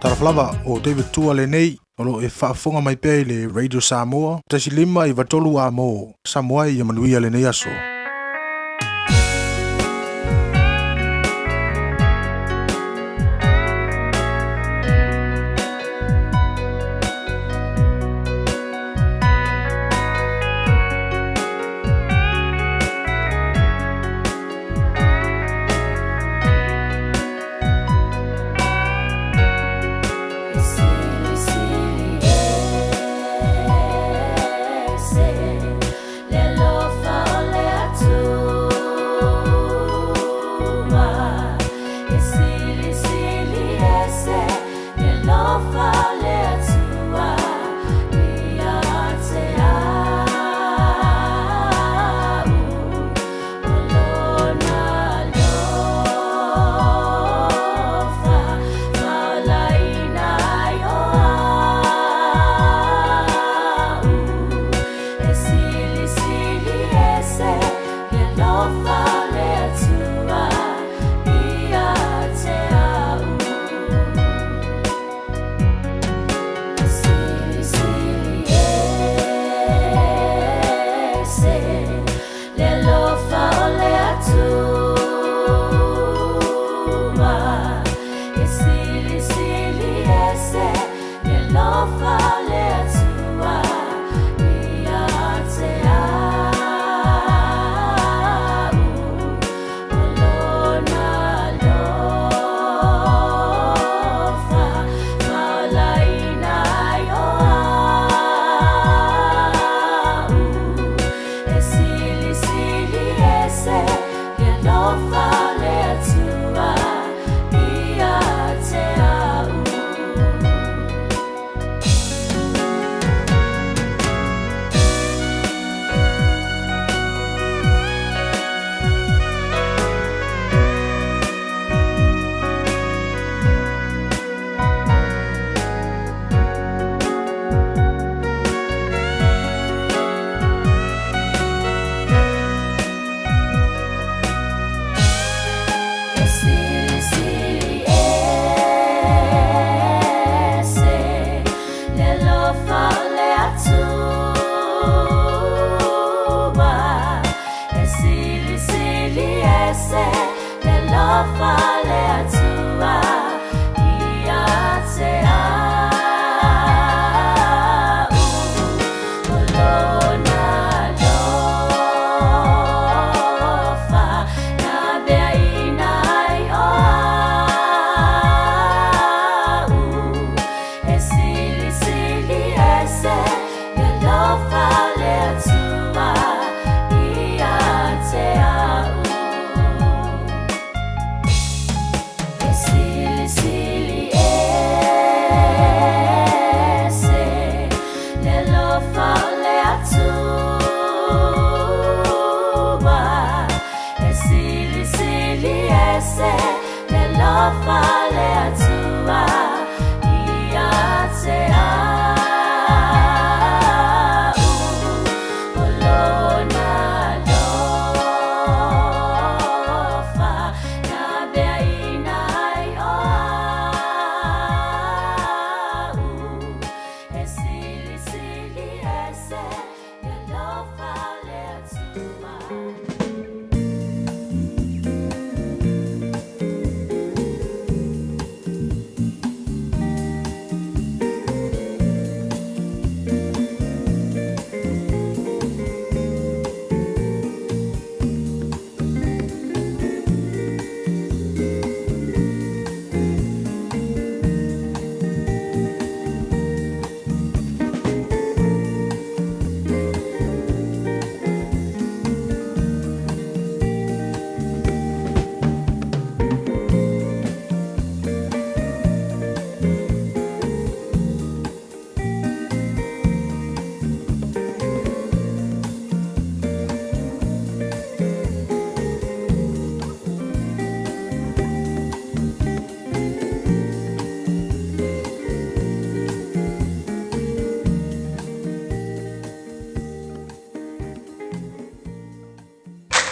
Talofa lava, o David Tua lenei, o lo o e faafofoga mai pea i le Radio Samoa, 1.5 93 A mo Samoa ia manuia lenei aso.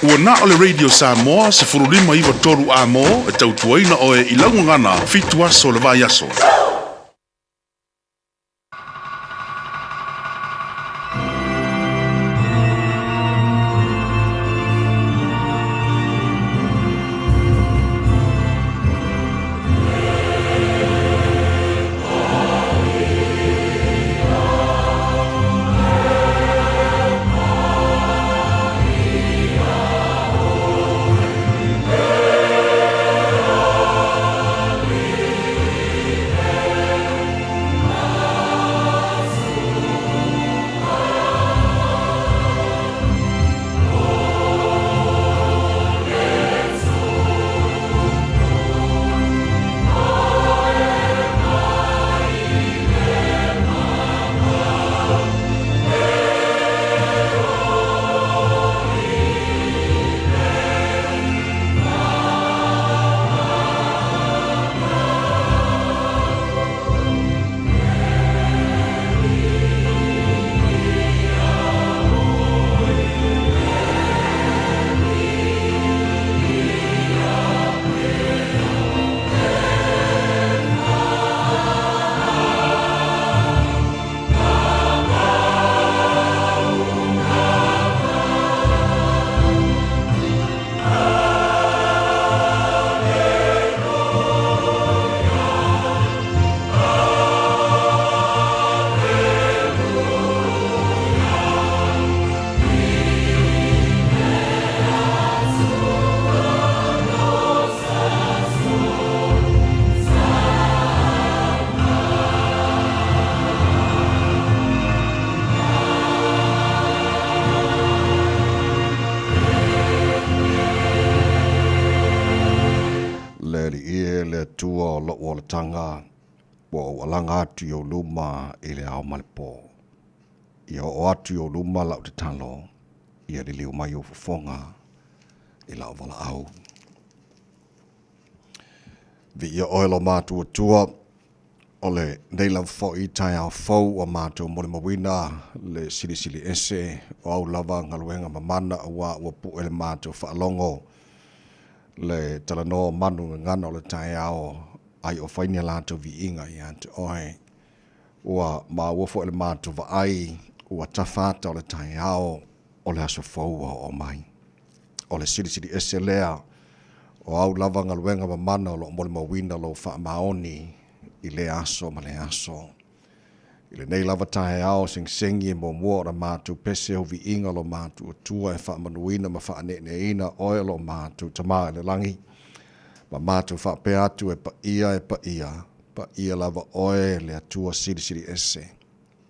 Ua na o le Radio Samoa 15 9 3 A mo e tautuaina oe i lau gagana 7 aso o le vaiaso. amataga ua ou alaga atu i ou luma i le ao ma le pō. Ia oo atu i ou luma lau tatalo, ia liliu mai ou fofoga i lau valaau. Viia oe lo matou Atua, o lenei lava foi taeao fou ua matou molimauina le Silisili Ese o au lava galuega mamana aua ua pue le matou faalogo le talanoa o manu gagana o le taeao ai o fai ni a latou viiga ia te oe. Ua maua foi le matou vaai ua tafa ata o le taeao o le aso fou ua oo mai. O le Silisili Ese lea o au lava galuega mamana o lo o molimauina lou faamaoni i lea aso ma lea aso. I lenei lava taeao segisegi e muamua ona matou pese ou viiga o lo matou Atua e faamanuina ma faaneeneeina oe o lo matou Tama i le lagi. Ma matou faapea atu e paia e paia, paia lava oe le Atua Silisili Ese.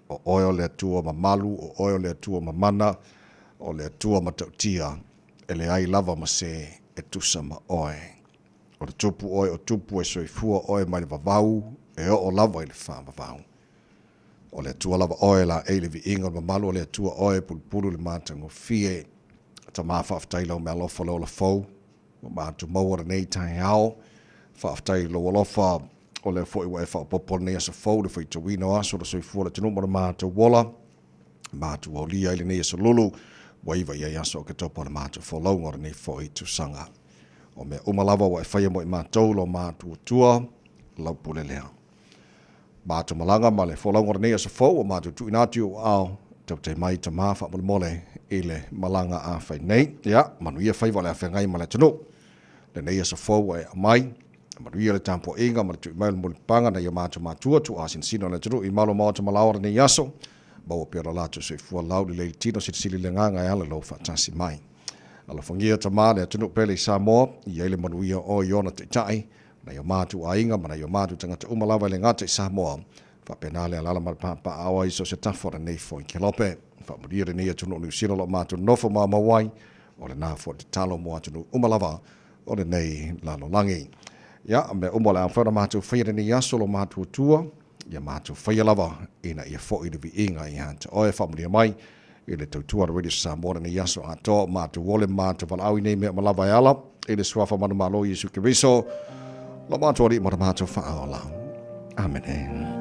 O oe o le Atua mamalu, o oe o le Atua mamana, o le Atua matautia, e leai lava ma se e tusa ma oe. O le Tupu oe o tupu e soifua oe mai le vavau e oo lava i le faavavau. O le Atua lava oe laei le viiga o le mamalu o le Atua oe e pulupulu i le matagofie. Tama faafetai i lau meaalofa le ola fou ua matou maua lenei taeao. Faafetai i lou alofa o lea foi ua e faaopoopo lenei aso fou le faitauina o aso o le soifua o le atunuu ma le matou ola. Matou aulia ai lenei aso lulu ua iva i ai aso o Oketopa o le matou folauga o lenei foi tausaga. O mea uma lava ua e faia mo i matou lo matou Atua, lau pule lea. Matou malaga ma le folauga o lenei aso fou ua matou tuuina atu i ou aao, tautai mai Tama faamolemole i le malaga a fai nei. Ia, manuia faiva o le a feagai ma le atunuu. Lenei aso fou ua e aumai, manuia le tapuaiga ma le tui mai o le mulipapaga nai o matou matua tuuasinasina o le atunuu i malo maota ma laoa lenei aso. Maua pea lo latou soifua laulelei i le tino silisili le agaga e ala i lou faatasi mai. Alofagia Tama le atunuu pele i Samoa, i ai le manuia o i ona taitai, nai o matou aiga ma nai o matou tagata uma lava e le gata i Samoa, faapena le alaala ma le papaaao ai i so o se tafa o lenei foi kelope. Faamanuia lenei atunuu o Niu Sila o lo o matou nofo maumau ai, o lena foi le tatalo mo atunuu uma lava o lenei lalolagi. Ia, mea uma o le a mafai ona matou faia lenei aso lo matou Atua, ia matou faia lava ina ia foi le viiga ia te oe. Faamanuia mai i le tautua a le Radio Samoa lenei aso atoa, o matou ole ma matou valaau i nei mea uma lava e ala i le suafa manumalo o Iesu Keriso, lo matou Alii ma lo matou Faaola. Amene.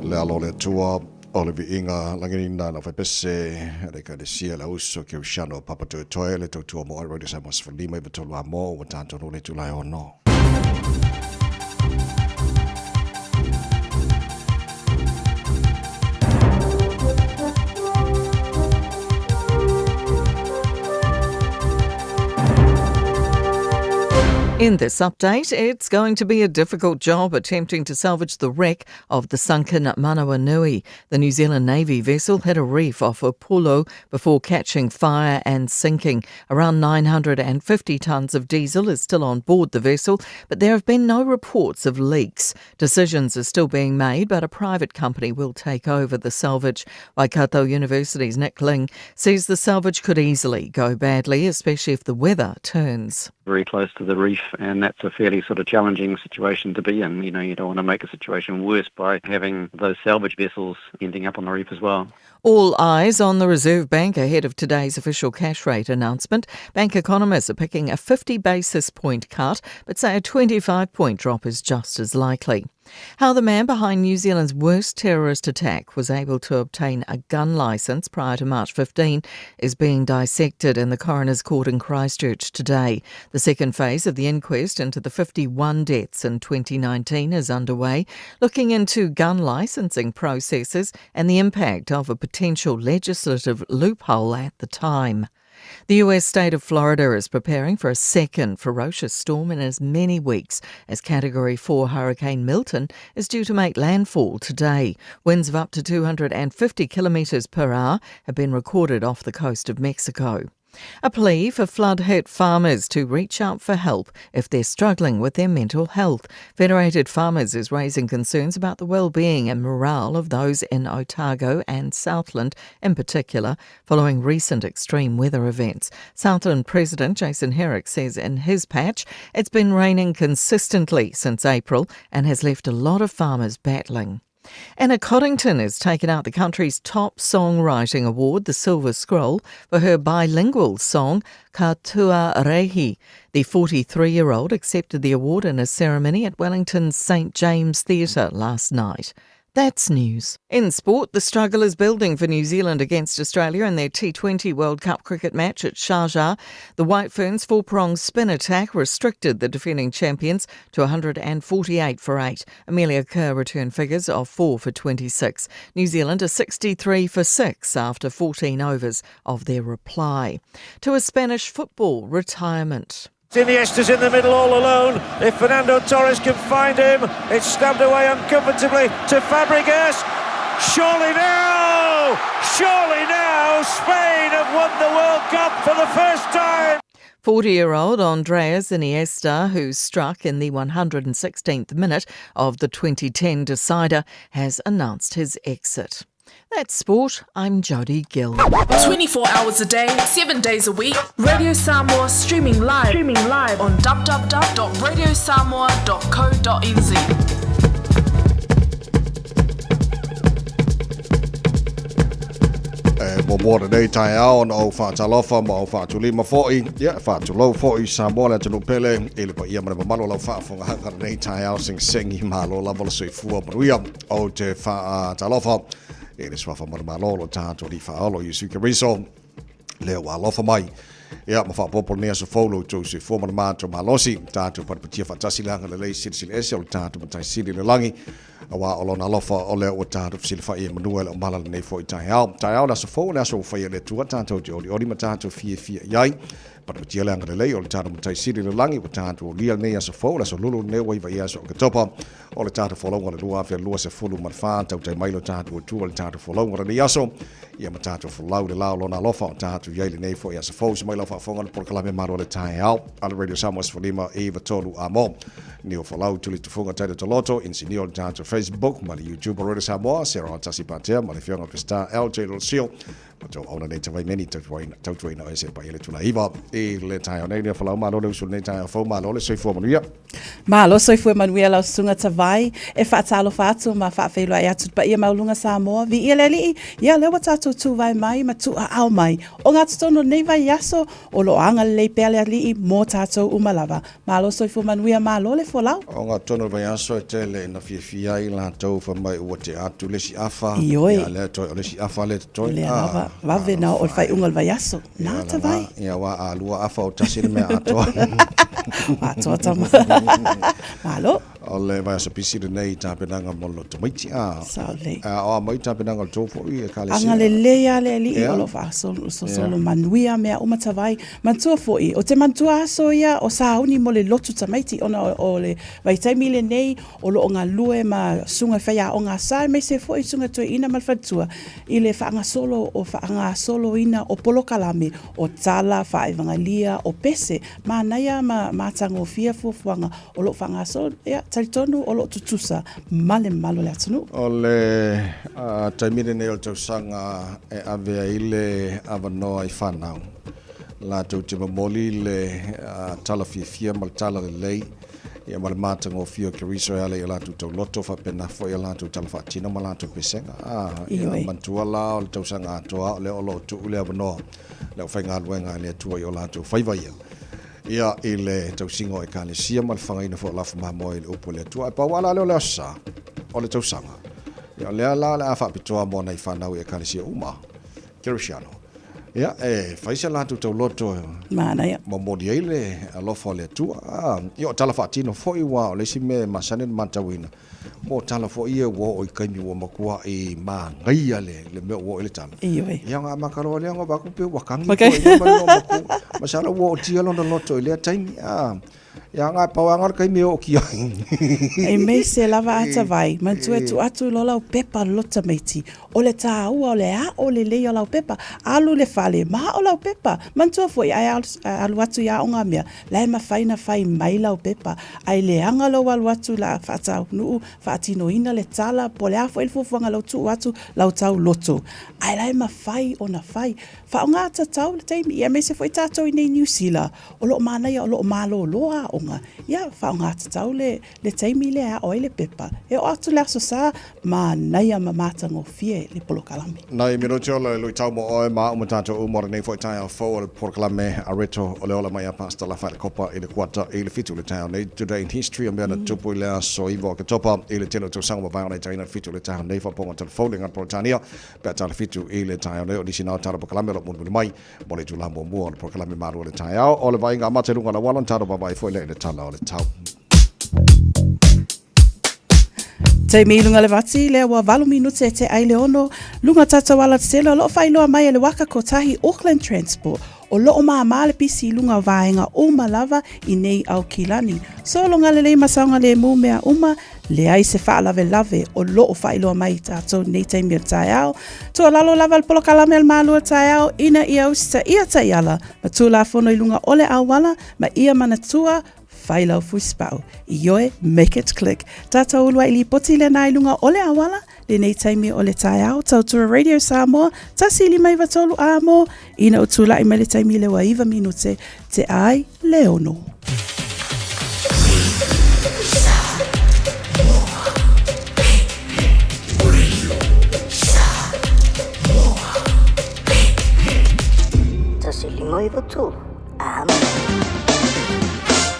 Le alo o le Atua, o le viiga laginaina na faipese a le Ekalesia le auso Kerisiano Papa Toetoe le tautua mo ai Radio Samoa 15 i tolu amo ua tatou le itula e 6. In this update, it's going to be a difficult job attempting to salvage the wreck of the sunken Manawanui. The New Zealand Navy vessel hit a reef off Upolu before catching fire and sinking. Around 950 tonnes of diesel is still on board the vessel, but there have been no reports of leaks. Decisions are still being made, but a private company will take over the salvage. Waikato University's Nick Ling says the salvage could easily go badly, especially if the weather turns. Very close to the reef, and that's a fairly sort of challenging situation to be in. You know, you don't want to make a situation worse by having those salvage vessels ending up on the reef as well. All eyes on the Reserve Bank ahead of today's official cash rate announcement. Bank economists are picking a 50 basis point cut, but say a 25 point drop is just as likely. How the man behind New Zealand's worst terrorist attack was able to obtain a gun licence prior to March 15 is being dissected in the coroner's court in Christchurch today. The second phase of the inquest into the 51 deaths in 2019 is underway, looking into gun licensing processes and the impact of a potential legislative loophole at the time. The US state of Florida is preparing for a second ferocious storm in as many weeks as Category 4 Hurricane Milton is due to make landfall today. Winds of up to 250 kilometres per hour have been recorded off the coast of Mexico. A plea for flood hit farmers to reach out for help if they're struggling with their mental health. Federated Farmers is raising concerns about the well-being and morale of those in Otago and Southland in particular following recent extreme weather events. Southland President Jason Herrick says in his patch it's been raining consistently since April and has left a lot of farmers battling. Anna Coddington has taken out the country's top songwriting award, the Silver Scroll, for her bilingual song Katua Rehi. The 43 year old accepted the award in a ceremony at Wellington's St James Theatre last night. That's news. In sport, the struggle is building for New Zealand against Australia in their T20 World Cup cricket match at Sharjah. The White Ferns' four prong spin attack restricted the defending champions to 148 for 8. Amelia Kerr returned figures of 4 for 26. New Zealand are 63 for 6 after 14 overs of their reply. To a Spanish football retirement. Iniesta's in the middle all alone. If Fernando Torres can find him, it's stabbed away uncomfortably to Fabregas. Surely now, surely now, Spain have won the World Cup for the first time. 40 year old Andreas Iniesta, who struck in the 116th minute of the 2010 decider, has announced his exit. That's sport. I'm Jodie Gill. 24 hours a day, 7 days a week. Radio Samoa streaming live, streaming live on www.radiosamoa.co.nz. E muamua lenei taeao ona ou faatalofa ma ou faatulima fo'i, ia, faatulou fo'i Samoa le atunuu pele i le paia ma le mamalu o lau faafofogaaga lenei taeao segisegi malo lava le soifua manuia. Ou te faatalofa i le suafa manumalo o lo tatou Alii Faaolo Iesu Keriso, lea ua alofa mai ia ma faaopoopo lenei aso fou lo outou soifua ma le matou malosi, tatou patipatia faatasi le agalelei silisili ese o le tatou Matai Sili i le lagi, aua o lona alofa o lea ua tatou fesilafai ai manua e le omala lenei foi taeao. Taeao le aso fou, o le aso ua faia e le Atua, tatou te olioli ma tatou fiafia i ai. Patipatia le agalelei o le tatou Matai Sili i le lagi ua tatou olia lenei aso fou, le aso lulu lenei ua iva i aso Oketopa o le tatou folauga o le 2024. Tautai mai lo tatou Atua i le tatou folauga o lenei aso, ia ma tatou folau i le la o lona alofa o tatou i ai lenei foi aso fou. Se mai lau faafofoga le polokalame malo o le taeao a le Radio Samoa 15 93 amo. Nio folau tuli tufunga taito toloto, insinio le tatou Facebook ma le YouTube o Radio Samoa, Sarah Tasi Patea ma le fioga Pista LJ Losio. O tau auna nei tawai meni tautuaina o ese pa i le tula iva i le taeao nei lea falau malo le usu nei taeao fou malo le soifua manuia. Malo soifua manuia lau susuga Tavai e faatalofa atu ma faafeiloai atu le paia maualuga Samoa viia le Alii ia lea ua tatou tuvae mai ma tuuaao mai o gatotonu o lenei vaiaso o lo o agalelei pea le Alii mo tatou uma lava Malo soifua manuia, malo le folau. O nga tonu o le vaiaso e tele ina fiafia ai latou fai mai ua tea atu le isi afa, Ioe. ia lea toe o le isi afa lea totoe. Lea lava, vave na oo i le faaiuga o le vaiaso. Na ta vai. Ia aua a lua afa o tasi le mea atoa. Atoa tama. Malo. O le vaiaso pisi lenei i tapenaga mo le loto maiti. A, Sao lelei. a o a mai tapenaga o le tou foi ekalesia. Agalelei lava le Alii Ia. o lo o faasolosolo manuia mea uma tavai. Manatua foi, o te manatua aso ia o sauni mo le lotu tamaiti ona o le vaitaimi lenei o lo o galue ma susuga faiaoga a sa aemaise foi susuga toeaina ma le faletua i le faagasolo o faagasoloina o polokalame o tala faaevagalia o pese manaia ma matagofie fuafuaga o lo o faagasolo. Ia, talitonu o lo o tutusa ma le mamalu o le atunuu. O le taimi lenei o le tausaga e ave ai le avanoa i fanau latou te momoli le tala fiafia ma le tala lelei ia ma le matagofie o Keriso e ala i o latou tauloto faapena foi o latou tala faatino ma latou pesega. Ia manatua la o le tausaga atoa o lea o lo o tuu le avanoa le aufaigaluega a le Atua i o latou faiva ia. Ia, i le tausiga o Ekalesia ma le fagaina foi o lafo mamoe i le upu a le Atua. Ae pau lava la lea o le Aso Sa, o le tausaga. Ia, o lea la o le a faapitoa mo nai fanau i Ekalesia uma, Kerisiano. Ia, e fai se latou tauloto e Manaia. momoli ai le alofa o le Atua. A, ia, o tala faatino foi, aua o le isi mea e masani ona matauina, Mo tala foi ia ua oo i taimi ua matuai manaia le le mea ua oo i le tala. Ioe. Ia ona amata loa lea ona vaai atu pe ua tagi okay. po o le matua. Masalo ua ootia lona loto i lea taimi. Ah, ia nga pau anga le taimi e ootia ai. Aemaise lava ata vai, manatua e tuu atu loa lau pepa lo tamaiti. O le tāua o le aʻo lelei o lau pepa, alu i le fale ma aʻo lau pepa. Manatua foi, ai alu atu i aoga mea, la e mafai na fai mai lau pepa. Ae leaga lou alu atu la faataunuu, faatinoina le tala, po o le a foi le fuafuaga lau tuu atu lau tauloto. Ae la e mafai ona fai. Faaaoga tatau le taimi, ia aemaise foi tatou i inei i Niu Sila, o lo o manaia o lo o malolo aoga, ia faaaoga tatau le le taimi lea e aʻo ai le pepa, e oo atu le Aso Sa, manaia ma matagofie le polokalame. Nai minute o le luitau mo oe ma au ma tatou uma o lenei foi taeao fou o le polokalame a Reto o le ola mai a Pastor Lafaele Kopa i le kuata i le 7 le taeao nei. Today in History o mea na tupu i le aso 9 o Oketopa i le tele o tausaga ua mavae ona i taina le 7 le taeao nei faapoga telefoni le Peretania pe a tala 7 i le taeao nei o nisi na o tala polokalame o lo o mulimuli mai mo le itula muamua o le polokalame malu o le taeao o le vaaiga amata i luga o le auala ona tatou vaavaai foi lea i le tala o le tau. Taimi i luga le vati, lea ua 8 minute e te ai le ono, luga tatou ala tetele o loo faailoa mai e le waka kotahi Auckland Transport o loo māmā le pisi i luga o vaega uma lava i nei Aukilani. Sologa lelei ma saogalemu mea uma, leai se faalavelave o loo faailoa mai i tatou nei taimi o le taeao. Tuualalo lava le polokalame a le Malo o le taeao ina ia usitaia taiala ma Tulafono i luga o le auala ma ia manatua Fai lau fusipau, ioe, make it click. Tātou uluai lipoti lena i luga o le auala, lenei taimi o le taeao, tautua Radio Samoa, 1 5 9 3 a mo, ina o tūlaʻi mai le taimi le ua 9 minute, te ai le ono. 1 5 9 3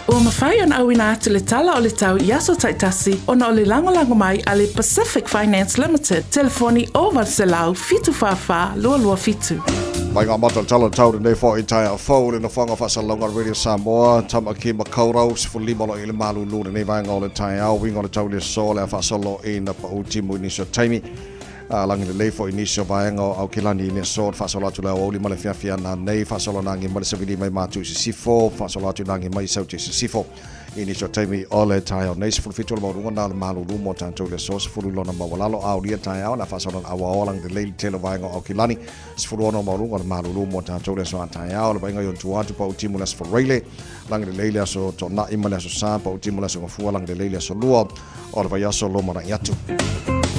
Ua mafai ona auina atu le tala o le tau i aso taitasi ona o le lagolago mai a le Pacific Finance Limited, telefoni 0800 744 227. Mai ngā mata tala tau lenei foi taeao fou le nofoaga faasalalauga a Radio Samoa, Tamaki Makaurau, 15 loa i le malulu lenei vaega o le taeao, uiga o le tau i le aso le a faasolo i na pau timu i nisi o taimi. A lagi lelei foi nisi o vaega o Aukilani i le aso, faasolo atu le aoauli ma le fiafia nanei, faasolo nagi mai le savili mai Matu i Sisifo, faasolo atu nagi mai Sauti i Sisifo. I nisi o taimi o le taeao nei, 17 o le maualuga na o le malulu mo tatou i le aso, 10 lona maualalo, aolia taeao, le a faasolo na auaoa lagi lelei le tele o vaega o Aukilani, 16 o maualuga o le malulu mo tatou i le aso a taeao, le vaaiga i ona tua atu pau timu le aso Faraile, lagi lelei le aso Toonai ma le aso Sa, pau timu le aso Gafua, lagi lelei le aso Lua, o le vaiaso lumanai atu.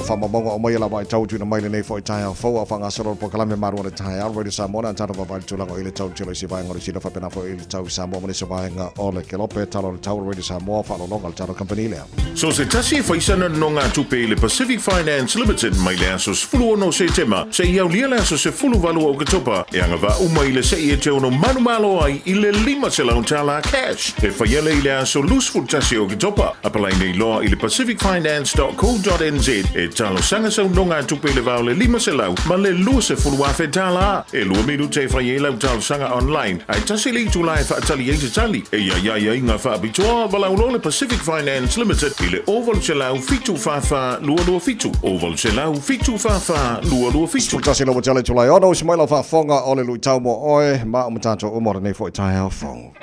faamaumauga uma ia lava e tau tuuina mai lenei foi taeao fou a o faagasolo le polokalame malu o le taeao Radio Samoa na tatou vaavaai i le tulaga o i le tau telo i se vaega o le Sila faapena foi i le tau i Samoa ma nisi o vaega o le Kelope tala o le tau Radio Samoa faalologa le tatou kamupani lea. So se tasi e fai sana nonogatupe i le Pacific Finance Limited mai le aso 16 o Setema seia aulia le aso 18 o Oketopa e agavaa uma i le se'i e te ono manumalo ai i le $500 cash e faia lea i le aso 21 o Oketopa. Apalai nei loa i le pacificfinance.co.nz e talosaga sau nogatupe i le va o le 500 ma le $20,000. E lua minute e fai ai lau talosaga online, ae tasi le itula e faatali ai se tali. E iai aiaiga faapitoa, valaau loa le Pacific Finance Limited i le 0800 744 227, 0800 744 227. 11 lau tele Tulai ono, usi mai lau faafofoga o le luitau mo oe, ma o matatou uma o lenei foi taeao fou.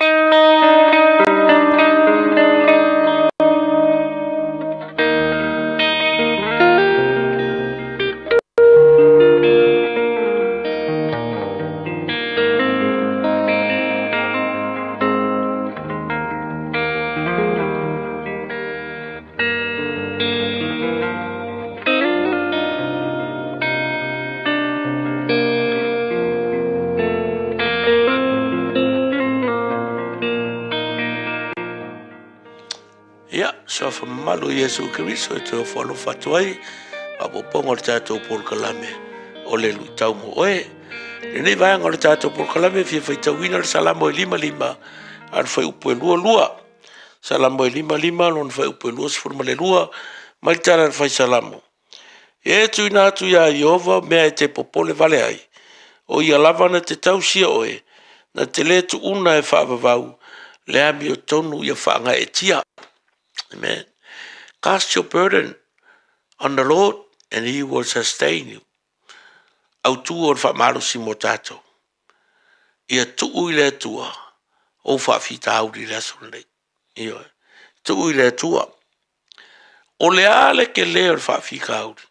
Ia, suafa mamalu o Iesu Keriso e toe ofo alofa atu ai, faaopoopoga o le tatou polokalame o le luitau mo oe. Lenei vaega o le tatou polokalame e fia faitauina le Salamo e 55 a le fuaiupu e 22. Salamo e 55 lona fuaiupu e 22, mai le tala a le fai Salamo. E tuuina atu iā Ieova mea e te popole vale ai, o ia lava na te tausia oe, na te lē tuuna e faavavau le amiotonu ia faagaeetia. Amen. Cast your burden on the Lord and he will sustain you. Autū o le faamalosi mo tatou. Ia tuu i le Atua ou faafitauli i le aso lenei. Ioe. Tuu i le Atua. O le a le tele o le faafitauli,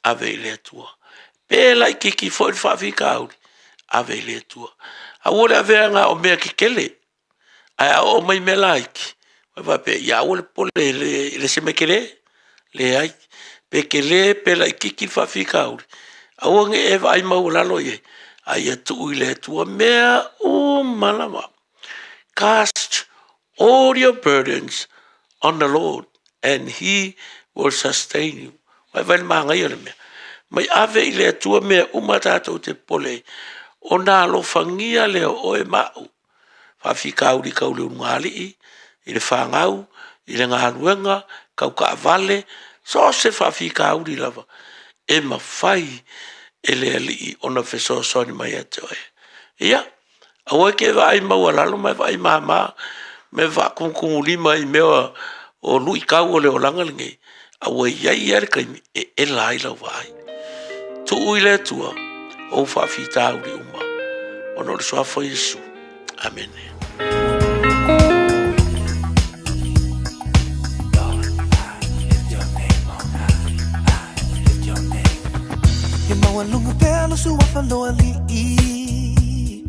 ave i le Atua. Pe laitiiti foi le faafitauli, ave i le Atua. Aua le aveaga o mea tetele, ae a oo mai mea laiti, e faapea, ia aua le popole e le se mea tele. Leai. Pe tele pe laitiiti le faafitauli, aua ne i e vaai maualalo i ai, a ia tuu i le Atua mea uma lava. Cast all your burdens on the Lord and he will sustain you. Vaivai le manaia o le mea. Mai ave i le Atua mea uma tatou te popole ai, ona alofagia lea o oe ma au. Faafitauli tau le ulugalii, i le fanau, i le galuega, tau taavale, so o se faafitauli lava e mafai e le Alii ona fesoasoani mai ia te oe. Ia, Aua e te vaai maualalo ma e vaai mama ma e faatumutumulima i mea o luitau o le olaga lenei, a ua i ai lava le taimi e ela ai lau vaai. Tuu i le Atua ou faafitauli uma ona o le suafa o Iesu. Amene. Ia maualuga pea lo suafa lo alii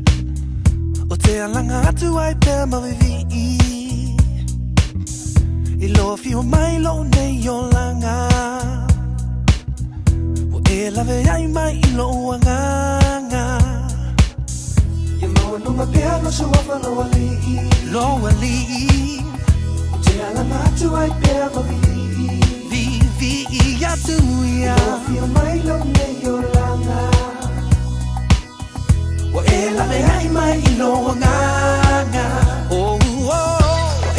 O te alanga atu ai pea ma vivii I lo afio mai lou nei olaga Ua e lawe ai mai i lou agaga Ia maualuga pea lo suafa lo alii Lo alii O te alanga atu ai pea ma vivii Vivii atu ia I lo afio mai lou nei olaga Ua e lawe ai mai i lou agaga Oh, oh, Ua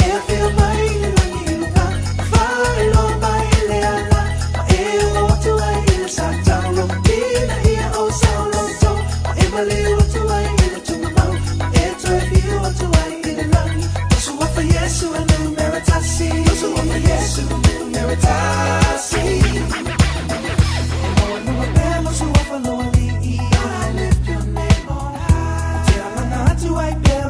e afio mai i le lagi i luga Faailoa mai i le ala Ma e olo atu ai i le sa Taurobina ia o sa loto Ma e maliu atu ai i le tugamau Ma e toe whiu atu ai i le lagi Lo suafa Iesu e numera tasi Lo suafa Iesu numera tasi E maualuga pea lo suafa lo alii I lift your name on high. Te alanga atu ai pea.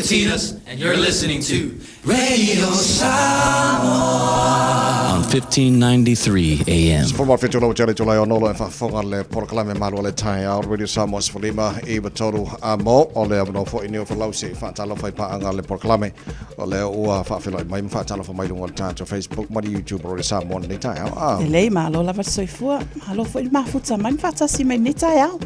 Katinas, and you're listening to Radio Samoa on 1593 AM. 17 lau tele tolai o nolo e whaafonga le polokalame malu le tai ao Radio Samoa 15 i watoru a mo o le awano fo i o whalausi whaatalo whai paanga le polokalame o le ua whaawheloi mai ma whaatalo wha mai lunga o le tātou Facebook ma YouTube Radio Samoa nei tai ao. Ah. E lei, malo lava le soifua, malo foi le mafuta mai ma whaatasi mai nei tai ao.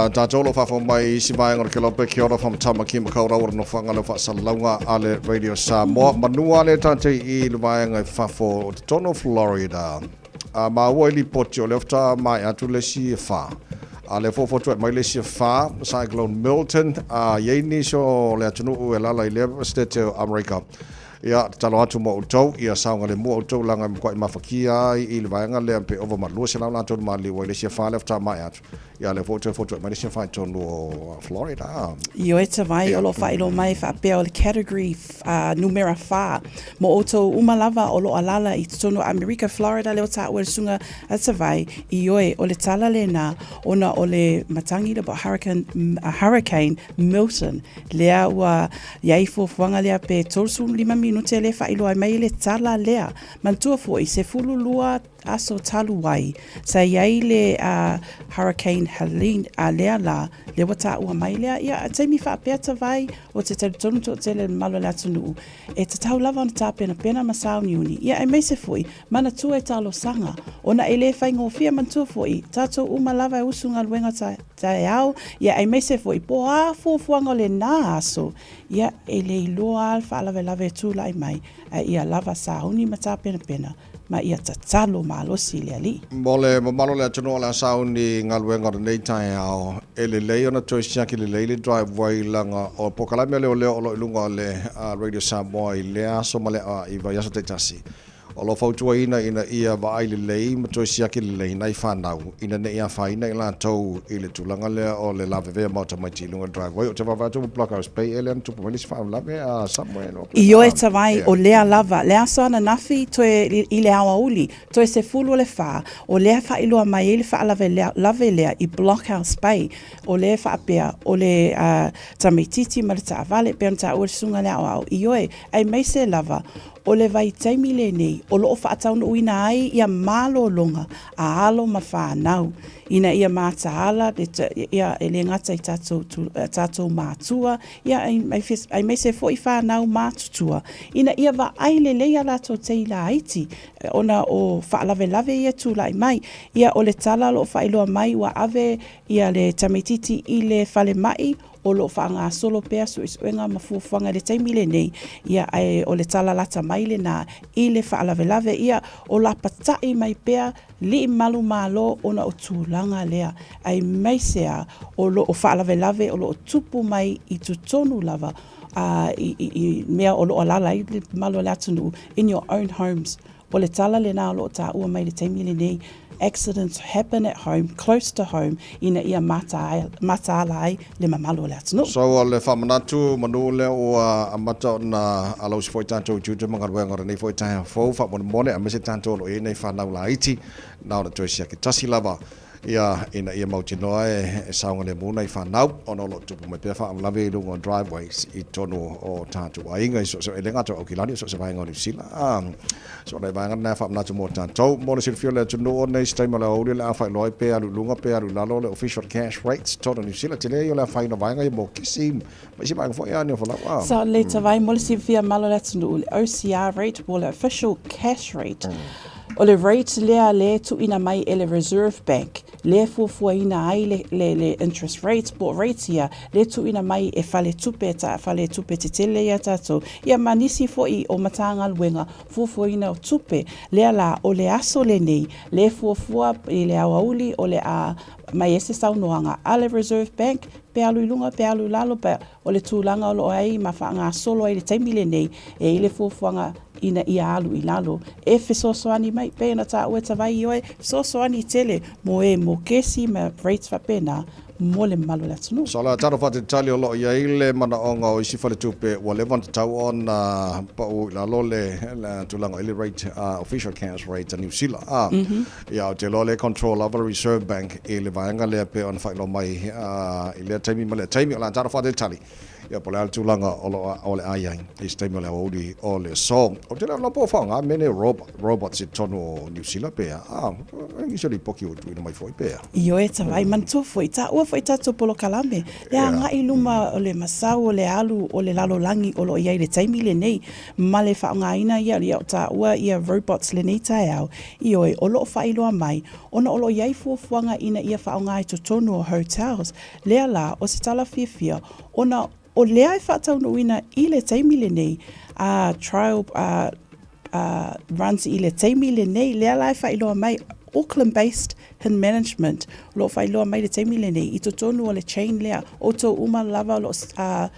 Tātou o lo whaafo mai isi vaenga o le kelope kia ora whamatama ki makaurau o le nofanga le whaasalauga a le Radio Samoa. Manua le tātou i le vaenga i fafo o te tono Florida. Maua i lipoti o le ofta mai atu le si e wha. A le fofo atu mai le si e wha, Cyclone Milton, a iei nisi o le atunuu e lala i le State o Amerika. Ia, tatalo atu mo outou, ia saogalemu outou laga e matuai mafakia ai i le vaega lea pe ova ma 200 latou na maliliu ai le isi afa lea faatoa maea atu. Ia, lea foi ua toe fotuai mai le isi afa i totonu o Florida. Ioe Tavai, o lo o faailoa mai faapea o le category numera fa mo outou uma lava o lo o alaala i totonu o Amerika, Florida lea ua taua e le susuga a Tavai, ioe, o le tala lena ona o le matagi lea po o Hurricane, Hurricane Milton lea ua i ai fuafuaga lea pe 35 minute lea e faailoa ai mai le tala lea. Manatua foi, 12 aso talu ai, sa i ai le Hurricane Helene, a lea la, lea ua taua mai lea, ia, taimi faapea Tavai, o te talitonu toatele le mamalu o le atunuu, e tatau lava ona tapenapena ma sauniuni, ia aemaise foi, manatua e talosaga, ona e le faigofie manatua foi, tatou uma lava e usu galuega taeao, ia aemaise foi, po o a fuafuaga o lena aso, ia e le iloa lava le faalavelave e tulai mai, ae ia lava sauni ma tapenapena ma ia tatalo malosi i le Alii. Mo le mamalu o le atunuu o le a sauni i galuega o lenei taeao, e lelei ona toe siaki lelei le driveway laga o polokalame a leoleo o lo o i luga o le Radio Samoa i lea aso ma le i vaiaso taitasi. O lo o fautuaina ina ia vaai lelei ma toe siaki lelei nai fanau ina ne i afaina i latou i le tulaga lea o le lavevea ma o tamaiti i luga o le driveway. Ou te vaavaai atu ua Blockhouse Bay ea lea na tupu mai le isi faalavelave a somewhere o Ioe Tavai, o lea lava, le aso ananafi toe i le aoauli, toe 14, o lea faailoa mai ai le faalavelave lea i Blockhouse Bay, o lea faapea, o le tamaititi ma le taavale, pei ona taua le susuga i le aoao. Ioe, aemaise lava, O le vaitaimi lenei o lo o faataunuuina ai ia malologa a alo ma fanau ina ia mataala le ia e le gata i tatou tatou matua ia aemaise foi fanau matutua ina ia vaai lelei a latou tei laiti ona o faalavelave ia e tulai mai. Ia o le tala o lo o faailoa mai ua ave ia le tamaititi i le falemai o lo o faagasolo pea suesuega ma fuafuaga i le taimi lenei, ia, ae o le tala lata mai lena i le faalavelave, ia, o lapata'i mai pea lii malu malo ona o tulaga lea, aemaise a o lo o faalavelave o lo o tupu mai i totonu lava a i, i, i mea o lo o alaala ai le mamalu o le atunuu, in your own homes. O le tala lena o lo o taua mai i le taimi lenei, accidents happen at home, close to home, ina ia mataala ai le mamalu o le atunuu. So o le faamanatu manu lea ua amata ona alausi foi tatou i tiute ma galuega o lenei foi taeao fou faamolemole aemaise tatou o lo o i ai nei fanau laiti na ona toe siaki tasi lava ia ina ia mautinoa e saogalemu nai fanau ona o lo o tupu mai pea faalavelave i luga o driveways i totonu o tatou aiga i so o se e le gata o Aukilani o so o se vaega o Niu Sila. So nai vaega na faamanatu mo tatou. Mo le silafia o le atunuu o nei se taimi o le aoauli o le a faailoa ai pe alu i luga pe alu i lalo le official cash rates totonu o Niu Sila. Tele ia o le afaina o vaega ia mo kesi ma isi vaega foi a Niofolau. Sa le tavai mo le silafia malo o le atunuu le OCR rate po o le official cash rate. O le rate lea le tuuina mai e le Reserve Bank le fuafuaina ai le, le, le interest rates po o rates ia le tuuina mai e fale tupe, ta, fale tupe tetele ia tatou, ia ma nisi foi o Matagaluega fuafuaina o tupe. Lea la, o le aso lenei, le fuafua i le aoauli o le a mai ai se saunoaga a le Reserve Bank, pe alu i luga, pe alu i lalo, pe o le tulaga o lo o ai ma faagasolo ai i le taimi lenei, e i ai le fuafuaga ina ia alu i lalo. E fesoasoani mai, pei ona taua e Tavai ioe, fesoasoani tele mo e mokesi ma rates faapena. mo le mamalu o le atunuu. So o le tala faatalitali o lo o i ai le manaoga o isi faletupe ua leva ona tatau ona pau i lalo le tulaga i le rate, official cash rate a Niu Sila. Ia ou te iloa o lea e control lava le Reserve Bank i le vaega lea pei ona faailoa mai i lea taimi ma lea taimi. O le tala faatalitali Ia, po o le a le tulaga o lo o le a i ai i se taimi o le aoauli o le aso. Ou te le iloa po o faaaoga mea nei o robots i totonu o Niu Sila pe a. A, nisi o lipoti ua tuuina mai foi pe a. Ioe, tavai, manatua foi, taua foi tatou polokalame, le agai i luma o le masau o le alu o le lalolagi o lo o i ai i le taimi lenei, ma le faaaogaina ia, ia o taua ia robots lenei taeao, ioe, o lo o faailoa mai, ona o lo o i ai fuafuaga ina ia faaaoga i totonu o hotels, Lea la, o se tala fiafia, ona o lea e faataunuuina i le taimi lenei, a trial a, a runs i le taimi lenei, lea la e faailoa mai Auckland based Hin Management, o lo o faailoa mai le taimi lenei i totonu o le chain lea, outou uma lava o lo o, a,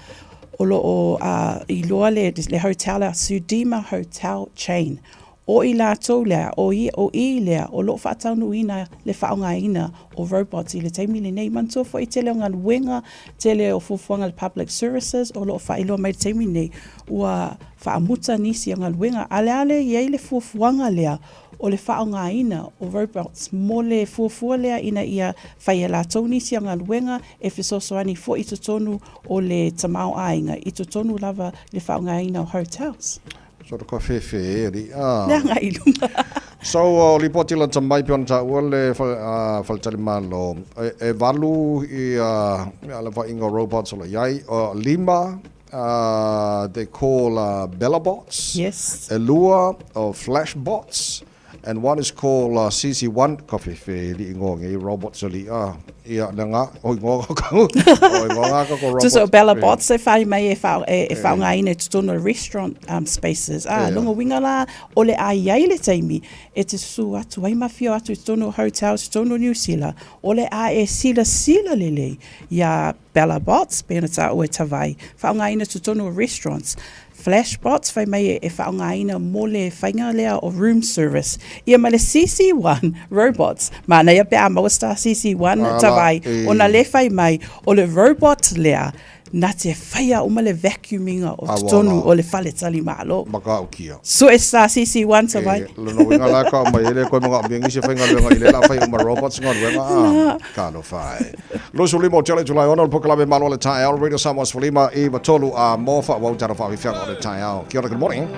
o lo o a, iloa le, le hotel lea, Sudima Hotel Chain. ʻO i latou lea, ʻo ia, ʻo i lea o lo o faataunuuina le faaaogaina o robots i le taimi lenei. Manatua foi tele o galuega, tele o fuafuaga a le Public Services o lo o faailoa mai i le taimi lenei, ua faamuta nisi o galuega. A o le a le i ai le fuafuaga lea o le faaaogaina o robots mo le fuafua lea ina ia fai e latou nisi o galuega e fesoasoani foi i totonu o le tamaoaiga, i totonu lava i le faaaogaina o hotels. Sort of fefe e ali. Ah. Le agai i luma. So, o lipoti lata mai pe ona taua le faletalimalo, e valu i le vaaiga o robots o lo o i ai, o lima they call Bellabots. Yes. E lua o Flashbots. And one is called CC1 ka fefe li ingoa ngei robots ali a ia na nga o ingoa ka o ingoa nga ka ko robots. Tusa o Bella Bots e whai mai e wha e, e whaongaina i totonu o restaurant spaces. Ah, longa winga la o le a iai le taimi e te susu atu ai ma whio atu i totonu o hotels i totonu o New Zealand. O le a e sila sila lelei ia Bella Bots, pei ona taua e Tavai, whaongaina totonu o restaurants. Flashbots, fai mai e faaaogaina mo le faiga lea o room service. Ia ma le CC1 robots, manaia pe a maua star CC1 Tavai, ona le fai mai o le robot lea na te whaia uma le vacuuminga o totonu o le fale tali malo. Makaukia. Sue star CC1 Tavai. E, lona uiga la ka mai ele koe manga miangi se whainga luenga i le la whai uma robots ngā luenga a. Ka no whai. 25 o tele Julai 6 o le polokalame malo le taeao Radio Samoa 15 i 3 a mo wha wau tara whawhiwhianga o le taeao. Kia ora, good morning.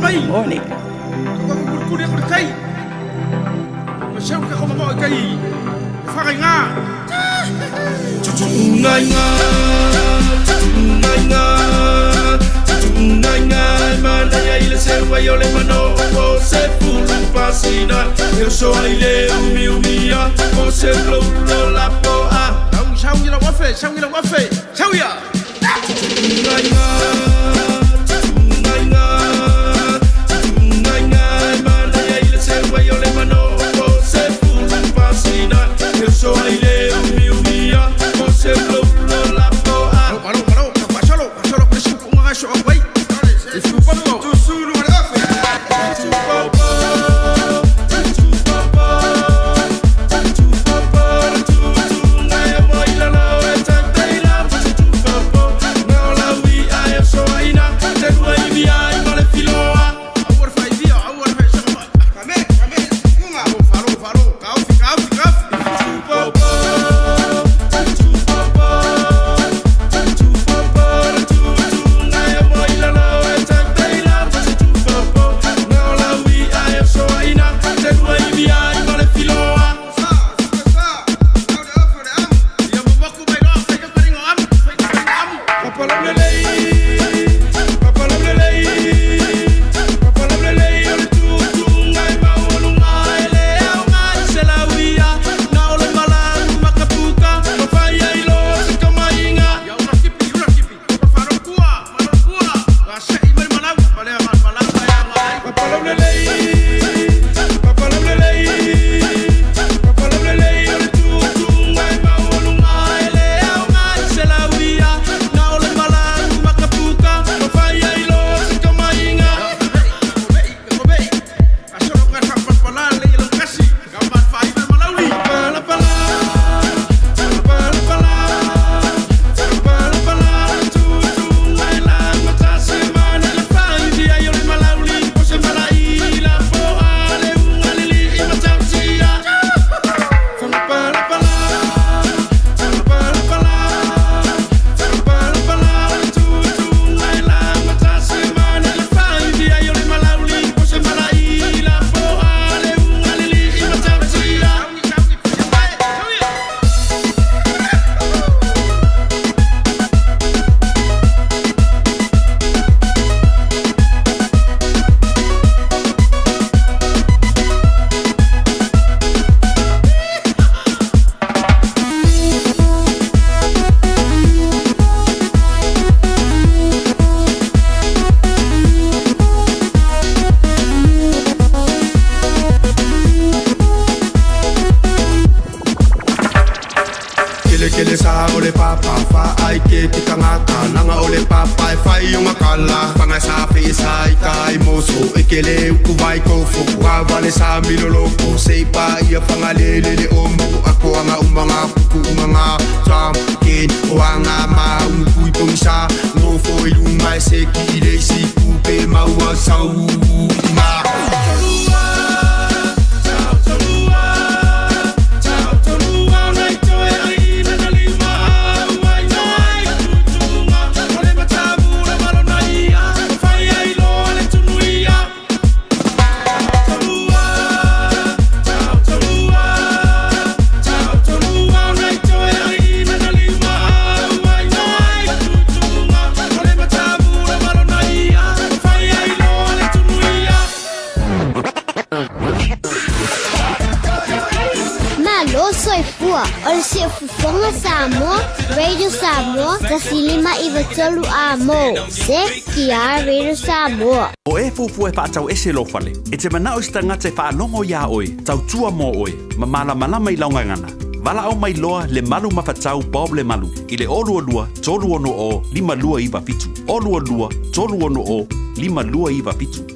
Good morning. Kelekele sa o le papa fa ai ke ke tangata langa o le papa e fai o ngakala Panga sa fe sa i kai moso e kele uku vai kofo Wa vale sa miloloko se pa ia fanga le le le omo Ako anga umanga kuku umanga Tom ken o anga ma uku i pongisa Ngofo i lunga e se ki le si kupe maua sau ma Malo soifua o le siufofoga Samoa, Radio Samoa, 159 a mo. CTR Radio Samoa. O e fuafua e faatau ese lou fale, e te manao i se tagata e faalogo iā oe, tautua mo oe, ma malamalama i lau gagana. Valaau mai loa Lemalu Mafatau Bob Lemalu i le 022 360 5297, 022 360 5297.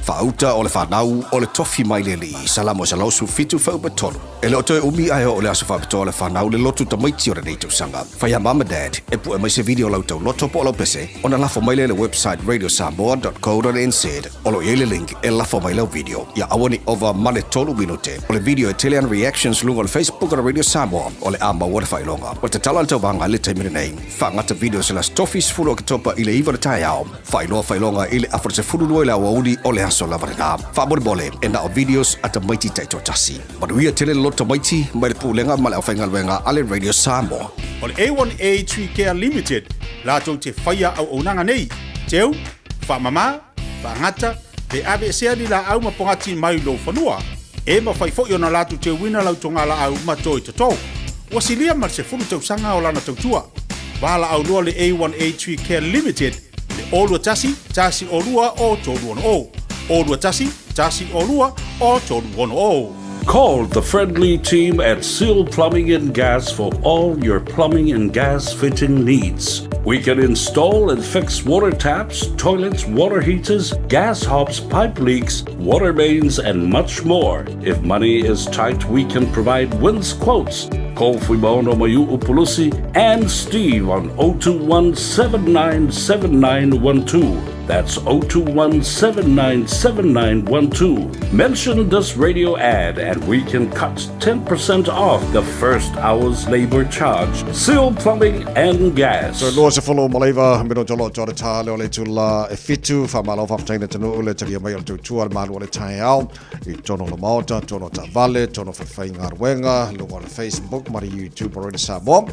Faauta o le fanau o le tofi mai le Alii, Salamo 117 fuaiupu 3. E le o toe umi ae oo le aso faapitoa o le fanau le lotu tamaiti o lenei tausaga. Fai a Mum and Dad e pue mai se video o lau tauloto po o lau pese ona lafo mai lea i le website radiosamoa.co.nz o lo o i ai le link e lafo mai lau video. Ia aua ne i ova ma le 3 minute o le video e tele ana reactions luga o le Facebook o le Radio Samoa o le a maua le faailoga. Ua tatala le tauvaga i le taimi lenei. Faagata video se las tofi 10 Oketopa i le 9 o le taeao. Faailoa faailoga i le afa o le 12 i le aoauli o le aso lava lena. Faamolemole, e na o videos a tamaiti taitoatasi. Manuia tele le loto tamaiti mai le Pulega ma le Aufaigaluega a le Radio Samoa. O le A1A Tree Care Limited latou te faia auaunaga nei, teu, faamama, faagata, pe aveesea ni laau ma pogati mai lou fanua. E mafai foi ona latou teuina lau togalaau ma toi toto. Ua silia ma le 10 tausaga o lana tautua. Valaau loa le A1A Tree Care Limited i le 021 102 o 360. 021 102 o 360. Call the friendly team at Seal Plumbing and Gas for all your plumbing and gas fitting needs. We can install and fix water taps, toilets, water heaters, gas hobs, pipe leaks, water mains, and much more. If money is tight, we can provide wins quotes. Call Fuimaono Mayu'u Pulusi and Steve on 021 797912. That's 021 797912. Mention this radio ad and we can cut 10% off the first hour's labor charge. Seal Plumbing and Gas. So lua se folo malaiva mino tolo tolo ta le ole tula e fitu fa malo fa ftaina tanu le talia mai o le tautua le malu o le taeao i tono le maota tono ta vale tono whawhai ngā lunga o le Facebook ma le YouTube o Rena Samoa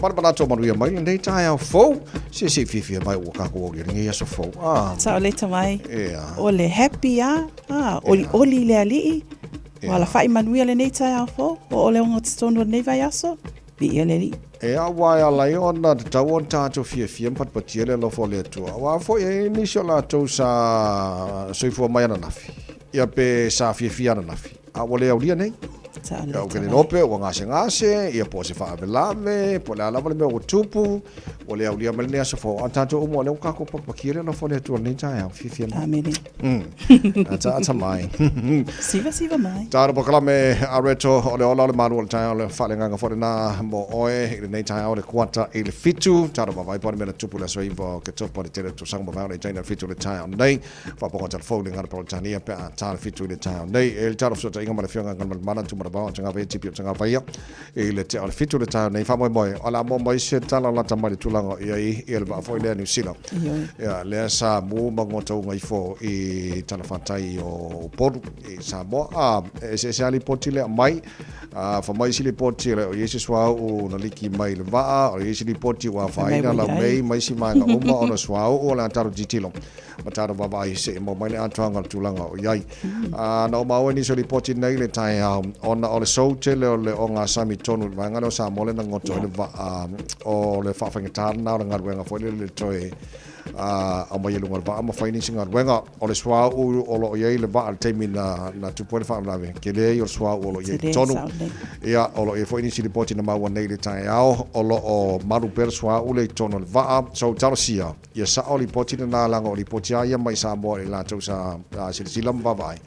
Mana mana atu o manuia mai lenei taeao fou. Se se fiafia mai ua kākou au lenei aso fou. Ah. Sao leta mai. Yeah. O le happy a. Ah, oli oli le ali'i. Ua alafai manuia lenei taeao fou. O ole ongo totonu o lenei vaiaso. Viia le Alii. E a wai ala i ona tatau ona tātou fiafia ma patipatia le alofa o le Atua. Aua foi e i ai nisi o latou sa soifua mai ananafi, ia pe sa fiafia ananafi, a ua le aulia nei. Ia ua kene lope, ua gasegase, ia po o se faalavelave, po o le a lava le mea ua tupu, ua le aulia mai lenei aso fou. A o tātou uma, o lea ua kākou pakipakia le alofa o le Atua i lenei taeao, fiafia mai. Amene. Ata ata mai. Siva siva mai. Tāna polokalame a Reto o le ola o le malu o le taeao le faaleagaga foi lena mo oe i lenei taeao le kuata i le fitu. Tāna vaavaai po o le mea na tupu le aso 9 o Oketopa le tele o tausaga mavae o le itaina le fitu i le taeao nei. Faapoga talafou le gana Peretania pe a tā le fitu i le taeao nei. E le tāna fesootaiga ma le Afioga Galumalemana Tumanavao o Tagavaia Tipi o Tagavaia i le tea o le fitu i le taeao nei. Faamoemoe o le a moa mai se tala lata mai le tulaga o i ai ia le vaa foi lea Niu Sila. Ia, lea sa mu ma gotauga ifo i talafatai o Upolu i Samoa. A, e eseese lava lipoti lea aumai. A, fa mai isi lipoti e le o i ai se suauu na liki mai i le vaa, o i ai isi lipoti ua afaina laumei ma isi vaega uma ona suauu o le a tatou tilotilo ma tatou vaavaai se i maua mai le atoaga o le tulaga o i ai. A, na ou maua i nisi o lipoti nei le taeao ona o le sou tele o le ogasami tonu i le vaega lea o Samoa lea na goto ai le vaa o le faafaigata lena o le galuega foi lele le toe Aumai i luga o le vaa ma fai nisi galuega. O le suauu o lo o i ai le vaa i le taimi na, na tupu ai le faalavelave, tele ia o le suauu o lo o i ai i totonu. Ia, o lo o i ai foi nisi lipoti na maua nei i le taeao, o lo o malu pea le suauu lea i totonu o le vaa. So, talosia, ia sao lipoti lena leaga o lipoti lava ia mai Samoa i latou sa silasila ma vaavaai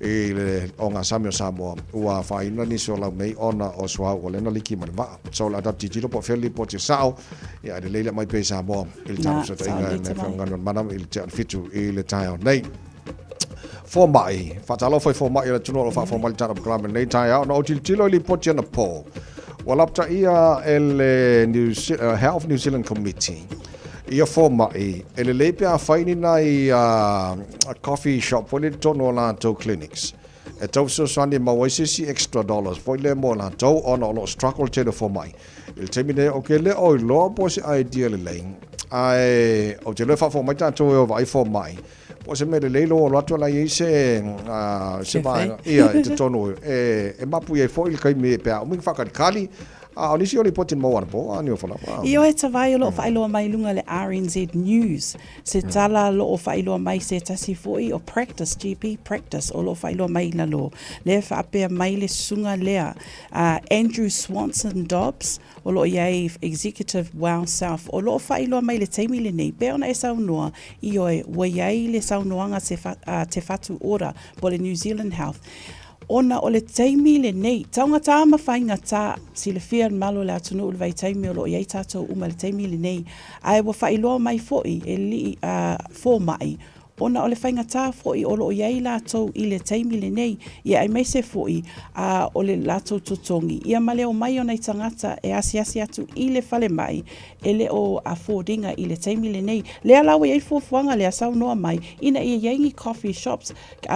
i le ogasami o Samoa, ua afaina nisi o laumei ona o suauu o lea na liki mai le vaa. So, o le a tatou tilotilo po o fea le lipoti e sao, Ia, e lelei le aumai pea i Samoa i le tatou fesootaiga i le Feagana o le Mana i le tea o le 7 i le taeao nei. Fomai, faatalofa i fomai o le atunuu o lo o faafofoga mai i le tatou polokalame i lenei taeao. Na ou tilotilo i lipoti anapo, ua lapataia e le New Health New Zealand Committee ia fomai e lelei pe a fai ni nai coffee shop foi lele i totonu o latou clinics. E tau fesoasoani e maua ai se isi extra dollars foi lea mo latou ona o lo o struggle le tele o fomai. I le taimi nei, ou te le o iloa po o se idea lelei, ae ou te iloa e faafofoga mai tatou e o vaai fomai, po o se mea lelei lou alu atu o la e i ai se, se vaega ia i totonu e, e mapu ai foi le taimi pe a umi ona faakalikali. A o nisi o lipoti na maua anapo, a Niuafolau. Ioe Tavai o lo o faailoa mai i luga le RNZ News, se tala o lo o faailoa mai se tasi foi o practice, GP practice o lo o faailoa mai i lalo. Lea e faapea mai le susuga lea a Andrew Swanson Dobbs o lo o i ai Executive Well Self o lo o faailoa mai i le taimi lenei pei ona e saunoa, ioe, ua i ai le saunoaga a Te Whatu Ora po o le New Zealand Health Ona o le taimi lenei, taugata ma faigata, silafia le malo o le atunuu i le vaitaimi o lo o i ai tatou uma i le taimi lenei, ae ua faailoa mai foi e lii a fomai, ona o le faigata foi o lo o i ai latou i le taimi lenei, ia aemaise foi a o le latou totogi, ia ma le omai o nai tagata e asiasi atu i le falemai e le o afford ina i le taimi lenei. Lea la ua i ai fuafuaga lea, saunoa mai, ina ia i ai ni coffee shops,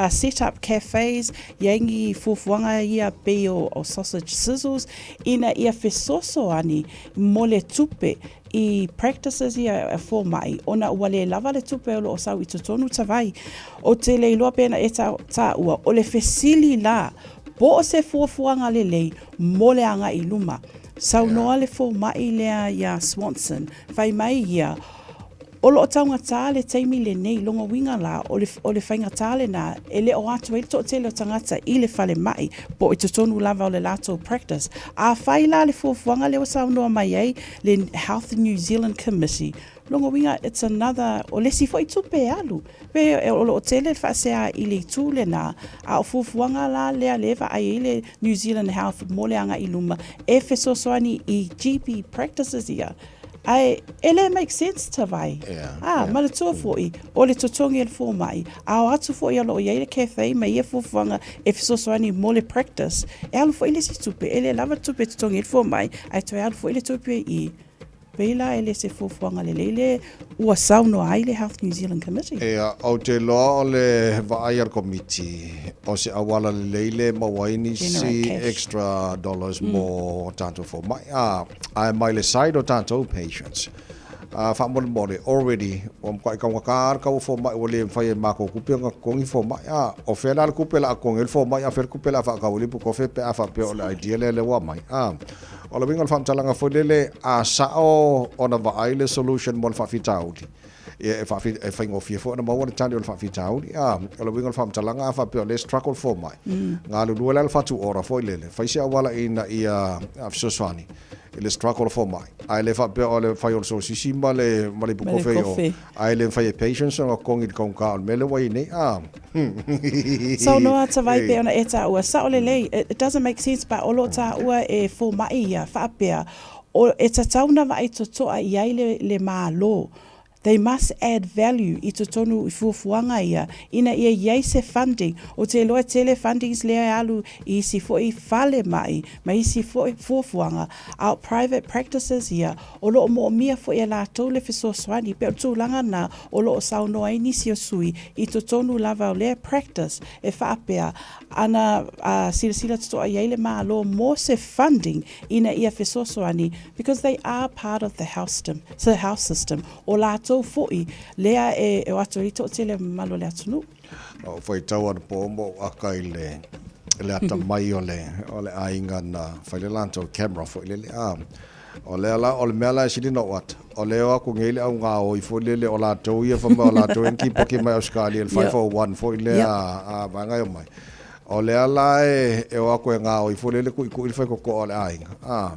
set up cafes, i ai ni fuafuaga ia pei o, o sausage sizzles, ina ia fesoasoani mo le tupe i practices ia e fomai, ona ua le lava le tupe o lo o sau i totonu tavai. Ou te le iloa pena e taua, o le fesili la, po o se fuafuaga lelei mo le agai i luma. Saunoa le fomai lea iā Swanson, fai mai ia, O lo o taugata le taimi lenei, lona uiga la, o le, o le faigata lena e le o atu ai le toatele o tagata i le falemai po o i totonu lava o le latou practice. Afai la le fuafuaga lea ua saunoa mai ai le Health New Zealand Committee, lona uiga it's another, o le isi foi tupe e alu. Pe o lo o tele le faasea i le itu lena, a o fuafuaga la lea lea e vaai ai le New Zealand Health mo le agai i luma e fesoasoani i GP practices ia. Ae e le make sense Tavai. Yeah, ah, yeah. Manatua foi, o le totogi e le fomai, a o atu foi o lo o i ai le cafe ma ia fuafuaga e fesoasoani mo le practice, e alu foi le isi tupe, e le lava le tupe e totogi ai le fomai, ae toe alu foi le tupe i pei la e le se fuafuaga lelei le ua saunoa ai le Health New Zealand Committee. Ea, ou te iloa o le vaai a le Komiti, o se auala lelei le maua ai nisi extra dollars mo tatou fomai. Ah, Ae mai le side o tatou patients, faamolemole, already ua matuai taugata lava le tau o fomai ua le mafai e matou tupe ona totogi fomai. A o fea la le tupe o le a totogi ai le fomai a o fea le tupe o le a faatau ai le iputofe pe a faapea o le idea lea lea ua aumai. A o le uiga o le faamatalaga foi lele, a sao ona vaai le solution mo le faafitauli, Ia, e faafi, e faigofie foi ona maua le tali o le faafitauli. A, o le uiga o le faamatalaga, a faapea o lea e struggle le fomai, galulue la le fatu ora foi lele, fai se auala ina ia fesoasoani i le struggle o fomai. Ae le faapea o le fai o le sosisi ma le, ma le ipu kofe i o, ae le mafai e patients ona totogi i le taugata o le mea lea ua i ai nei. A. Saunoa Tavai pei ona e taua, sao lelei, it doesn't make sense, but o lo o taua e fomai ia, faapea, O, e tatau ona vaai totoa i ai le, le Malo. They must add value i totonu i fuafuaga ia, ina ia i ai se funding. Ou te iloa e tele fundings lea e alu i isi foi falemai ma isi foi fuafuaga, a o private practices ia, o lo o moomia foi e latou le fesoasoani. Pei o le tulaga lena o lo o saunoa ai nisi o sui i totonu lava o lea practice e faapea, ana silasila totoa i ai le Malo mo se funding ina ia fesoasoani because they are part of the health system, the health system o latou foi lea e o atu ai le toatele o mamalu o le atunuu. Na ou faitau anapo ma ou aka i le le atamai o le o le aiga na fai le latou camera foi lele a. O lea la, o le mea la e sili ona ou ata, o lea e o atu nei le au gaoi foi lele o latou ia fai mai o latou e na tipoti mai Ausetalia i le 501 foi lea a vaega e omai. O lea la e o atu e gaoi foi lele tuitui le faitotoa o le aiga, a,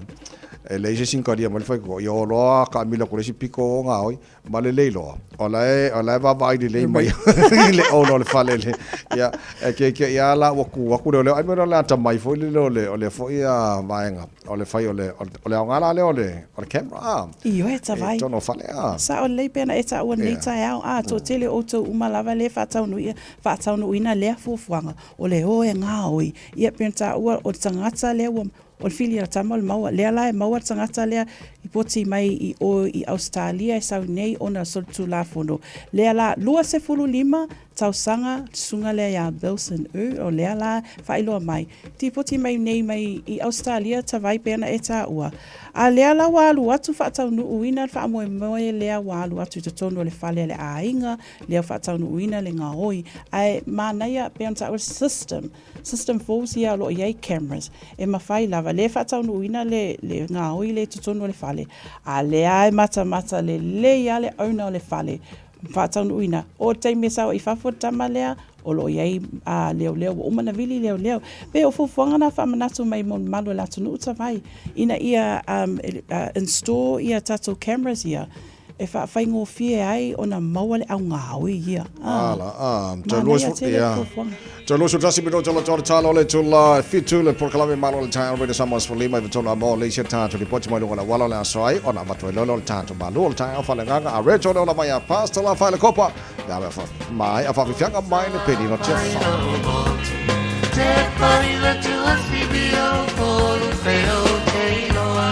e leai se isi na talia mai le faitotoa, ia o loa taamilo atu i le isi pito o gaoi. Ma lelei loa, o la e, o la e vaavaai lelei mai i le owner o le fale le, ia, e kekeʻi lava la ua tu atu leoleo, ai mea o le atamai foi lele o le, o lea foi vaega, o le fai o le, o le aoga la lea o le, o le camera, a. Ioe, tavai. I totonu o fale, a. Sao lelei pea na e taua lenei taeao, a, toatele o outou uma lava lea e faataunuia, faataunuuina lea fuafuaga, o le o e gaoi, ia pei ona taua o le tagata lea ua O le fili a tama o le maua. Lea la e maua le tagata lea i poti mai i o i Ausetalia e sau nei ona solitulafono. Lea la 25 tausaga le susuga lea ia Bilson U o lea la faailoa mai. Tipoti mai nei mai i Ausetalia tavai pea na e taua. A lea la ua alu atu faataunuuina le faamoemoe lea ua alu atu i totonu o le fale a le aiga lea faataunuuina le gaoi. Ae manaia pei ona taua le system. System falls ia o lo o i ai cameras e mafai lava lea e faataunuuina le le gaoi lea i totonu o le fale a lea e matamata lelei lava le owner o le fale faataunuuina o le taimi e sau ai i fafo le tama lea o lo o i ai a leoleo ua uma ona vili leoleo. Pei o fuafuaga na faamanatu mai mo le mamalu o le atunuu tavai ina ia install ia tatou cameras ia e faafaigofie ai ona maua le augaoi ia. Ala, a, manaia tele le fuafuaga. Toe 21 minute o le tala o le itula e 7 le polokalame malo o le taeao Radio Samoa 15 i totonu a mo le isi tatou lipoti mai luga o le auala o le aso ai ona avatu ai loa o le tatou malu o le taeao faaleagaga a Reto le ola mai a Pastor La Whaele Kopa le ave mai a whawhiwhianga mai le peni no tia wha. Te paila tua whibi o polu wheo te iloa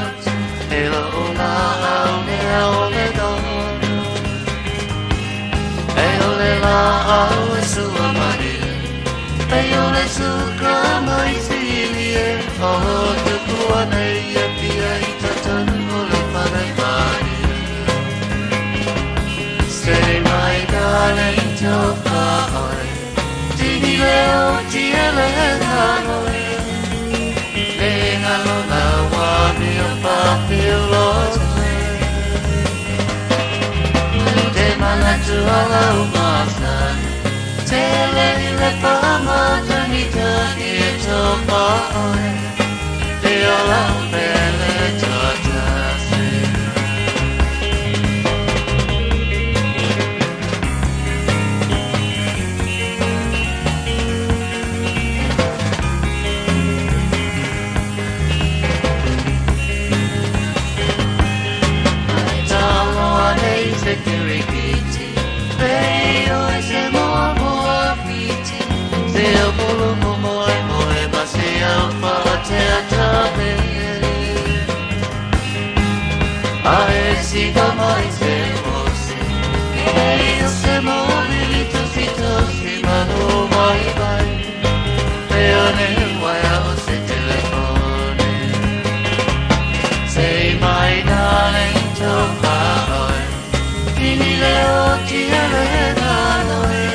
E lo o la au mea o le dono E o le la au e sua mai E o le suka mai sili e O tupu ana ia pia i tatanu o le whare mai Say my darling to whaoi Tini leo tia le ngano Le ngalo la wa mi o whawhio lo Te mana tuala o masani Te le le pa matani tani e tō whaoi Te ola o pele tōtasi Say my darling to whaoi Tini leo tia le ngalo e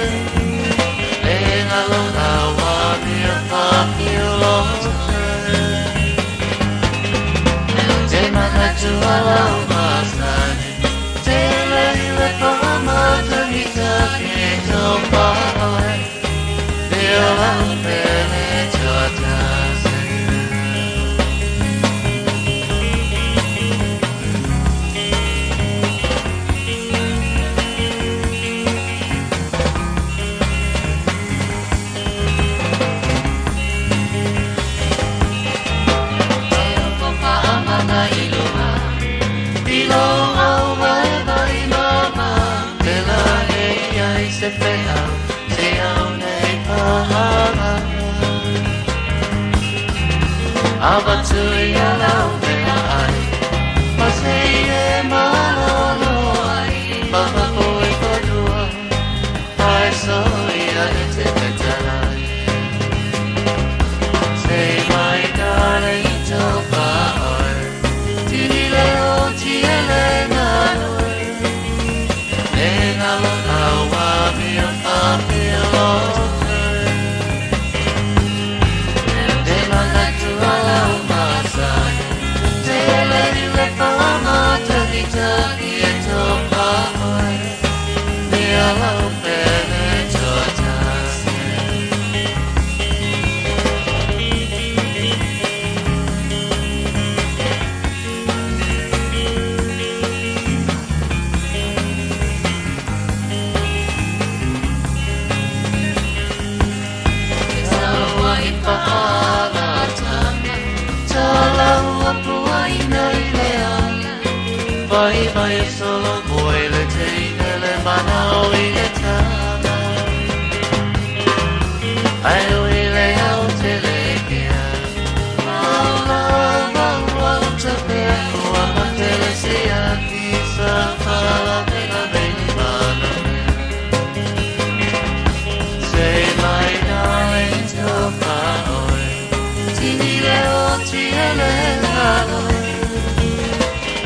Le ngalo la wa mia whawhio lo Te mana tuala o masani Te lei le paha matani take tō whaoi Te ola o pele tuatasi Say my darling to whaoi Tini leo tia le ngalo e Le ngalo awa mia whapia lo Te mana tuala o mai mai solo moi le teine le mana o i le tama. Ai o i le au te le kea. Mau la mau au te pea kua ma te le sia ki sa whala te na veini mana mea. Say my darling to pa oi. Tini le o ti ele lalo.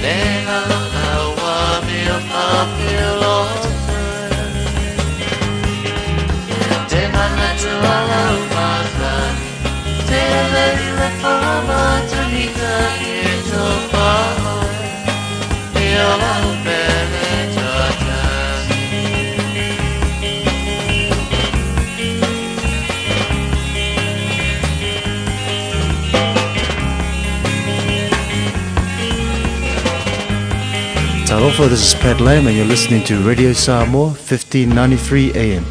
Le ngalo na wa mi o pa pilo. Te mana tu ala umazani. Te le le fama tunika i to pa oi. I ola upele tuatasi. Talofa, this is Pat Lamb, and you're listening to Radio Samoa, 1593 AM.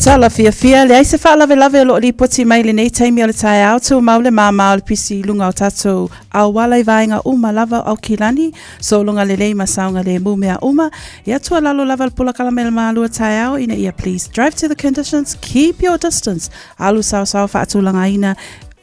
Tala fiafia, leai se faalavelave o loo lipoti mai lenei taimi o le taeao, tumau le māmā o le pisi i luga o tatou auala i vaega uma lava o Aukilani, sologa lelei ma saogalemu mea uma. Ia tuualalo lava le polokalame le malua taeao ina ia please drive to the conditions, keep your distance, alu saosaoa faatulagaina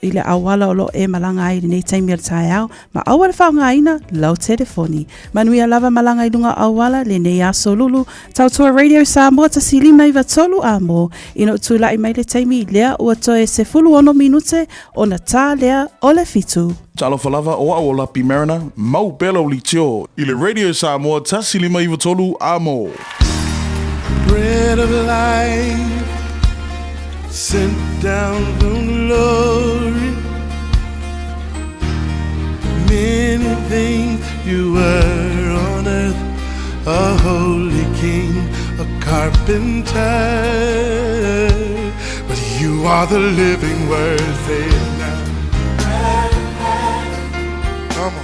i le auala o loo e malaga ai i lenei taimi o le taeao, ma aua le faaaogaina lau telefoni. Manuia lava malaga i luga o auala lenei aso lulu. Tautua Radio Samoa 1593 a mo ina ua tulai mai le taimi lea ua toe 16 minute ona tā lea o le fitu. Talofa lava, o au o Lapi Mariner, mau pea lau litio i le Radio Samoa 1593 a mo. Bread of life sent down from glory. Many things you were on earth, a holy king, a carpenter. But you are the living word, say it now. Come on.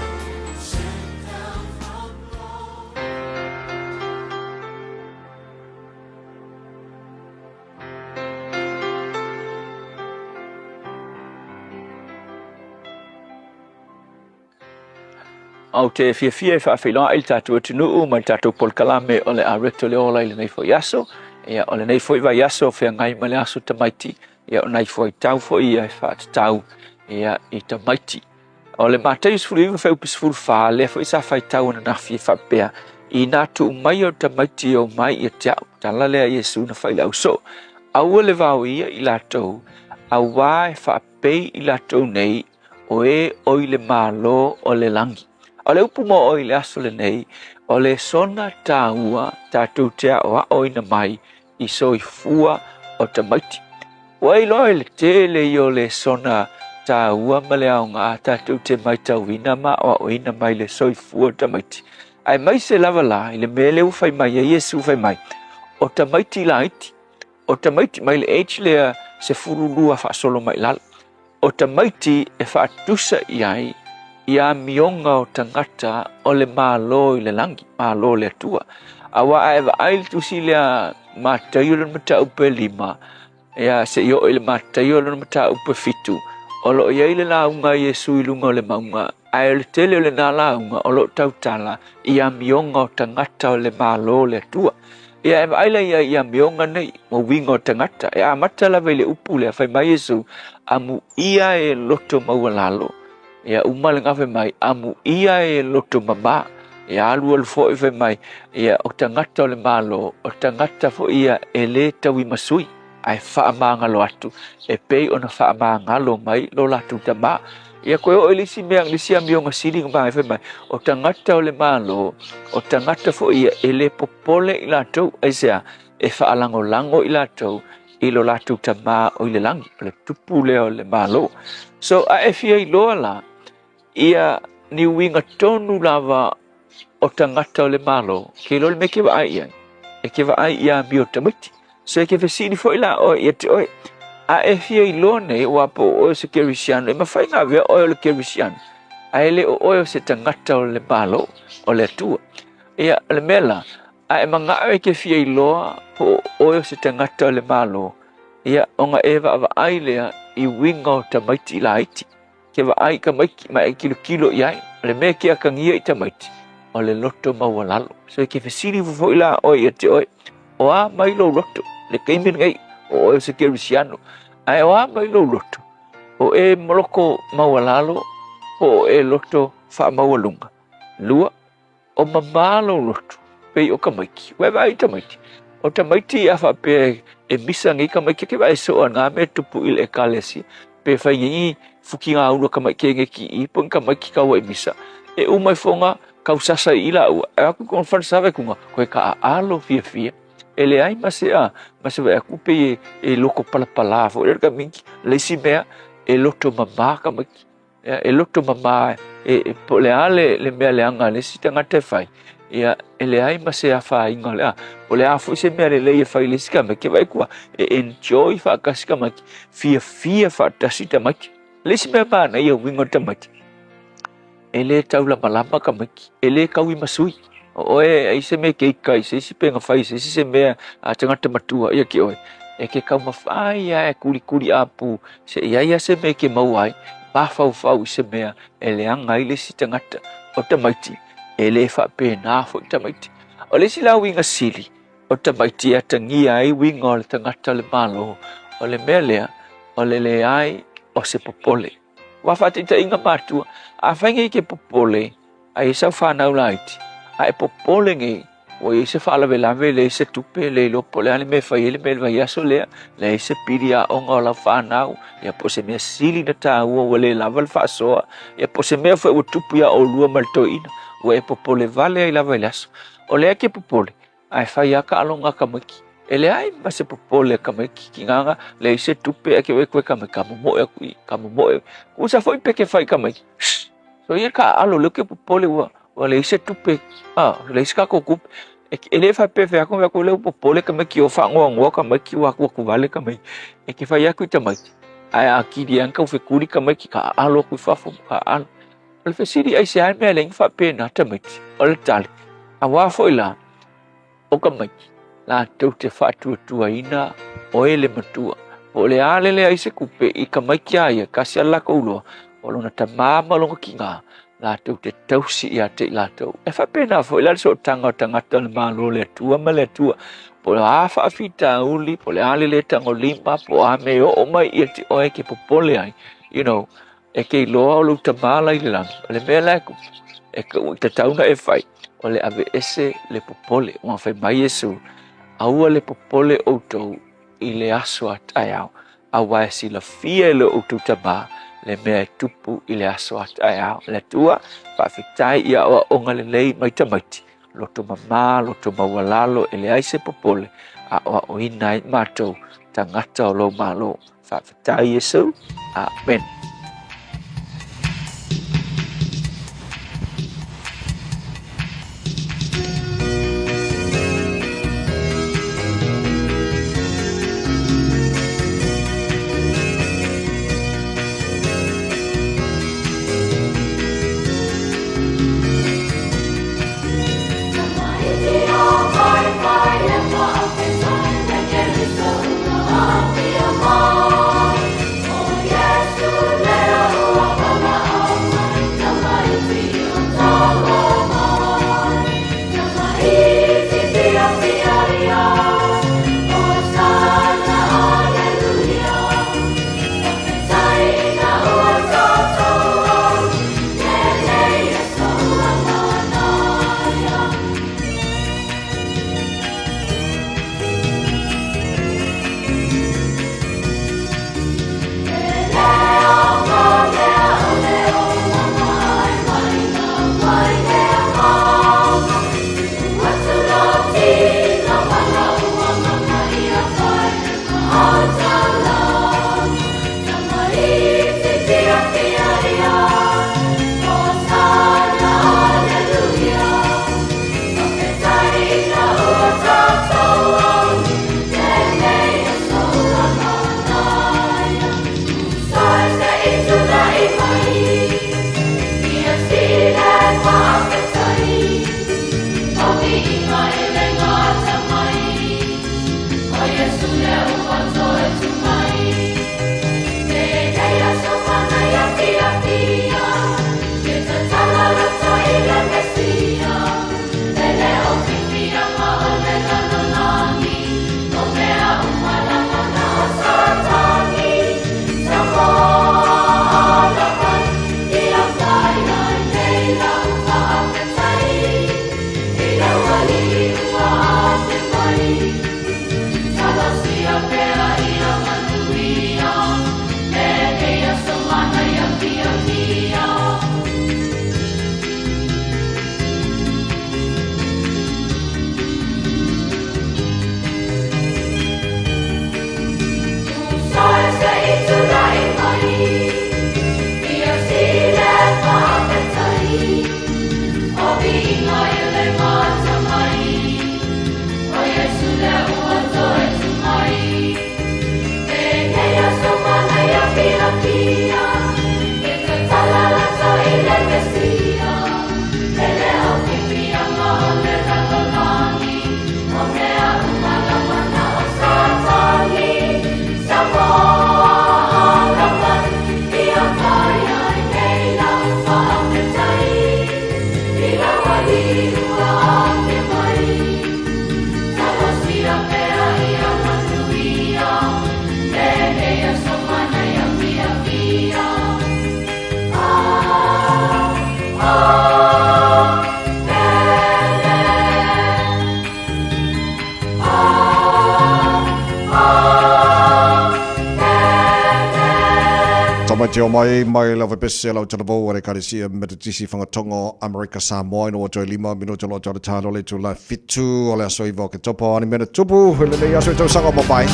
Ou te fiafia e faafeiloai i le tatou atunuu ma le tatou polokalame o le Areto le Ola i lenei foi aso. Ia, o lenei foi vaiaso o feagai ma le aso tamaiti, ia, o nai fuaitau foi ia e faatatau ia, i tamaiti. O le Mataio 19 fuaiupu 14, lea foi sa faitau ananafi e faapea, Inā tuu mai o tamaiti e o mai ia te au, tala lea a Iesu na fai i le ausoo, aua le vaoia i latou, auā e faapei i latou nei o e o i le Malo o le lagi. O le upu mo oe i le aso lenei, o le sona tāua tatou te aʻoaʻoina mai i soifua o tamaiti. Ua iloa i le tele ia o le sona tāua ma le aoga tatou te maitauina ma aʻoaʻoina mai le soifua o tamaiti. Aemaise lava la i le mea lea ua fai mai ai Iesu fai mai, o tamaiti laiti, o tamaiti mai le age lea 12 faasolo mai lalo. O tamaiti e faatusa i ai i amioga o tagata o le Malo i le lagi, Malo o le Atua. Aua a e vaai i le tusi lea Mataio lona mataupu e lima, ia seia oo i le Mataio lona mataupu e fitu, o lo o i ai le lauga a Iesu i luga o le mauga, ae o le tele o lena lauga o lo o tautala i amioga o tagata o le Malo o le Atua. Ia e vaai la ia i amioga nei, ma uiga o tagata. E amata lava i le upu lea, fai mai Iesu, Amuia e loto maualalo. Ia uma le gafe mai, Amuia e loto mamā. Ia alualu foi fai mai, ia o tagata o le Malo, o tagata foi ia e lē tauimasui, ae faamagalo atu, e pei ona faamagalo mai lo latou tamā. Ia koe oo i le isi mea, le isi amioga sili na vaai fai mai, o tagata o le Malo, o tagata foi ia e lē popole i latou, aisea, e faalagolago i latou i lo latou Tamā o i le lagi, o le tupu lea o le Malo. So, a e fia iloa la, ia ni uiga tonu lava o tagata o le Malo, ke iloa le mea e ke vaai i ai, e ke vaai i amio tamaiti. So e ke fesili foi la oe ia te oe, a e fia iloa nei ua po o oe o se Kerisiano, e mafai ona avea oe o le Kerisiano, ae le o oe o se tagata o le Malo, o le Atua. Ia, o le mea la, a e manao e ke fia iloa po o oe o se tagata o le Malo, ia, ona e vaavaai lea i uiga o tamaiti laiti. Ke vaai i tamaiti ma e kilokilo i ai. O le mea e ke atagia i tamaiti, o le loto maualalo. So e ke fesili fofo'i la oe ia te oe, o a mai lou loto, le taimi lenei, o oe o se kerisiano, ae o a mai lou loto, o e moloko maualalo, po o e loto faamaualuga. Lua, o mamā lou loto, pei o tamaiti. Ua e vaai i tamaiti. O tamaiti a faapea e misa nei tamaiti, ke vaai soo a ngā mea tupu i le ekalesia, pe fai nei fukigaulu a tamaiti e ki i, po ni tamaiti kaua i misa. E uma i fonga, kau sasa i ila ua. E aku kono whanasave kunga, koe ka alo fia fia. E leai ma se a, ma se vaai atu pei e loko palapalā foi le tamaiti. Le isi mea, e loto mamā tamaiti. Ia, e loto mamā e, po o le a le, le mea leaga a le isi tagata e fai. Ia, e leai ma se afaina o le a. Po o le a foi se mea lelei e fai i le isi tamaiti, e vaai atu e enjoy faatasi tamaiti, fiafia faatasi tamaiti. Le isi mea manaia uiga o tamaiti, e lē taulamalama tamaiti, e lē tauimasui. O oe ai se mea e keika i se isi pe na fai e se isi se mea a tagata matua ia ki oe, e ke taumafai lava e kulikuli apu seia i ai lava se mea e ke maua ai, mafaufau i se mea e leaga ai le isi tagata. O tamaiti, e lē faapena foi tamaiti. O le isi la uiga sili, o tamaiti e atagia ai uiga o le tagata o le Malo, o le mea lea, o le leai o se popole. Ua faataitaiga matua, afai nei e te popole, ai e sau fanau laiti, a e popole nei, ua i ai se faalavelave, leai se tupe, le iloa po o le a le mea e fai ai le mea i le vaiaso lea, leai se pili aoga o lau fanau, ia po o se mea sili ona taua ua le lava le faasoa, ia po o se mea foi ua tupu iā oulua ma le toeaina, ua e popole vale ai lava i le aso. O lea e te popole, ae fai lava taaloga a tamaiti. E leai ma se popole a tamaiti ki ngā leai se tupe ae ke oe koe tamaiti, ka momoe atu i, ka momoe. Kusa foi pe ke fai tamaiti, shh, so ia ka alo leo ke popole ua, ua leai se tupe, a, leai se kākou kupe. E, e le faapea fai atu, fai atu leo popole tamaiti o faanoanoa tamaiti ua atu atu vale tamaiti. E ke fai atu i tamaiti, ae a kili ana tau fekuli tamaiti, ka alo atu i fafo, ka alo. O le fesili aisea le mea leai na faapena tamaiti, o le tali, auā foi la, o tamaiti, latou te faatuatuaina oe le matua. Po o le a le leai se kupe i tamaiti a ia, kasi a latou loa, o lona tamā ma lona kinā, latou te tausi ia te i latou. E faapena foi la le sootaga o tagata o le Malo o le Atua ma le Atua. Po o a faafitauli, po o le a le lē tagolima, po o a mea e oo mai ia te oe ke popole ai, you know, E ke iloa o lou tamā la i le lagi, o le mea la e kupu, e ka tatau ona e fai, o le aveese le popole. Ua fai mai Iesu, Aua le popole outou i le aso a taeao, auā e silafia e lo outou tamā le mea e tupu i le aso a taeao. Le Atua, faafetai i aoaoga lelei mai tamaiti, loto mamā, loto maualalo, e leai se popole, aoaoina ai matou tagata o lou Malo. Faafetai Iesu. Amen. Tamaiti o mai mai lava pese lau talavou a le Ekalesia Metotisi Fagatogo Amerika Samoa ina ua toe lima minute o lo o tau le talo le itula fitu o le aso iva o Oketopa o ani mea na tupu i lenei aso i tausaga o mavae.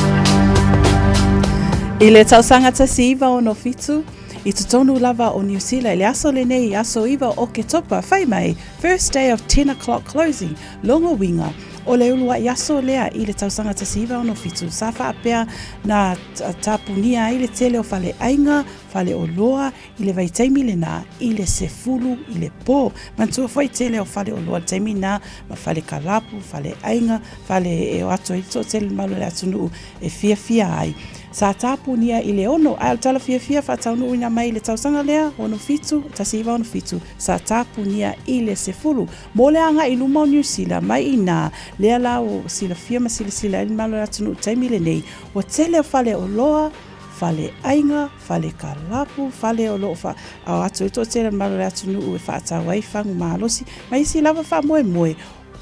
I le tausaga 1967, i totonu lava o Niu Sila i le aso lenei, aso 9 o Oketopa, fai mai, first day of ten o'clock closing, Longo uiga, o le uluai aso lea i le tausaga 1967 sa faapea na tapunia ai le tele o faleaiga, faleoloa i le vaitaimi lena i le 10 i le po. Manatua foi tele o faleoloa i le taimi na ma fale kalapu, faleaiga, fale e o atu ai le toatele mamalu o le atunuu e fiafia ai. Sa tapunia i le 6, ae o le tala fiafia faataunuuina mai i le tausaga lea, 67, 1967, sa tapunia i le 10. Mo le agai i luma o Niu Sila, mai i inā, lea la ua silafia ma silasila ai le mamalu o le atunuu i le taimi lenei, ua tele o fale oloa, fale aiga, fale kalapu, fale o lo o faaao atu ai le toatele o le mamalu o le atunuu e faatau ai fagu malosi, ma isi lava faamoemoe.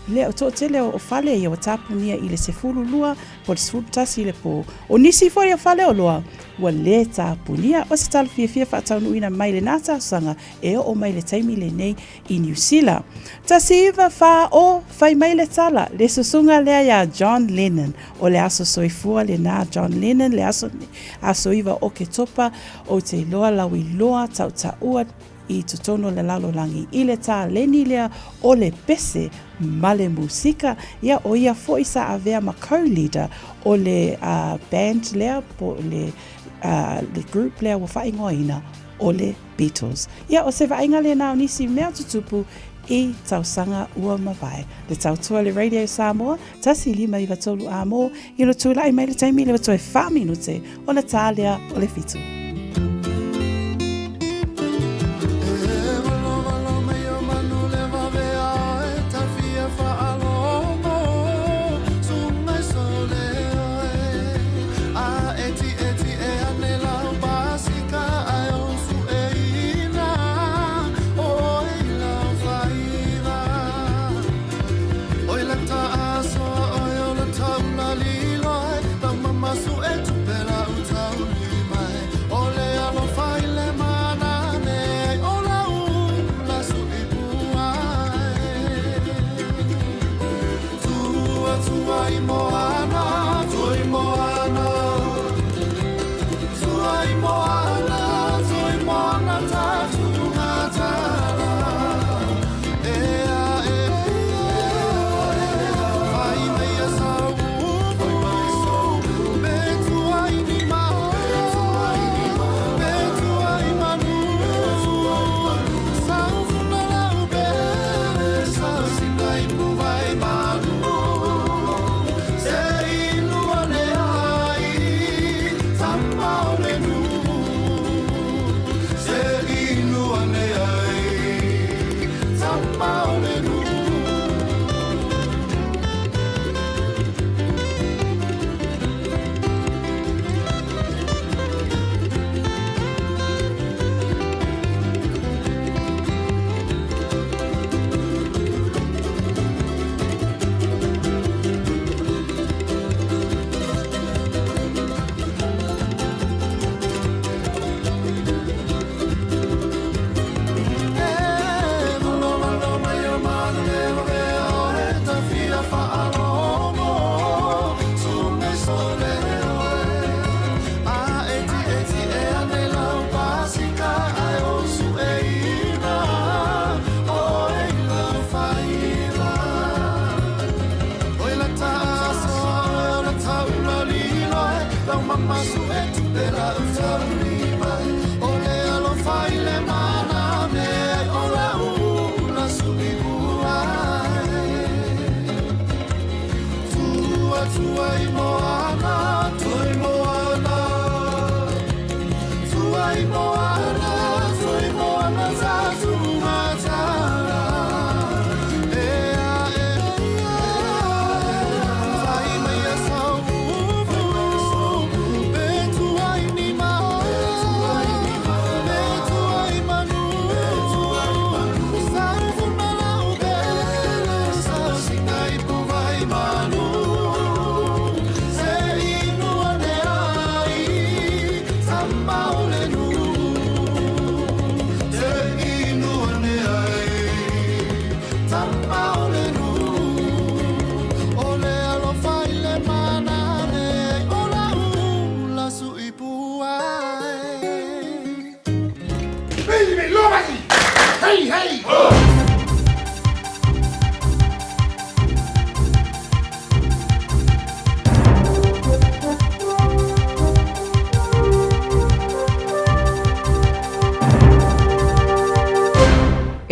Le toatele o fale ia ua tapunia i le 12 po o le 11 i le po. O nisi foi o fale oloa ua lē tapunia. O se tala fiafia faataunuuina mai lenā talosaga e oo mai le taimi lenei i Niu Sila. 1940, fai mai le tala, le susuga lea iā John Lennon. O le aso soifua lenā John Lennon, le aso, aso 9 o Oketopa, ou te iloa lau iloa tautaua i totonu o le lalolagi i le taleni lea o le pese ma le musika. Ia, o ia foi sa avea ma co-leader o le uh, band lea po le, uh, le group lea ua faaigoaina o le Beatles. Ia, o se vaaiga lena o nisi mea tutupu i tausaga ua mavae. Le tautua le Radio Samoa, 1593 a mō, i lo tūlaʻi mai le taimi le toe 4 minute ona tā lea o le fitu.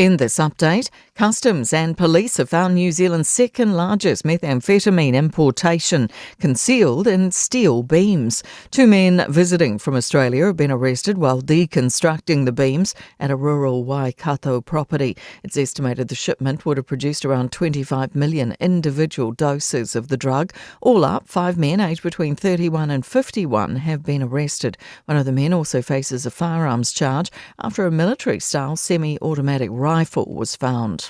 In this update, Customs and police have found New Zealand's second largest methamphetamine importation concealed in steel beams. Two men visiting from Australia have been arrested while deconstructing the beams at a rural Waikato property. It's estimated the shipment would have produced around 25 million individual doses of the drug. All up, five men aged between 31 and 51 have been arrested. One of the men also faces a firearms charge after a military style semi automatic rifle was found.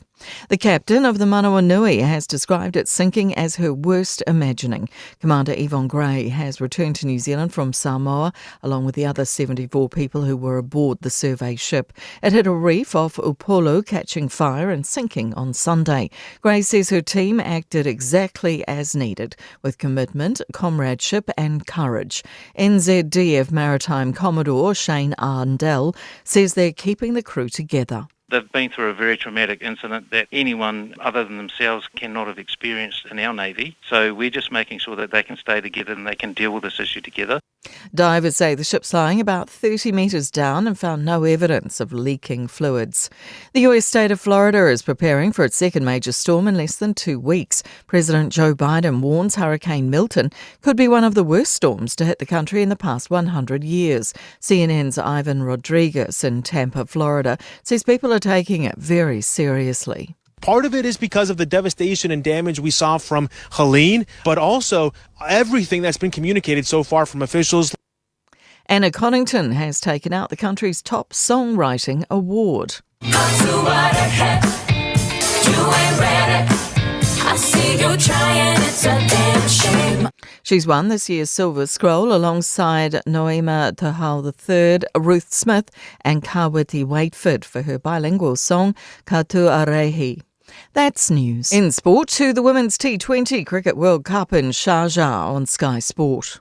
The captain of the Manawanui has described its sinking as her worst imagining. Commander Yvonne Gray has returned to New Zealand from Samoa along with the other 74 people who were aboard the survey ship. It hit a reef off Upolu, catching fire and sinking on Sunday. Gray says her team acted exactly as needed, with commitment, comradeship and courage. NZDF Maritime Commodore Shane Arndell says they're keeping the crew together. They've been through a very traumatic incident that anyone other than themselves cannot have experienced in our Navy. So we're just making sure that they can stay together and they can deal with this issue together. Divers say the ship's lying about 30 metres down and found no evidence of leaking fluids. The US state of Florida is preparing for its second major storm in less than two weeks. President Joe Biden warns Hurricane Milton could be one of the worst storms to hit the country in the past 100 years. CNN's Ivan Rodriguez in Tampa, Florida, says people are taking it very seriously. Part of it is because of the devastation and damage we saw from Helene, but also everything that's been communicated so far from officials. Anna Connington has taken out the country's top songwriting award. She's won this year's Silver Scroll alongside Noema Tahal III, Ruth Smith, and Kawiti Waitford for her bilingual song Katu Arehi. That's news. In sport, to the Women's T20 Cricket World Cup in Sharjah on Sky Sport.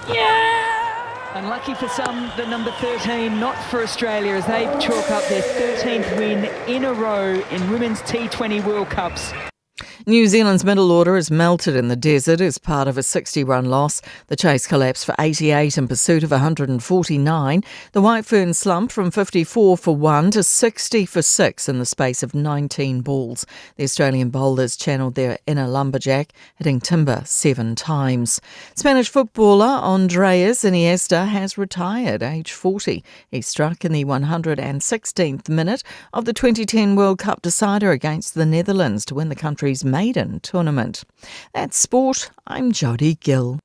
Yeah! Unlucky for some, the number 13, not for Australia, as they chalk up their 13th win in a row in Women's T20 World Cups. New Zealand's middle order is melted in the desert as part of a 60 run loss. The chase collapsed for 88 in pursuit of 149. The White Fern slumped from 54 for 1 to 60 for 6 in the space of 19 balls. The Australian bowlers channeled their inner lumberjack, hitting timber seven times. Spanish footballer Andreas Iniesta has retired, age 40. He struck in the 116th minute of the 2010 World Cup decider against the Netherlands to win the country's maiden tournament. That's sport. I'm Jodie Gill.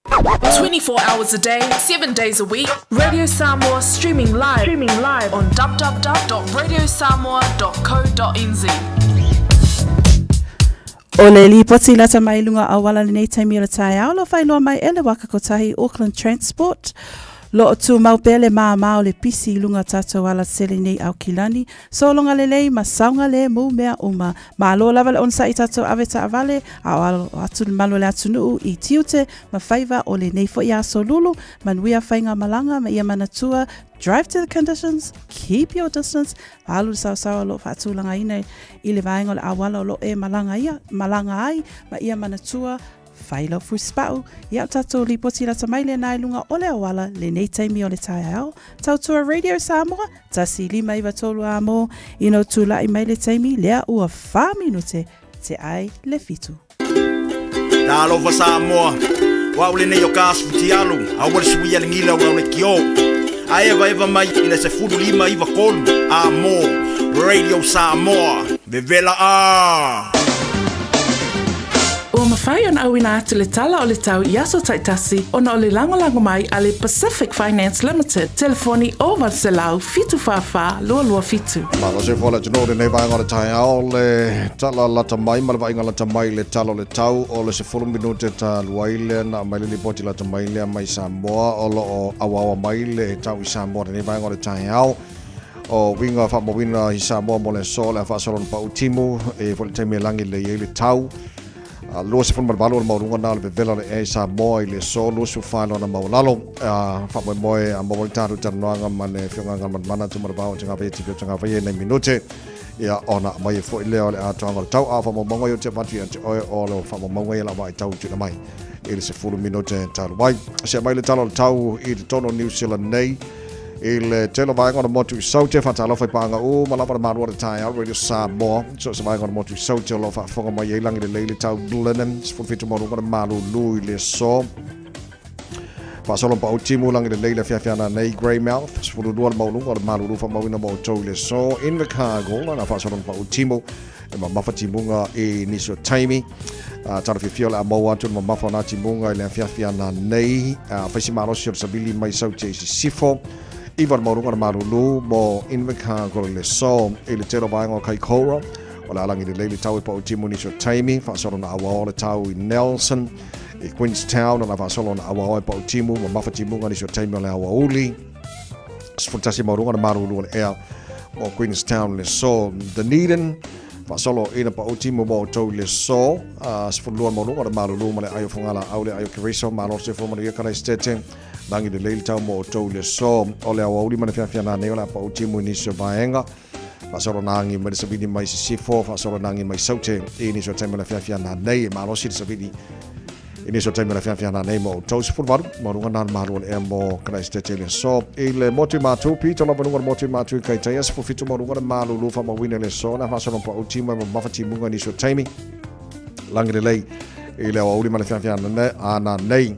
24 hours a day, 7 days a week, Radio Samoa streaming live, streaming live on www.radiosamoa.co.nz. O le lipoti lata mai lunga auala lenei taimi o le taeao, lo whailoa mai e le waka kotahi Auckland Transport. Lo o tūmau pea le māmā o le pisi i lunga tātou ala sele nei Aukilani. Sologa lelei ma saogalēmū mea uma. Malo lava le onosaʻi tatou ave taavale, a o alo atu le malu o le atunuu i tiute ma faiva o lenei foʻi aso lulu, manuia faigamalaga ma ia manatua, drive to the conditions, keep your distance, ma alu le saosaoa o loo faatulagaina i le vaega o le auala o loo e malaga ia, malaga ai ma ia manatua, Fai lau fusipau, ia o tatou lipoti lata mai lena i luga o le auala lenei taimi o le taeao. Tautua Radio Samoa, 1593 a mō, ina o tula'i mai le taimi lea ua 4 minute te ai le fitu. Talofa Samoa, o au lenei o ka asu fitialu, aua le suia le gila o lau lekiō. A evaeva mai i le 1593 a mō Radio Samoa, vevela ā! Ua mafai ona auina atu le tala o le tau i aso taitasi ona o le lagolago mai a le Pacific Finance Limited, telefoni 0800 744 227. Malo se fola tino lenei vaega o le taeao le tala lata mai ma le vaaiga lata mai le tala o le tau o le 10 minute talu ai lea na aumai le lipoti lata mai lea mai Samoa o lo o auaoa mai le tau i Samoa lenei vaega o le taeao o uiga faamauina i Samoa mo le aso o le a faasolo ona pau timu e foi le taimi e lagi lelei ai le tau. 28 o le maualuga na o le vevela o le ea i Samoa i le aso 24 lona maualalo. Faamoemoe a maua le tatou talanoaga ma le Afioga Galumalemana Tumalevao o Tagavaia TV o Tagavaia i nai minute ia ona aumai ai foi lea o le atoaga o le tau. A o faamaumauga ia ou te avatu ia te oe o le faamaumauga ia la vaai tau tuuina mai i le 10 minute talu ai. Se mai le tala o le tau i totonu o New Zealand nei i le tele o vaega o le motu i Saute, faatalofa i paaga uma lava le malu o le taeao Radio Samoa. So se vaega o le motu i Saute o lo o faafofoga mai ai lagi lelei le tau Blenheim, 17 maualuga le malulu i le aso. Faasolo pau timu lagi lelei le afiafi nei Greymouth, 12 le maualuga o le malulu faamauina mo outou i le aso. Invercargill, na faasolo pau timu e mamafa timuga i nisi o taimi. Tala fiafia o le a maua atu le mamafa o nā timuga i le afiafi ana nei. Faisi malosi o le savili mai Saute i Sisifo. Iva le maualuga o le malulu mo Invercargill i le aso. I le tele o vaega o Kaikoura, o le a lagi lelei le tau e pau timu i nisi o taimi. Faasolo na auaoa le tau i Nelson. I Queenstown, o le a faasolo na auaoa e pau timu, mamafa timuga i nisi o taimi o le aoauli. 11 maualuga le malulu o le ea mo Queenstown le aso. Dunedin, faasolo ina pau timu mo outou i le aso. 12 maualuga le malulu ma le ai o Fogalaau le ai o Keriso, malo se fua manuia Karaisitete. Lagi lelei le tau mo outou i le aso. O le aoauli ma le fiafia nei o le a pau timu i nisi o vaega. Faasolo na agi mai le savili mai Sisifo, faasolo na agi mai Saute i nisi o taimi o le afiafi ana nei e malosi le savili i nisi o taimi o le afiafi ana nei mo outou. 18 maualuga na le malu o le ea mo Karaisitete i le aso. I le motu i Mātū, pito lava luga o le motu i Mātū i Kaitaia, 17 maualuga le malulu faamauina i le aso, na faasolo pau timu e mamafa timuga i nisi o taimi. Lagi lelei i le aoauli ma le afiafi ana nei.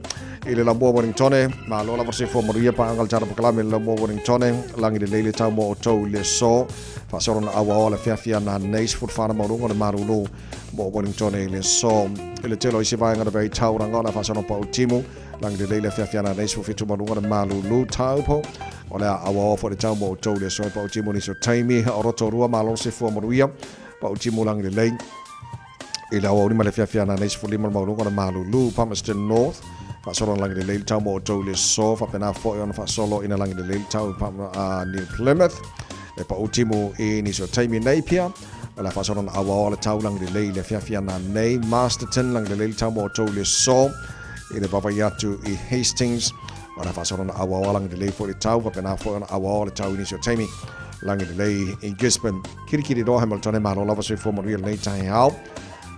I le lamua Wellingtone, malo lava se fua manuia paanga le tala pakalame le lamua Wellingtone, lagi lelei le tau mo outou i le aso, faasolo na auaoa le afiafi ana nei, 14 maualuga le malulu mo Wellingtone i le aso. I le tele o isi vaega na vei tauranga o le faasolo pau timu, lagi lelei le afiafi ana nei, 17 maualuga le malulu Taupo, o le a auaoa foi le tau mo outou i le aso e pau timu nisi o taimi, o Rotorua, malo se fua manuia, pau timu lagi lelei. I le aoauli ma le afiafi ana nei 15 le maualuga o le malulu Palmerston North faasolo na lagi lelei le tau mo outou i le aso faapena foi ona faasolo ina lagi lelei le tau i New Plymouth e pau timu i nisi o taimi Napier o le a faasolo na auaoa le tau lagi lelei i le afiafi ana nei Masterton lagi lelei le tau mo outou i le aso i le vaavaai atu i Hastings o le a faasolo na auaoa lagi lelei foi le tau faapena foi ona auaoa le tau i nisi o taimi lagi lelei i Gisborne Kirikiri roa Hamilton e malo lava soifua manuia lenei taeao.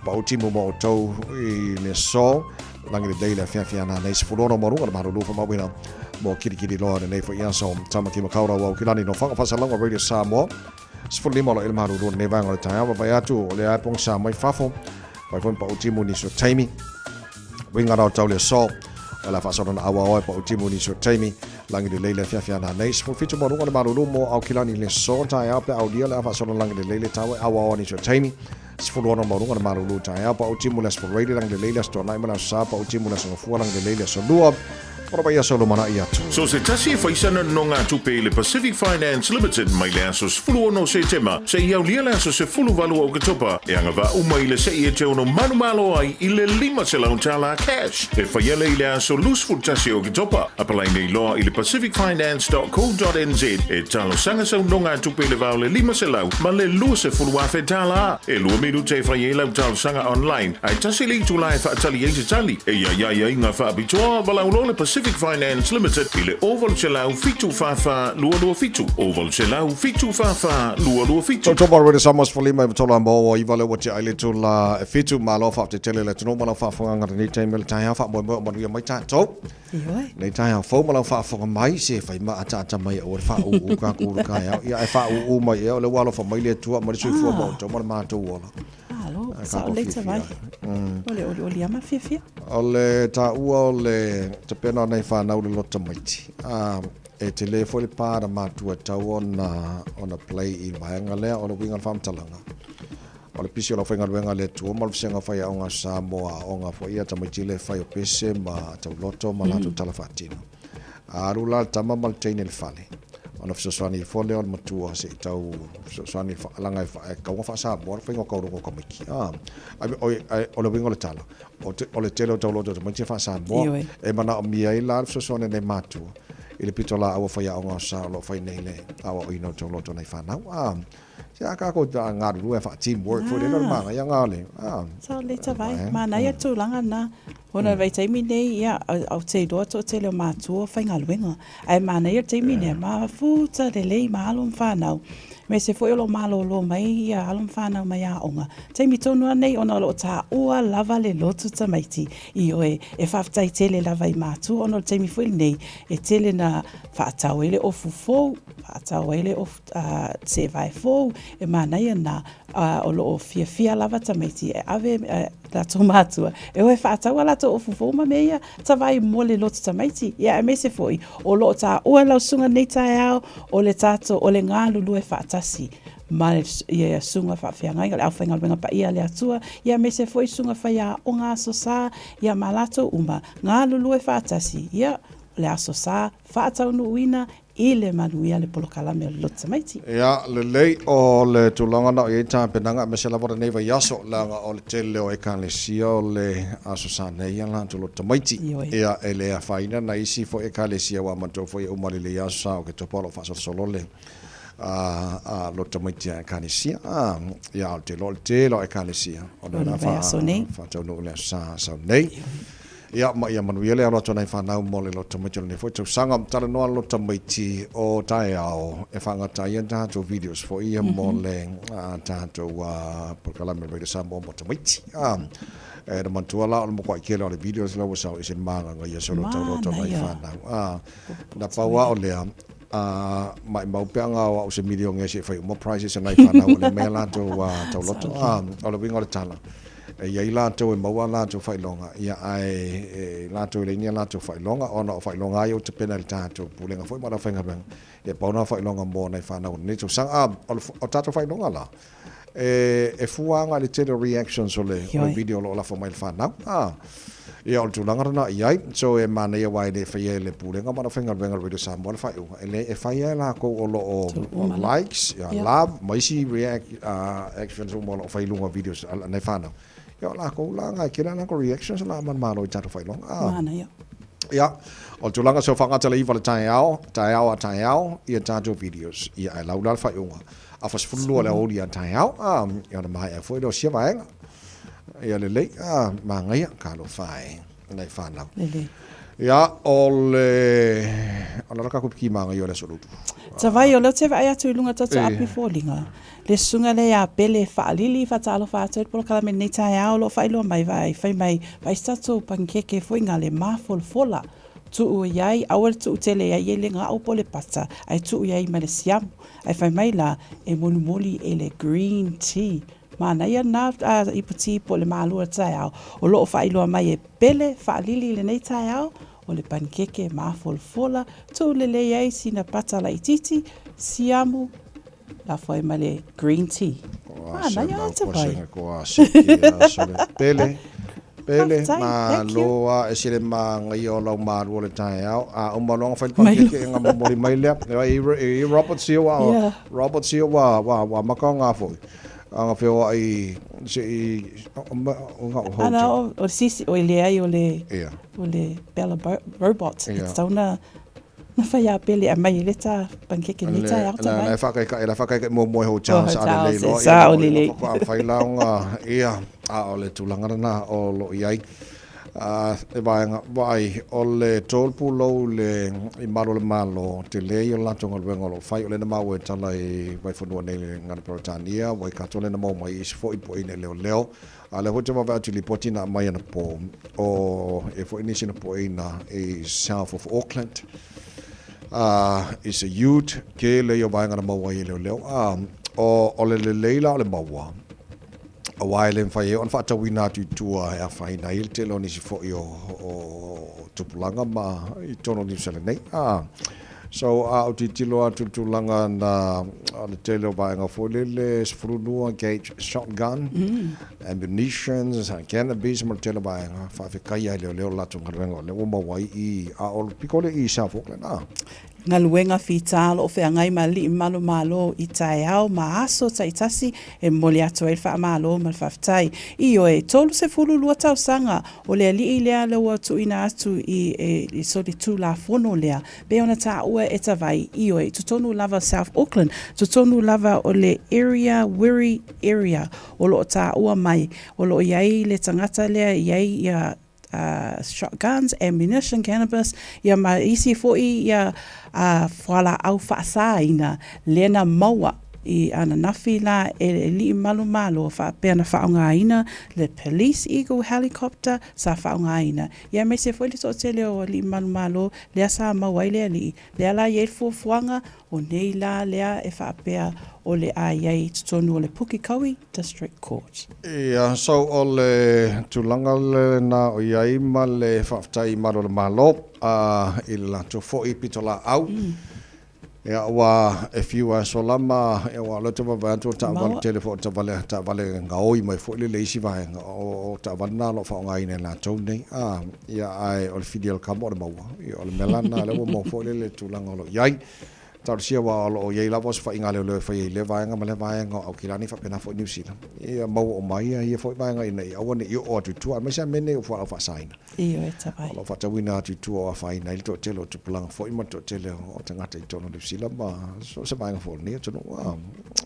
Pau timu mo outou i le aso. Lagi lelei le afiafi ana nei 16 maualuga le malulu faamauina mo Kirikiri Roa lenei foi aso. Tamaki Makaurau au kilani no whanga whasalanga Radio Samoa. 15 o le malulu lenei vaega o le taeao. Vaavaai atu o lea e pogisa mai fafo. Vai foi pau timu nisi o taimi. Winga rau tau le aso. O le a faasolo na auaoa e pau timu nisi o taimi. Lagi lelei le afiafi ana nei. 17 maualuga le malulu mo Aukilani le aso. Taeao pe aulia le a faasolo lagi lelei le tau e auaoa nisi o taimi. 16 maualuga le malulu taeao pau timu le Aso Faraile lagi lelei le Aso Toonai ma le Aso Sa pau timu le Aso Gafua lagi lelei le Aso Lua. Ora mai aso lumanai atu. So se tasi e faisana nonogatupe i le Pacific Finance Limited mai le aso 16 Setema seia aulia le aso 18 Oketopa e agavaa uma i le se'i e te ono manumalo ai i le $500 tala cash e faia lea i le aso 21 Oketopa. Apalai nei loa i le pacificfinance.co.nz e talosaga sau nonogatupe i le va o le $500 ma le $20,000 tala. E lua minute e fai ai lau talosaga online, ae tasi le itula e faatali ai se tali e iai ai ai ngā faapitoa, valaau loa le Pacific. Pacific Finance Limited i le 0800 744 227, 0800 744 227. Tautopa Radio Samoa 15 i matola mo o iwa le ua tia ai le tula e fitu malo whaaftetele le atunuu ma lau faafofoga lenei taimi o le taeao faamoemoe o manuia mai tatou. Ioe. Nei taeao fou ma lau faafofoga mai se fai ma ataata mai aua le faaūū tatou le taeao. Ia ae faaūū mai ea o lea ua alofa mai le Atua ma le soifua ma outou ma le matou ola. Malo, Ae sao tatou lei fiafia tavai. ai. Mm. O le olioli ama fiafia. O le taua o le tapena o nai whanau le loto tamaiti. E tele foi le pā na matua e tau ona, ona play i vaega lea o le uiga o le faamatalaga. O le pisi o le aufaigaluega a le Atua ma le Vasega Faiaoga o Samoa, aoga foi ia tamaiti le fai o pese ma tauloto ma latou tala faatino. A alu la le tama ma le teine i le fale, ona fesoasoani ifo lea o le matua se i tau fesoasoani i le faalaga e tatau ona faa-Samoa le faiga o tauloto o tamaiti. Ai, o le uiga o le tala, o le tele o tauloto o tamaiti e faa-Samoa, e manaomia ai la le fesoasoani a nai matua i le pitolaau a faiaoga o Sa o lo o fai nei le aoaoina o tauloto o nai fanau. Se a kākou ta galulue wha team work foi lele o le māngaia ngā le. Ah. Sao le tavai, mānaia tūlanga nā. Ona mm. vaitaimi nei, ia, au te iloa tō tele o mātua whaingaluenga. Ai mānaia taimi nei, mā futa lelei ma alo mwhānau. Me se foi o lo mālōlō mai ia alo whānau mai a onga. Taimi tonu anei ona o lo tā ua lava le lotu tamaiti. I oe, e whawhitai tele lava i mātua ona o le taimi foi nei, e tele na whaatau ele ofu fou, whaatau ele ofu se vae fou e manaia na o loo fiafia lava tamaiti e ave latou matua e o e faatau a latou ofu fou ma mea ia tavai mo le lotu tamaiti ia aemaise foi o loo taua lau susuga nei taeao o le tatou o le galulue faatasi ma ia susuga faafeagaiga le aufaigaluega paia a le Atua ia aemaise foi susuga faiaoga aso sa ia ma latou uma galulue faatasi ia o le aso sa faataunuuina i le manuia le polokalame o le lotu tamaiti. Ia, lelei, o le tulaga na o i ai tapenaga aemaise lava lenei vaiaso, leaga o le tele o Ekalesia o le Aso Sa nei ia latou lotu tamaiti. Ioe. Ia, e le afaina nai isi foi Ekalesia aua matou foi e uma lelei Aso Sa o Oketopa o lo o faasolosolo le a, a lotu tamaiti a Ekalesia. A, ia, ae ou te iloa o le tele o Ekalesia o O lea le la vaiaso nei. faataunuu i le Aso Sa sau nei. Ioe. Ia, ma ia manuia le alo atu a nai fanau mo le loto tamaiti o lenei foi tausaga. Talanoa le loto tamaiti o taeao e faagata ai a tatou videos foi ia mo le tatou polokalame Radio Samoa mo tamaiti. E na manatua la o le matuai tele o le videos la ua sau ese le magaga ia solo tau loto nai fanau. Na pau lava o lea, maimau pe aga o au se milione se i fai uma prizes a nai fanau o le mea latou tau loto. O le uiga o le tala, E i ai latou e maua a latou faailoga, ia, ae e latou e leai ni a latou faailoga, ona o faailoga lava ia ua tapena e le tatou Pulega foi ma le aufaigaluega, ia pau na o faailoga mo nai fanau o lenei tausaga. A, o le, o tatou faailoga la, e, e fua agai i le tele o reactions o le, o le video o lo o lafo mai i le fanau. A, ia, o le tulaga lena i ai. So, e manaia aua e le faia e le Pulega ma le aufaigaluega o le Radio Samoa le faaiuga, e leai, e fai lava e latou o lo o likes, ia, love, ma isi react, actions uma o lo o fai i luga o videos a nai fanau. Ia, o latou la, e tele a latou reactions o le a manumalo i tatou faailoga. Manaia. Ia, o le tulaga so faagata le 9 le taeao, taeao a taeao, ia tatou videos. Ia, ae lau la le faaiuga. Afa 12 le aoauli a taeao, ia ona maea foi lea o sia vaega. Ia lelei, manaia, talofa e nai fanau. Lelei. Ia, o le, o le ala tatou piki manaia o le aso Lutu. Tavai, o lea ou te vaai atu i luga o tatou api foliga, le susuga lea ia Pele Faalili, faatalofa atu ai le polokalame i lenei taeao o lo o faailoa mai, vaai, fai mai, vaai se tatou panikeke foi na le mafolafola, tuu i ai, aua le tuu tele i ai e le gao po o le pata, ae tuu i ai ma le siamu. Ae fai mai la, e molimoli e le green tea. Manaia lena ipu ti po o le malua taeao o lo o faailoa mai e Pele Faalili i lenei taeao, o le panikeke mafolafola, tuu lelei ai sina pata laitiiti, siamu, lafo ai ma le green tea. Manaia atu vai. Pele, Pele, malo a e sele māngaia o lau malua o le taeao. A uma loa ona fai le panikeke e nga momoli mai lea. E Robert Seal, Robert Seal wa, wa, wa maka o ngā foi. Anga feoai se i o nga o Ana o sisi o leai o le o le Bella Robot. E tatau na na whai a pele a mai e le tā pankeke nei tā au tā mai. La whakaika, la whakaika mo moe ho chance a le loa. Sa o le lei. Whai laonga, ia, a o le tūlanga na o lo i ai. E vaega vaai o le tolu pulou le i malu o le Malo, tele ia o le latou galuega o lo o fai, o lea na maua e tala i Vaifanua nei i le Gagana Peretania, Waikato lea na maua mai isi foi poeina i leoleo, a o lea foi ou te vaavaai atu i lipoti na aumai anapo, o e foi nisi na poeina i South of Auckland, i se ute, tele ia o vaega na maua ai e leoleo, a o le lelei la o le maua, aua e le mafai ai ona faatauina atu i tua e afaina ai le tele o nisi foi o, o tupulaga ma i totonu o Niu Sila nei. Ah, so a ou tilotilo atu i le tulaga na o le tele o vaega foi lele 12 gauge shotgun, ammunitions, cannabis ma le tele o vaega, faafetai lava i leoleo le latou galuega o lea ua maua ai i, a o le piko lea i South Auckland, ah. Galuega fita o lo o feagai ma alii malu malo i taeao ma aso taitasi e momoli atu ai le faamalo ma le faafetai. Ioe, 32 tausaga o le alii lea lea ua tuuina atu i i solitulafono lea pei ona taua e Tavai, ioe, i totonu lava o South Auckland, totonu lava o le area, Wiri area o lo o taua mai, o lo o i ai le tagata lea e i ai ia shotguns, ammunition, cannabis, ia ma isi foi ia fualaau faasaina lea na maua i ananafi la e alii malu malo faapea na faaaogaina le Police Eagle Helicopter sa faaaogaina ia aemaise foi le toatele o alii malu malo lea sa maua ai le alii lea la i ai le fuafuaga O nei la lea e faapea o le a i ai i totonu o le Pukekohe District Court. Ia, so o le tulaga lena o i ai ma le faafetai i malu o le Malo i le latou foi pitolaau. Ia, ua e fiu lava e sola ma, ia, aua o lea ou te vaavaai atu o taavale tele foi o taavale, taavale gaoi mai foi lele i isi vaega, o taavale na o lo o faaaogaina e latou nei. Ia, ae o le fili o le kamo o le maua. Ia, o le mea la lena, lea ua maua foi lele tulaga o lo o i ai. Talosia aua o lo o i ai lava o se faiga a leoleo e fai ai i lea vaega ma lea vaega o Aukilani faapena foi Niu Sila. Ia maua uma ai ia foi vaega ina ia aua ne i oo atu i tua, aemaise lava mea nei o fualaau faasaina. Ioe, tavai. O lo o faatauina atu i tua o afaina ai le toatele o tupulaga foi ma le toatele o tagata i totonu o Niu Sila ma so o se vaega foi o lenei atunuu.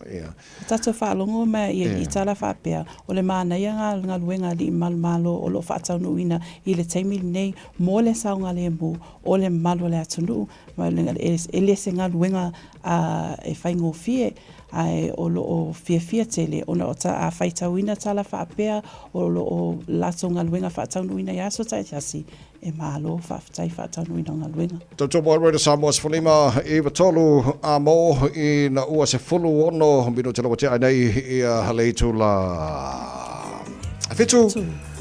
Ia. Tatou faalogo mai i tala faapea, o le manaia galuega a alii malomalo o lo o faataunuuina i le taimi lenei mo le saogalemu o le mamalu o le atunuu, ma e le se galuega e faigofie, ae o lo o fiafia tele ona a faitauina tala faapea o lo o latou galuega faataunuuina i aso taitasi, E malo, faafetai faataunuuina o galuega. Tautua mai Radio Samoa 15 93 a mo ina ua 16 minute lava tea ai nei ia le itula fitu.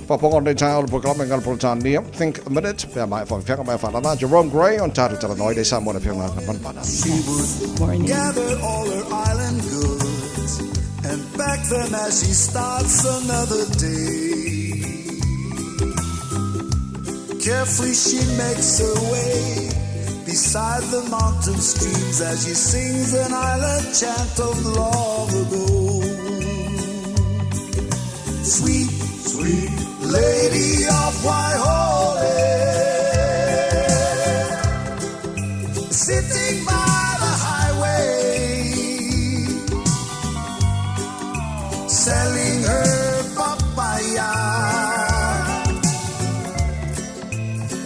Whaponga o nei taeao le polokalame ngā Peretania Think a Minute pea mai whawhiwhianga mai whanana Jerome Gray on tātou tala noi nei Samoa na whionga ngā manamana. She would gather all her island goods and pack them as she starts another day. Carefully she makes her way beside the mountain streams as she sings an island chant of long ago. Sweet, sweet lady of Waihole, sitting by the highway, selling her papaya,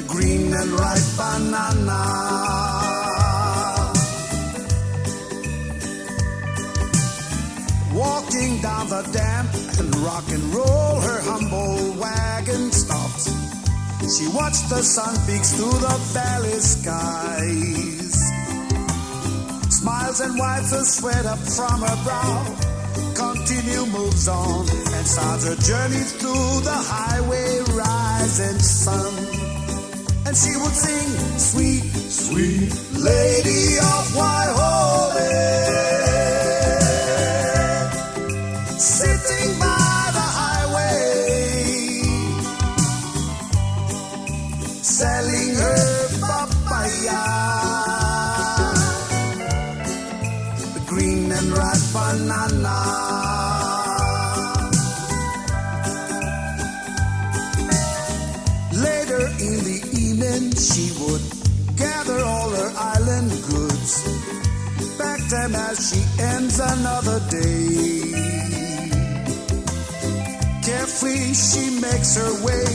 green and ripe banana. Walking down the damp and rock and roll, her humble wagon stops. She watched the sun peeks through the valley skies. Smiles and wipes the sweat up from her brow. Continue moves on and starts her journey through the highway rising sun. And she would sing, sweet, sweet lady of Waihole, sitting by the highway, selling her papaya, the green and ripe banana. Later in the evening, she would gather all her island goods, pack them as she ends another day. Carefully she makes her way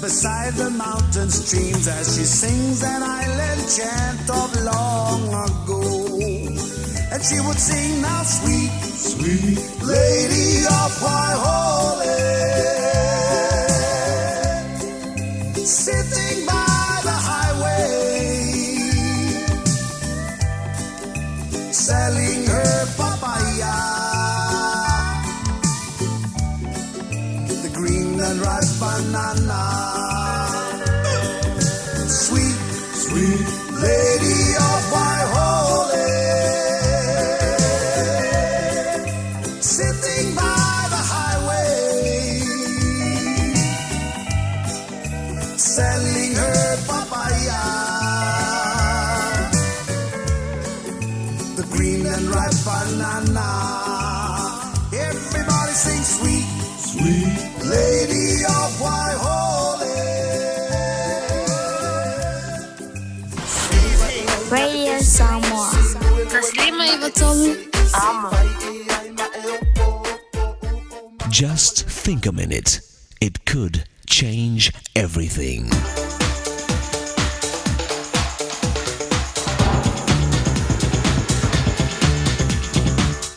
Beside the mountain streams as she sings an island chant of long ago. And she would sing now, sweet, sweet lady of Waihole, sitting by the highway, selling her papaya, the green and ripe banana. Sweet, sweet lady of Waihole, sitting by the highway, selling her papaya, the green and ripe banana. Everybody sing sweet, sweet lady of Waihole. Radio Samoa. 1593 Amo. Just think a minute. It could change everything.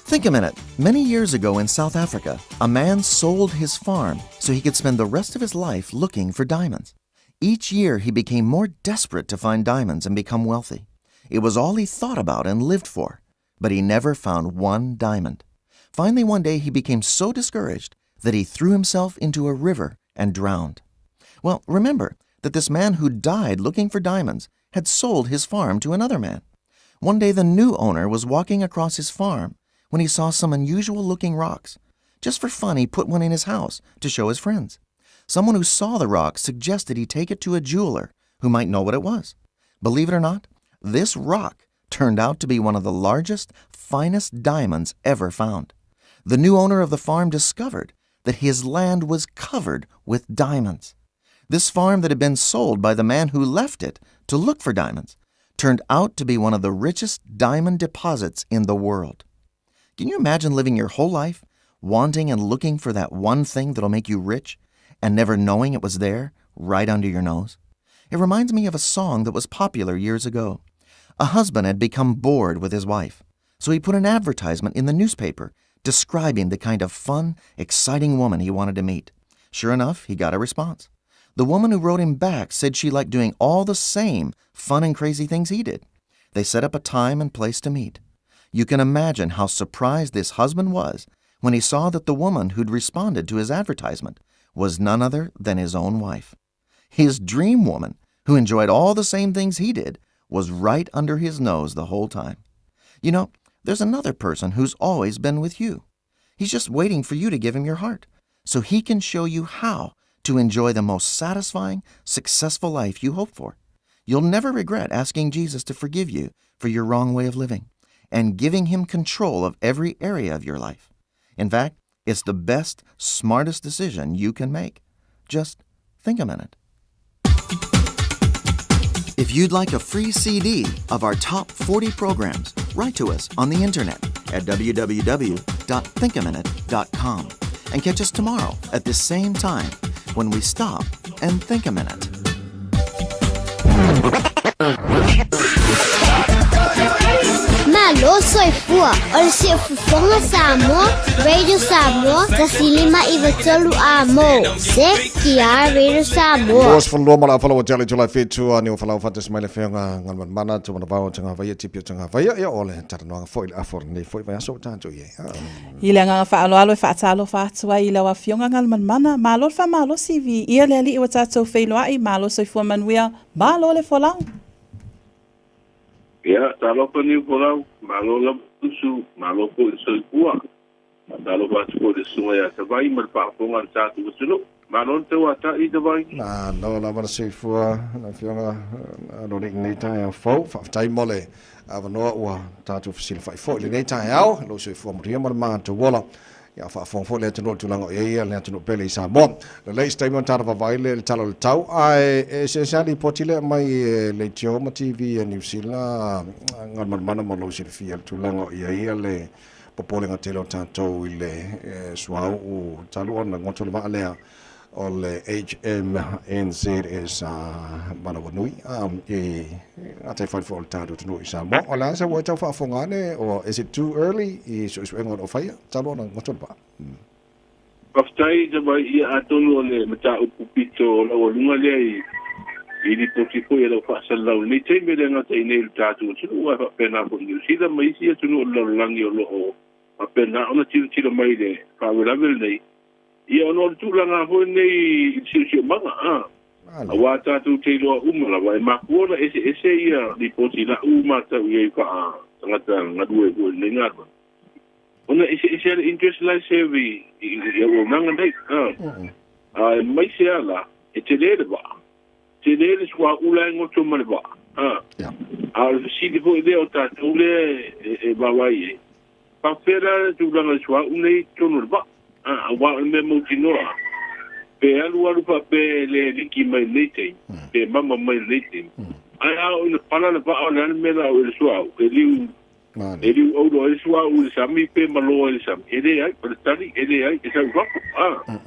Think a minute. Many years ago in South Africa, a man sold his farm so he could spend the rest of his life looking for diamonds. Each year he became more desperate to find diamonds and become wealthy. It was all he thought about and lived for, but he never found one diamond. Finally, one day he became so discouraged that he threw himself into a river and drowned. Well, remember that this man who died looking for diamonds had sold his farm to another man. One day the new owner was walking across his farm when he saw some unusual looking rocks. Just for fun, he put one in his house to show his friends. Someone who saw the rock suggested he take it to a jeweler who might know what it was. Believe it or not, this rock turned out to be one of the largest, finest diamonds ever found. The new owner of the farm discovered that his land was covered with diamonds. This farm that had been sold by the man who left it to look for diamonds turned out to be one of the richest diamond deposits in the world. Can you imagine living your whole life wanting and looking for that one thing that'll make you rich and never knowing it was there right under your nose? It reminds me of a song that was popular years ago. A husband had become bored with his wife, so he put an advertisement in the newspaper describing the kind of fun, exciting woman he wanted to meet. Sure enough, he got a response. The woman who wrote him back said she liked doing all the same fun and crazy things he did. They set up a time and place to meet. You can imagine how surprised this husband was when he saw that the woman who'd responded to his advertisement was none other than his own wife. His dream woman, who enjoyed all the same things he did, was right under his nose the whole time. You know, there's another person who's always been with you. He's just waiting for you to give him your heart so he can show you how to enjoy the most satisfying, successful life you hope for. You'll never regret asking Jesus to forgive you for your wrong way of living and giving him control of every area of your life. In fact, it's the best, smartest decision you can make. Just think a minute. If you'd like a free CD of our top 40 programs, write to us on the internet at www.thinkaminute.com and catch us tomorrow at this same time when we stop and think a minute. Malo soifua o le siufofoga Samoa, Radio Samoa, 1593 A mo. Se ki a Radio Samoa. Los fanua ma la fala wa tele tula fitu ani o fala fata smile fenga ngal man mana tu mana vao tanga vaia tipi o tanga vaia ia ole tara noanga foi le afo nei foi vai aso tanto ie. I le agaga faaaloalo e faatalofa atu ai i lau Afioga Galumalemana, malo le faamalosi viia le Alii ua tatou feiloai, malo soifua manuia, malo le folau. Ia, talofa Niufolau, malo lava usu, malo foi le soifua. Faatalofa atu foi i le susuga ia Tavai ma le faafofoga a le tatou atunuu. Malo le tauata'i Tavai. Malo lava le soifua lau Afioga Lolei i lenei taeao fou. Faafetai mo le avanoa ua tatou fesilafai foi i lenei taeao. Lou soifua manuia ma le matou ola. Ia faafofoga foi le atunuu i le tulaga o i ai le atunuu pele i Samoa. Lelei se taimi ona tala vavaai lea i le Tala o le Tau, ae e eseese lava lipoti lea mai e Leitio ma TV a Niu Sila, Galumalemana mo lou silafia i le tulaga o i ai le popolega tele o tatou i le suauu talu ona goto le vaa lea o le HMNZS Manawanui i gataifale foi o le tatou atunuu i Samoa. O le a se ua e tau faafofoga ane, or is it too early i suesuega o lo o faia? Talu ona goto le vaa. Faafetai Savaii, atonu o le mataupu pito laualuga lea i i lipoti foi e lau faasalalau i lenei taimi, e le gata i inei i le tatou atunuu ae faapena foi i Niu Sila ma isi atunuu o le lalolagi o lo o faapena ona tilotilo mai i le faalavelave lenei. Ia ona o le tulaga foi lenei i le siosiomaga, a aua tatou te iloa uma lava e mafua ona eseese ia lipoti i lau matau i ai faa tagata galue foi i lenei galuega. Ona eseese lava le interest la e serve i auaunaga nei. A aemaise lava la e tele le vaa, tele le suauu la e goto ma le vaa. A o le fesili foi lea o tatou lea e vaavaai i ai, faapefea la le tulaga o le suauu nei i totonu o le vaa? Aua o le mea mautinoa, pe alu alu faapea e le liki mai i lenei taimi, pe mama mai i lenei taimi, ae a oo ina pala le vaa o le a le mea la o i le suauu, e liu E liu auro ai le suauu i le sami pe malo ai le sami? E leai. O le tali, e leai, e sau i fafo. A.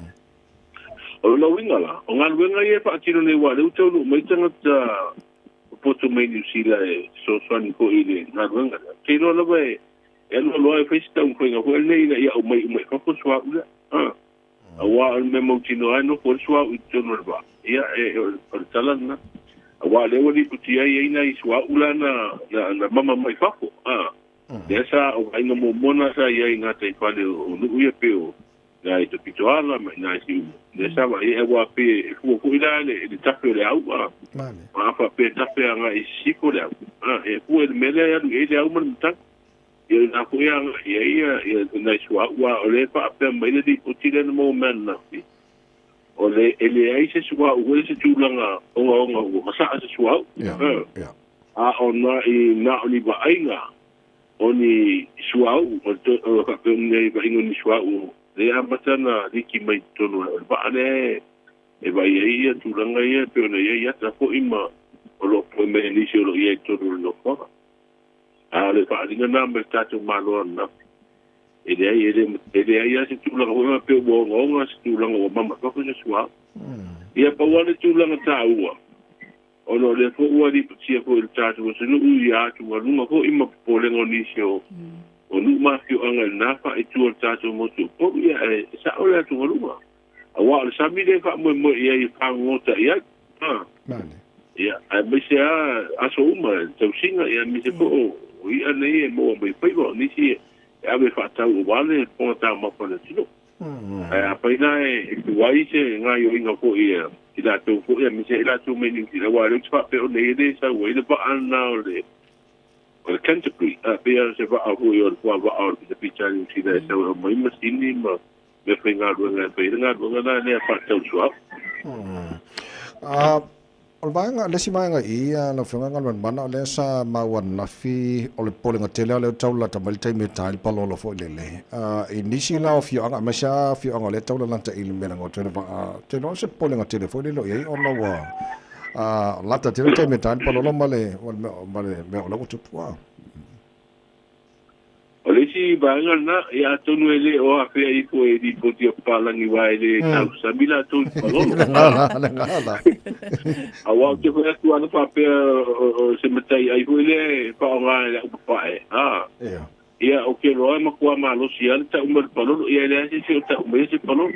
O lona uiga la, o galuega ia e faatino nei aua o lea ua taunuu mai tagata popoto mai Niu Sila e fesoasoani foi i le galuega lea. Ou te iloa lava e alu alu lava e fai se taumafaiga foi lenei ina ia aumai uma i fafo le suauu lea. A. Aua o le mea mautinoa lava e nofo ai le suauu i totonu o le vaa. Ia, e, o le tala lena. Aua o lea ua lipotia ai e i ai nai suauu la na, na, na mama mai fafo. A, lea sa, o vaaiga muamua na sa i ai i gataifale o nuu ia pei o i ina i Tafitoala ma ina i Siumu. Lea sa vaai ai, aua pei e fua foi la i le tafe o le au, a. Ma a faapea e tafe agai i sisifo le au, a, e fua i le mea lea e alu i ai le au ma le matagi. Ia ina foi agai ai ia nai suauu, a o lea e faapea mai le lipoti lea na maua mai ananafi, o le e leai se suauu foi se tulaga ogaoga ua masaa se suauu. A o na i na o ni vaaiga o ni suauu o o faapea o ni vaaiga o ni suauu lea e amata na liki mai totonu o le vaa lea e vaai ai ia tulaga ia e pei ona i ai ata foi ma o lo o popoe mai e nisi o lo o i ai i totonu o le nofoaga. A o le faaaliga lena mai le tatou Malo ananafi, e leai, e le, e leai lava se tulaga foi faapea ua ogaoga se tulaga ua mama fafo se suauu. Ia pau lava le tulaga taua, ona o lea foi ua lipotia foi i le tatou atunuu ia atugaluga foi ma popolega o nisi o, o nuu ma afioaga i lena faaitu o le tatou motu o Upolu, ia e sao le atugaluga. Aua o le sami lea e faamoemoe i ai e fagogota i ai. A. Ia, aemaise lava aso uma, le tausiga, ia, aemaise foi o i'a nei e maua mai faiva, o nisi e ave e faatau aua le fofoga taumafa o le atunuu. Ae afai la e tuai se gaoioiga foi a i latou foi, aemaise i latou mai Niu Sila, aua o lea ou te faapea o nei e le sau ai le vaa lena o le o le Canterbury, a pei lava o se vaa foi o le fuavaa o le pitapita a Niu Sila e sau e aumai masini ma meafaigaluega e fai ai le galuega la lea faatatau suauu. A o le vaega, le isi vaega i i lau Afioga Galumalemana, o lea sa maua ananafi o le popolega tele lava lea ua tau lalata mai le taimi e ta ai le palolo foi lele. I nisi la o afioaga, aemaise lava afioaga o lea e tau lalata i le mea e goto ai le vaa, ou te iloa o se popolega tele foi lele o i ai ona ua lata tele le taimi e ta ai le palolo ma le mea o la ua tupu. O le isi vaega lena, ia atonu e le o afea ifo e lipoti a papalagi aua e le tausami latou i le palolo. Le gala, le gala. Aua ou te fai atu ana faapea o se matai ai foi lea e faaaoga e le au papae, a. Ia, ou te iloa e matua malosi lava le tau mai o le palolo, ia e leai se isi o tau maia se palolo.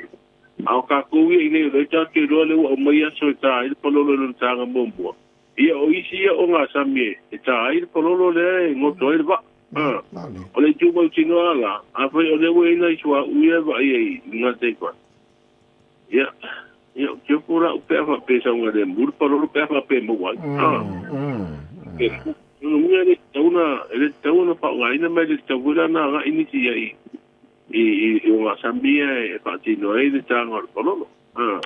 A o tatou ia i inei o lea tatou te iloa lea ua aumai aso e ta ai le palolo i lona taga muamua. Ia, o isi ia o gasami e ta ai le palolo lea e goto ai le vaa. A, o le itu mautinoa la, afai o lea ua i ai nai suauu ia e vaai ai i gataifale, ia, ia, ou te ofo la au pe a faapea e saogalemu le palolo pe a faapea e maua ai. A, e lona uiga e le tatau ona, e le tatau ona faaaogaina ma e le tatau foi la ona agai nisi i ai i o gasami ia e faatino ai le taga o le palolo. A.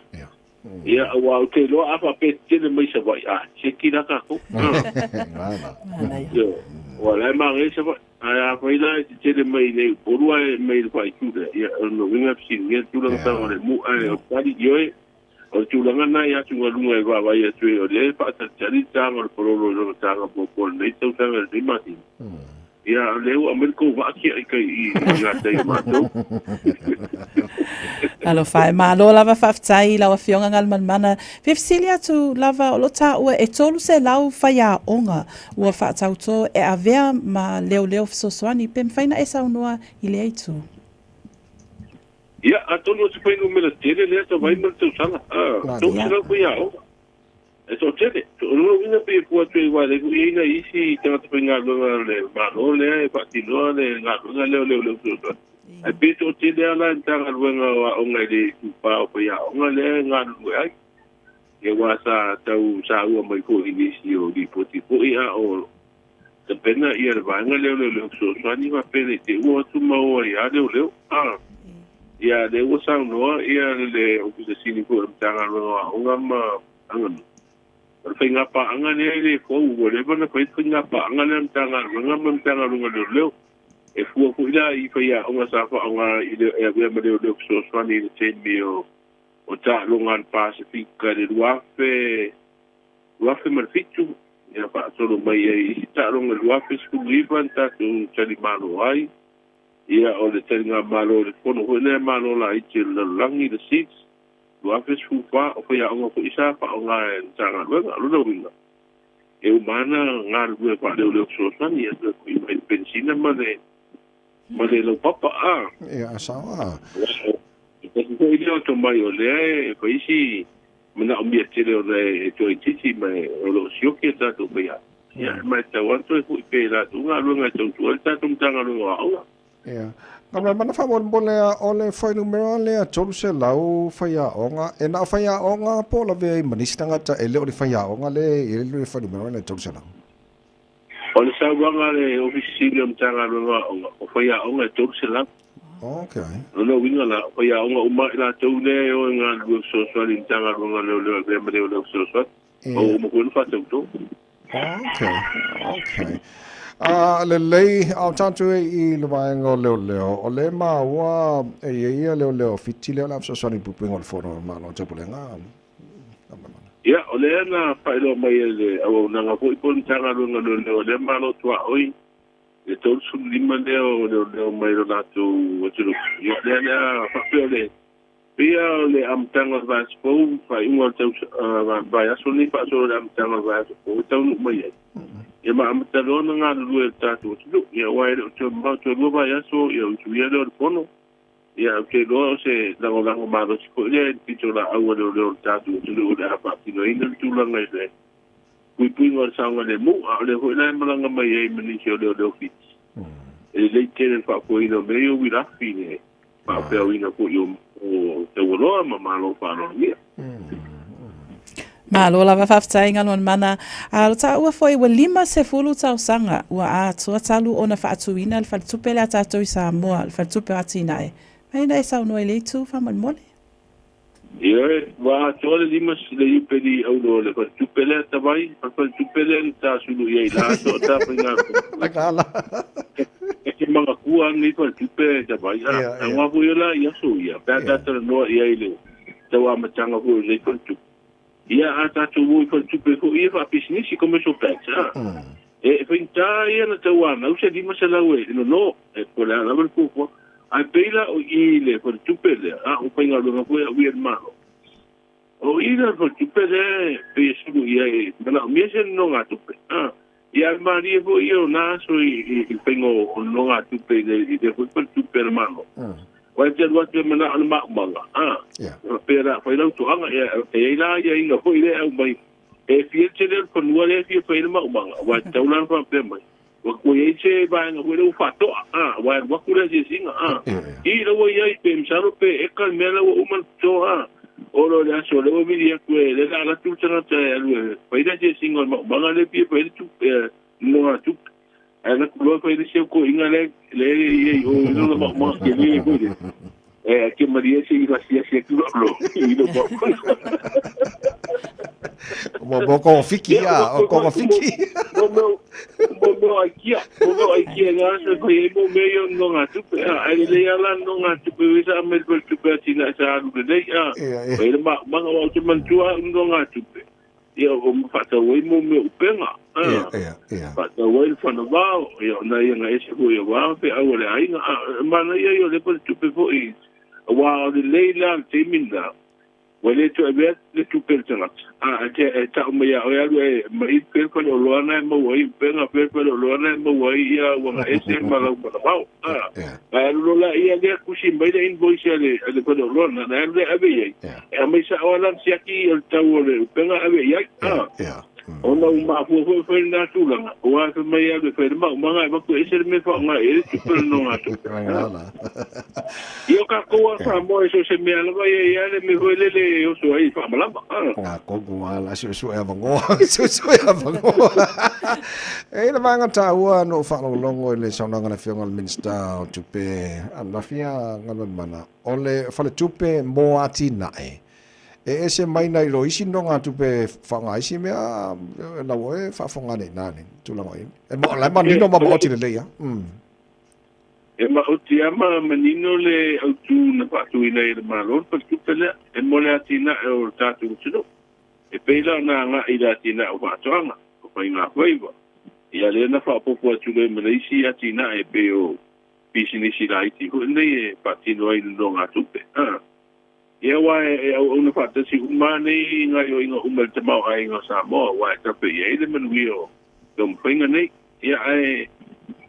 Ia, aua ou te iloa a faapea e tetele mai Savaii, a, seki la tatou. Ia, aua o la e manaia Savaii. Ae afai la e tetele mai i inei i Upolu ae mai i le faaitu lea, ia, o lona uiga e fesiligia le tulaga saogalemu. Ae o le tali, ioe, o le tulaga lena i atugaluga e vaavaai atu ai, o lea e faatalitali le taga o le palolo i lona taga muamua i lenei tausaga i lenei masina. Ia, o lea ua aumai le tou vaa tiai kai i gatai o matou. Alofa e, malo lava faafetai i lau Afioga Galumalemana. Fia fesili atu lava, o lo o taua e 300 faiaoga ua faatautō e avea ma leoleo fesoasoani, pe mafai na e saunoa i lea itu? Ia, atonu o se fuainumera tele lea tavai ma le tausaga, 300 faiaoga. E toatele. O lona uiga pei e fua atu ai aua e leai foi i ai nai isi tagata faigaluega a le Malo lea e faatinoa le galuega lea o leoleo fesoasoani. Ae pei e toatele lava la i Matagaluega o Aoga i le itupa o faiaoga lea e galulue ai. Ia aua sa tau saua mai foi i nisi o lipoti foi a o tapena ia le vaega lea o leoleo fesoasoani faapea ne i te i ua o atu ma o ai lava leoleo. Ia lea ua saunoa ia le Ofisa Sili foi o le Matagaluega o Aoga ma Aganuu, o le faiga paaga lea e le fou, ua leva ona fai le faiga paaga lea a le Matagaluega ma le Matagaluega o Leoleo. E fua foi la i faiaoga sa faaaoga i le e avea ma leoleo fesoasoani i le taimi o o taaloga a le Pasefika i le 2000 2007, ia faasolo mai ai i isi taaloga i le 2019 na tatou talimalo ai. Ia, o le taligamalo i le fono foi lea a Malo laiti o le lalolagi, le SIDS, 2014, o faiaoga foi sa faaaoga e le Matagaluega. O lona uiga, e uma lava ona galulue faaleoleo fesoasoani, ia toe foi mai i le penisina ma le ma le laupapa. A. Ia, sao a. E tasi foi lea o tomai o lea e fai si manaomia tele ona e toaitiiti ma o lo o sioki a tatou faiaoga. Ia, ma e tatau lava ona toe foi pea i latou galuega e tautua ai le tatou Matagaluega o Aoga. Ia. Ka mana faamolemole a o le fuainumera lea 300 faiaoga, e na o faiaoga po o lavea ai ma nisi tagata e le o ni faiaoga le e i ai le fuainumera lea 300? O le saunoaga a le Ofisa Sili o le Matagaluega o Aoga, o faiaoga e 300. Okay. O lona uiga la, o faiaoga uma i latou lea e o e galulue fesoasoani i le Matagaluega o Leoleo e avea ma leoleo fesoasoani. Ua uma foi ona faatautō. Okay, okay. Lelei, a o tatou e i le vaega o leoleo, o lea e maua e i ai ia leoleo Fiti lea o le a fesoasoani i le puipuiga o le Fono a Malo o Taupulega. Ia, o lea na faailoa mai e le auaunaga foi po o le Matagaluega o Leoleo o lea Malo tuaoi le 35 lea o leoleo mai lo latou atunuu. Ia, lea lea faapea o le Pei lava o le amataga o le vaiaso fou, faaiuga o le tausaga, vaiaso lenei faasolo i le amataga o le vaiaso fou e taunuu mai ai. Ia ma amata loa ona galulue e le tatou atunuu. Ia aua e le o toe mamao toe lua vaiaso ia ona suia lea o le fono. Ia ou te iloa o se lagolago malosi foi lea i le pitolaau a leoleo o le tatou atunuu o le a faatinoina le tulaga i le puipuiga o le saogalemu, a o lea foi la e malaga mai ai ma nisi o leoleo Fiti. E lelei tele le faafoeina o mea ia o uilafi i le faapeauina foi o taualoa ma malo faaaloalogia. Malo lava faafetai Galuanmana. A o taua foi ua 50 tausaga ua atoa talu ona faatuina le faletupe lea a tatou i Samoa, le Faletupe o Atinae. Mai na e saunoa i le itu faamolemole. Ioe, ua atoa le 50 le iupeli auro o le faletupe lea tavai, o le faletupe lea na tasulu i ai la atoa ta faiga Lagala. E te manatua lava lenei faletupe tavai, a aua foi o la i aso ia, pe a ta talanoa i ai i le tau amataga foi o lenei faletupe. Ia, a tatou o i faletupe foi ia faapisinisi, commercial banks, a, e faigata ia ona tau anau se 500 e nono, e po o le a lava le fuafuaga. Ae pei la o i i le faletupe lea, a o faigaluega foi au ia i le Malo, o i la le faletupe lea e pei e sulu i ai, e manaomia se nonogatupe. A, ia ae malie foi ia o na aso i le faiga o nonogatupe i lea foi faletupe a le Malo. Aua e te alu atu e manao le maumaga, a, faapea la, fai lau toaga, ia, e i ai la aiaiga foi lea e aumai, e fia tele o le fanua lea e fia fai ai le maumaga, aua e tatau la ona faapea mai, Ua i ai se vaega foi lea ua faatoa, a, aua e alu atu le asiasiga, a. I, la ua i ai, pe masalo pe eka le mea la ua uma ona toto, a. Oo loa i le aso lea ua vili atu e, lea o le a alu atu le tagata e alu e fai le asiasiga o le maumaga lea e fia fai ai le tupe, nonogatupe. Ae alu atu loa fai le isi au toeaina lea, lea e i ai i o i lona maumaga tele foi lea. E ke malie se i asiasi atu loa i lou maumaga. Mo mo ko fiki a, o ko fiki. Mo mo mo mo aikia, mo mo aikia ngā se ko e mo me yo no ngā tupe a ai le ala no ngā tupe we sa me ko tupe a tina sa alu le nei a. E le ma manga wa te mantua no ngā tupe. Ia o ma faatau ai mo mea o upega. Ia, ia, ia. Faatau ai le fanavao, ia o nai aga ese foi aua feau a le aiga. A, e manaia ia o lea faletupe foi, aua o lelei la le taimi lena, ua le toe avea le tupe a le tagata, a, e, e tau mai ia oe alu e aumai fea le faleoloa na e maua ai upega, fea le faleoloa na e maua ai ia uaga ese ma lau fanavao. A, ae alu loa laia lea tusi mai le invoice a le, a le faleoloa lena, na alu lea ave i ai. E aumai sao lava lana siaki o le tau o le upega ave i ai. A, ona ua mafua foi fai lena tulaga, aua fai mai alu e fai le maumaga ae avatu e ese le mea e faaaoga i ai le tupe o le nogatupe. Ia o tatou lava Samoa i so o se mea lava e i ai lava le mea foi lele e oso ai i faamalama. Ngā koukou a la suesue avanoa, suesue avanoa. E i le vaega tāua no whaalongolongo i le saunoaga a le Afioga i le Minisita o Tupe ananafi a Galuemalemana, o le faletupe mō atinae. E ese mai nai lo isi nogatupe whaonga isi mea, lau oe whaafonga nei nā nei, tūlanga o i. E mo, la e manino ma maoti lelei a. E maoti lava ma manino le autū na faatuina ai e le Malo le faletupe lea e mo le atinae o le tatou atunuu. E pei la ona agai i le atinae o faatoaga, o faigafaiva, ia lea na faaopoopo atu loa ma le isi atinae e pei o pisinisi laiti foi nei e faatino ai le nogatupe. Ia aua e auauna faatasi uma nei gaoioiga uma i le tamaoaiga o Samoa aua e tape i ai le manuia o taumafaiga nei. Ia ae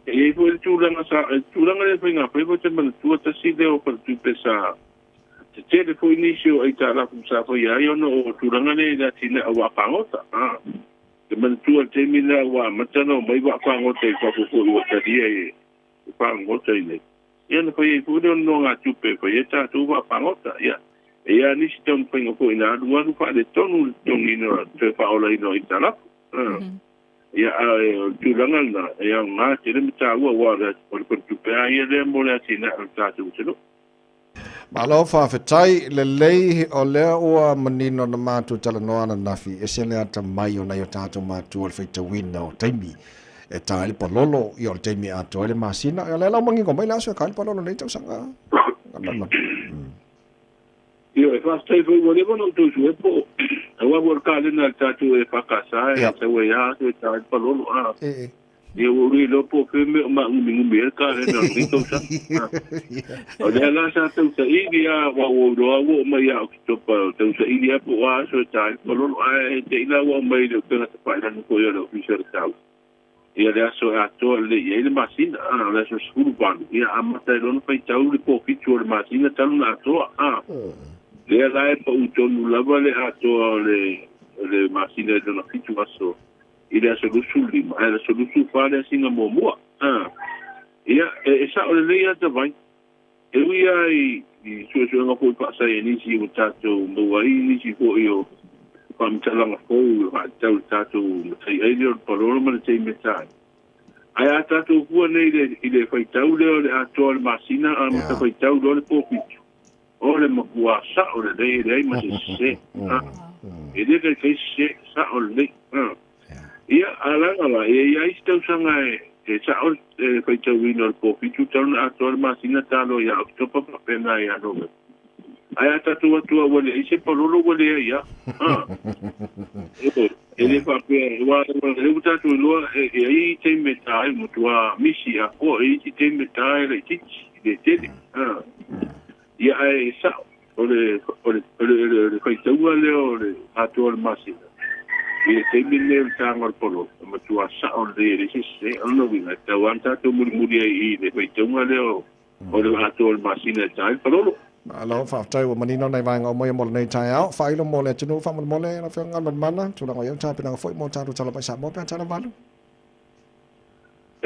e i ai foi le tulaga sa, le tulaga lea o faigafaiva ou te manatua tasi lea o faletupe sa tetele foi nisi o aitalafu sa faia ai ona o tulaga lea i le atinae o vaapagota. A, te manatua i le taimi lea ua amata ona omai vaapagota i fafo foi ua talia e pagota i nei. Ia ona fai ai foi lea o nonogatupe e fai ai tatou vaapagota. Ia, e i ai lava nisi taumafaiga foi na alualu faaletonu le totogiina toe faaolaina o aitalafu. Ia, a o le tulaga lena, e aoga tele ma taua, aua o le faletupe lava ia lea mo le atinae o le tatou atunuu. Malo faafetai lelei o lea ua manino na matou talanoa ananafi ese le atamai o nai o tatou matua le faitauina o taimi e ta ai le palolo ia o le taimi e atoa ai le masina ia o lea la ua manino mai le aso e ka ai le palolo nei tausaga. Ioe, faafetai foi ua leva ona ou tau sue po o aua foi o le kalena a le tatou EFKS e sau ai lava aso e ta ai le palolo a. Ia ua ou le iloa po o fea mea o maagumigumi ai le kalena o lenei tausaga. O lea la sa tau saili lava aua ua ou iloa ua oo mai ia Oketopa o tau saili lava po o a aso e ta ai le palolo ae te i la ua aumai i le upega tafailagi foi a le Ofisa o le Tau. Ia le aso e atoa lelei i ai le masina, a, o le aso 18, ia amata ai loa ona faitau le po fitu o le masina talu ona atoa, a. Lea la e pau tonu lava le atoa o le, o le masina i lona fitu aso i le aso 25, ae le aso 24 le asiga muamua, a. Ia, e, e sao lelei lava Tavai. E ui lava i, i suesuega foi faasaienisi ua tatou maua ai nisi foi o faamatalaga fou e faatatau i le tatou mataiai lea o le palolo ma le taimi e ta ai. Ae a tatou fua nei i le, i le faitau lea o le atoa o le masina amata faitau loa le po fitu, o le matua sao lelei e leai ma se sese. A, e le taitai sese, sao lelei. A. Ia, a laga la, e i ai isi tausaga e, e sao le faitauina o le po fitu talu ona atoa le masina talo ia Oketopa faapena ia Novema. Ae a tatou atu lava ua leai se palolo ua leai lava. A. E le faapea, aua o lea ua tatou iloa e i ai taimi e ta ai, ua matua misi atoa, e i ai isi taimi e ta ai laitiiti, e le tele. A. Ia, ae sao, O le, o le, o le, o le faitauga lea o le atoa o le masina, i le taimi lenei o le taga o le palolo, e matua sao lelei e leai se sese. O lona uiga, e tatau lava ona tatou mulimuli ai i le faitauga lea o, o le atoa o le masina e ta ai le palolo. Malo, faafetai ua manino nai vaega uma ia mo lenei taeao. Faailo mo le atunuu faamolemole lau Afioga Galumalemana, tulaga o i ai le tapenaga foi mo tatou tala mai Samoa pe a tala valu.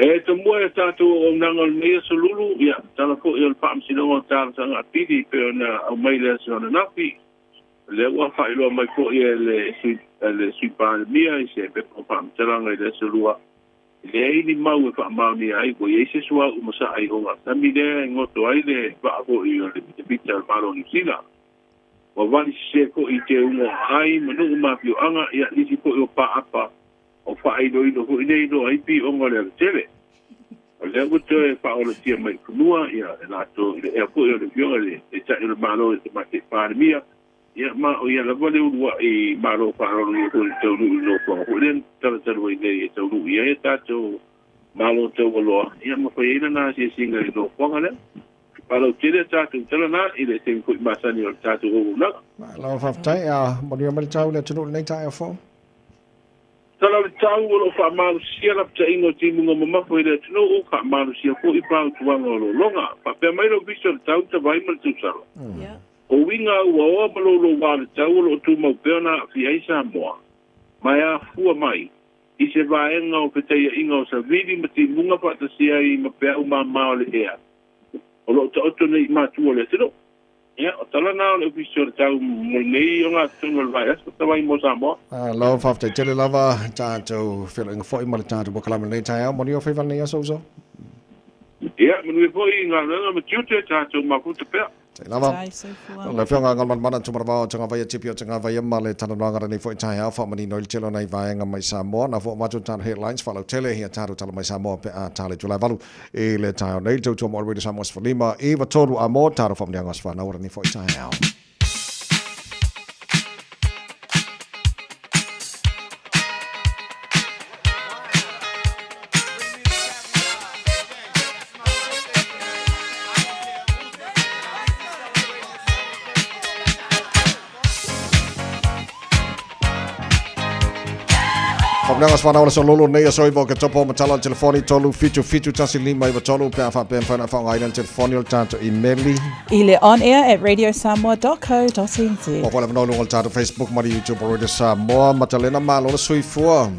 E tomua e tatou auaunaga o lenei aso lulu, ia, tala foi o le Faamasinoga o Talosaga Apili e pei ona aumai i le aso ananafi. O lea ua faailoa mai foi e le Sui, e le Sui Palemia i se pepa o faamatalaga i le aso Lua, e leai ni mau e faamaonia ai ua i ai se suauu masaa i ogasami lea e goto ai le vaa foi o le Bitebita o le Malo o Niu Sila. Ua vali sese foi i teuga o aai ma nuu ma afioaga, ia, nisi foi o paapa O faailoilo foi nei loa ai pioga o le alatele. O lea ua toe faaolatia mai i fanua ia e latou i le ea foi o le Afioga i le Taitai o le Malo i le Tamaitai Palemia. Ia, ma o ia lava le ulua'i malo faaaloalogia foi i le taunuu i le nofoaga foi lea na tatala talu ai nei e taunuu i ai a tatou malo taualoa, ia ma fai ai lana asiasiga i le nofoaga lea. Faalautele a tatou tala na i le taimi foi masani o le tatou auaunaga. Malo faafetai, a manuia mai le tau i le atunuu i lenei taeao fou. Tala o le tau, o lo o faamalosia lapataiga o timuga mamafa i le atunuu, faamalosia foi fautuaga o lologa. Faapea mai le Ofisa o le Tau, Tavai ma le Tausala. O uiga auaoa ma louloua o le tau o lo o tumau pea ona aafia ai Samoa, ma e afua mai i se vaega o fetaiaiga o savili ma timuga faatasi ai ma peau mama o le ea o lo o taoto nei i matua o le atunuu. Ia, o tala na o le Ofisa o le Tau mo lenei ogatotonu o le vaiaso tavai mo Samoa. Malo, faafetai tele lava tatou feloaiga foi ma le tatou polokalame i lenei taeao. Manuia o faiva lenei aso uso. Ia, manuia foi i galuega ma tiute, tatou mafuta pea. Tai lava. O le Afioga Galumalemana Tumaravao o Tagavaia Tipi o Tagavaia ma le talanoaga lenei foi taeao faamanino ai le tele o nai vaega mai Samoa. Na fua avatu le tatou headlines faalautele ia tatou tala mai Samoa pe a tala i tulae valu i le taeao nei. Le tautua mo Radio Samoa 15 93 a mo tatou faamanuiaga o aso fanau o lenei foi taeao. Faamanuiaga aso fanau le aso lolo nei aso 9 o Oketopa o matala o le telefoni 3 7 7 1 5 9 3 pe a faapea e mafai ona faaaogaina le telefoni o le tatou imeli. I le on air at radiosamoa.co.nz. Ua foi le avanoa i luga o le tatou Facebook ma le YouTube o Radio Samoa. Matalena malo le soifua.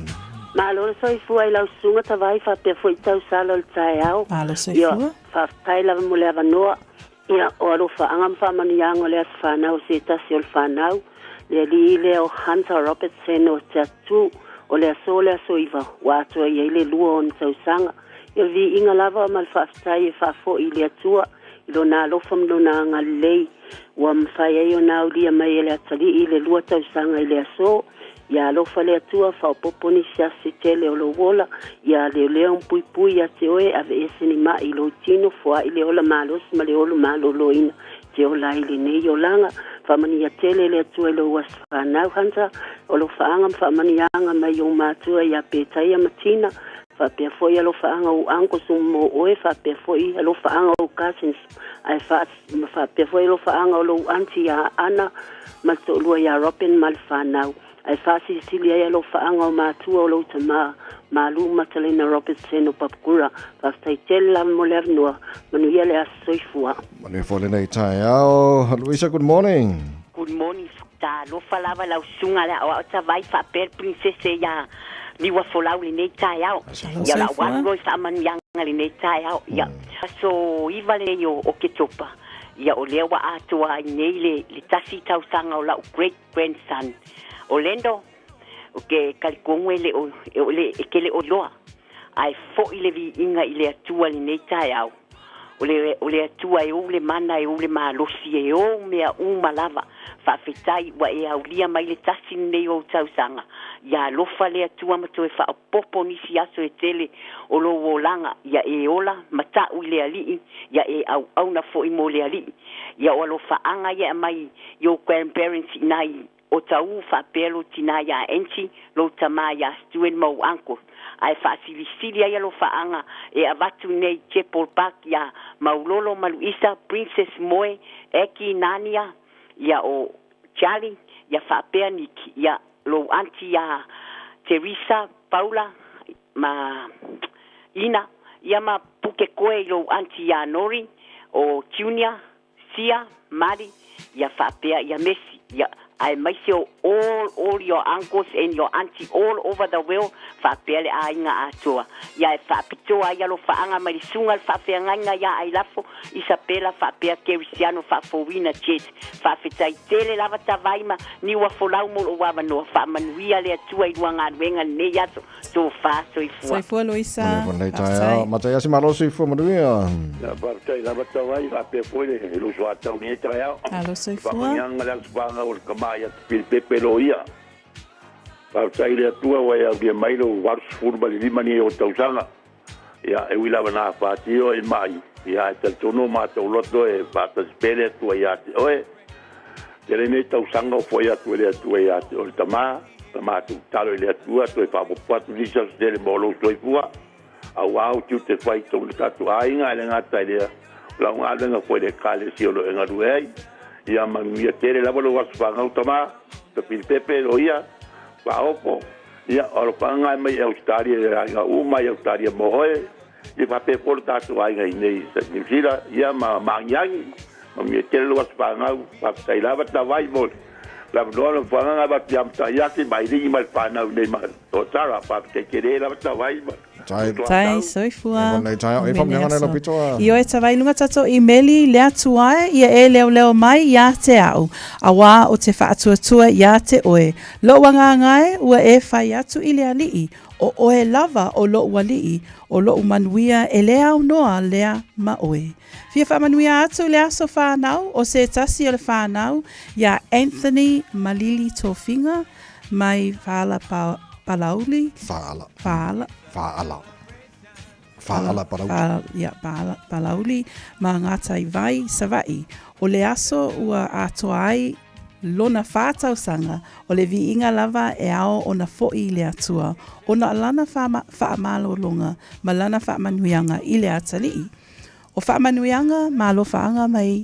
Malo le soifua i lau susuga Tavai faapea foi tausala o le taeao. Malo soifua. Ia, faafetai lava mo le avanoa. Ia, o alofaaga ma faamanuiaga o le aso fanau o se tasi o le fanau, le alii lea o Hunter Robertson o Te Atu, o le aso le aso 9, ua atoa i ai le lua o ona tausaga. Ia, o le viiga lava ma le faafetai e faafoi i le Atua i Lona alofa ma Lona agalelei ua mafai ai ona aulia mai e le atalii le lua tausaga i le aso. Ia alofa le Atua, faaopoopo nisi aso se tele o lou ola, ia leoleo ma puipui ia te oe, aveese ni ma'i i lou tino, foai le ola malosi ma le olo maloloina e te ola ai i lenei olaga. Faamanuia tele le Atua i lou aso fanau, Hunter. O alofaaga ma faamanuiaga mai i ou matua ia Petaia ma Tina, faapea foi alofaaga o ou uncles mo oe, faapea foi alofaaga o ou cousins, ae ma faapea foi alofaaga o lou aunty ia Ana ma le toalua ia Robin ma le fanau, ae faasilisili ai alofaaga o matua o lou tama, Malu Matalena Robertson o Papakura. Faafetai tele lava mo le avanoa. Manuia le aso soifua. Manuia foi lenei taeao. Luisa, good morning. Good morning. Talofa lava lau susuga le aoao tavai faapea le princese ia Niuafolau lenei taeao. Ia o lau alu loa i faamanuiaga lenei taeao. Ia aso 9 lenei o Oketopa, ia o lea ua atoa ai nei le, le tasi tausaga o lau great grandson Orlando. O ke talitonu e le o, e o le, e te le o iloa, ae foi le viiga i le Atua lenei taeao. O le, o le Atua e ou le mana, e ou le malosi, e ou mea uma lava. Faafetai ua e aulia mai le tasi lenei o ou tausaga. Ia alofa le Atua ma toe faaopoopo nisi aso e tele o lou olaga, ia e ola ma ta'u i le Alii, ia e auauna foi mo le Alii. Ia o alofaaga ia e aumai i ou grandparents i nai O tau faapea lou tinā iā Angie, lou tamā iā Stewart ma ou uncle, ae faasilisili ai alofaaga e avatu nei Chapel Park iā Maulolo ma Luisa, Princess Moe, Aki, Nania, ia o Charlie, ia faapea Nick, ia lou aunty iā Teresa, Paula ma Ina, ia ma Pukekoe i lou aunty iā Nori, o Junior, Sia, Mali, ia faapea ia Messi, ia aemaise o all all your uncles and your aunty all over the world faapea le aiga atoa. Ia e faapitoa ai alofaaga mai le suga le faafeagaiga ia Ailafo, Isabella faapea Kerisiano faafouina Jess. Faafetai tele lava Tavai ma Niuafolau mo lou avanoa. Faamanuia le Atua i lua galuega lenei aso. Tofa soifua. Soifua Luisa. Manuia foi lenei taeao. Mataiasi malo soifua manuia. Ia faafetai lava Tavai faapea foi le lou soatau i lenei taeao. Alo soifua. Faamanuiaga le alofaaga o le tama ia Pilipepe Loia. Faafetai i le Atua ua e aulia mai lou 85 nei ou tausaga. Ia e ui lava na afatia i mai, ia ae talitonu o matou loto e faatasi pea le Atua ia te oe. Ia lenei tausaga o fo'i atu e le Atua ia te oe le Tama, la matou tatalo i le Atua toe faaopoopo atu nisi aso tele mo lou soifua, auā ou tiute fai i totonu o le tatou aiga, ae le gata i lea, o lau galuega foi i le Ekalesia o lo o e galue ai. Ia manuia tele lava lou aso fanau Tama, Tafilipepe, Loia, Faaopo, ia o alofaga mai i Ausetalia i aiga uma i Ausetalia mo oe, Ia faapea foi lo tatou aiga i inei i Niu Sila, ia ma maagiagi, manuia tele lou aso fanau, faafetai lava Tavai mo le avanoa lau fagaga avatu ia Mataiasi ma Ailigi ma le fanau i inei ma Totara, faafetai tele lava Tavai ma Tai soifua. I oe Tavai lunga tatou imeli le Atua e ia e leoleo mai ia te au, auā o te faatuatua ia te oe. Lou agaga e, ua e fai atu i le Alii, O oe lava o loʻu aliʻi, o loʻu manuia e le aunoa lea ma oe. Fia faamanuia atu i le aso whanau o se tasi o le whanau iā Anthony Malili Tofiga mai Whaala Palauli. Whaala. Whaala. Whaala. Whaala Palauli. Whaala, ia, Whaala Palauli ma Ngātai Vai, Savaii. O le aso ua atoa ai lona whātausaga, o le viiga lava e ao ona foʻi i le Atua, ona o lana faamalologa ma lana faamanuiaga i le atalii. O faamanuiaga ma alofaaga mai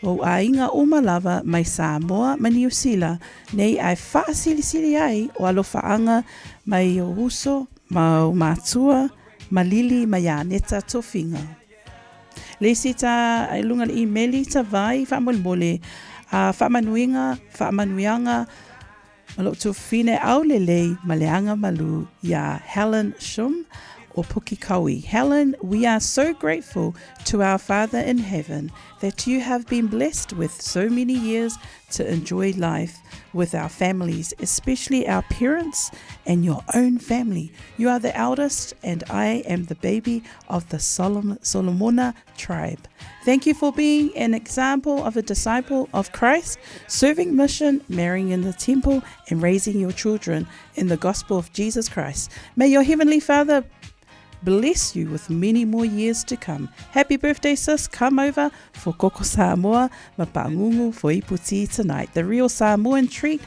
ou aiga uma lava mai Samoa ma Niu Sila nei ae faasilisili ai o alofaaga mai ou uso ma ou matua ma Lili ma Ianeta Tofiga. Le isi ta i luga le imeli ta vai faamolemole a faamanuiga faamanuiaga Ma lou tuafafine aulelei ma le aga malū iā Helen Shum o Pukekohe. Helen, we are so grateful to our Father in Heaven that you have been blessed with so many years to enjoy life with our families, especially our parents and your own family. You are the eldest and I am the baby of the Solomona tribe. Thank you for being an example of a disciple of Christ, serving mission, marrying in the temple, and raising your children in the gospel of Jesus Christ. May your heavenly Father bless you with many more years to come. Happy birthday, sis. Come over for Koko Samoa, Mapangungu for Iputi tonight. The real Samoan treat.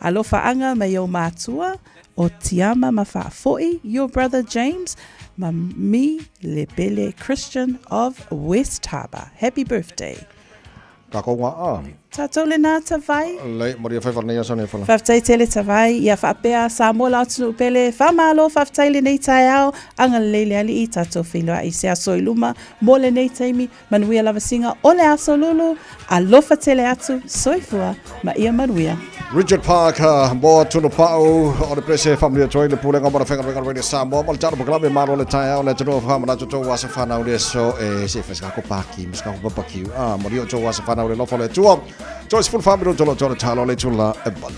Alofa anga me yo matua o Tiama Mafa'afo'i, your brother James, ma mi le pele Christian of West Harbour. Happy birthday. Ka kou ngā a. Tātou le nā Tavai. Lei, maria whai whanei aso nei whala. Whafetai tele Tavai, ia whaapea Samoa la atunuu pele, whamalo, whafetai lenei taeao, agalelei le ali'i, tātou feiloa'i se aso i luma, mo lenei taimi, Manuia lava singa o le aso lulu, alofa tele atu, soifua ma ia manuia. Richard Parker, mo Tunu Pa'u, o le Prese Whamanuia Toi, le Pulega mo le Whengaluenga Radio Samoa, mo le Talo Pakalame, malo le taeao, le atunuu whamanatu tō asa whanau le so, e se whai skako pāki, ma skako papakiu, a, mo rio tō asa whanau le lofo le tua, tō se fulu whaminu tolo tolo talo le tula e balu.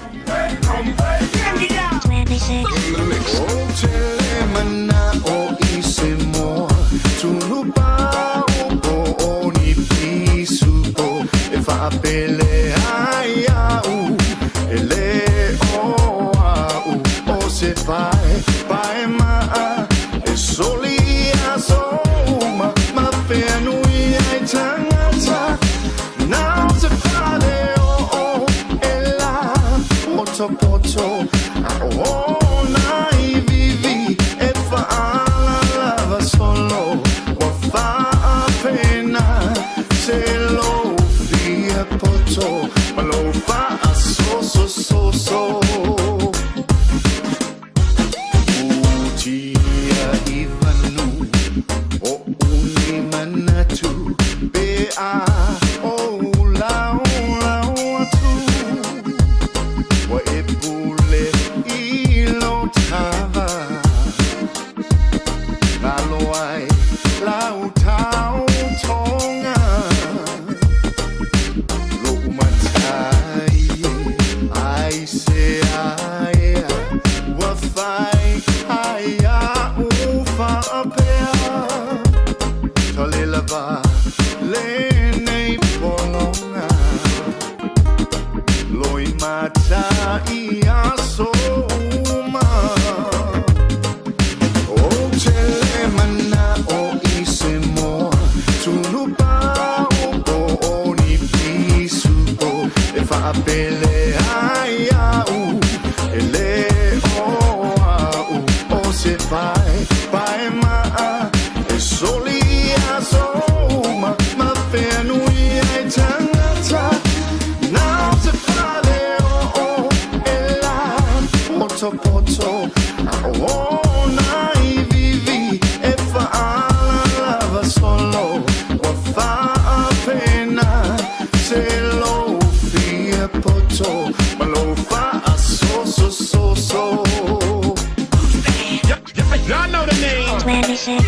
faapele ai a'u e lē o a'u o se pae pae ma'a e soli aso uma ma feanui ai tagata na o se fale o'o e la potopoto a ona ivivi e fa'alalava solo ua fa'apena se lou fia poto ma lou fa'asosososo. Y'all know the name. 26.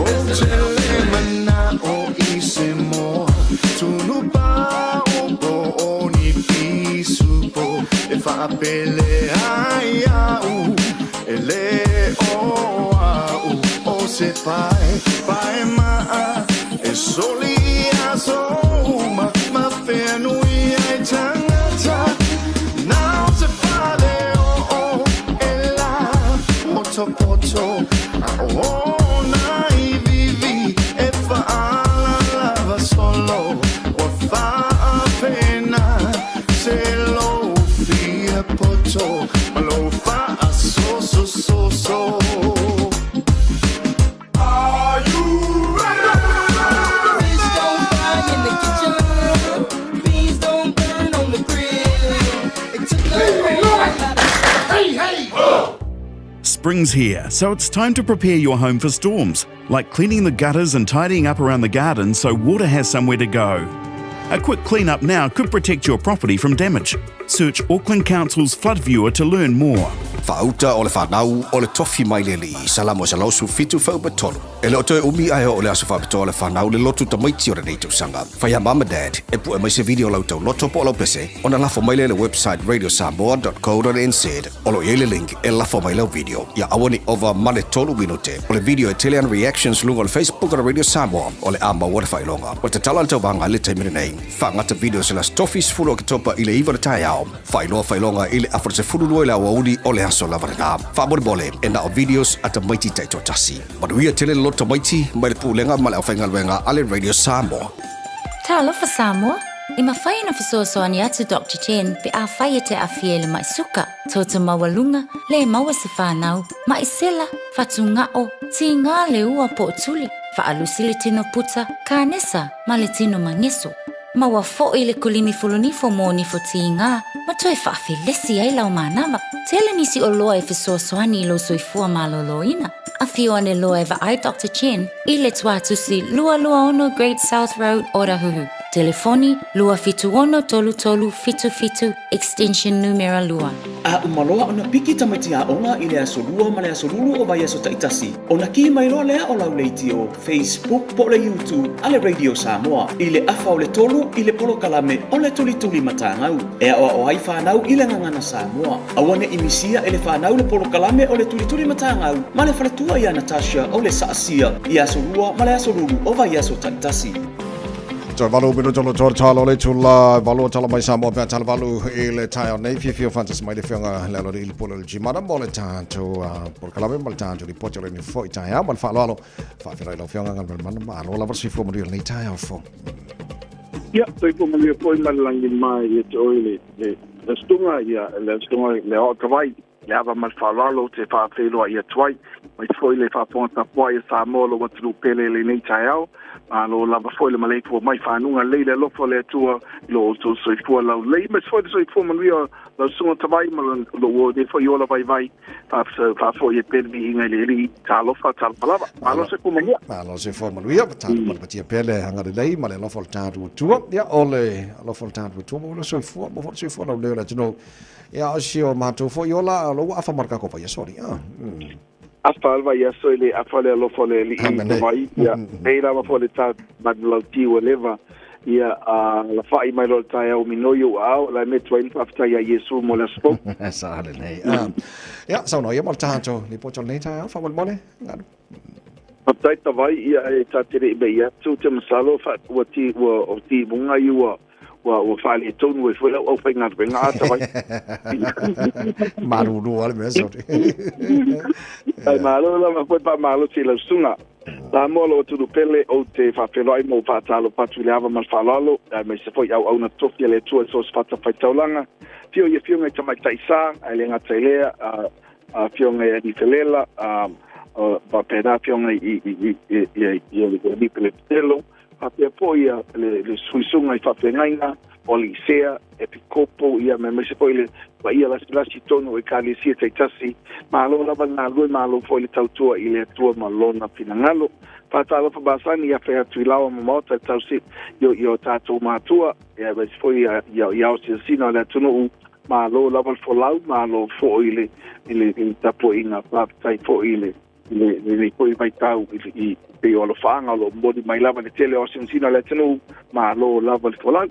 Ou te lē mana'o i se moa tunupa'u po o ni pisupo e faapele ai a'u e lē o a'u o se pae pae ma'a e soli aso uma ma feanui ai tagata na o se fale o'o e la potopoto a ona ivivi e fa'alalava solo ua fa'apena se lou fia poto ma lou fa'asosososo. Are you ready? Fish don't fry in the kitchen. Beans don't burn on the grill. It took a whole lot of Hey, hey! Spring's here, so it's time to prepare your home for storms, like cleaning the gutters and tidying up around the garden so water has somewhere to go. A quick clean up now could protect your property from damage. Search Auckland Council's Flood Viewer to learn more. Faauta o le fanau o le tofi mai le Alii, Salamo 117 fuaiupu 3. E le o toe umi ae oo le aso faapitoa o le fanau le lotu tamaiti o lenei tausaga. Fai a mom and dad e pue mai se video o la outou loto po o lau pese ona lafo mai lea i le website radiosamoa.co.nz o lo o i ai le link e lafo mai lau video. Ia aua ne i ova ma le tolu minute o le video e tele ana reactions luga o le Facebook o le Radio Samoa o le a maua le faailoga. Ua tatala le tauvaga i le taimi lenei. Faagata videos i le Aso Tofi 10 Oketopa i le 9 o le taeao. Faailoa faailoga i le afa o le 12 i le aoauli o le aso lava lena. Faamolemole, e na o videos a tamaiti taitoatasi. Manuia tele le loto tamaiti mai le Pulega ma le Aufaigaluega a le Radio Samoa. Talofa Samoa! E mafai ona fesoasoani atu Doctor Chen pe afai e te aafia i le ma'i suka, toto maualuga, le maua se fanau, ma'i sela, fatuga'o, tigā le ua po o tuli, faalusi le tino puta, kanesa ma le tino mageso. Maua fo'i le kulimi fulunifo mo nifo tigā ma toe faafelesi ai lau manava. Tele nisi oloa e fesoasoani i lou soifua malōlōina. Afio ane loa e vaai Doctor Chen i le tuatusi 226 Great South Road, Otahuhu. Telefoni, 276 3377, extension numera lua. A uma loa ona piki tamaiti aoga i le aso Lua ma le aso Lulu o vaiaso taitasi, ona kī mai loa lea o lau leitio, Facebook po o le YouTube a le Radio Samoa i le afa o le tolu i le polokalame o le Tulituli Matagau e aoao ai fanau i le gagana Samoa. Aua ne i misia e le fanau le polokalame o le Tulituli Matagau ma le faletua ia Natasha o le Saasia i aso Lua ma le aso Lulu o vaiaso taitasi. Toe valu minuta o le toa talo le tula valu tala mai Samoa pea tala valu i le taeao nei fiafia o faatasi mai le afioga le alo i le Jimana mo le tatou polokalame ma le tatou lipoti o lenei foi taeao ma le faaaloalo faafeiloai lau afioga Galumalemana malo lava le soifua manuia lenei taeao fou. Ia, soifua manuia foi ma le lagi mai ia te oe le, le, le sutunga, ia, le sutunga le o tawai, le ava ma le faaaloalo te faafeiloai atu ai, aemaise foi le faafofoga tapuai a Samoa lou atunuu pele i lenei taeao. Malo lava foi le maleifua mai fanuga lelei le alofa o le Atua i lo outou soifua laulelei, aemaise foi le soifua manuia o lau susuga Tavai ma lou oe foi ola vaivai faafoi e pea le viiga i le Alii. Talofa, talofa lava. Malo le soifua manuia. Malo le soifua manuia, tatou patepatia pea le agalelei ma le alofa o le tatou Atua. Ia, o le alofa o le tatou Atua maua le soifua, maua foi le soifua laulelei o le atunuu. Ia, o si o matou foi ola, o lou afa ma le kako vaiaso, alii. Ah. Afa le vaiaso e le afa le alofa o le Alii i te vai, ia, nei lava foi le ta manulauti ua leva, ia, a lafa'i mai loa le taeao minoi ou aao, la e mea atu ai le faafetai iā Iesu mo le aso fou. Sa lenei. Ah. Ia, saunoa ia mo le tatou lipoti o lenei taeao, faamolemole, Galu. Faafetai Tavai, ia e ta te le i mei atu, ou te masalo ua ti ua o timuga ia ua ua ua faaletonu ai foi lau aufaigaluega a Tavai. Malulu lava le mea sori. Ai malo lava foi faamalosi i lau susuga. Samoa lou atunuu pele, ou te faafeiloai ma ou faatalofa atu i le ava ma le faaaloalo, aemaise foi auauna tofi a le Atua i so o se fatafaitaulaga. Afio i Afioga i Tamaitai Sa, ae le gata i lea, Afioga i Alii Felela, faapena Afioga i Alii Pelepetelo, faapea foi le suisuga i faafeagaiga o Alisea, Epikopo, ia aemaise foi le paia lasilasi i totonu o Ekalesia taitasi. Malo lava le galulue, malo foi le tautua i le Atua ma Lona finagalo. Faatalofa masani ia fai atu i laoa ma maota e tausi i o tatou matua, ia aemaise foi i ao sinasina o le atunuu. Malo lava le folau, malo foi i le, i le, i le tapuaiga, faafetai foi i le, i le, lenei foi vaitau i, i pei o alofaaga o lo o momoli mai lava le tele o asinasina o le atunuu, malo lava le folau.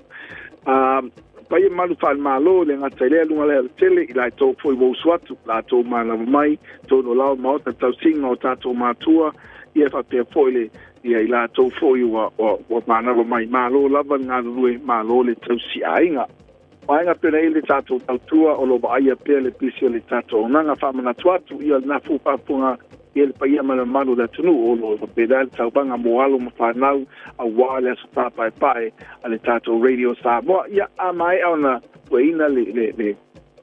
Paia malu faale-Malo, le gata i lea luga lea o le tele, i latou foi ua usu atu, latou manava mai, tonu lao maota tausiga o tatou matua, ia faapea foi le ia i latou foi ua, ua, ua manava mai, malo lava le galulue, malo le tausi aiga. Vaega pea i le tatou tautua o lo o vaaia pea le pisi o le tatou auaunaga. Faamanatu atu ia lena fua faafofoga i le paia ma le mamalu o le atunuu o lo o faapena le tauvaga mo alo ma fanau aua le Aso Tāpaepae a le tatou Radio Samoa. Ia, a maea ona pueina le, le, le,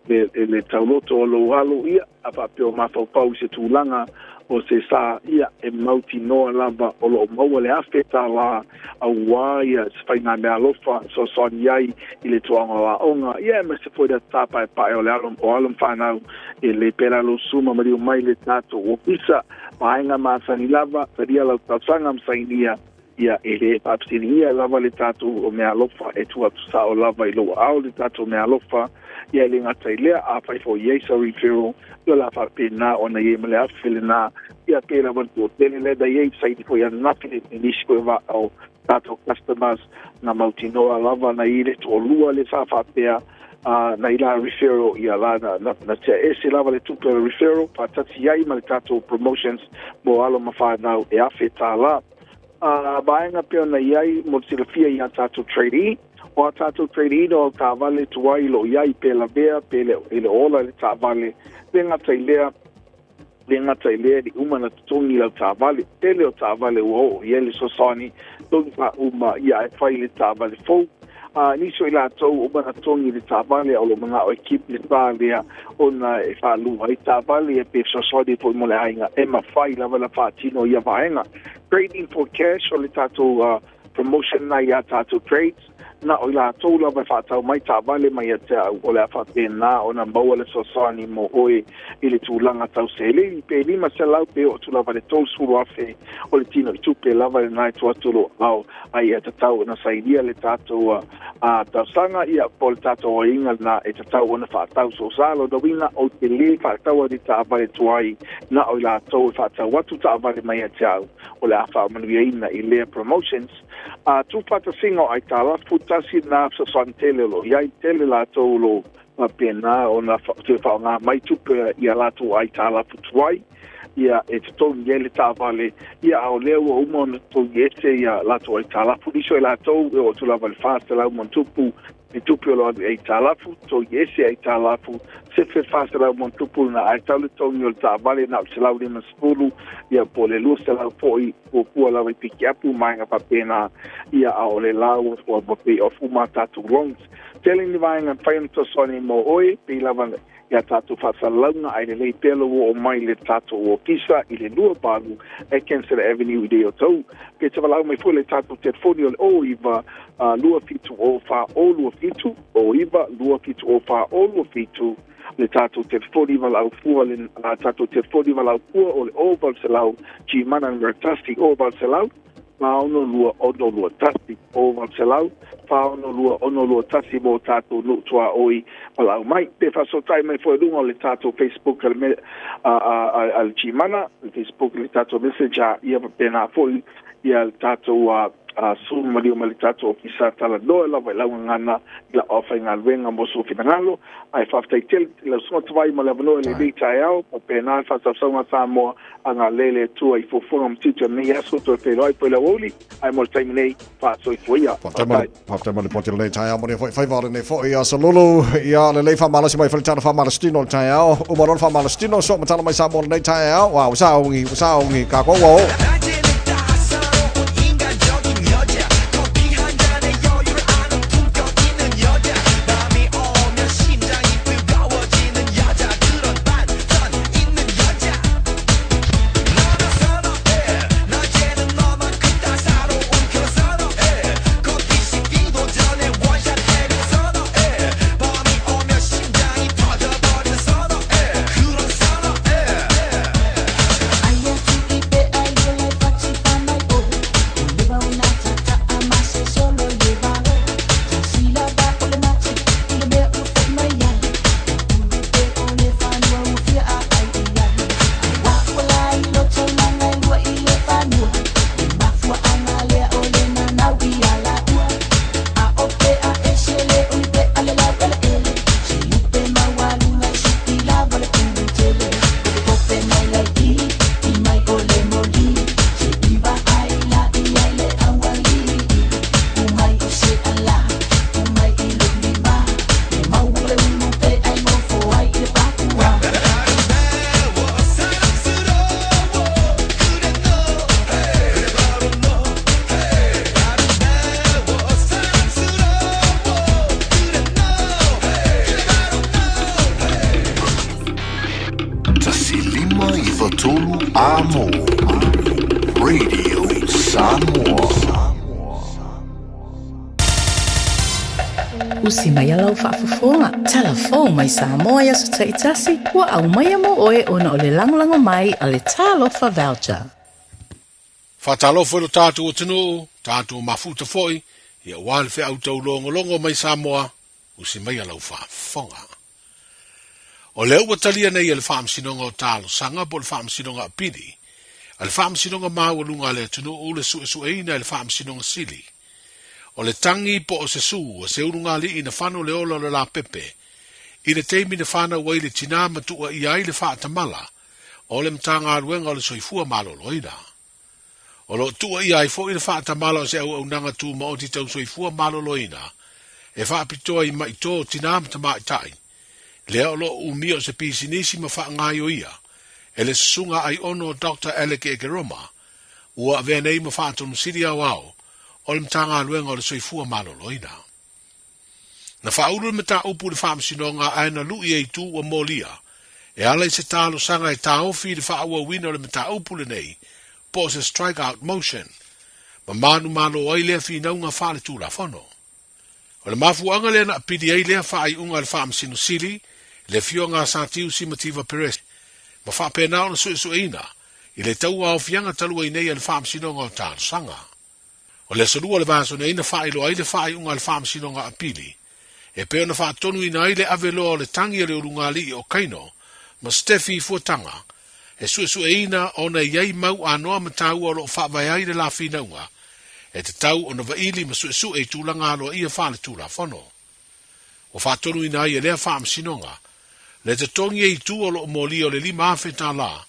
le, le, le tauloto o lou alo, ia, a faapea o mafaufau i se tulaga o se sa, ia, e mautinoa lava o lo o maua le $1,000 auā ia se faigameaalofa e fesoasoani ai i le toaga o aoga, ia aemaise foi le tāpaepae o le alo o alo ma fanau e le pēlā lou suma maliu mai le tatou ofisa. Vaega masani lava, talia lau talosaga ma sainia Ia, e le faafesiligia lava le tatou meaalofa e tuu atu sao lava i lou aao le tatou meaalofa. Ia, e le gata i lea, afai foi i ai sau referral, ia o le a faapena ona i ai ma le afe lena. Ia, pei lava le toatele lea na i ai, saini foi ananafi i nisi foi o tatou customers na mautinoa lava na i le toalua le sa faapea na i la referral ia la na, na, na tea ese lava le tupe o le referral faatasi ai ma le tatou promotions mo alo ma whanau e $1,000. A vaega pei ona i ai mo le silafia i a tātou tradie, o a tātou tradie no au taavale tuai lo i ai pe lavea pe le, i le ola i le taavale, le gata i lea, le gata i lea, li uma na totogi lau taavale, tele o taavale ua oo i ai le fesoasoani, togi faauma ia e fai le taavale fou. A nisi o i latou uma na totogi le taavale a o lo o manao e keep le sa lea ona e faalua ai taavale ia pe fesoasoani foi mo le aiga e mafai lava ona faatino ia vaega. Trading for cash o le tatou promotion na ia tatou trades na o i latou lava e faatau mai taavale mai ia te au o le a faapena ona maua le fesoasoani mo oe i le tulaga tau seleni pe 500 pe oo atu lava i le 30,000 o le tino i tupe lava lena e tuu atu lou aao a ia tatau ona sainia le tatou a tausaga ia po o le tatou aiga lena e tatau ona faatau. So sa lona uiga ou te lē faataua ni taavale tuai na o i latou e faatau atu taavale mai ia te au o le a faamanuiaina i lea promotions. A tuufaatasiga o aitalafu tasi lena fesoasoani tele o lo o i ai tele latou o lo o faapena ona toe faaaoga mai tupe i a latou aitalafu tuai ia e totogi ai le taavale, ia a o lea ua uma ona totogi ese ia latou aitalafu. Nisi o i latou e oo atu lava i le 400 ma ona tupu le tupe o lo o alu i aitalafu, totogi ese aitalafu, sefe 400 ma ona tupu lena, ae tau le totogi o le taavale na o le 150 ia po o le 200 foi, puapua lava i pikiapu ma vaega faapena, ia a o le la ua ua pay off uma a tatou loans. Tele ni vaega e mafai ona fesoasoani mo oe, pei lava ia tatou faasalalauga, ae lelei pea lou oo mai i le tatou ofisa i le 28 Atkinson Avenue i Leotou. Pe te valaau mai foi le tatou telefoni o le 09 27 o 4 o 27, 09 27 o 4 o 27 le tatou telefoni valaau fua, le tatou telefoni valaau fua o le 0800 Gmana numera 1 0800 462 621 0800 462 621 mo tatou nuu tuaoi valaau mai. Pe faasootai mai foi i luga o le tatou Facebook a le a le Gmana, le Facebook le tatou message a ia faapena foi ia le tatou Sulu maliu mai le tatou Ofisa talanoa lava i lau gagana i lau aufaigaluega mo sou finagalo. Ae faafetai tele i lau Susuga Tavai mo le avanoa i lenei taeao. Faapena le faasausauga a Samoa agalelei le Atua i fuafuaga ma tiute o lenei aso. Toe feiloai foi i le aoauli, ae mo le taimi nei, faasoifua ia. Faafetai. Faafetai mo le poti o lenei taeao, manuia foi faiva o lenei foi aso lulu. Ia lelei faamalosi mai Faletano faamalositino o le taeao. Uma loa le faamalositino, soo matala mai Samoa o lenei taeao. Ua saogi, ua saogi, kākou ua oo. 105 A Mo Radio Samoa. Usi mai a lau faafofoga, talafou mai Samoa i aso taitasi, ua aumaia mo oe ona o le lagolago mai a le Talofa Voucher. Faatalofa i lo tatou atunuu, tatou mafuta foi, ia aua le feau taulogologo mai Samoa, usi maia lau faafofoga. O lea ua talia nei e le Faamasinoga o Talosaga po o le Faamasinoga Apili a le Faamasinoga Maualuga a le Atunuu le suesueina e le Faamasinoga Sili o le tagi po o se sū a se ulugalii na fano le ola o le lapepe i le taimi na fanau ai le tinā ma tuuaia ai le faatamala o le Matagaluega o le Soifua Maloloina. O lo o tuuaia ai foi le faatamala o se auaunaga tūmaoti tau soifua maloloina e faapitoa i maʻi tō tinā ma tamaitai, lea o lo o umia o se pisinisi ma faagaioia e le Susuga Aiono Doctor Alec Ekeroma, ua avea nei ma Faatonusili Aoao o le Matagaluega o le Soifua Maloloina. Na faaulu le mataupu i le Faamasinoga ae na lu'i e itu ua molia e ala i se talosaga e taofi i le faaauauina o le mataupu lenei po o se strike out motion ma manumalo ai lea finauga faaletulafono. O le mafuaaga lea na apili ai lea faaiuga a le Faamasino Sili, le Afioga a Satiu Simativa Perez, ma faapena ona suesueina i le tauaofiaga talu ai nei a le Faamasinoga o Talosaga. O le aso Lua o le vaiaso nei na faailoa ai le faaiuga a le Faamasinoga Apili e pei ona faatonuina ai le ave loa o le tagi a le ulugalii o Kaino ma Steffi Fuataga e suesueina ona e i ai mau anoa ma taua o lo o faavae ai le la finauga e tatau ona vaili ma suesue i tulaga aloaia faaletulafono. Ua faatonuina ai e lea Faamasinoga le totogi e itu o lo o molia o le $5,000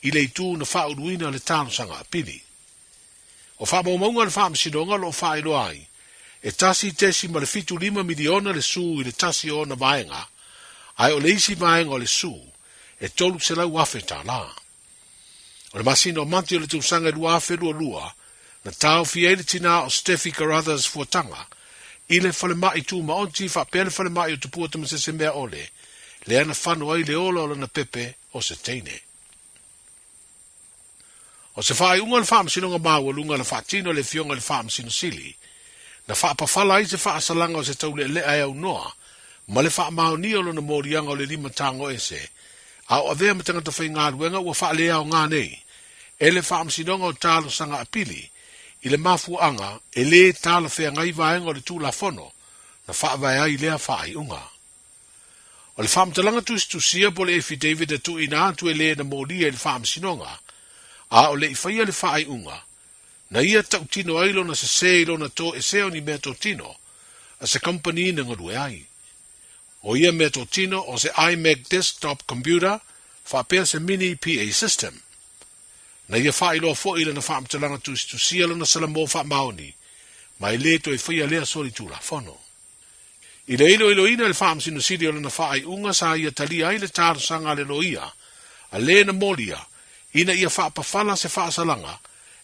i le itu na faauluina le talosaga apili. O faamaumauga a le Faamasinoga o lo o faailoa ai, e 1.75 miliona le sū i le tasi o ona vaega, ae o le isi vaega o le sū, e $300,000. O le masina o Mati o le tausaga e 2022, na taofia ai le tinā o Steffi Carruthers Fuataga i le falemai tūmaoti faapea le falemai o Tupua Tamasesemeaole, lea na fano ai le ola o lana pepe o se teine. O se faaiuga o le Faamasinoga Maualuga na faatino e le Afioga i le Faamasino Sili, na faapafala ai se faasalaga o se taulealea e aunoa ma le faamaonia o lona moliaga o le limatagoese a o avea ma tagata faigaluega ua faaleaoga nei e le Faamasinoga o Talosaga Apili i le mafuaaga e lē talafeagai vaega o le Tulafono na faavae ai lea faaiuga. O le faamatalaga tusitusia po o le affidavit na tuuina atu e le na molia i le Faamasinoga, a o le i faia le faaiuga, Na ia tautino ai lona sesē i lona toesea o ni meatotino a se kamupani na galue ai. O ia meatotino o se iMac desktop computer faapea se mini PA system. Na ia faailoa foi i lana faamatalaga tusitusia lona salamo faamaoni, ma e lē toe faia lea solitulafono. I le iloiloina e le Faamasino Sili o lana faaiuga sa ia talia ai le talosaga a le loia a lē na molia ina ia faapafala se faasalaga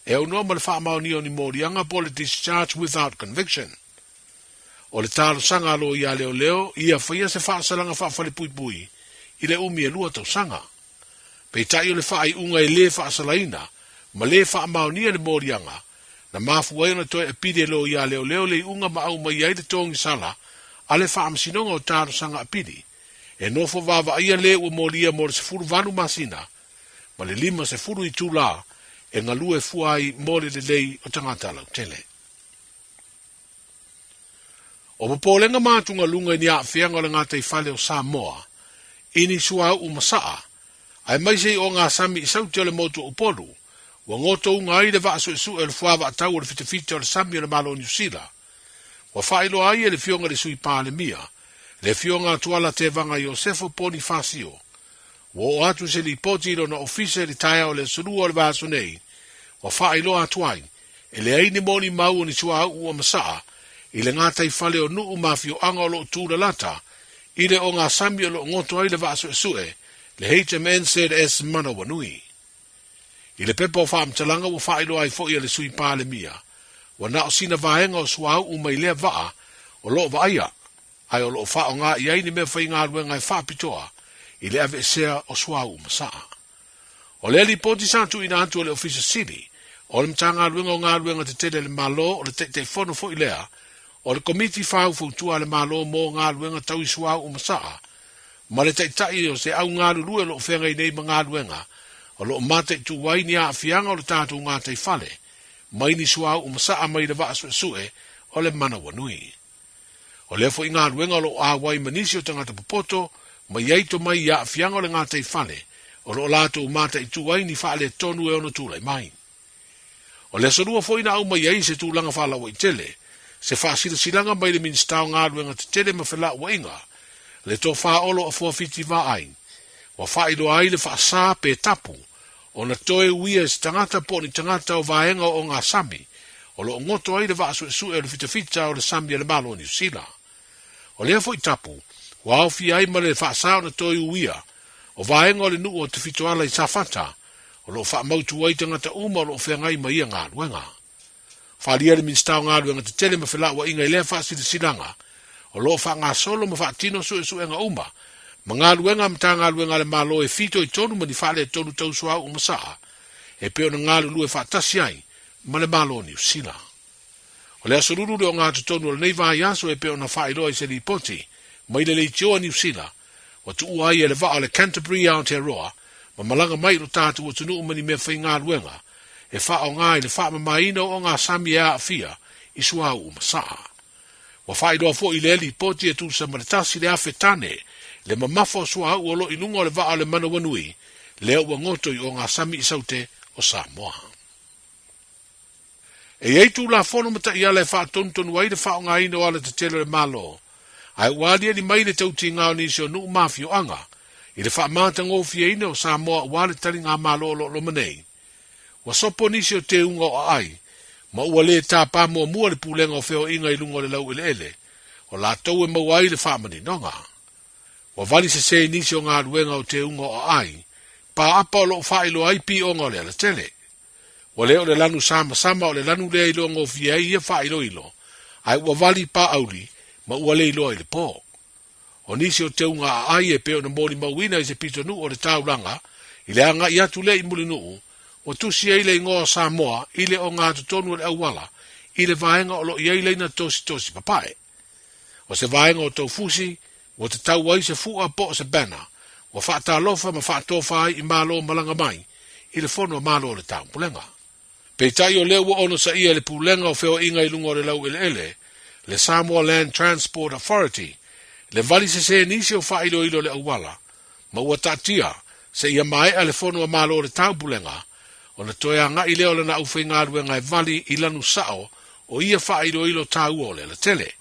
e aunoa ma le faamaonia o ni moliaga po o le discharge without conviction. O le talosaga a loia a leoleo ia faia se faasalaga faafalepuipui i le umi e lua tausaga. Peitai o le faaiuga e lē faasalaina ma lē faamaonia le moliaga, na mafua ai ona toe apili e loia leoleo le iuga ma aumai ai le togisala a le Faamasinoga o Talosaga Apili, e nofo vaavaaia lē ua molia mo le 18 masina ma le 50 itulā e galue fua ai mo le lelei o tagata lautele. O popolega ma atugaluga i ni aafiaga o le gataifale o Samoa i ni suauu masaa, aemaise i ogasami i Saute o le motu o Upolu, ua gotouga ai le vaa suesue o le fuavaatau o le fitafita o le sami o le Malo o Niu Sila. Ua faailoa ai e le Afioga i le Sui Palemia, le Afioga a Tuala Tevaga Iosefo Ponifasio, ua oo atu se lipoti i lona ofisa i le taeao o le aso Lua o le vaiaso nei, ua faailoa atu ai, E leai ni molimau o ni suauu ua masaa i le gataifale o nuu ma afioaga o lo o tulalata i le ogasami o lo o goto ai le vaa suesue, le HMNZS Manawanui. I le pepa o faamatalaga ua faailoa ai foi e le Sui Palemia, ua na o sina vaega o suauu mai lea vaa o lo o vaaia, ae o lo o faaaoga i ai ni mea faigaluega e faapitoa i le aveesea o suauu masaa. O lea lipoti sa tuuina atu e le Ofisa Sili o le Matagaluega o Galuega Tetele a le Malo, o le Taitaifono foi lea o le Komiti Faufautua a le Malo mo Galuega Tau i Suauu ma Saa, ma le Taitai o se au galulue o lo o feagai nei ma galuega o lo o mataitu ai ni aafiaga o le tatou gataifale mai ni suauu ma saa mai le vaa suesue o le Manawanui. O lea foi galuega o lo o auai ma nisi o tagata popoto mai ai tomai i aafiaga o le gataifale o lo o latou mataitu ai ni faaletonu e ono tulai mai. O le aso Lua foi na aumai ai se tulaga faalauaitele, se faasilasilaga mai le Minisita o Galuega Tetele ma Felauaiga, le Tofa Olo Afoa Fiti Vaai, ua faailoa ai le faasa pe tapu ona toe uia e se tagata po o ni tagata o vaega o ogasami o lo o goto ai le vaa suesue o le fitafita o le sami a le Malo o Niu Sila. O lea foi tapu, ua aofia ai ma le faasa ona toe uia o vaega o le nuu o Te Fitoala i Safata o lo o faamautu ai tagata uma o lo o feagai ma ia galuega. Faaalia le Minisita o Galuega Tetele ma Felauaiga i lea faasilasilaga o lo o faagasolo ma faatino suesuega uma ma galuega a Matagaluega a le Malo e fitoitonu ma ni faaletonu tau suauu ma saa e pei ona galulue faatasi ai ma le Malo o Niu Sila. O le aso lulu le ogatotonu o lenei vaiaso e pei ona faailoa i se lipoti mai le leitio a Niu Sila ua tuua ai e le vaa o le Canterbury i Aotearoa ma malaga mai i lo tatou atunuu ma ni mea faigaluega e faaaoga i le faamamaina o ogasami e aafia i suauu ma saa. Ua faailoa foi i lea lipoti e tusa ma le 1,000 tane le mamafa o suauu o lo i luga o le vaa o le Manawanui lea ua goto i ogasami i Saute o Samoa. E i ai Tulafono ma taiala e faatonutonu ai le faaaogaina o alatetele o le Malo, ae ua aliali mai le tautiga o nisi o nuu ma afioaga i le faamatagofieina o Samoa aua le taligamalo o lo o loma nei. Ua sopo nisi o teuga o aai, ma ua lē tapa muamua le pulega o feoaiga i luga o le laueleele, o latou e maua ai le faamaninoga. Ua vali sesē nisi o galuega o teuga o aai, paapa o lo o faailoa ai pioga o le alatele. Ua le o le lanu samasama o le lanu lea i loagofie ai ia faailoilo, ae ua vali paauli ma ua le iloa i le po. O nisi o teuga aai e pei ona molimauina i se pitonuu o le taulaga i le agai atu lea i Mulinuu, ua tusi ai le igoa o Samoa i le ogatotonu o le auala i le vaega o lo o i ai laina tositosi papae. O se vaega o Taufusi ua tatau ai se fua po o se banner ua faatalofa ma faatofa ai i Malo malaga mai i le Fono a Malo o le Taupulega. Peitai o lea ua onosaia e le Pulega o Feoaiga i luga o le Laueleele, le Samoa Land Transport Authority, le vali sesē nisi o faailoilo o le auala, ma ua taatia seia maea le Fono a Malo o le Taupulega. Ona toe agai lea o lana aufaigaluega e vali i lanu sao o ia faailoilo taua o le alatele.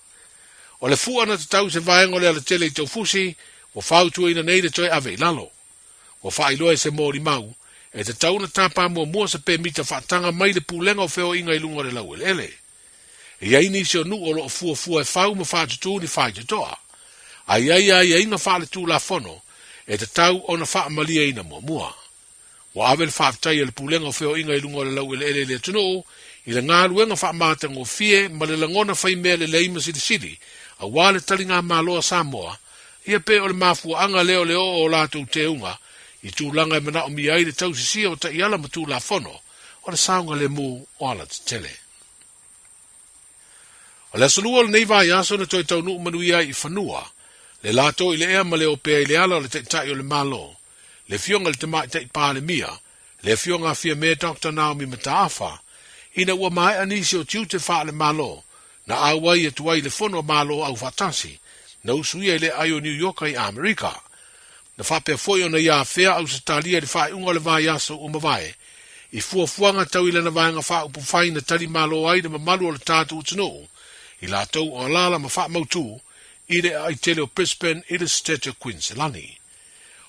O le fua na tatau i se vaega o le alatele i Taufusi, ua fautuaina nei le toe ave i lalo. Ua faailoa e se molimau, e tatau ona tapa muamua se pemita faataga mai le Pulega o Feoaiga i luga o le laueleele. E i ai nisi o nuu o lo o fuafua e fau ma faatutū ni faitotoa, a i ai aiaiga faaletulafono e tatau ona faamalieina muamua. Ua ave le faafetai a le Pulega o Feoaiga i luga o le laueleele i le atunuu i le galuega faamatagofie ma le lagona faimea lelei ma silisili aua le taligamalo a Samoa, ia pe o le mafuaaga lea o le oo o latou teuga i tulaga e manaomia ai le tausisia o taiala ma tulafono o le saogalemu o alatetele. O le aso Lua o lenei vaiaso na toe taunuu manuia ai i fanua le latou i le ea ma le opea i le ala o le Taitai o le Malo, le Afioga i le Tamaitai Palemia, le Afioga a Fiame Doctor Naomi Mataafa, ina ua maea nisi o tiute faale-Malo na auai atu ai i le Fono a Malo Aufaatasi na usuia i le aai o Niu Ioka i Amerika. Na faapea foi ona ia afea Ausetalia i le faaiuga o le vaiaso ua mavae i fuafuaga tau i lana vaega faaupufai na tali malo ai le mamalu o le tatou atunuu i latou o alaala ma faamautū i le aai tele o Brisbane i le Setete o Kuiniselani.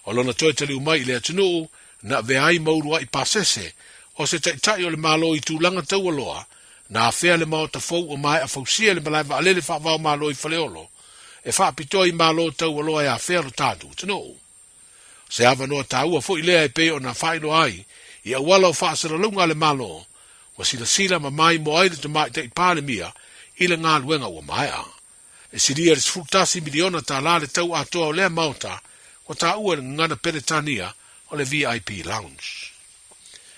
O lona toe taliu mai i le atunuu, na avea ai ma uluai pasese o se taitai o le Malo i tulaga taualoa, na afea le maota fou ua maea fausia i le malae vaalele faava-o-Malo i Faleolo, e faapitoa i Malo taualoa e afea lo tatou atunuu. O se avanoa taua foi lea e pei ona faailoa ai i auala o faasalalauga a le Malo, ua silasila ma maimoa ai le Tamaitai Palemia i le galuega ua maea. E silia i le $11 miliona tala le tau atoa o lea maota ua taua i le gagana Peretania o le VIP Lounge.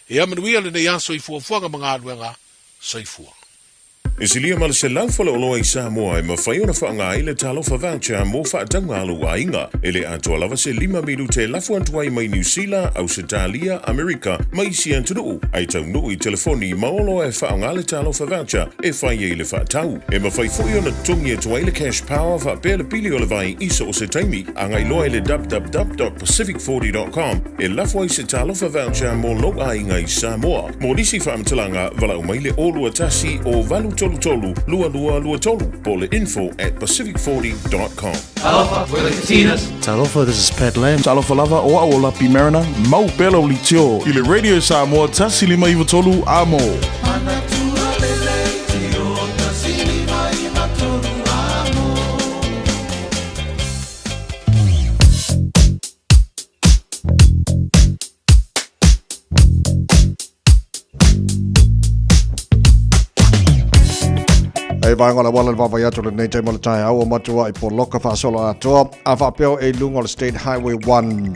Ia manuia lenei aso i fuafuaga ma galuega. Soifua. E silia ma le 100 faleoloa i Samoa e mafai ona faaaoga ai le Talofa Voucher mo faatauga a lou aiga. E le atoa lava se lima minute e lafo atu ai mai Niu Sila, Ausetalia, Amerika ma isi atunuu, ae taunuu i telefoni ma oloa e faaaoga le Talofa Voucher e fai ai le faatau. E mafai foi ona totogi atu ai le cash power faapea le pili o le vai i so o se taimi. Agai loa i le www.pacific40.com e lafo ai se Talofa Voucher mo lou aiga i Samoa. Mo nisi faamatalaga, valaau mai le 021 o 833 2223 po o le info@pacific40.com. Talofa, we're the Katinas. Talofa, this is Pat Lam. Talofa lava, o au o Lapi Mariner, mau pea lau leitio i le Radio Samoa 153 Amo. E vaega o le auala le vaavaai atu lenei taimi o le taeao ua matua i poloka faasolo atoa a faapea e i luga o le State Highway 1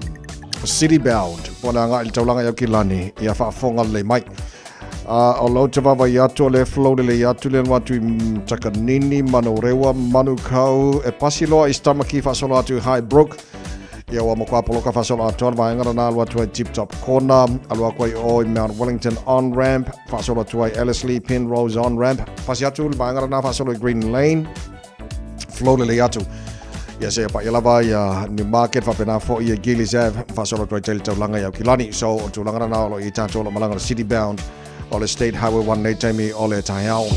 City Bound po o le agai i le taulaga i Aukilani ia faafofoga lelei mai. O lau te vaavaai atu o le flow lelei atu le alu atu i Takanini, Manurewa, Manukau, e pasi loa i Stamaki faasolo atu i Highbrook. Ia ua matua poloka faasolo atoa le vaega lena alu atu ai Tip Top Corner, alu atu ai o i Mount Wellington on ramp, faasolo atu ai Ellerslie Penrose on ramp, pasi atu le vaega lena faasolo i Green Lane, flow lelei atu. Ia seia paia lava ia Newmarket faapena foi ia Gillies Ave faasolo atu ai tele taulaga i Aukilani. So o tulaga lena o lo o i ai tatou o lo o malaga le City Bound o le State Highway 1 nei taimi o le taeao.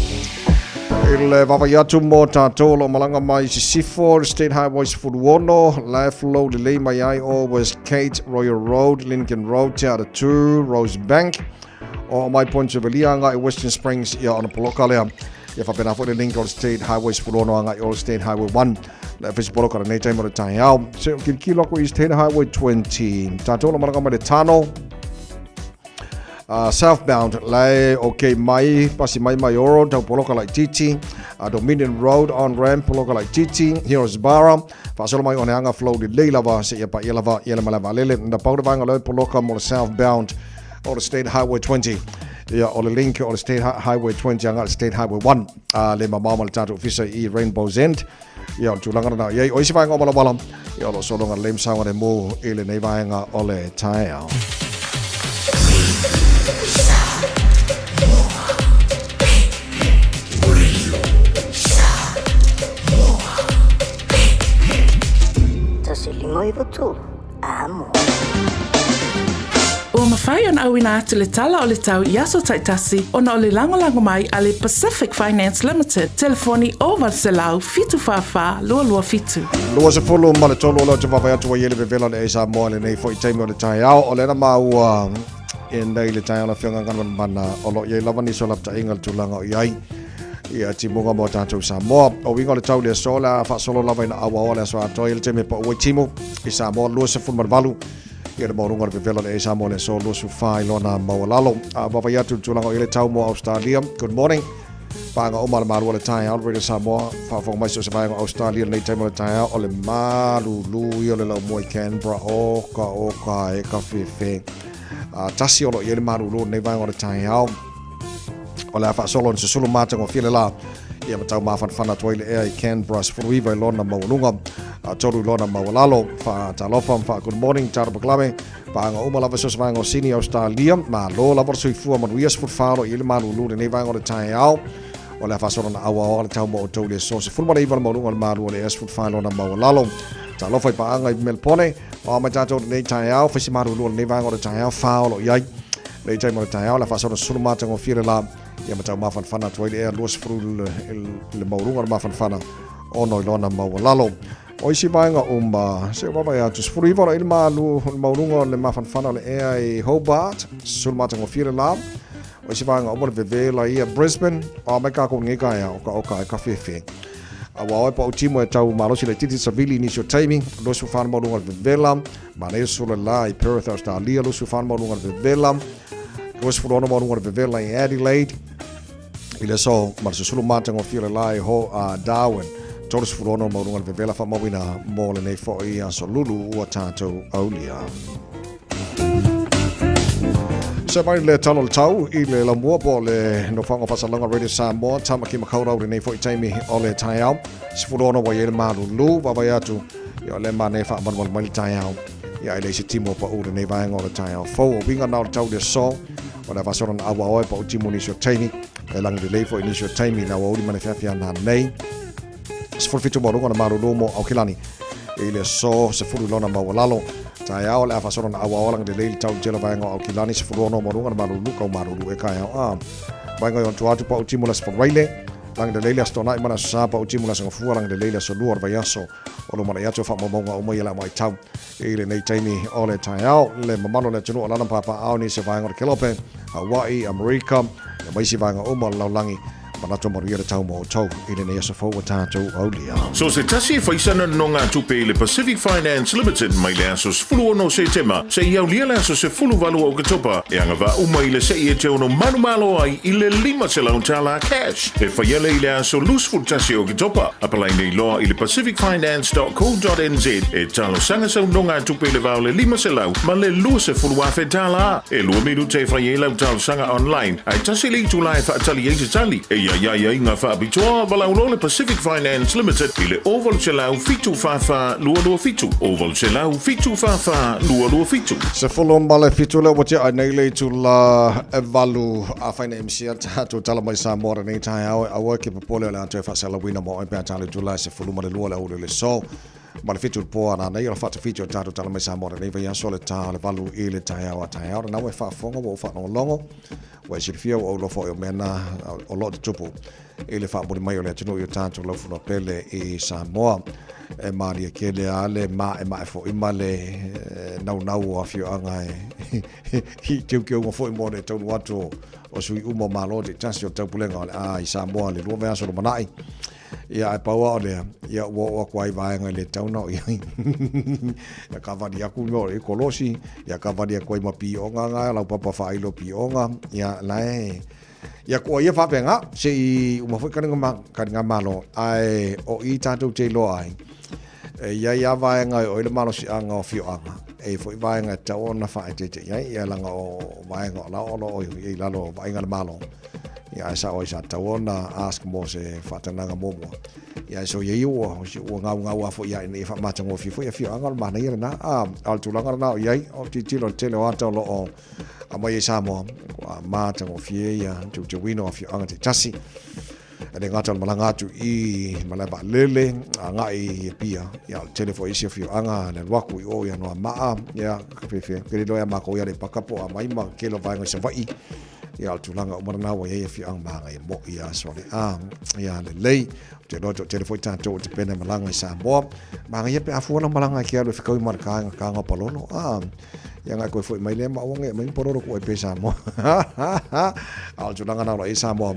I le vaavaai atu mo tatou o lo o malaga mai Sisifo, le State Highway 16, la e flow lelei mai ai o West Kate, Royal Road, Lincoln Road, Te Aratū, Rosebank, o mai Point Jubilee agai i Western Springs ia ona poloka lea. Ia faapena foi le link o le State Highway 16 agai o le State Highway 1. Le fesi poloka lenei taimi o le taeao. Se o kilikilo aku i State Highway 20. Tatou o lo o malaga mai le Tano, Southbound lae okay mai pasi mai mai oro tau poloka laititi Dominion Road on ramp poloka laititi Heroes Barra faasolo mai Oneaga flow lelei lava seia paia lava ia le malae vaalele na pau le vaega leo poloka mo le southbound o le State Highway 20 ia o le link o le State Highway 20 agai le State Highway 1 le mamao ma le tatou ofisa i Rainbow's End ia o le tulaga lena i ai o isi vaega o malawala ia o lo o sologa lelei ma saogalemu i lenei vaega o le taeao. Tasi lima iwa tolu, amo. Ua mafai mafai ona auina atu le tala o le tau i aso taitasi ona o le lagolago mai a le Pacific Finance Limited, telefoni 0800 744 227. 23 o lea ou te vaavaai atu ua i ai le vevela o le Air Samoa i lenei foi taimi o le taeao. O lea na maua i nei le taeao le Afioga Galumalemana o lo o i ai lava nisi o lapataiga i le tulaga o i ai ia timuga mo tatou Samoa. O uiga o le tau i le aso, o le a faasolo lava ina auaoa le aso atoa i le taimi e pau ai timu i Samoa 28 ia le maualuga o le vevela o le Air Samoa i le aso 24 i lona maualalo. A vaavaai atu i le tulaga o i ai le tau mo Australia. Good morning. Paga uma le malu o le taeao le Radio Samoa. Faafofoga mai so o se vaega o Australia lenei taimi o le taeao o le malulu ia o le laumua i Canberra. Oka oka e ka fefe. A tasi o lo o i ai le malulu o lenei vaega o le taeao. O le a faasolo ni susulu matagofie le la ia ma tau mafanafana atu ai le ea i Canberra 19 i lona maualuga, a 3 i lona maualalo. Faatalofa ma faa good morning talo pakalame. Paga uma lava so o se vaega o Sini, Australia. Malo lava le soifua manuia 14 o lo o i ai le malulu i lenei vaega o le taeao. O le a faasolo na auaoa le tau mo outou i le aso 19 le maualuga o le malu o le ea 14 i lona maualalo. Talofa i paaga i Melpone. O a mai tatou i lenei taeao, fai se malulu o lenei vaega o le taeao, 4 o lo o i ai. Lenei taimi o le taeao, o le a faasolo susulu matagofie le la ia ma tau mafanafana atu ai le ea 20 le maualuga o le mafanafana 6 i lona maualalo. O isi vaega uma, se vaavaai atu, 19 o lo o i ai le malu, le maualuga o le mafanafana o le ea i Hobart, susulu matagofie le la. O isi vaega uma le vevela ia Brisbane, o a mai kākou i lenei taeao, oka oka e ka fefe. Aua oe pa'u timu e tau malosi laitiiti savili i nisi o taimi, 24 le maualuga o le vevela, manaia sula le la i Perth, Australia, 24 le maualuga o le vevela, 26 maualuga o le vevela i Adelaide, i le aso ma le susulu matagofie o le la i ho, Darwin, 36 maualuga o le vevela faamauina mo lenei foi aso lulu ua tatou aulia. Se mai le talo le tau i le lamua po o le nofoaga o Faasalauga Radio Samoa, Tamaki Makaurau lenei foi taimi o le taeao. 16 ua i ai le malulu, vaavaai atu ia o le manaia faamalumalu mai le taeao. Ia e leai se timu o pau lenei vaega o le taeao fou. O uiga na o le tau i le aso, o le a faasolo na auaoa e pau timu nisi o taimi. E lagi lelei foi nisi o taimi i le aoauli ma le feafi ana nei. 17 maualuga o le malulu mo Aukilani i le aso 10 i lona maualalo. Taeao o le a faasolo na auaoa lagi lelei le tau i le tele o vaega o Aukilani 16 maualuga o le malulu kau malulu e kaeao a. Vaega i ona tua atu pau timu le Aso Faraile, lagi lelei le Aso Toonai ma le Aso Sa pau timu le Aso Gafua lagi lelei le Aso Lua o le vaiaso o lumanai atu o faamaumauga uma ia le au matau i lenei taimi o le taeao. Le mamalu o le atunuu o lana pāpāao nisi o vaega o le Kelope, Hawaii, Amerika, ia ma isi vaega uma o le lalolagi. Manatu manuia le tau mo outou i lenei aso fou ua tatou aulia. So se tasi e fai sana nonogatupe i le Pacific Finance Limited mai le aso 16 o Setema seia aulia le aso 18 o Oketopa e agavaa uma i le se'i e te ono manumalo ai i le $500 cash e faia lea i le aso 21 o Oketopa. Apalai nei loa i le pacificfinance.co.nz e talosaga sau nonogatupe i le va o le 500 ma le 20,000 tala. E lua minute e fai ai lau talosaga online, ae tasi le itula e faatali ai se tali. E iai ai aiga faapitoa, valaau loa le Pacific Finance Limited i le 0800 744 227, 0800 744 227. 17 lea ua tea ai nei le itula e valu afai na MC a tatou tala mai Samoa lenei taeao e aua ke popole o le a toe faasalauina mo oe pe a tala itula e 12 le aoauli o le aso ma le 7 le po a nanei o le faatafiti o le tatou tala mai Samoa lenei vaiaso le ta o le valu i le taeao a taeao lena ua e faafofoga ua ou faalogologo ua e silafia ua ou iloa foi o mea na o lo o tutupu i le faamuli mai o le atunuu i o tatou laufanua pele i Samoa. E malie tele lava le maemae foi ma le naunau o afioaga e i teuteuga foi mo le taunuu atu o sui uma o Malo taitasi o le Taupulega o le a i Samoa le lua vaiaso lumanai. Ia, ae pau lava o lea, ia ua oo atu lava i vaega e le tatau ona oo i ai. Ia kavali atu le mea o le kolosi, ia kavali atu ai ma pioga na, laupapa faailo pioga, ia la e Ia kua ia faapena, se i uma foi taligamalo, ae o i tatou te iloa ai, e i ai lava vaega e oo i le malosiaga o afioaga, e i ai foi vaega e tatau ona faaeteete i ai, ia leaga o vaega o la o lo o i lalo o vaaiga a le Malo, ia ae sao ai sa tatau ona ask mo se faatanaga muamua. Ia ae soia ia ua ua gaugau lava foi ia ina ia faamatagofie foi afioaga, o le manaia lena. A o le tulaga lena o i ai, o tilotilo i le tele o ata o lo o aumai ai Samoa, ua matagofie ia teuteuina o afioaga taitasi. E le gata o le malaga atu i malae vaalele agai i Apia, ia o le tele foi isi afioaga le alu atu i o i Anoamaa, ia ka fiafia ke le iloa ia matou i Aleipata po o Amaima, tele o vaega i Savaii, ia o le tulaga uma lena ua i ai afioaga manaia moi ia Sole'a. Ia lelei, ou te iloa toatele foi tatou o tapena e malaga i Samoa. Manaia pe a fua lau malaga e te alu e fetaui ma le taga taga o Palolo. A, ia ngai koe foi mai lea ma aua nei aumai ni Palolo ku ai pe Samoa. A o le tulaga na o lo o i ai Samoa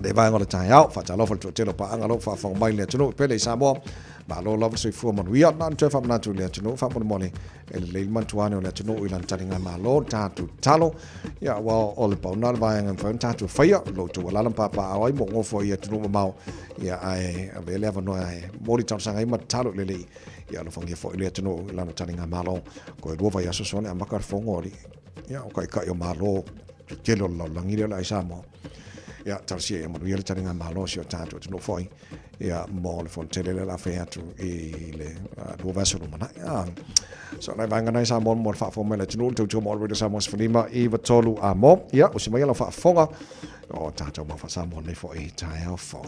le vaega o le taeao. Faatalofa i le toatele o paaga o lo o faafofoga mai i le atunuu pele i Samoa. Malo lava le soifua manuia. Na ona toe faamanatu i le atunuu faamolemole e lelei le manatua ane o le atunuu i lana taligamalo, le tatou tatalo. Ia, aua o le pau lena o le vaega e mafai ona tatou faia, lo outou alaala ma papaaao ai ma nofo ai i atunuu mamao. Ia, ae avea le avanoa e momoli talosaga ai ma tatalo i le Alii. Ia alofagia foi le atunuu i lana taligamalo. Toe 2 vaiaso sone amata le fono a alii, ia, o taitai o Malo tetele o le lalolagi lea o le ai Samoa. Ia, talosia ia manuia le taligamalo a si o tatou atunuu foi, ia, mo le fono tele lea o le a fai atu i le 2 vaiaso lumanai. So, nai vaega nai Samoa mo le faafofoga mai a le atunuu, le tautua mo le Radio Samoa 15 93 a mo. Ia, usi mai lau faafofoga o tatou mau faa-Samoa nei foi taeao fou.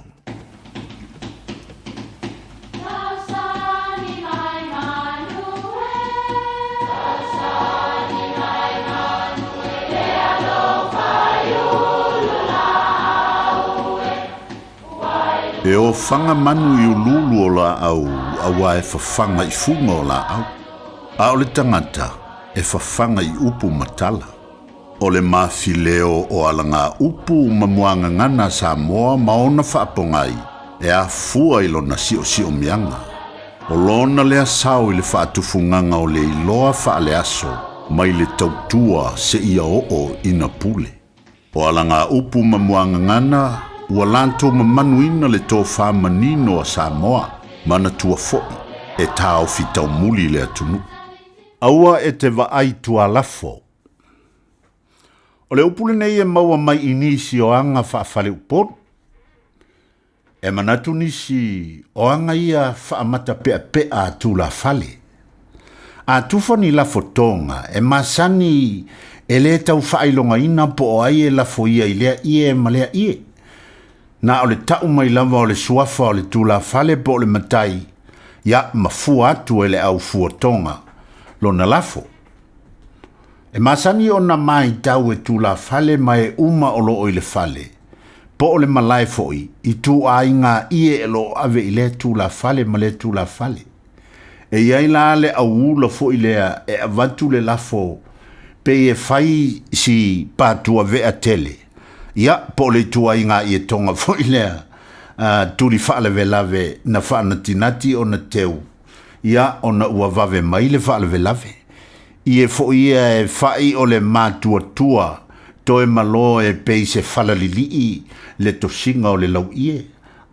E ofaga manu i uluulu o laau auā e fafaga i fuga o laau, a o le tagata e fafaga i upu ma tala. O le mafileo o alagaupu ma muagagana a Samoa ma ona faapogai e afua i lona siosiomiaga. O lona lea sao i le faatufugaga o le iloa faaleaso mai le tautua seia oo ina pule. O alagaupu ma muagagana ua latou mamanuina le tofa manino a Samoa, manatua foi e taofi taumuli le atunuu. Aua e te vaai tualafo. O le upu lenei e maua mai i nisi o aga faafaleupolu. E manatu nisi o aga ia faamatapeapea a tulafale. A tufa ni lafo toga, e masani e lē tau faailogaina po o ai e lafoia i lea ie ma lea ie. Na o le tau mai lava o le suafa o le tulafale po o le matai, ia ma fua atu e le au fua toga lona lafo. E masani ona maitau e tulafale ma e uma o loo i le fale, po o le malae foi, i tuaiga ie e loo ave i lea tulafale ma lea tulafale. E i ai la le auula foi lea e avatu le lafo pei e fai si patuavea tele, ia, po o le ituaiga ietoga foi lea tuli faalavelave na faanatinati ona teu, ia, ona ua vave mai le faalavelave. Ie foi ia e fai o le matuatua toe malo e pei se falalilii le tosiga o le lauie,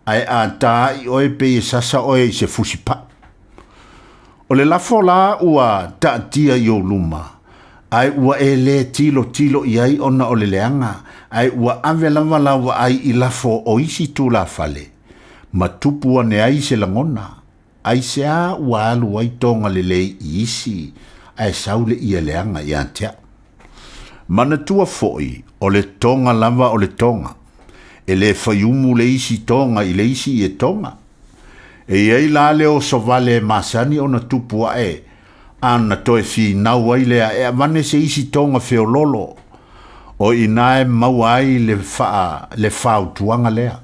ae a ta ai oe pei e sasa oe i se fusipaʻu. O le lafo la ua taatia i ou luma, ae ua e lē tilotilo i ai ona o le leaga, ae ua ave lava lau vaai i lafo o isi tulafale, ma tupu ane ai se lagona, aisea ua alu ai toga lelei i isi, ae sau le ia leaga ia te au. Manatua foi, o le toga lava o le toga. E lē faiumu le isi toga i le isi ietoga. E i ai la le oso vale e masani ona tupu ae, a na toe finau ai lea e avane se isi toga feololo, o i ina e maua ai le faa le fautuaga lea.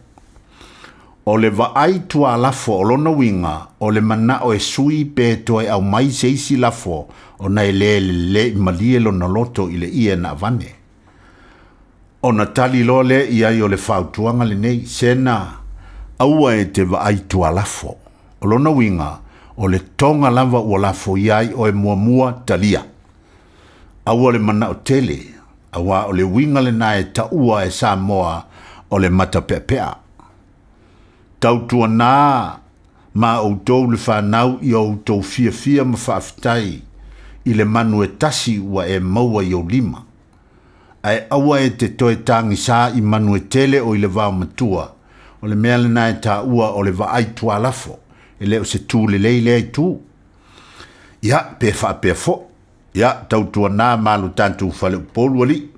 O le vaai tualafo o lona uiga o le manao e sui pe toe aumai se isi lafo ona e lē lelei malie lona loto i le ie na avane. Ona tali loa lea i ai o le fautuaga lenei, Sena, aua e te vaai tualafo. O lona uiga, o le toga lava ua lafoia ai oe muamua, talia. Aua le manao tele, auā o le uiga lena e taua e Samoa o le matapeapea. Tautuanā ma outou le fanau i o outou fiafia ma faafetai i le manu e tasi ua e maua i ou lima. Ae aua e te toe tagisā i manu e tele o i le vao matua, o le mea lena e taua o le vaai tualafo, e le o se tū lelei lea itu. Ia, pe faapea foi. Ia, tautuanā ma lo tatou faleupolu alii.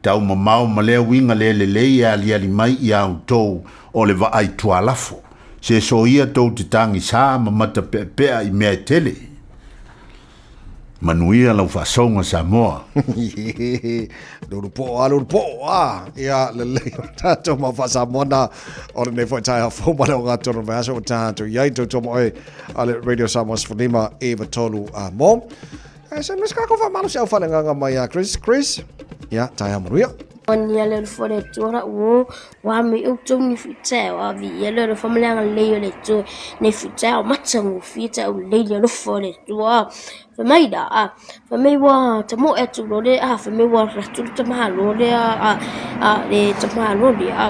Taumamao ma lea uiga le lelei e aliali mai iā outou o le vaai tualafo. Se soia tou te tagisā ma matapeapea i mea e tele. Manuia lau faasouga Samoa. Lulu po'o a lulu po'o a ia lelei o tātou mau faa-Samoa na o lenei foi taeao fou ma le ogatotonu o le vaiaso ua tātou i ai tautua mo oe a le Radio Samoa 15 93 a mo. E se mes kako whamalo se au whalengaga mai a Chris. Chris, ia, taeao manuia. Ni le fo le tua o wa me o tu ni fi te o vi ia le fo mle le le tu ni fi te o matsa ngu fi te o le le fo le tua fa mai da a fa mai wa ta mo e tu lo le a fa mai wa ra tu ta ma lo le a a le ta ma lo le a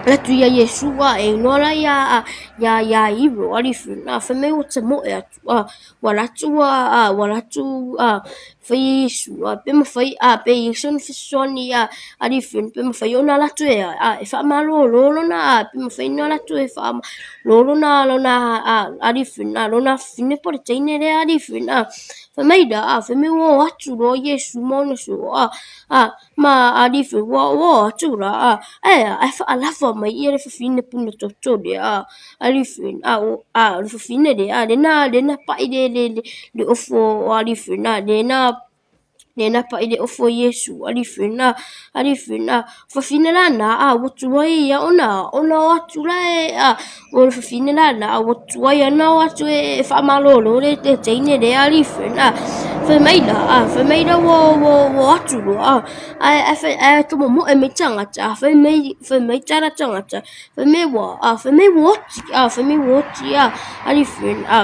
la tu ia Yesu a e no la ia a ia ia i ro ali fi na fa mai wa ta mo e atu a wa la tu a wa la tu a fai Iesu a pe mafai a pe Iesu na fesoasoani a ali fi pe mafai ona alu atu e a e faamalolo lona a pe mafai ona alu atu e faamalolo lona lona a ali fi a lona fafine po o le teine lea ali fi a fai mai la a fai mai ua o atu loa Iesu ma ona soo a a ma ali fi ua o atu la a ae a ae faalava mai ia le fafine puna toto lea a ali fi a o a le fafine lea lena lena paʻi le le le ofo o ali fi a lena lena paʻi le ofo o Iesu ali fi a ali fi a fafine lana a ua tuai ia ona ona o atu la e a o le fafine lana a ua tuai ana o atu e faamalolo le le teine lea ali fi a fai mai la a fai mai la ua ua ua atu loa a ae ae fai ae tomomoe mai tagata a fai mai fai mai tala tagata fai mai ua a fai mai ua oti a fai mai ua oti a ali fi a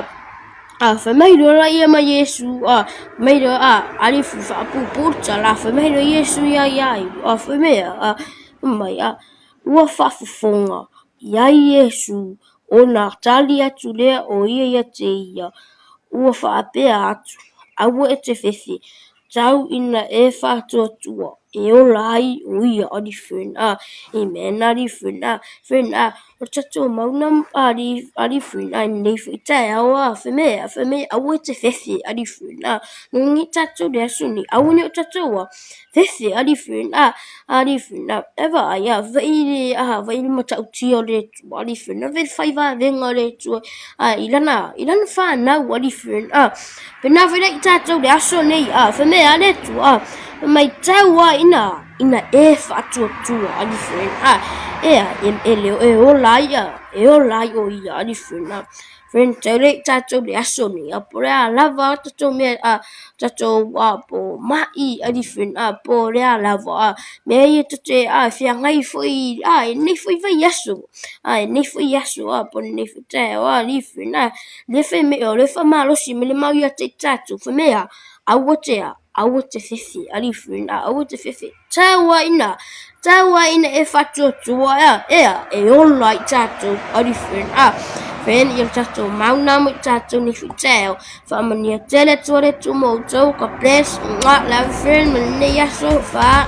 a fai mai loa la ia ma Iesu a mai loa a ali fi faapuupuu le tala fai mai loa Iesu ia ia a fai mai a mai a ua faafofoga iā Iesu ona tali atu lea o ia ia te ia ua faapea atu aua e te fefe tau ina e faatuatua e ola ai o ia ali friend a amen ali friend a friend a o le tatou mauna ali ali friend a nei foi taeao a fai mai a fai mai aua e te fefe ali friend a no ni tatou le aso nei aua ne o tatou a fefe ali friend a ali friend a e vaai a vai le a vai le matautia o le Atua ali friend a vai le fai vavega o le Atua a i lana i lana fanau ali friend a pena foi la i tatou le aso nei a fai mai a le Atua a fai mai tau a ina ina e faatuatua ali friend a e a e, e leo e ola ai a e ola ai o ia ali friend a friend tau le i tatou le aso nei a po o le a lava tatou mea a tatou a po maʻi ali friend a po o le a lava a mea ia tou te a feagai foi a i lenei foi vaiaso a i lenei foi aso a po o lenei foi taeao a ali friend a lea fai mai o lea faamalosi mai le mau ia te i tatou fai mai a aua te a aua te fefe ali friend a aua te fefe tau a ina tau a ina e faatuatua ea ea e ola i tatou ali friend a friend ia tatou mauna mo i tatou nei foi taeao faamanuia tele atu le Atua mo outou God bless Mwah, love friend ma lenei aso fa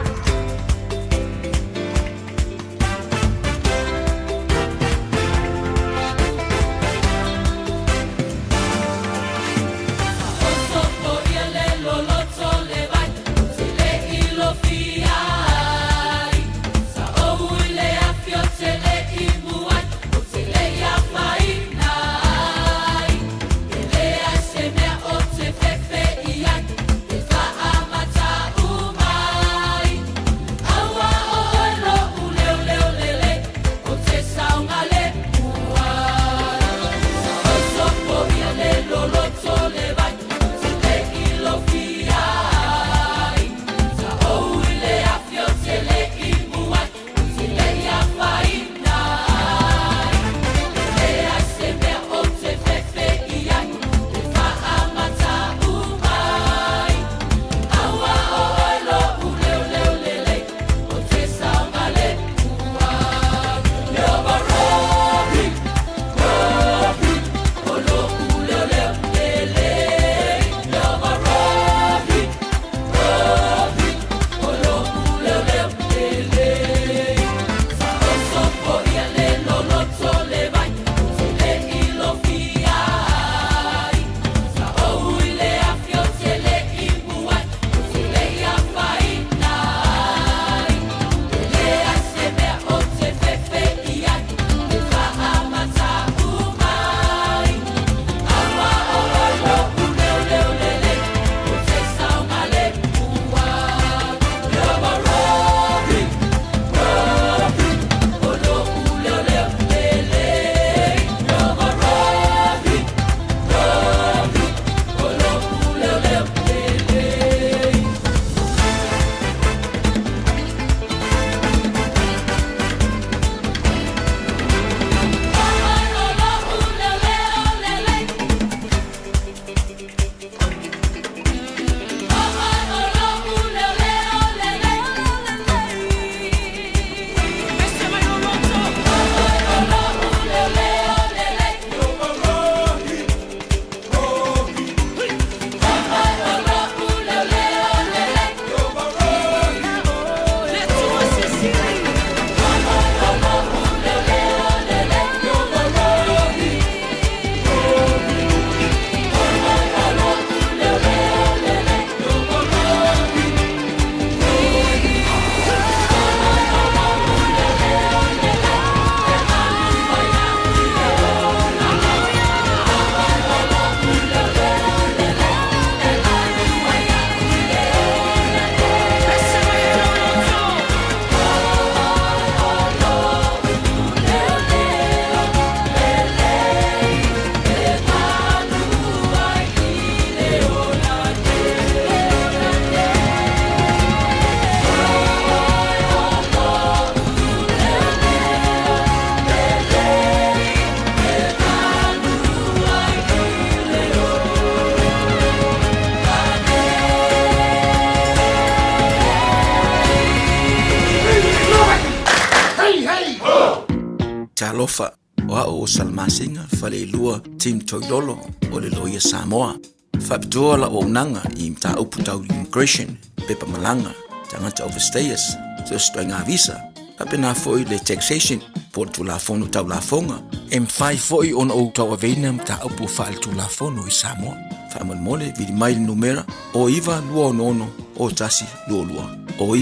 Talofa, o au o Salamasina Faleilua Tim Toilolo o le Loia Samoa. Faapitoa lau auaunaga i mataupu tau immigration, pepa malaga, tagata overstayers, so se ituaiga visa, faapena foi le taxation po o le Tulafono Tau Lafoga. E mafai foi ona ou tauaveina mataupu faaletulafono i Samoa. Faamolemole, vili mai le numera o 9266 0122, o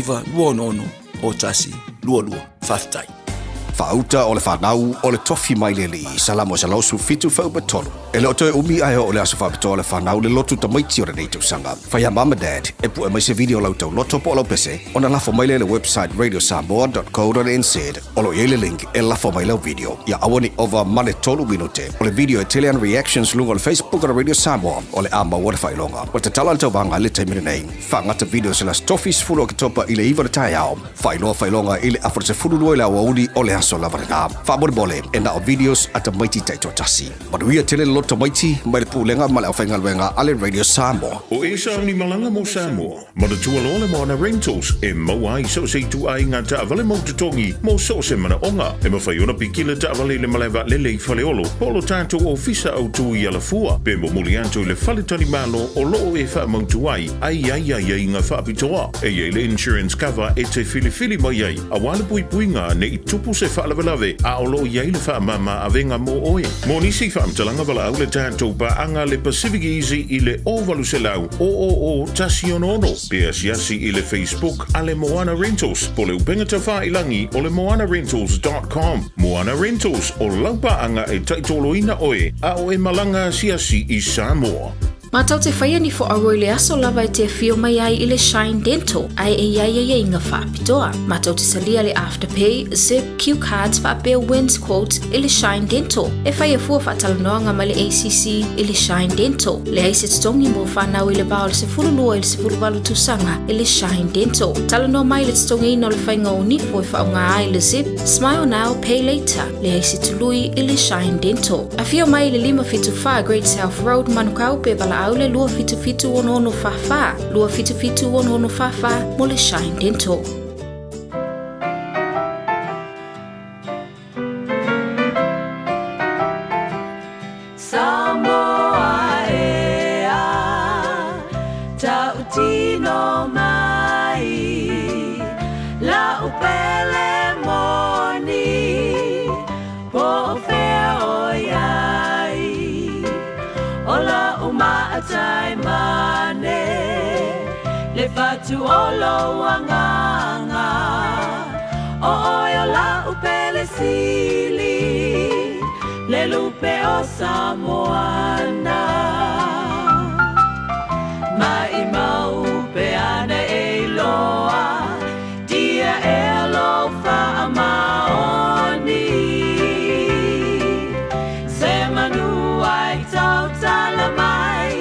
9266 0122. Faafetai. Faauta o le fanau o le tofi mai le Alii, Salamo 117 fuaiupu 3. E le o toe umi ae oo le aso faapitoa o le fanau le lotu tamaiti o lenei tausaga. Fai a mum and dad e pue mai se video o lau tauloto po o lau pese ona lafo mai lea i le website radiosamoa.co.nz o lo o i ai le link e lafo mai lau video. Ia aua ne i ova ma le 3 minute o le video e tele ana reactions luga o le Facebook o le Radio Samoa o le a maua le faailoga. Ua tatala le tauvaga i le taimi lenei. Faagata video se le aso tofi 10 Oketopa i le 9 o le taeao. Faailoa faailoga i le afa 12 i le aoauli o le aso lava lena. Faamolemole, e na o videos a tamaiti taitoatasi. Manuia tele le loto tamaiti mai le Pulega ma le Aufaigaluega a le Radio Samoa. O Esa ni malaga mo Samoa, manatua loa le Moana Rentals e maua ai so o se ituaiga taavale mau totogi mo so o se manaoga. E mafai ona piki le taavale i le malae vaalele i Faleolo po o lo tatou ofisa autu i Alafua pe momoli atu i le fale talimalo o lo o e faamautu ai a i ai aiaiga faapitoa. E i ai le insurance cover e te filifili mai ai aua le puipuiga ne i tupu se faalavelave a o lo o i ai le faamama avega mo oe. Mo nisi faamatalaga valaau le tatou paaga le Pacific Easy i le 0800 000 166 pe asiasi i le Facebook a le Moana Rentals po o le upega tafailangi o le moanarentals.com. Moana Rentals, o lau paaga e taitoloina oe a o e malaga asiasi i Samoa. Matou te whaia ni whoaua i le aso lava e te awhio mai ai i le Shine Dental, ae e iai aiaiga whaapitoa. Matou te talia le Afterpay, Zip, Cue Cards whaapea Wins Quote i le Shine Dental. E whaia fua whaatalanoaga mai le ACC i le Shine Dental. Leai se totogi mo whanau i le va o le 12 i le 18 tausaga i le Shine Dental. Talanoa mai le totogiina o le whainga o nifo e whaonga ai le Zip, Smile Now, Pay Later. Leai se tului i le Shine Dental. Afio mai i le 574 Great South Road, Manukau, pe valaau le 277 6644, 277 6644 mo le Shine Dental. Samoa e a tautino mai La'u pele moni po o fea o iai O la'u maatai mane Le fatu o lou agaga O oe o la'u pele sili Le lupe o Samoana Maimau pe ana e iloa Tia ea lou faamaoni Se manu ai tautala mai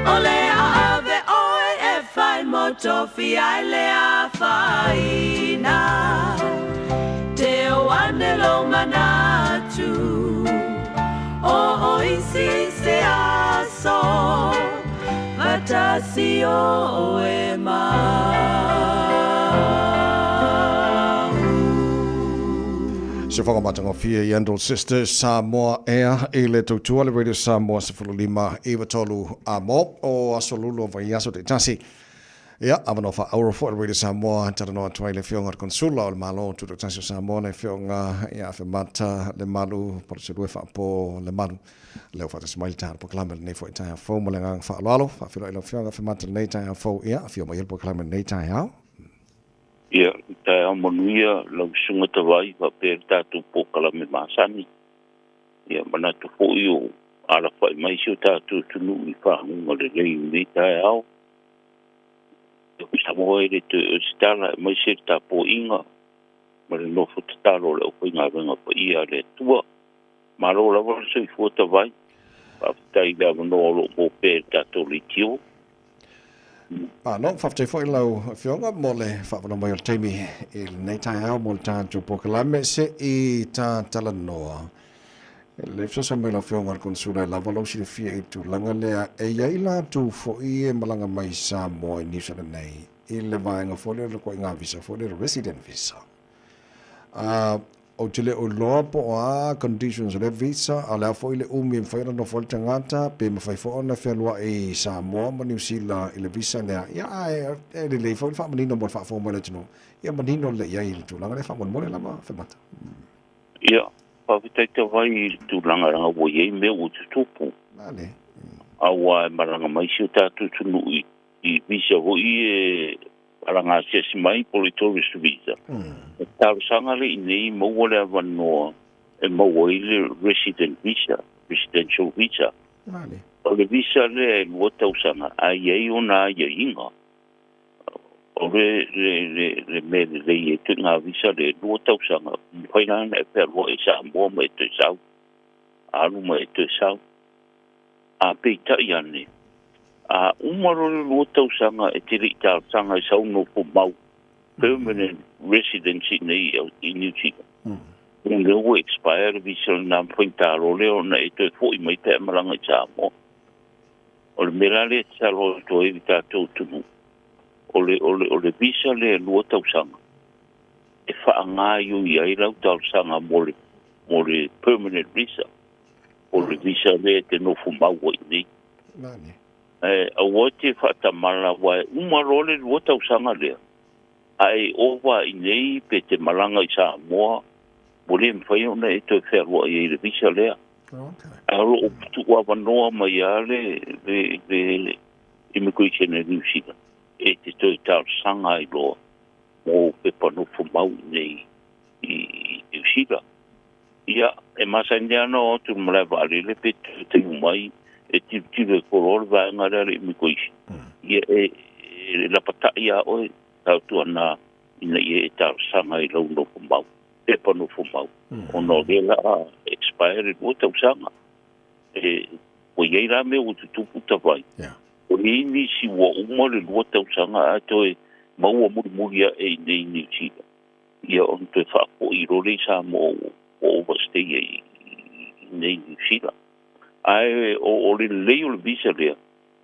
O le a ave oe e fai mo tofi ai le afaina Te o ane lou manatu O o isi se aso Vatasi oe ma Se whakamatangofie i Andal Sisters Samoa Air i le tautua le Radio Samoa 15 93 a mo o aso lulu o vaiaso taitasi. Ia, avanoa faauro foi le Radio Samoa, talanoa atu ai le Afioga i le Konsula o le Malo Tutoatasi o Samoa, le Afioga ia Afemata Lemalu, Poloselue Faapo Lemalu, lea ua faatasi mai le taeao polokalame lenei foi taeao fou ma le agaga faaaloalo. Faafeiloai i lau Afioga Afemata lenei taeao fou, ia, afio mai i le polokalame lenei taeao. Ia, taeao manuia lau Susuga Tavai faapea le tatou polokalame masani. Ia, manatu foi o alafai mai si o tatou atunuu i faguga lelei i lenei taeao. Samoa e le toe o se tala aemaise le tapuaiga ma le nofo tatalo o le aufaigaluega paia a le Atua. Malo lava le soifua tavai. Faafetai i le avanoa o lo o maua pea i le tatou leitio. Malo, faafetai foi lau Afioga mo le faavanoa mai o le taimi i lenei taeao mo le tatou polokalame se i tatalanoa. E lelei fesoasoani mai lau Afioga i le Konesula e lava lou silafia i le tulaga lea e i ai latou foi e malaga mai i Samoa i Niu Sila nei i le vaega foi lea o le ituaiga visa foi lea o le resident visa. Ou te le o iloa po o a conditions o lea visa, a o le a foi le umi e mafai ona nofo ai le tagata, pe mafai foi ona fealuai i Samoa ma Niu Sila i le visa lea. Ia, ae e lelei foi le faamanino mo le faafofoga mai a le atunuu, ia manino lelei i ai i le tulaga lea faamolemole lava Femata. Ia, faafetai tavai i le tulaga leaga ua i ai mea ua tutupu. Male. Aua e malaga mai si o tatou atunuu i i visa foi e malaga asiasi mai po o le tourist visa. E talosaga lea i inei maua le avanoa e maua ai le resident visa, residential visa. Male. O le visa lea e 2 tausaga ae i ai ona aiaiga. O le le le le mea lelei ai ituaiga visa lea e 2 tausaga, mafai la ona e fealuai i Samoa ma e toe sau, alu ma e toe sau. A peitai ane, a uma loa le 2 tausaga e te le i talosaga i sau nofo mau, permanent residency nei i Niu Sila, o lea ua expire le visa lena ma faigata loa lea ona e toe foi mai pe a e malaga i Samoa. O le mea la lea e tatalo atu ai i le tatou atunuu, o le, o le, o le visa lea e 2 tausaga e faagaioi ai lau talosaga mo le, mo le permanent visa. O le visa lea e te nofo mau ai i inei. Ae aua te faatamala aua e uma loa le 2 tausaga lea, a e ova i inei pe te malaga i Samoa, ua le mafai ona e toe fealuai ai i le visa lea. Ae o lo o tuuavanoa mai lava le, le, le Immigration a New Zealand e te toe talosaga ai loa mō pepa nofo mau i inei i Niu Sila. Ia, e masani lava ona o atu i le malae vaalele pe toe tau mai e tilotilo e koloa le vaega lea a le immigration. Ia, e, e lapatai lava oe tautuana ina ia e talosaga i lau nofo mau, pepa nofo mau, ona o lea o le a expire le 2 tausaga. E, ua i ai la mea ua tutupu tavai. Ua i ai nisi ua uma le 2 tausaga ae toe maua mulimuli ae i inei i Niu Sila. Ia ona toe faafoi loa lea i Samoa ua overstay ai i inei i Niu Sila. Ae o le lelei o le visa lea,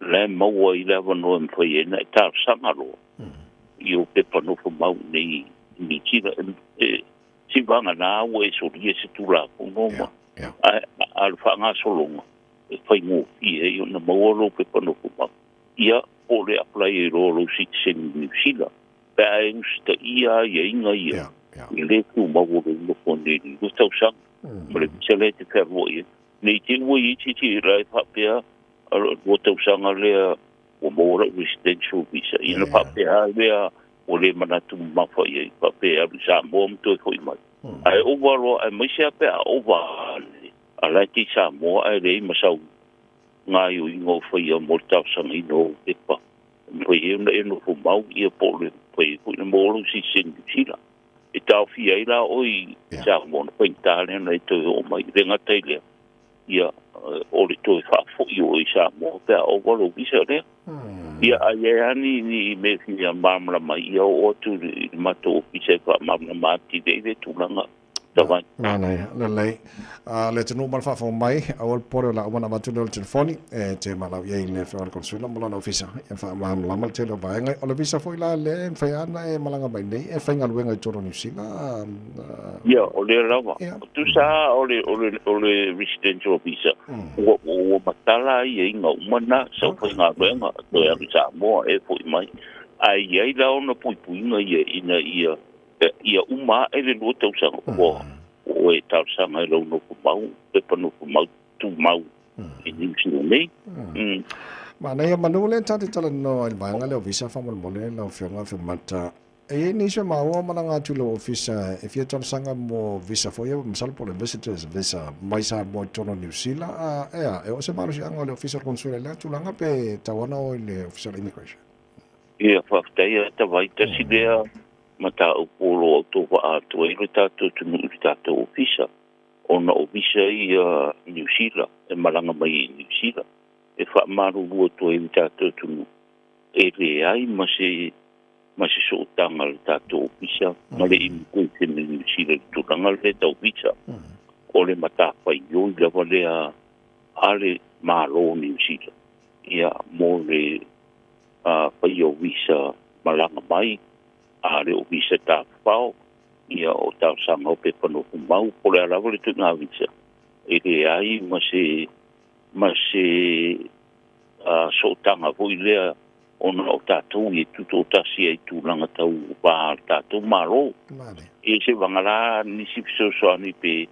la e maua ai le avanoa e mafai ai ona e talosaga loa i ou pepa nofo mau i inei i Niu Sila. E seiavagana ua e solia se Tulafono ma, ae a o le faagasologa e faigofie ai ona maua lou pepa nofo mau. Ia, po o le apply ai loa o lou citizen i Niu Sila. Pe a e usitaia aiaiga ia, e le tumau o lou nofo nei i le 2 tausaga, ma le visa lea e te fealuai ai. Ne i te i ua i ai se isi la e faapea, 2 tausaga lea ua maua lau residential visa. Ia ona faapea lava lea ua le manatu mamafa i ai, faapea e alu i Samoa ma toe foi mai. Ae ova loa, aemaise lava pe a ova ane, a la e te i Samoa ae leai ma sau gaoioiga o faia mo le talosagaina o ou pepa. Mafai ai ona e nofo mau ia po o le mafai ai foi ona maua lou sitiseni Niu Sila. E taofia ai la oe i Samoa ona faigata lea ona e toe oo mai. E le gata i lea, ia o le toe faafoi o oe i Samoa pe a ova lou visa lea. Ia a i ai lava ni, ni mea e fia malamalama ai, ia oo atu i le matou ofisa e faamalamalama atili ai lea tulaga. Tavai. Manaia, lelei. Le atunuu ma le faafofoga mai, aua le popole o le a uma ona avatu lea o le telefoni e te valaau i ai i le Afioga i le Consular ma lona ofisa e faamalamalama le tele o vaega. O le visa foi la lea e mafai lava ona e malaga mai nei e faigaluega i totonu o Niu Sila. Ia, o lea lava. Tusa lava o le, o le, o le residential visa, ua, ua matala aiaiga uma na, sau faigaluega, toe alu i Samoa e foi mai. Ae i ai la ona puipuiga ia ina ia Ia uma ae le 2 tausaga ua ua e talosaga i lou nofo mau, pepa nofo mau tumau i Niu Sila nei. Manaia manu lea ta te talanoa i le vaega lea o visa faamolemole lau Afioga Afemata. E i ai nisi o maua malaga atu i lou ofisa e fia talosaga mo visa foi ia masalo po o le visitors visa mai Samoa i totonu o Niu Sila a ea e oo se malosiaga o le ofisa o le Consular i lea tulaga pe tatau lava ona o i le ofisa o le immigration? Ia faafetai ia Tavai, tasi lea mataupu o lo o autovaa atu ai le tatou atunuu i le tatou ofisa, ona o visa ia Niu Sila e malaga mai i Niu Sila, e faamalulu atu ai le tatou atunuu, e leai ma se ma se sootaga a le tatou ofisa ma le Immigration i Niu Sila i le tulaga lea tau visa. O le matafaioi lava lea a le Malo o Niu Sila ia mo le faia o visa malaga mai, a le o visa tafafao, Ia, o talosaga o pepa nofomau, po o le a lava le ituaiga visa, e leai ma se ma se sootaga foi lea ona o tatou e tutoatasi ai i tulaga tau va a le tatou Malo. Ia se vagala nisi fesoasoani pe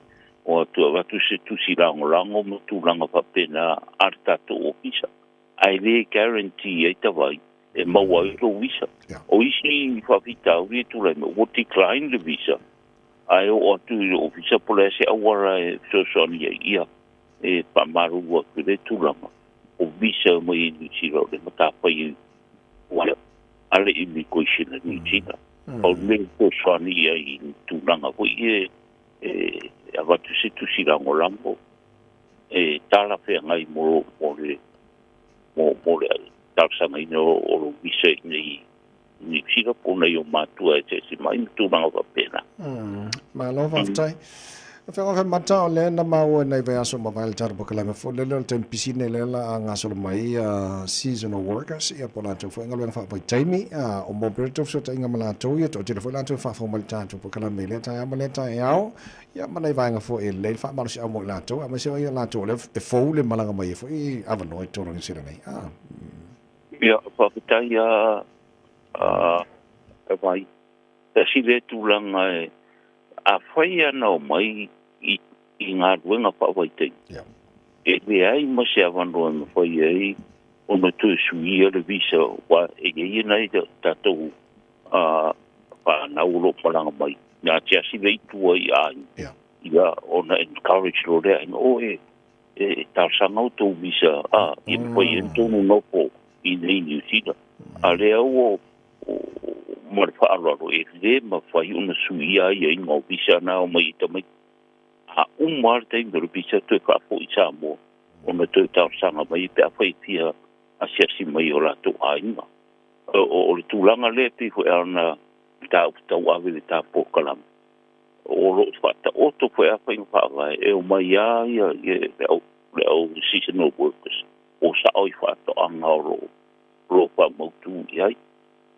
o atu e avatu se tusi lagolago ma tulaga faapena a le tatou ofisa, ae le guarantee ai tawai e maua ai lou visa. O isi faafitauli e tulai mai, ua decline le visa, ae oo atu i le ofisa po o le a se auala e fesoasoani ai, ia e faamalulu atu i lea tulaga. O visa mai i Niu Sila o le matafaioi a le immigration a Niu Sila. O le mea e fesoasoani i ai i tulaga foi ia e avatu se tusi lagolago e talafeagai mo le mo le talosagaina o lou visa i nei Niu Sila po o nai o matua e asiasi mai ma tulaga faapena. Malo faafetai. Afioga Mata, o lea na maua i nai vaiaso ua mavae le tatou polokalame foi lele o le taimi pisi nei lea la a gasolo mai seasonal workers ia po o latou foi galuega faavaitaimi o maua pea le tou fesootaiga ma latou ia toatele foi latou e faafofoga mai i le tatou polokalame i lea taeao ma lea taeao ia ma nai vaega foi e lelei le faamalosiau mo i latou aemaise o latou o lea e fou le malaga mai ai foi avanoa i totonu o Niu Sila nei. Ia, faafetai a Tavai. Tasi lea tulaga e afai ana omai i galuega faavaitaimi, e leai ma se avanoa e mafai ai ona toe suia le visa aua e i ai nai tatou fanau o lo o malaga mai na asiasi lea i tua i aiga, ia ona encourage loa lea aiga, o e e talosaga outou visa a ia mafai ai ona outou nonofo i inei i Niu Sila. A lea ua ma le faaaloalo e le mafai ona suia aiaiga o visa na omai ai tamaiti. A uma lava le taimi o le visa toe faafoi i Samoa ona toe talosaga mai pe afai e fia asiasi mai i o latou aiga. O le tulaga lea e pei foi ona mataupu tauave i le ta polokalame, o lo o faataoto foi lava faiga faavae e omai lava le au seasonal workers o sao i faatoaga o lo o faamautu i ai.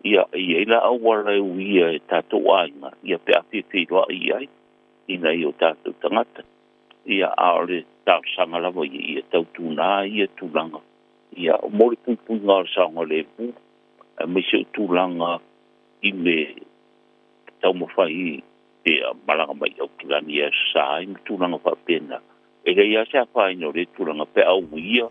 Ia, e i ai la auala e uia e tatou aiga ia pe a fia feiloai i ai i nai o tatou tagata. Ia, a o le talosaga lava ia, ia tautuana ia tulaga. Ia, mo le puipuiga o le saogalemu, aemaise o tulaga i le taumafai pe malaga mai i Aukilani e aso Sa ai ma tulaga faapena. E leai lava se afaina o lea tulaga pe a uia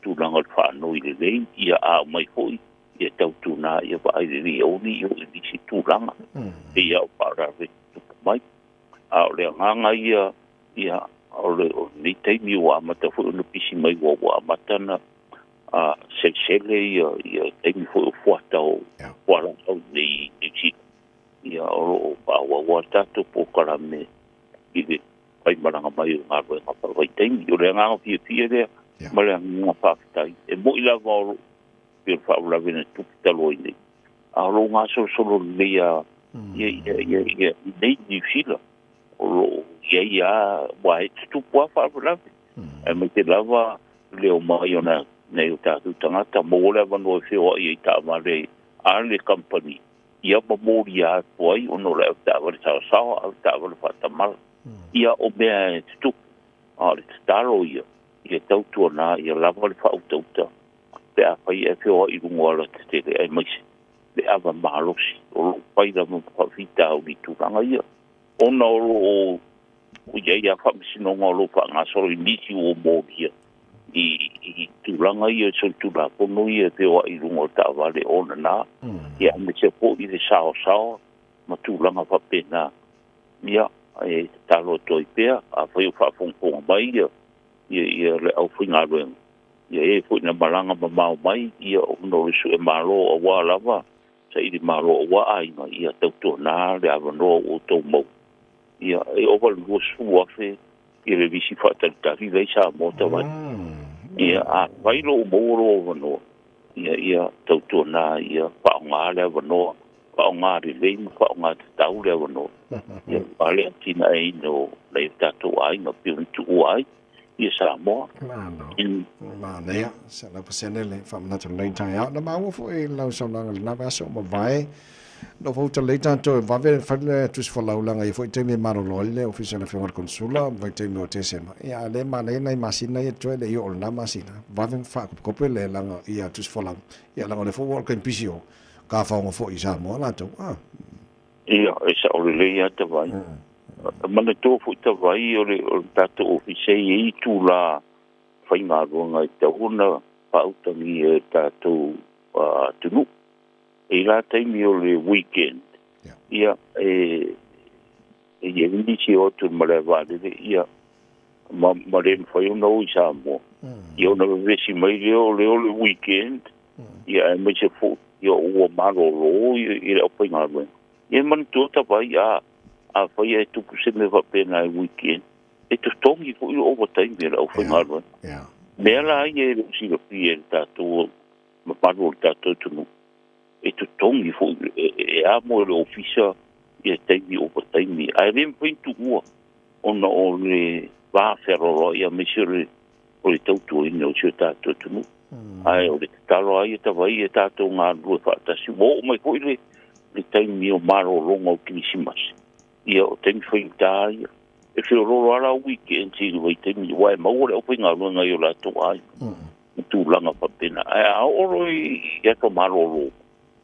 tulaga o le faanoi lelei, ia a aumai foi ia tautuana ia vaai lelei aua ne i oo i nisi tulaga pei lava o faalavelave tutupu mai. A o le agaga ia, ia o lenei taimi ua amata foi ona pisi mai ua amata ona selesele ia taimi foi o fuata o fualaau i Niu Sila. Ia o lo o faaauau lava le tatou polokalame i le faimalaga mai o galuega faavaitaimi. O le agaga fiafia lea ma le agaga faafetai. E moni lava o lo o pei o le faalavelave na tupu talu ai nei, a o lo o gasolosolo lelei lava ia nei Niu Sila. O lo o i ai lava, aua e tutupu lava faalavelave, aemaise lava le omai o nai o tatou tagata, maua le avanoa e feoai ai i taavale a le kamupani, ia ma molia atu ai ona o le avetaavale saosaoa, avetaavale faatamala. Ia o mea e tutupu, a o le tatalo ia, ia tautuana ia lava le faautauta pe afai e feoai i luga o alatetele aemaise le ava malosi o lo o fai lava ma faafitauli i tulaga ia, ona o lo o i ai lava faamasinoga o lo o faagasolo i nisi ua molia i tulaga ia i solitulafono ia e feoai i luga o taavale onana, ia aemaise foi le saosaoa ma tulaga faapena. Ia, e tatalo atu ai pea, afai o faafogafoga mai ia le aufaigaluega, ia e foi na malaga mamao mai, ia ona o le sue malo aua lava saili malo aua aiga, ia tautuana le avanoa ua outou maua. Ia, e ova i le 20,000 ia le lisi faatalitali lea i Samoa tavai. Ia, afai loa ua maua lou avanoa, ia, ia tautuana ia faaaoga le avanoa, faaaoga lelei ma faaaoga tatau le avanoa. Ia, aua le atinaeina o nai o tatou aiga pei ona tuua ai ia Samoa. Malo. Manaia, 100% le faamanatu o lenei taeao. Na maua foi i lau saunoaga i lena vaiaso ua mavae. Nofo uta lelei tatou e vave fai le tusi folau leaga e i ai foi taimi e malolo ai le Ofisa o le Afioga i le Konesula ma vaitaimi o Tesema. Ia a o lea e manaia nai masina ia totoe e le i oo i lena masina, vave ma faakopekope le laga ia tusi folau. Ia leaga o lea foi ua oo i le taimi pisi o kafaoga foi i Samoa latou. Ah. Ia, e sao lelei lava Tavai. E manatua foi Tavai o le o le tatou Ofisa e i ai itula faigaluega e tatau ona faautagia e le tatou atunuu. E i la taimi o le weekend, ia, e e i ai nisi e o atu i le malae vaalele, ia, ma, ma le mafai ona o i Samoa. Ia ona vevesi mai lea o lea o le weekend, ia aemaise foi ia ua malolo i, i le aufaigaluega. Ia e manatua tavai a, afai ae tupu se mea faapena i weekend, e totogi foi le ovataimi a le aufaigaluega. Mea la ia e le o silafia e le tatou mamalu o le tatou atunuu, e totogi foi e amo e le ofisa ia taimi ovataimi, ae le mafai ona tuua ona o le va fealoaloai aemaise o le o le tautuaina o si o tatou atunuu. Ae o le tatalo lava ia tavai ia tatou galulue faatasi. Ua oo mai foi le le taimi o malologa o Kerisimasi, ia o taimi faigata ia. E feoloolo lava la weekends i le vaitaimi aua e maua le aufaigaluega i o latou aiga. Ma tulaga faapena. Ae a oo loa i aso malolo,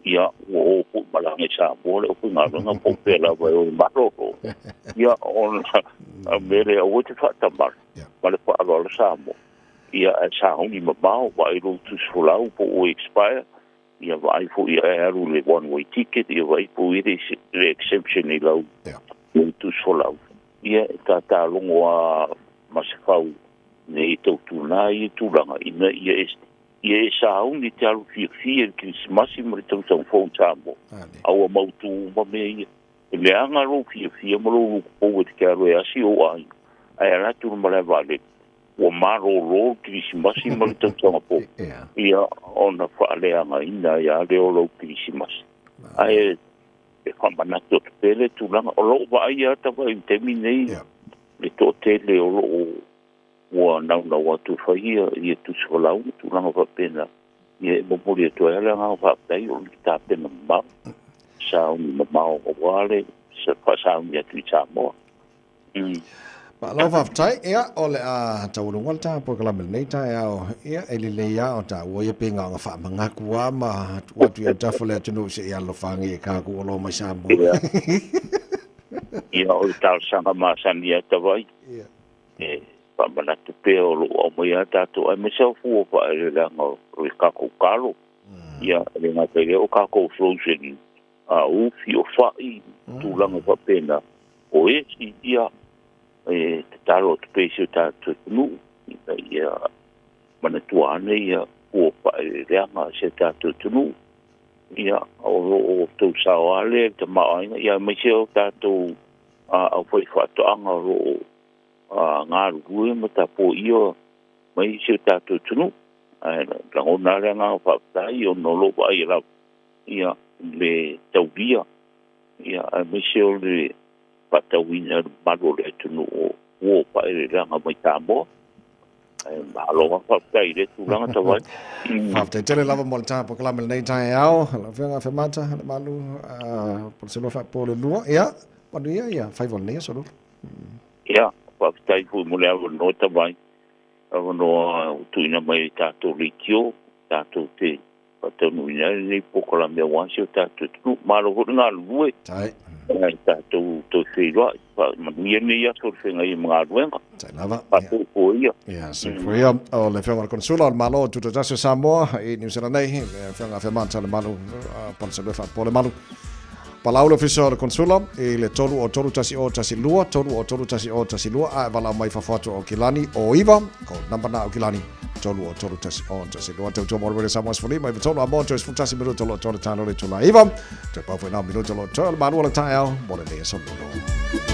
ia ua o foi i malaga i Samoa le aufaigaluega po o fea lava e o e malolo. Ia ona mea lea, aua e te faatamala ma le faaaloalo Samoa. Ia ae sauni mamao, vaai lou tusi folau po ua expire, ia vaai foi ae alu i le one way ticket, ia vaai po o i ai le exemption i lau tusi folau. Ia e tatalogo lava ma se fau Nei e tautuana ai ia tulaga ina ia e ia e sauni te alu fiafia i le Kerisimasi ma le Tausaga Fou i Samoa. A ua mautu uma mea ia. E leaga lou fiafia ma lou lukupou e te alu e asi ou aiga, ae ala atu i le malae vaalele, ua malolo le Kerisimasi ma le Tausaga Fou, ia ona faaleagaina ai lava lea o lou Kerisimasi. Ae e faamanatu atu pea lea tulaga. O lou vaai lava tava i le taimi nei, le toatele o loo ua naunau atu e fai ia ia tusi folau ma tulaga faapena, ia e momoli atu ai le agaga faafetai o le tapena mamao, sauni mamao aua le faasauni atu i Samoa. Malo faafetai. Ia, o le a taualuga le ta polokalame i lenei taeao. Ia, e lelei lava o taua ia pe na ona faamanatu lava ma tuu atu i autafa o le atunuu se i alofagi e tatou oloa mai Samoa. Ia, ia o le talosaga masani ia Tavai. E faamanatu pea o lo o aumaia lava tatou aemaise lava fua faaeleeleaga o le tatou talo. Ia, e le gata i lea o tatou frozen ufi, o fai, tulaga faapena, o esi, ia, e tatalo atu pea i si o tatou atunuu ina ia manatua ane ia fua faaeleeleaga a si o tatou atunuu. Ia, o lo o tou sao lava lea i le tamaoaiga, ia aemaise o tatou aufaifaatoaga o lo o galulue ma tapuaia mai si o tatou atunuu. Ae lagona lava le agaga faafetai ona o lo o vaaia lava ia le taulia, ia aemaise o le faatauina e le mamalu o le atunuu o fua o faaeleeleaga mai Samoa. Ae malo lava faafetai i lea tulaga Tavai. Faafetai tele lava mo le polokalame i lenei taeao. Lau Afioga Afemata Lemalu, Poleselua Faapolelua. Ia, manuia ia faiva o lenei aso Lulu. Ia, faafetai foi mo le avanoa Tavai. Avanoa ua tuuina mai e tatou leitio, tatou te faataunuuina ai lenei polokalame aua si o tatou atunuu. Malo foi le galulue. Tai. Ai tatou toe feiloai. Faamanuia lenei aso i le feagai ma galuega. Tai lava. Faatoatoa ia. Ia, soifua ia. O le Afioga i le Konesula o le Malo Tutoatasi o Samoa i Niu Sila nei, le Afioga Afemata Lemalu, Poleselua Faapolemalu. Palau le Ofisa o le Konesula i le 3 o 3 1 o 1 2, 3 o 3 1 o 1 2, a e valaau mai fafo atu o Aukilani o 9, ko number na Aukilani 3 o 3 1 o 1 2. Tautua mo le Radio Samoa sefulima ma iva tolu a mo toe 11 minuta o lo o toe le talo le itula 9. Toe pau foi nao minuta o lo o toe o le malua o le taeao mo lenei aso Lulu.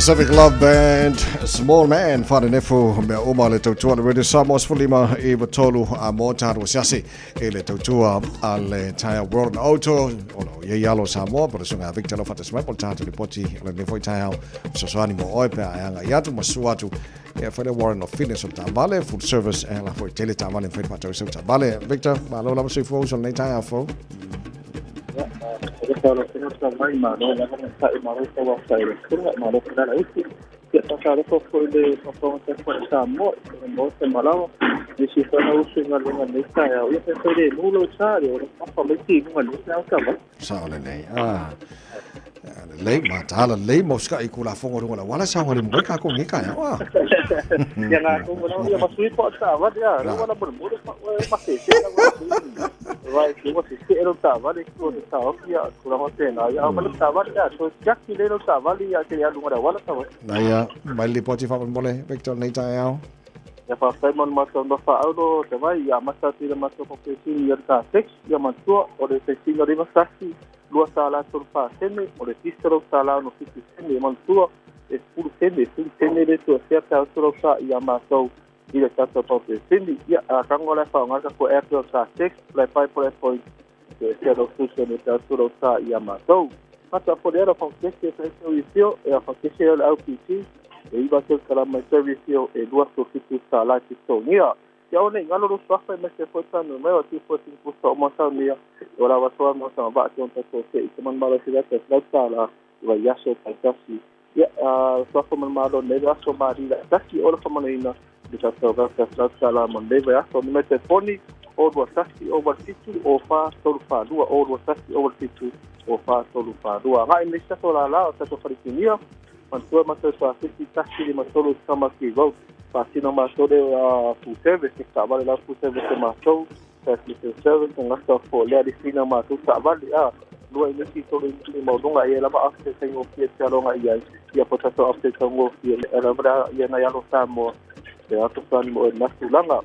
Pacific Love Band, Small Man, Wharenefu, mea uma le tautua le Radio Samoa 15 i tolu a mō tātua siasi i le tautua a le Taia World and Auto, o lo iei alo Samoa, po le sunga Victor lo whatas mai, po le tātou ripoti o le nefo i taeao, sosoani mo oe pea e anga i atu, ma sua atu, e whaile Warren of Fitness o le tāvale, full service, e la foi tele tāvale, whaile whatau sau tāvale. Victor, malo lava soifua uso lenei taeao fou. Sao lelei. Ah. Lelei, mataala lelei, mo sika i kula fongo runga la wala saunga le mo ka ko ngi ka ya. Ah. Ia ngā kō na ia masui po ta va ya, ro wala mo mo ma se se la vai ki wa se se ro ta va le ko ta o ia ko la te na ia ma ta va ya so ya ki le ro ta va li ya ke ya lunga wala ta va. Na ia, mai le poti fa mo le Victor nei ta au. Ia fa sai mon ma ta fa au te vai ia ma ta ti le ma to ko ke si ia ta sex ia ma tua o le se si ri ma sa si lua sa la to fa sene o le tistro sa la no fi sene ma tua e fulu sene sene le tua se ta to sa ia ma to i le tatou paupesini ia a kango le faaaoga ko airtel sa 6 le 5 po le point e se ro su se le tatou ro sa ia matou mata po le ro faukese sa servicio e a faukese o le LPG e iwa teu kalama servicio e 27 sa la ti togia ia o nei ngalo ro suafa e mese foi tanu mai o ti foi ti pusa o masau nia o la wasoa mo sa va ti on tatou se i te man malo se ta sa sa la wa yaso taitasi ia suafa man malo nei aso mari la tasi o la famanaina le tatou vasa sa la mo le aso me te poni o lua tasi o walu fitu o fa tolu fa lua o lua tasi o walu fitu o fa tolu fa lua ngai me sa la la o tatou falesinia mantua ma sa fiti tasi le matolu sama ki road pa sino ma tole a full service ke sa vale la full service ma tou sa full service nga sa fo le ali fina ma tu sa vale a lua i nisi tolu i maulunga ia lava afte faigofie te aloga i ai ia po tatou afte taugofie lava ia nai alo Samoa e ato fani mo e matulaga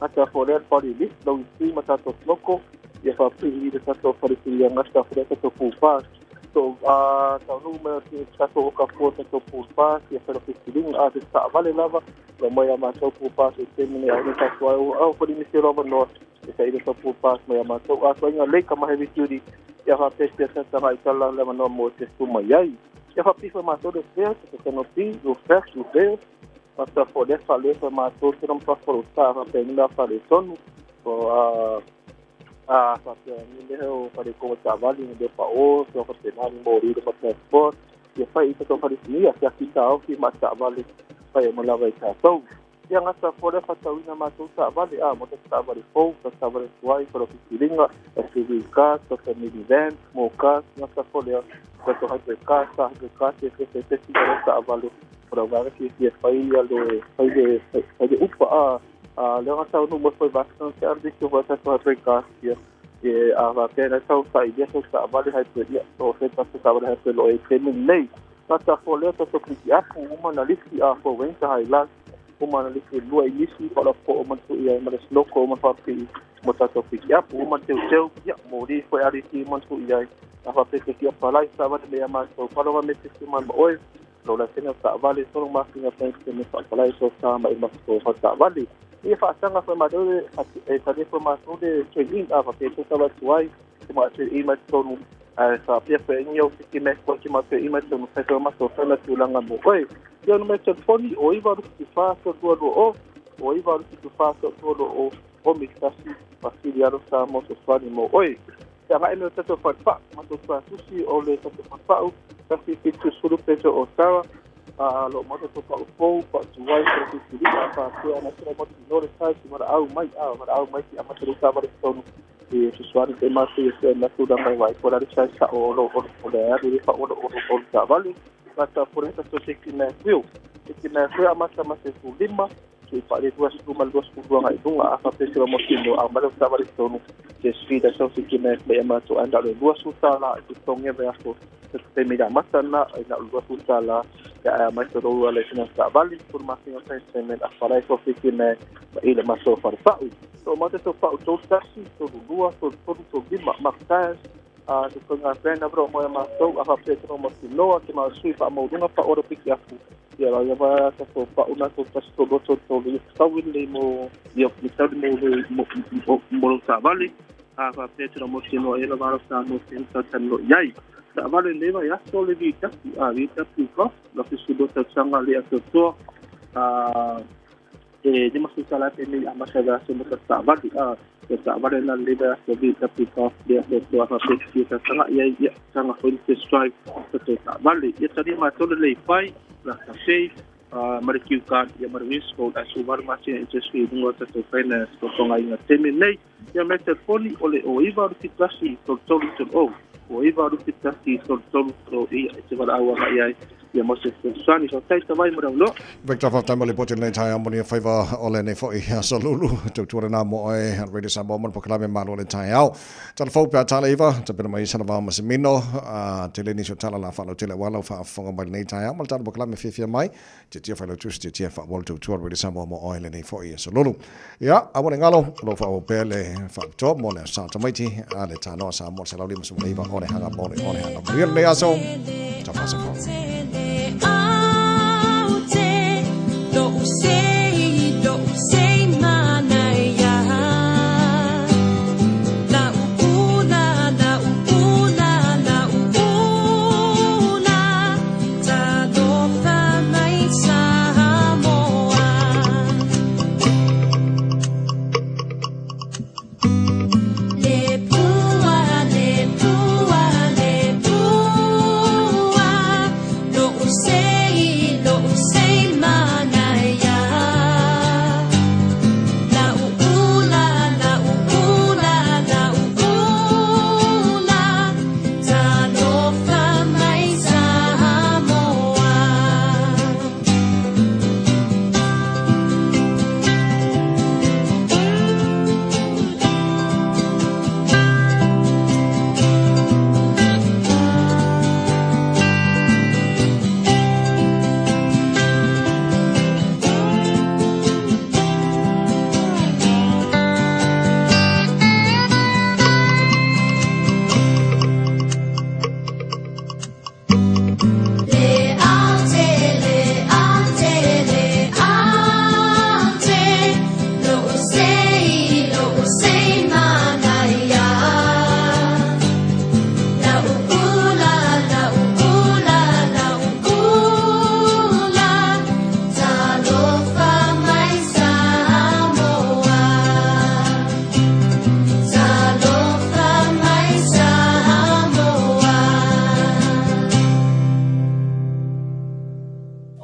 ata fo lea fali list lau i ma tatou loko ia faapii i le tatou falesilia gata fo lea tatou pupa so a taunu me te tatou oka fo tatou pupa ia felo fesiliga a te taavale lava lo mai a matou pupa se temene au le tatou ai au foli nisi lava noa e sa ile tatou pupa mai a matou a toaiga lei ka mahe vituri ia faapesi a i tala le manoa mo te suma iai ia faapifa matou le fea te kanopi lo fresh lo fea mata fo le fa le fa matou te nom fa fo sa fa pe ni fa le tonu o a fa pe ni le o fa le ko ta vali ni le pa o so fa pe na ni mo ri pa transport ia fa i to fa ni ia kia ki ta o ki ma ta vali fa e mo la vai ta so ia ngata fo le fa tauina matou ta vali a mo ta vali fo ta vali tuai fo lo fisilinga SUV ka to fa minivan mo ka ngata fo le ko to ha ka sa ka te te te te ta vali o vaga ki ia fai ia le fai le fai le upa a le ngata no mo foi vaccine se arde ki va ta to ka ia e a va te na tau sai ia so sa vale hai pe ia to se ta sa vale hai pe lo e te nei ta fo le to to ki apu uma na lisi a fo wen sa hai la uma na lisi lua i lisi pa la fo uma tu ia ma le sloko uma fa pi mo ta to ki apu uma te teu ia mo ri fo ari ki man tu ia a fa pe ki pa lai sa vale me ma so pa lo me te man oi lo la sena ta vale solo ma singa pe me fa palai so sa ma ma so fa ta vale e fa sanga fa ma do e fa de fa ma so de training a fa pe to ta tuai ma te i ma tonu a sa pia pe ni o ki me ko ki ma te i ma tonu fa ma so fa ma tulanga mo oi ia no me telefoni o iwa ru ki fa so do do o iwa ru ki fa so do do o mi tasi pasili alo sa mo so swani mo oi ia ngai me tatou fa ma to fa susi o le tatou fa tasi fitu sulu peso o sawa a lo mo to pa fo pa tuai ko ti ti pa tu ana se mo ti no le sai ti mara au mai a mara au mai ti ama te sa mara tonu e susuani te ma se se na tu da mai vai por ari sai sa o lo o le ari fa o o sa vale ta por esta so se ki me fio ki me fio ama sa ma se fu lima se pa le duas tu mal duas fu ngai dunga a fa pese mo ti no a mara sa mara tonu se sfida so se ki me me ama tu anda le duas fu sa la ti tonge ve aso te mi da matana ina lua fu sa la ya mai to ro le sina sa vali por ma singa se me a fala so se ki me ile ma so fa fa so ma te so fa to sa si to lua to to to lima ma ta A te koinga brand number o moe matou a faapea te ma loa te ma sui fa mo lunga pa ora piki afu ia la ia va ta to pa una to tas to to to le tau le mo ia ni tau mo le mo mo lo ta vale a faapea te mo te no e la va sa no te ta ta no iai ta vale le va ia so le vi ta a vi ta pi ko la fi su do ta sanga le a to to a e ni masu sala te nei a masa da se mo ta vale a te ta vale la le da se vi ta pi ko le a to a fa pe ti ta sanga ia ia sanga fo ni test drive ta to ta vale ia tari ma to le pai la ta sei a mare kiu ka ia mare wis ko da su var ma se interest fee ngo ta to finance ko tonga inga teme nei ia me telefoni o le o iva rupi tasi tolu tolu tolu o o iva rupi tasi tolu tolu tolu ia e te wala aua mai ai ia mo se fesoasoani faafetai tavai mo le auloa. Victor, faafetai mo le lipoti lenei taeao mo nia faiva o lenei fo'i aso lulu. Tautua lena mo oe a Radio Samoa mo le polokalame malo o le taeao. Tala fou pe a tala iva, tapena mai sana vao ma se mino, a tele nisi o tala la faalautele aua lau faafofoga mai lenei taeao ma le tala polokalame fiafia mai. Tiatia Failautusi, tiatia faaauau le tautua a Radio Samoa mo oe lenei fo'i aso lulu. Ia, aua ne galo, o lo o faaauau pea le faapitoa mo le Aso Sa Tamaiti a le Tanoa Samoa 159 o le hanga mo le o le hanga manuia lenei aso. Tafasafau.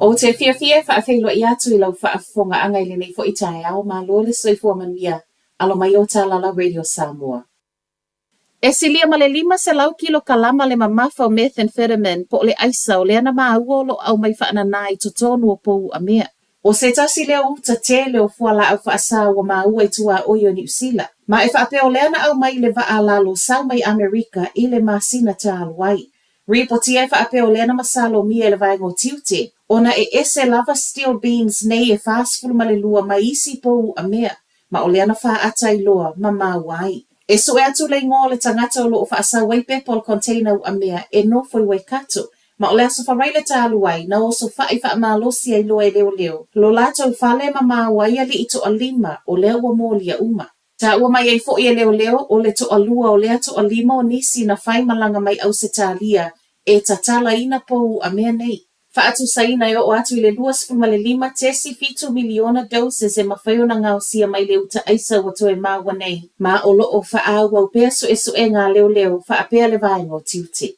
Ou te fiafia e faafeiloai atu i lau faafofogaaga i lenei foi taeao, malo le soifua manuia, alo mai o Talala Radio Samoa. E silia ma le 500 kilokalama le mamafa o methamphetamine po o le aisa o lea na māua o lo o aumai faananā i totonu o pou uamea. ʻO se tasi lea o uta tele o fualaau faasā ua māua i tuaoi o Niu Sila, ma e faapea o lea na aumai i le vaa lalo sau mai ʻAmerika i le masina talu ai. Ripotia e faapea o lea na masalomia e le vaega o tiute, ona e ese lava steel beams nei e 42 mai isi pou uamea, ma o lea na faaata ai loa ma māua ai. E sue atu le igoa o le tagata o lo o faasau ai pepa o le container uamea e nofo i Waikato, ma o le aso Faraile talu ai, na osofaʻi faamalosi ai loa e leoleo lo latou fale ma māua ai aliʻi toalima o lea ua molia uma. Taua mai ai foi e leoleo o le toalua o lea toalima o nisi na fai malaga mai ʻAusetalia e tatalaina pou uamea nei. Faatusaina e oo atu i le 25.7 miliona doses e mafai ona gaosia mai le uta aisa ua toe maua nei, ma o lo o faaauau pea suesuega a leoleo faapea le vaega o tiute.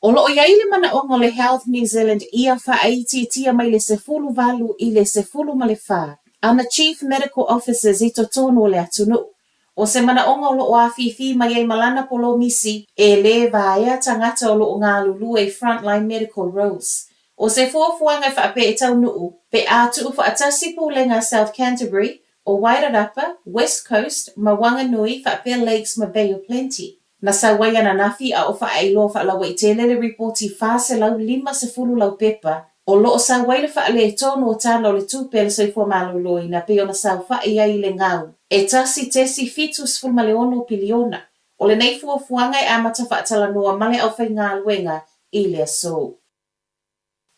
O lo o i ai le manaʻoga o le Health New Zealand ia faaitiitia mai le 18 i le 14 ana Chief Medical Officers i totonu o le atunuu. ʻO se manaʻoga o lo o afifi mai ai ma lana polomisi e lē vaea tagata o lo o galulue i frontline medical roles. ʻO se fuafuaga e faapea e taunuu pe a tuufaatasi pulega a South Canterbury, ʻo Wairarapa, West Coast, ma Wanganui faapea Lakes ma Bay of Plenty. Na sau ai ananafi a o faailoa faalauaitele le ripoti 450 laupepa o lo o sau ai le faaletonu o tala o le tupe a le soifua maloloina pei ona saofaʻi ai i le gau e 1.76 piliona. O lenei fuafuaga e amata faatalanoa ma le aufaigaluega i le aso.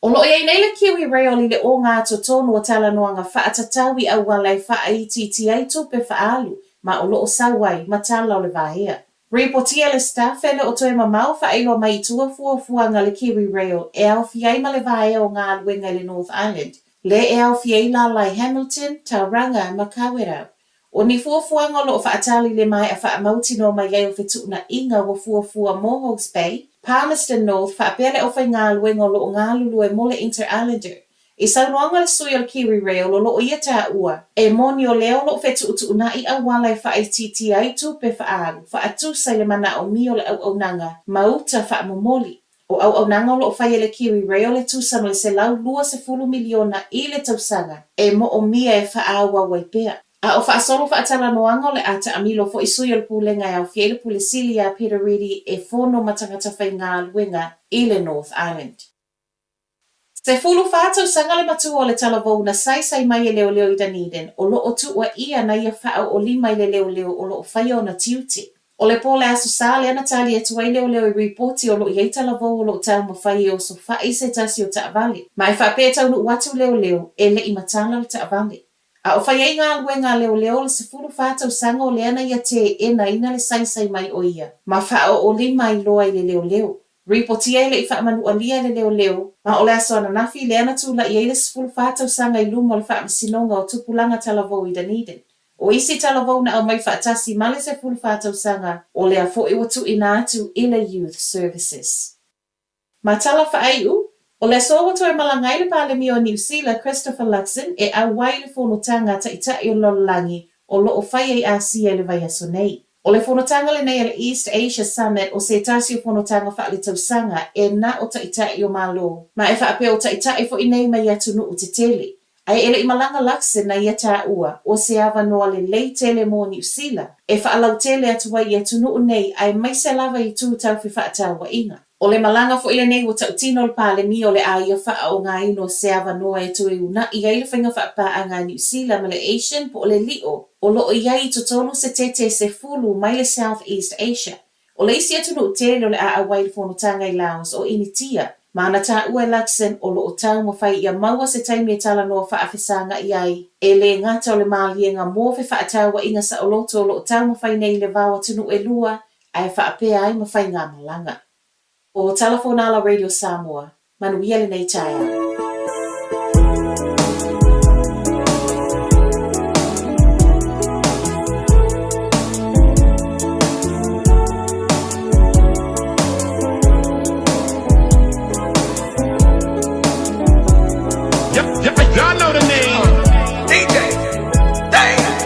O lo o i ai nei le Kiwi Rail i le ogatotonu o talanoaga faatatau i auala e faaitiitia ai tupe faaalu ma o lo o sau ai ma tala o le vaea. Ripotia le Stuff e le o toe mamao faailoa mai i tua fuafuaga a le Kiwi Rail e aofia ai ma le vaea o galuega i le North Island, le e aofia ai lala i Hamilton, Tauranga ma Kawerau. O ni fuafuaga o lo o faatali i le maea faamautinoa mai ai o fetuunaiga ua fuafua mo Hawke's Bay, Palmerston North faapea le aufaigaluega o lo o galulue mo le Interislander. I saunoaga le sui o le Kiwi Rail o lo o ia taua, e moni o lea o lo o fetuutuunai auala e faaitiitia ai tupe faaalu faatusa i le manaomia o le auaunaga ma uta faamomoli. O auaunaga o lo o fai e le Kiwi Rail e tusa ma le $120 miliona i le tausaga e moomia e faaauau ai pea. A o faasolo faatalanoaga o le a taamilo foi sui o le Pulega e aofia ai le Pule Sili ia Peter Ready e fono ma tagata faigaluega i le North Island. 14 tausaga le matua o le talavou na saisai mai e leoleo i Dunedin o lo o tuuaia na ia faaoolima i le leoleo o lo o faia ona tiute. O le po le Aso Sa lea na tali atu ai leoleo i ripoti o lo o i ai talavou o lo o taumafai e osofai se tasi o taavale. Ma e faapea e taunuu atu leoleo, e le i matala le taavale. A o fai ai galuega a leoleo le 14 tausaga o lea na ia teenaina le saisai mai o ia ma faaoolima ai loa i le leoleo. Ripotia e le i faamanualia e le leoleo, ma o le aso ananafi lea na tulai ai le 14 tausaga i luma o le Faamasinoga o Tupulaga Talavou i Dunedin. O isi talavou na aumai faatasi ma le 14 tausaga, o lea foi ua tuuina atu i le Youth Services. Ma tala faaiu, o le aso ua toe malaga ai le Palemia o Niu Sila, Christopher Luxon, e auai i le fonotaga a Taitai o le Lalolagi o lo o faia i Asia i le vaiaso nei. O le fonotaga lenei a le East Asia Summit o se tasi o fonotaga faaletausaga e na o Taitai o Malo, ma e faapea o Taitai foi nei mai atunuu tetele. Ae e le i malaga Luxon na ia taua, o se avanoa lelei tele mo Niu Sila e faalautele atu ai i atunuu nei aemaise lava i itu tau fefaatauaiga. O le malaga foi lenei ua tautino le Palemia o le a ia faaaogaina o se avanoa e toe una'i ai le faiga faapaaga a Niu Sila ma le Asian po o le lio o lo o i ai i totonu se tete 10 mai le South East Asia. O le isi atunuu tele o le a auai i le fonotaga i Laos o Initia, ma na taua e Luxon o lo o taumafai ia maua se taimi e talanoa faafesaga'i ai, e lē gata o le maliega mo fefaatauaiga saoloto o lo o taumafai nei i le va o atunuu e lua ae faapea ai ma faigamalaga. O Tala Fonala Radio Samoa, manuia lenei taeao. Y'all know the name. DJ. Damn.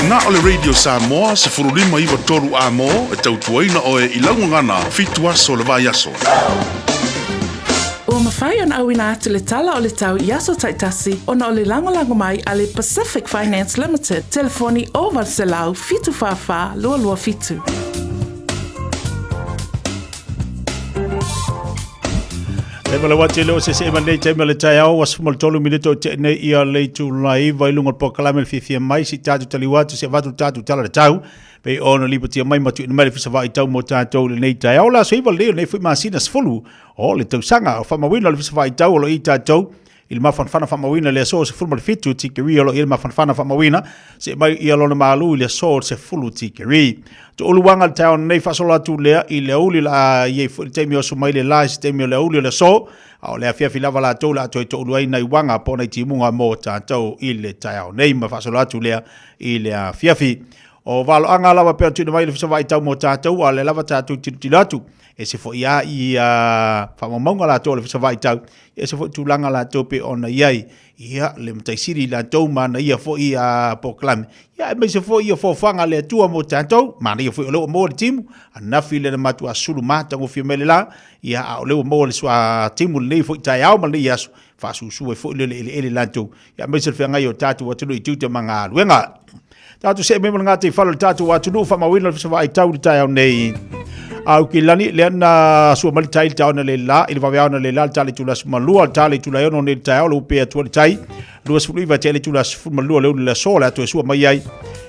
Na o le Radio Samoa 1593 Amo e tautuaina oe i lau gagana fitu aso o le vaiaso. Ua mafai ona auina atu le tala o le tau i aso taitasi ona o le lagolago mai a le Pacific Finance Limited, telefoni 0800 744 227. E wala wati le o se se nei taimi o le taeao, ua 13 minute o te nei ia le itula iva i luga o le polokalame le fiafia mai si tatou taliu atu se avatu le tatou tala le tau pei ona lipotia mai ma tuuina mai le fisa vaitau mo tatou i lenei taeao. O le aso iva lenei o lenei foi masina 10 o le tausaga o faamauina o le fisa vaitau o lo o i tatou i le mafanafana faamauina i le aso 17 tikeri o lo o i le mafanafana faamauina se mai ia lona malu i le aso 10 tikeri. To'oluaga le taeao nei faasolo atu lea i le aoauli la i ai foi le taimi o aso mai le la i se taimi o le aoauli o le aso a o le afiafi lava latou la toe to'olu ai nai uaga po o nai timuga mo tatou i le taeao nei ma faasolo atu lea i le afiafi. O valoaga lava pea tuuina mai le fesavaai tau mo tatou a o lea lava tatou tilotilo atu e se foi a i faamaumauga latou o le fesavaai tau e se foi tulaga latou pe ona i ai ia le Matai Sili i latou ma ana ia foi a polokalame, ia aemaise foi ia foafoaga a le Atua mo tatou, manaia foi o lea ua maua le timu, ananafi le na matua sulu matagofie mai le la, ia a o lea ua maua le sua timu lenei foi taeao ma lenei aso, faasusu ai foi le eleele latou, ia aemaise le feagai o tatou atunuu i tiute ma galuega. Tatou see mai ma le gataifale o le tatou atunuu, faamauina le fesavaai tau i le taeao nei. Aukilani, lea na sua mai le tai i le taeao na le la, i le vaveao na le la, le tala i tula 12, le tala i tula e ono nei le taeao, le upe atua le tai, 29 te le tula 12 le ulu le aso, le atu e sua mai ai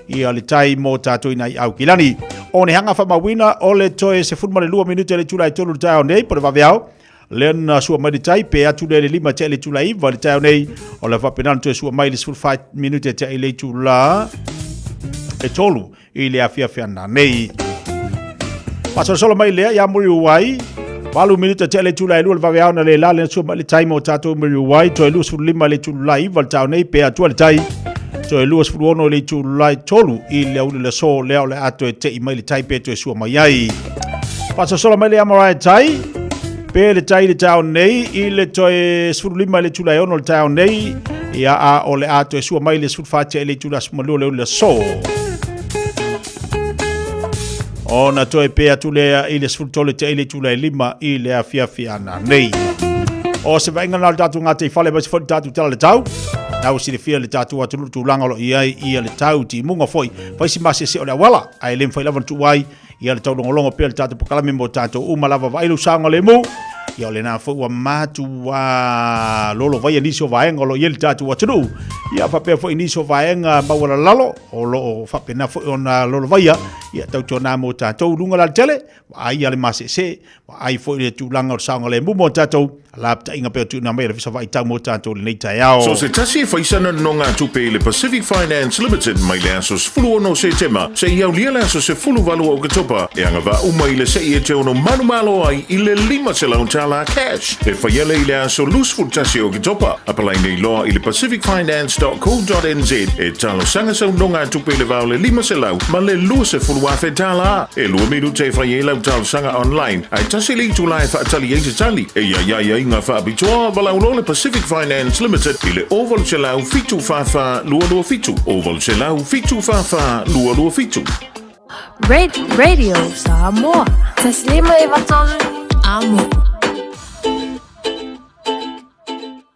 ia le tai mo tātou ina i Aukilani. O ne hanga faamauina o le toe 12 minute le tula e tolu le taeao nei, po le vaveao, Lea na sua mai le tai pe atu lea le lima tea le itula iva le taeao nei o le faapena ona toe sua mai le 14 minute tea i le itula e tolu i le afiafi ana nei. Faasolosolo mai lea ia Muriwai, 8 minute tea le itula e lua le vaveao na le la le sua mai le tai mo tātou Muriwai, toe 25 le itula iva le taeao nei pe atua le tai toe 26 le itula e tolu i le auli le aso lea o le a toe tei mai le tai pe toe sua mai ai. Faasolosolo mai le Amarai Tai, pe le tai le taeao nei i le toe 15 le itula e ono le taeao nei, ia a o le a toe sua mai le 14 tea i le itula 12 le uli le aso. Ona toe pe atu lea i le 13 tea i le itula e lima i le afiafi ana nei. O se vaaiga na o le tatou gataifale aemaise foi le tatou tala le tau. Na ua silafia le tatou atunuu tulaga o lo o i ai ia le tau timuga foi. Fai si masese o le auala, ae le mafai lava ona tuu ai ia le taulogologo pea le tatou polokalame mo tatou uma lava vaai lou saogalemu. Ia o lena foi ua matua lolovaia nisi o vaega o lo o i ai le tatou atunuu. Ia faapea foi nisi o vaega maualalalo o lo o faapena foi ona lolovaia. Ia tautuana mo tatou luga la le tele, vaai ia le masese, vaai foi le tulaga o le saogalemu mo tatou lapataiga pea tuuina mai e le Ofisa Vaitau mo tatou i lenei taeao. So se tasi e fai sana nonogatupe i le Pacific Finance Limited mai le aso 16 Setema seia aulia le aso 18 o Oketopa e agavaa uma i le se'i e te ono manumalo ai i le $500 cash e faia lea i le aso 21 o Oketopa. Apalai nei loa i le pacificfinance.co.nz e talosaga sau nonogatupe i le va o le 500 ma le $20,000. E lua minute e fai ai lau talosaga online, ae tasi le itula e faatali ai se tali. E i ai aiaiga faapitoa, valaau loa le Pacific Finance Limited i le 0800 744 227, 0800 744 227. Radio Samoa. Taslima e vatolu. Amo.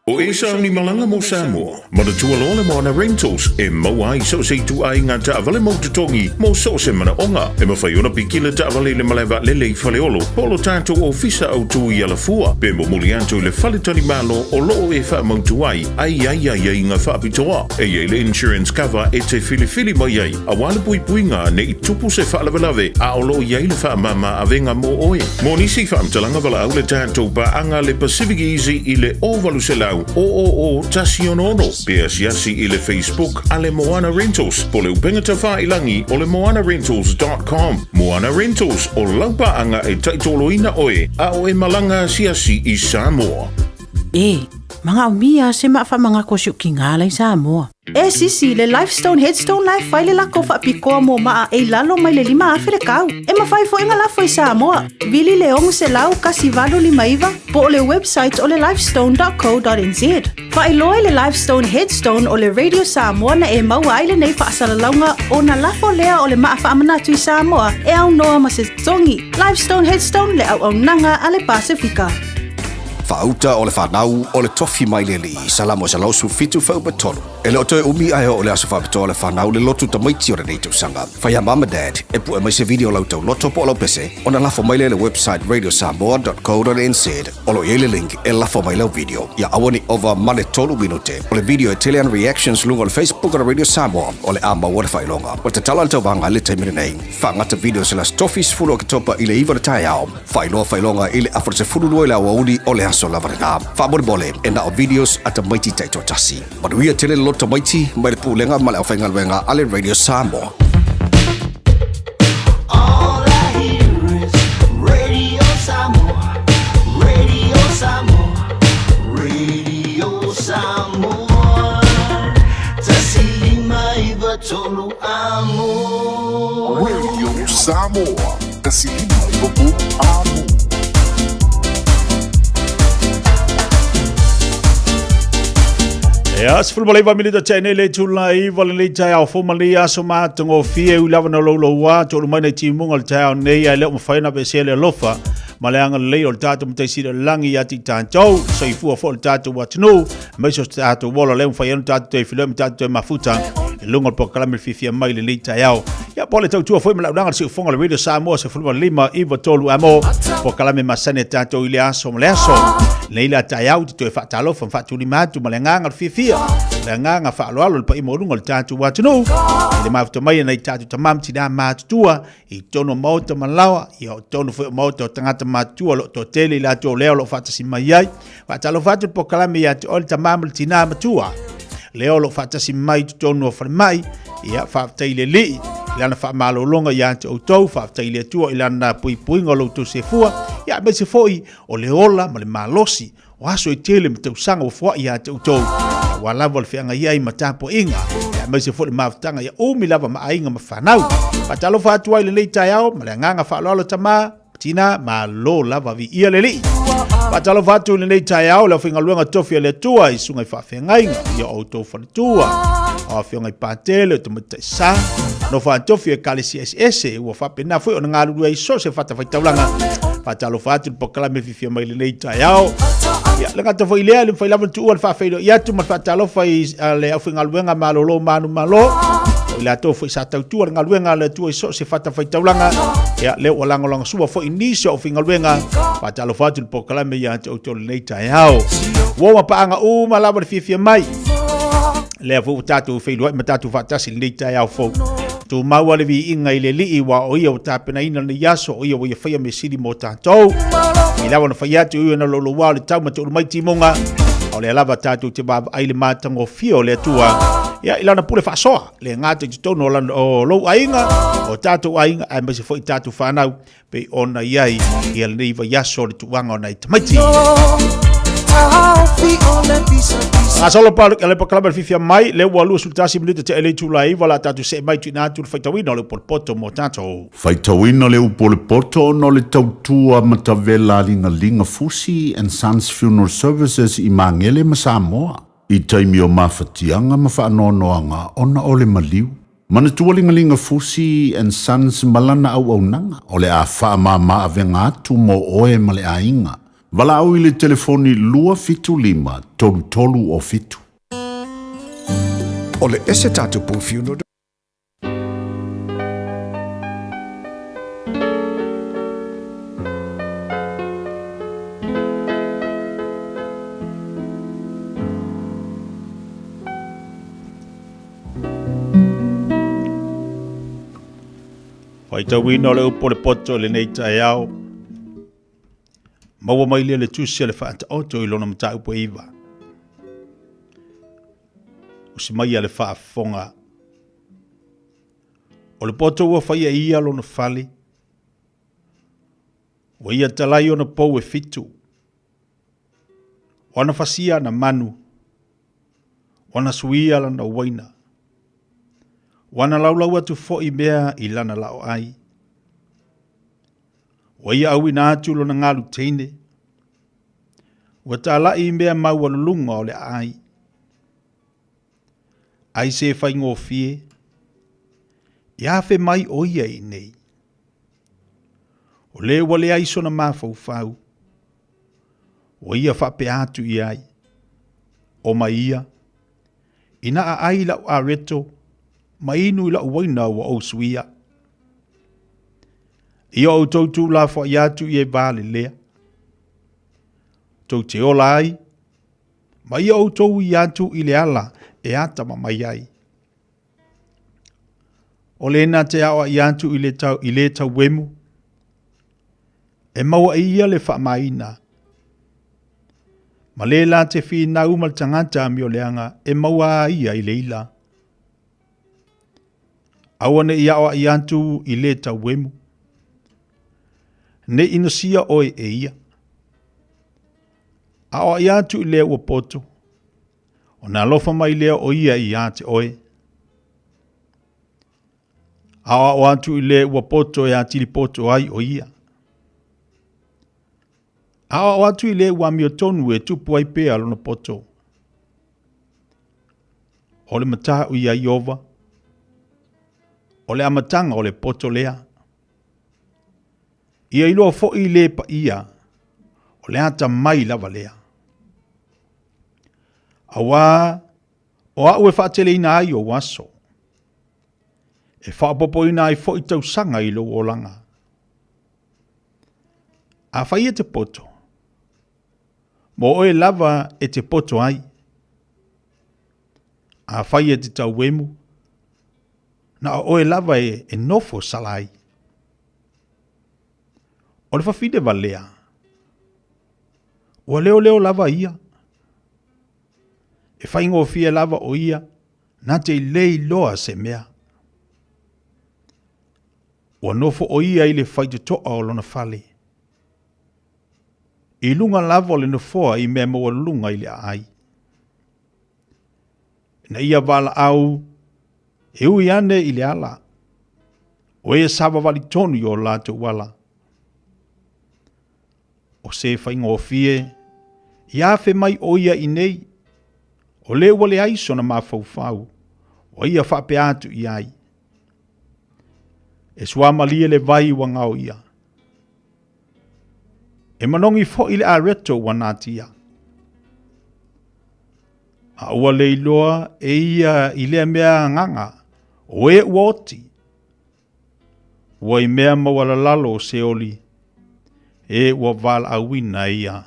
O Esa ni malaga mo Samoa, manatua loa le Moana Rentals e maua ai so o se ituaiga taavale mau totogi mo so o se manaoga. E mafai ona piki le taavale i le malae vaalele i Faleolo po o lo tatou ofisa autu i Alafua pe momoli atu i le faletalimalo o lo o e faamautu ai a i ai aiaiga faapitoa. E i ai le insurance cover e te filifili mai ai aua le puipuiga ne i tupu se faalavelave a o lo o i ai le faamama avega mo oe. Mo nisi faamatalaga valaau le tatou paaga le Pacific Easy i le 0800 000 166 pe asiasi i le Facebook a le Moana Rentals po o le upega tafailangi o le moanarentals.com. Moana Rentals, o lau paaga e taitoloina oe a o e malaga asiasi i Samoa. E. Manaomia se maa faamanatu a si ou tinā la i Samoa. E sisi, le Lifestone Headstone la e fai le lako faapitoa mo maa e i lalo mai le 5,000 le tau. E mafai foi ona lafo i Samoa. Vili le 600 1859 po o le website o le lifestone.co.nz. Faailoa i le Lifestone Headstone o le Radio Samoa na e maua ai lenei faasalalauga ona lafo lea o le maa faamanatu i Samoa e aunoa ma se totogi. Lifestone Headstone le auaunaga a le Pasefika. Faauta o le fanau o le tofi mai le Alii, Salamo 117 fuaiupu 3. E le o toe umi ae oo le aso faapitoa o le fanau le lotu tamaiti o lenei tausaga. Fai a mum and dad e pue mai se video o la outou loto po o lau pese ona lafo mai lea i le website radiosamoa.co.nz o lo o i ai le link e lafo mai lau video. Ia aua ne i ova ma le tolu minute o le video e tele ana reactions luga o le Facebook o le Radio Samoa o le a maua le faailoga. Ua tatala le tauvaga i le taimi lenei. Faagata videos i le Aso Tofi 10 Oketopa i le 9 o le taeao. Faailoa faailoga i le afa o le 12 i le aoauli o le aso lava lena. Faamolemole, e na o videos a tamaiti taitoatasi. Manuia tele le loto tamaiti mai le Pulega ma le Aufaigaluega a le Radio Samoa. All I hear is Radio Samoa, Radio Samoa, Radio Samoa. 105 3 amo. Radio Samoa, 105 amo. Ia, 19 minita tea nei le itula i wale nei taeao fou ma lenei aso matagofie ui lava na louloua toulu mai nai timuga o le taeao nei ae le o mafai ona aveesea le alofa ma le agalelei o le tatou Matai Sili o le Lagi ia te i tatou, soifua foi o le tatou atunuu, aemaise o se tatou ola lea ua mafai ai ona tatou toe feiloai ma tatou toe mafuta i luga o le polokalame le fiafia mai i lenei taeao. Ia, po o le tautua foi ma le auaunaga a le Siufofoga o le Radio Samoa 15 93 amo, polokalame masani a tatou i le aso ma le aso. Lenei la taeao te toe faatalofa ma faatulima atu ma le agaga o le fiafia, le agaga faaaloalo i le paia maualuga o le tatou atunuu, i le mafuta mai e nai tatou tama ma tinā matutua i totonu o maota ma laoa, ia o totonu foi o maota o tagata matutua o lo o toatele i latou lea o lo o faatasi mai ai. Faatalofa atu le polokalame ia te oe le tama ma le tinā matua, lea o lo o faatasi mai i totonu o falemai, ia faafetai i le Alii i lana faamalologa ia te outou, faafetai i le Atua i lana puipuiga o lo outou sefua, ia aemaise foi o le ola ma le malosi o aso e tele ma tausaga ua foai ia te outou, aua lava le feagai ai ma tapuaiga, aemaise foi le mafutaga ia umi lava ma aiga ma fanau. Faatalofa atu ai i lenei taeao ma le agaga faaaloalo tama, tina, malo lava viia le Alii. Faatalofa atu i lenei taeao le aufaigaluega tofi a le Atua i susuga i faafeagaiga i o outou faletua, o afioga i patele o tamaitai sa, nofo a tofi o ekalesia eseese ua faapena foi ona galulue ai so o se fatafaitaulaga. Faatalofa atu i le polokalame fiafia mai lenei taeao. Ia, le gata foi lea, le mafai lava ona tuua le faafeiloai atu ma le faatalofa i le aufaigaluega malolo manumalo, o i latou foi sa tautua le galuega a le Atua i so o se fatafaitaulaga. Ia, lea ua lagolagosua foi nisi o aufaigaluega. Faatalofa atu i le polokalame ia te outou lenei taeao. Ua uma paaga uma lava le fiafia mai. Lea foi ua tatou feiloai ma tatou faatasi i lenei taeao fou. Tumau le viiga i le Alii, aua o ia ua tapenaina lenei aso, o ia ua ia faia mea sili mo tatou. I lava ona fai atu, e ui ona louloua o le tau ma toulu mai timuga, o lea lava tatou te vaavaai i le matagofie o le Atua. Ia, i lana pule faasoa, le gata i totonu o, lana, o lou aiga, o tatou aiga, aemaise foi tatou fanau, pei ona i ai ia lenei vaiaso o le tuuaga o nai tamaiti. Gasolo pa le polokalame le fiafia mai, lea ua 21 minute tea i le itula e 9, o le a tatou see mai tuuina atu le faitauina o le upu o le poto mo tatou. Faitauina le upu o le poto ona o le tautua matavela a Ligaliga Fusi and Sons Funeral Services i Magele ma Samoa i taimi o mafatiaga ma faanoanoaga ona o le maliu. Manatua Ligaliga Fusi and Sons ma lana auaunaga o le a faamama avega atu mo oe ma le aiga. Valaau i le telefoni 275 33 07. O le ese tatou pou funeral. Faitauina o le upu o le poto i lenei taeao. Maua mai lea le tusi a le Faataoto i lona mataupu e 9. Usi mai a le faafofoga. O le poto ua faia e ia lona fale. Ua ia talai ona pou e fitu. Ua na fasia ana manu, ua na suia lana uaina, ua na laulau atu foʻi mea i lana laoʻai. Ua ia ʻauina atu lona galu teine, ua tālaʻi i mea maualuluga o le ʻaʻai. Ai se faigofie, i afe mai ʻo ia i nei. O le ua leai sona mafaufau, ua ia faapea atu i ai, O mai ia, ina aʻai i la'u areto, ma inu i la'u waina ua ou suia. Ia outou tuulafoai atu i e valelea, tou te ola ai, ma ia outou ui atu i le ala e atamamai ai. O lena te aoaʻi atu i le tau, i le tauemu, e maua e ia le faamaina. Ma le la te finau ma le tagata amioleaga e maua a ia i le ila. Aua ne i aoaʻi atu i le tauemu. Ne i inosia oe e ia. Aoaʻi atu i le ua poto, ona alofa mai lea o ia iā te oe. Aoao atu i le ua poto e atili poto ai o ia. Aoao atu i le ua amiotonu e tupu ai pea lona poto. O le mataʻu iā Iova, o le amataga o le poto lea. Ia iloa foʻi le paia, o le atamai lava lea. Auā, o aʻu e faateleina ai ou aso, e faaopoopoina ai foʻi tausaga i lou olaga. Afai e te poto, mo oe lava e te poto ai. Afai e te tauemu, na o oe lava e, e nofo sala ai. O le fafine valea, ua leoleo lava ia. E faigofie lava o ia na te lei loa se mea. Ua nofo o ia i le faitotoa o lona fale. I luga lava o le nofoa i mea maualuluga i le aai. Ina ia valaau e ui ane i le ala, o e savavali tonu i o latou ala. O se faigofie, i afe mai ʻo ia i nei, o le ua leai sona mafaufau, ua ia faapea atu i ai. E suamalie le vai ua gaoia. E manogi foʻi le areto ua natia. A ua le iloa e ia i lea mea agaga, o e ua oti, Ua i mea maualalalo o Seoli, e ua valaauina ia.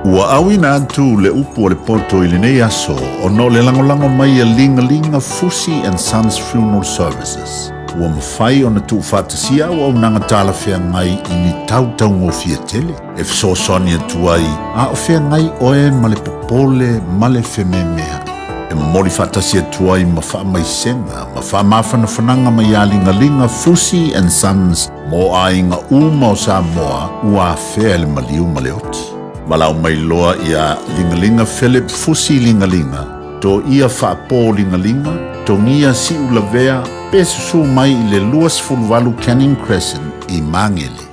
Ua auina atu le upu o le poto i lenei aso ona o le lagolago mai a Ligalinga Fusi and Sons Funeral Services. Ua mafai ona tuufaatasia auaunaga talafeagai i ni tau taugofie tele e fesoasoani atu ai a o feagai oe ma le popole ma le fememeaʻi. E momoli faatasi atu ai ma faamaisega ma faamafanafanaga mai iā Ligaliga Fusi and Sons mo aiga uma o Samoa ua afea e le maliu ma le oti. Valaau mai loa iā Ligaliga Philip Fusi Ligaliga, Toia Faapō Ligaliga, Togia Siulavea, pe susū mai i le 28 Canning Crescent i Māngere.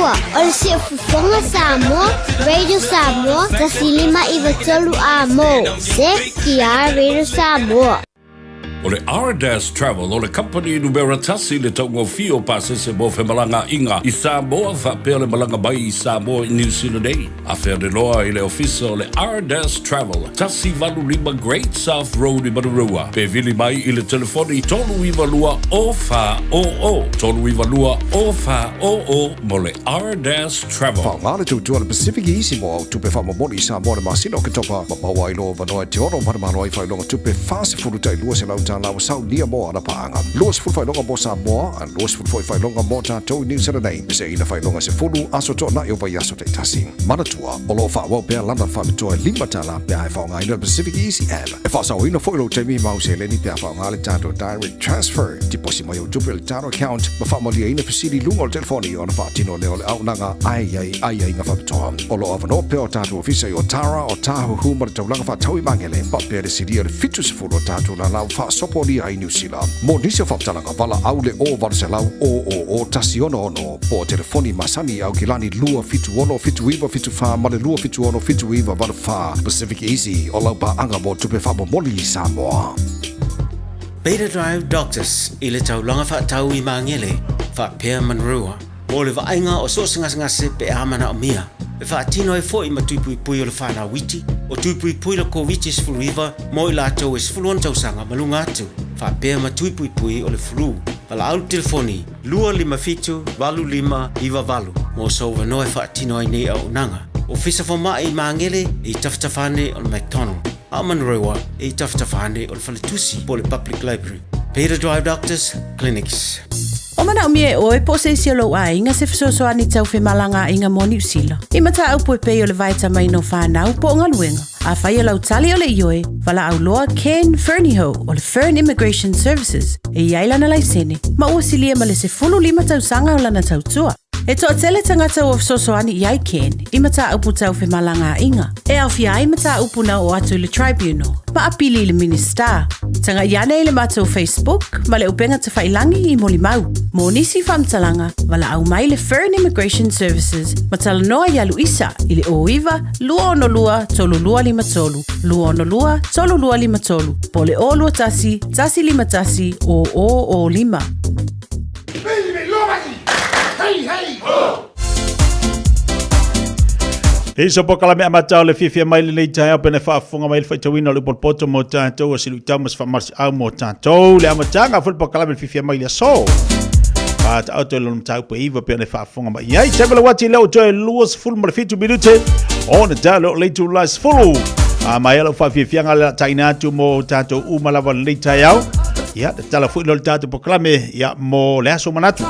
Samoa. O le Siufofoga Samoa, Radio Samoa, 1593 A mo. ZTR Radio Samoa. O le Ardas Travel o le kamupani numera tasi i le taugofie o pasese mo femalagaaiga i Samoa faapea le malaga mai i Samoa i New Zealand nei. Afea loa i le ofisa o le Ardas Travel, 185 Great South Road i Manurewa, pe vili mai i le telefoni 392 0400, 392 0400 mo le Ardas Travel. Faaaoga le tautua a le Pacific Easy mo au tupe faamomoli i Samoa i le masina o Oketopa ma maua ai lou avanoa e te ono manumalo ai faailoga tupe 40 tai 200 tala ua saunia mo ana paaga. 20 faailoga mo Samoa, a 20 foi faailoga mo tatou i Niu Sila nei, peseina faailoga 10 aso toanai o vaiaso taitasi. Manatua, o lo o faaauau pea lana faapitoa e $5 pe a e faaaogaina le Pacific Easy App. E faasaoina foi lou taimi ma au seleni pe a faaaoga le tatou Direct Transfer. Tiposi mai au tupe i le tatou account ma faamalieina fesili i luga o le telefoni ona faatino lea o le auaunaga ae i ai aiaiga faapitoa. O lo o avanoa pea o tatou ofisa i Otara, Otahuhu ma le taulaga faatau i Magele, faapea le silia i le 70 o tatou lala ua faasopolia ai Niu Sila. Mo nisi o faamatalaga, valaau le 0800 000 166 po o telefoni masani i Aukilani 276 7974 ma le 276 7984. Pacific Easy, o lau paaga mo tupe faamomoli i Samoa. Beta Drive Doctors i le taulaga faatau i Magele faapea Manurewa mo le vaaiga o so o se gasegase pe a manaomia. E faatino ai foi ma tuipuipui o le whanau iti, o tuipuipui le Koviti-19 mo i latou e 16 tausaga ma luga atu, faapea ma tuipuipui o le flu. Valaau le telefoni 257 8598 mo sou avanoa e faatino ai nei auaunaga. Ofisa Fomai i Magele e i tafatafa ane o le McDonald, a o Manurewa e i tafatafa ane o le Faletusi po o le Public Library. Beta Drive Doctors Clinics. O manaomia e oe po o se isi o lou aiga se fesoasoani tau femalagaaiga mo Niu Sila. I mataupu e pei o le vaetamaina o fanau po o galuega. Afai o lau tali o le ioe, valaau loa Ken Fernihough o le Fern Immigration Services e i ai lana laisene ma ua silia ma le 15 tausaga o lana tautua. E toatele tagata ua fesoasoani i ai Ken i mataupu tau femalagaaiga, e aofia ai mataupu na oo atu i le Tribunal ma apili i le Minisita. Tagai ane i le matou Facebook ma le upega tafailangi i molimau. Mo nisi faamatalaga, valaau mai le Fern Immigration Services ma talanoa iā Luisa i le 09 262 3253, 262 3253, po o le 021 151 0005. Hei so pokalame amata o le fiafia mai lenei taeao pene faafofoga mai le faitauina o le upu o le poto mo tatou o se luitau ma se faamalosiau mo tatou le amataga foi le pokalame le fiafia mai le aso. Faataoto i lona mataupu e iva pe ona faafofoga mai ai. Taimi le uati lea ua toe 27 minute ona talo o le itula 10. A mai lau faafiafiaga le taina atu mo tatou uma lava lenei taeao. Ia, tatala foi lea o le tatou pokalame ia, mo le aso manatu.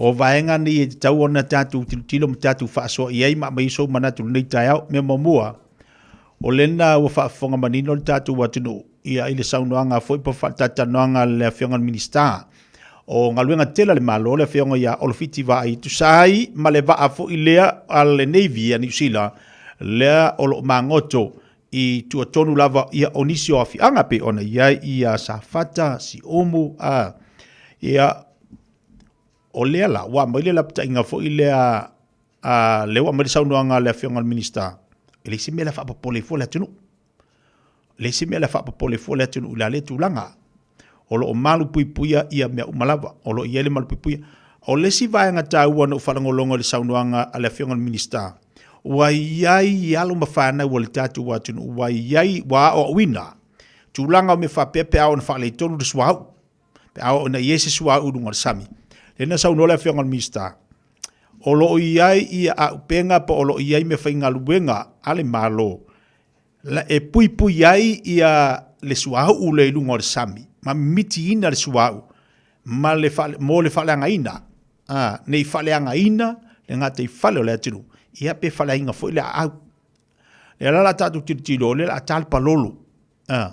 O vaega nei e tatau ona tatou tilotilo ma tatou faasoa i ai ma aumai sou manatu i lenei taeao. Mea muamua, o lena ua faafofoga manino le tatou atunuu ia i le saunoaga foi po o faatatalanoaga a le Afioga i le Minisita o Galuega Tetele a le Malo, le Afioga ia Olofiti Vaai, tusa ai ma le vaa foi lea a le Navy a Niu Sila lea o lo o magoto i tua tonu lava ia o nisi o afiaga pei ona i ai ia Safata, Siumu, a ia o lea la ua aumai le lapataiga foi lea a lea ua aumai le saunoaga a le Afioga i le Minisita, e leai se mea la faapopole ai fua le atunuu. E leai se mea la faapopole fua le atunuu i la lea tulaga. O lo o malupuipuia ia mea uma lava, o lo o i ai le malupuipuia. O le isi vaega taua na ou faalogologo i le saunoaga a le Afioga i le Minisita, ua i ai alo ma fanau a le tatou atunuu ua i ai, ua aoaoina tulaga o mea faapea pe a oo ina faaletonu le suauu, pe a oo ina i ai se suauu i luga o le sami. Lea na saunoa le Afioga i le Minisita, o lo o i ai ia auupega po o lo o i ai meafaigaluega a le Malo e puipui ai ia le suauu lea i luga o le sami ma mimitiina le suauu ma le faale, mo le faaleagaina, a, ne i faaleagaina le gataifale o le atunuu, ia pe faaleaina foi le aau. Lea la o le a tatou tilotilo, o lea o le a ta le palolo. A,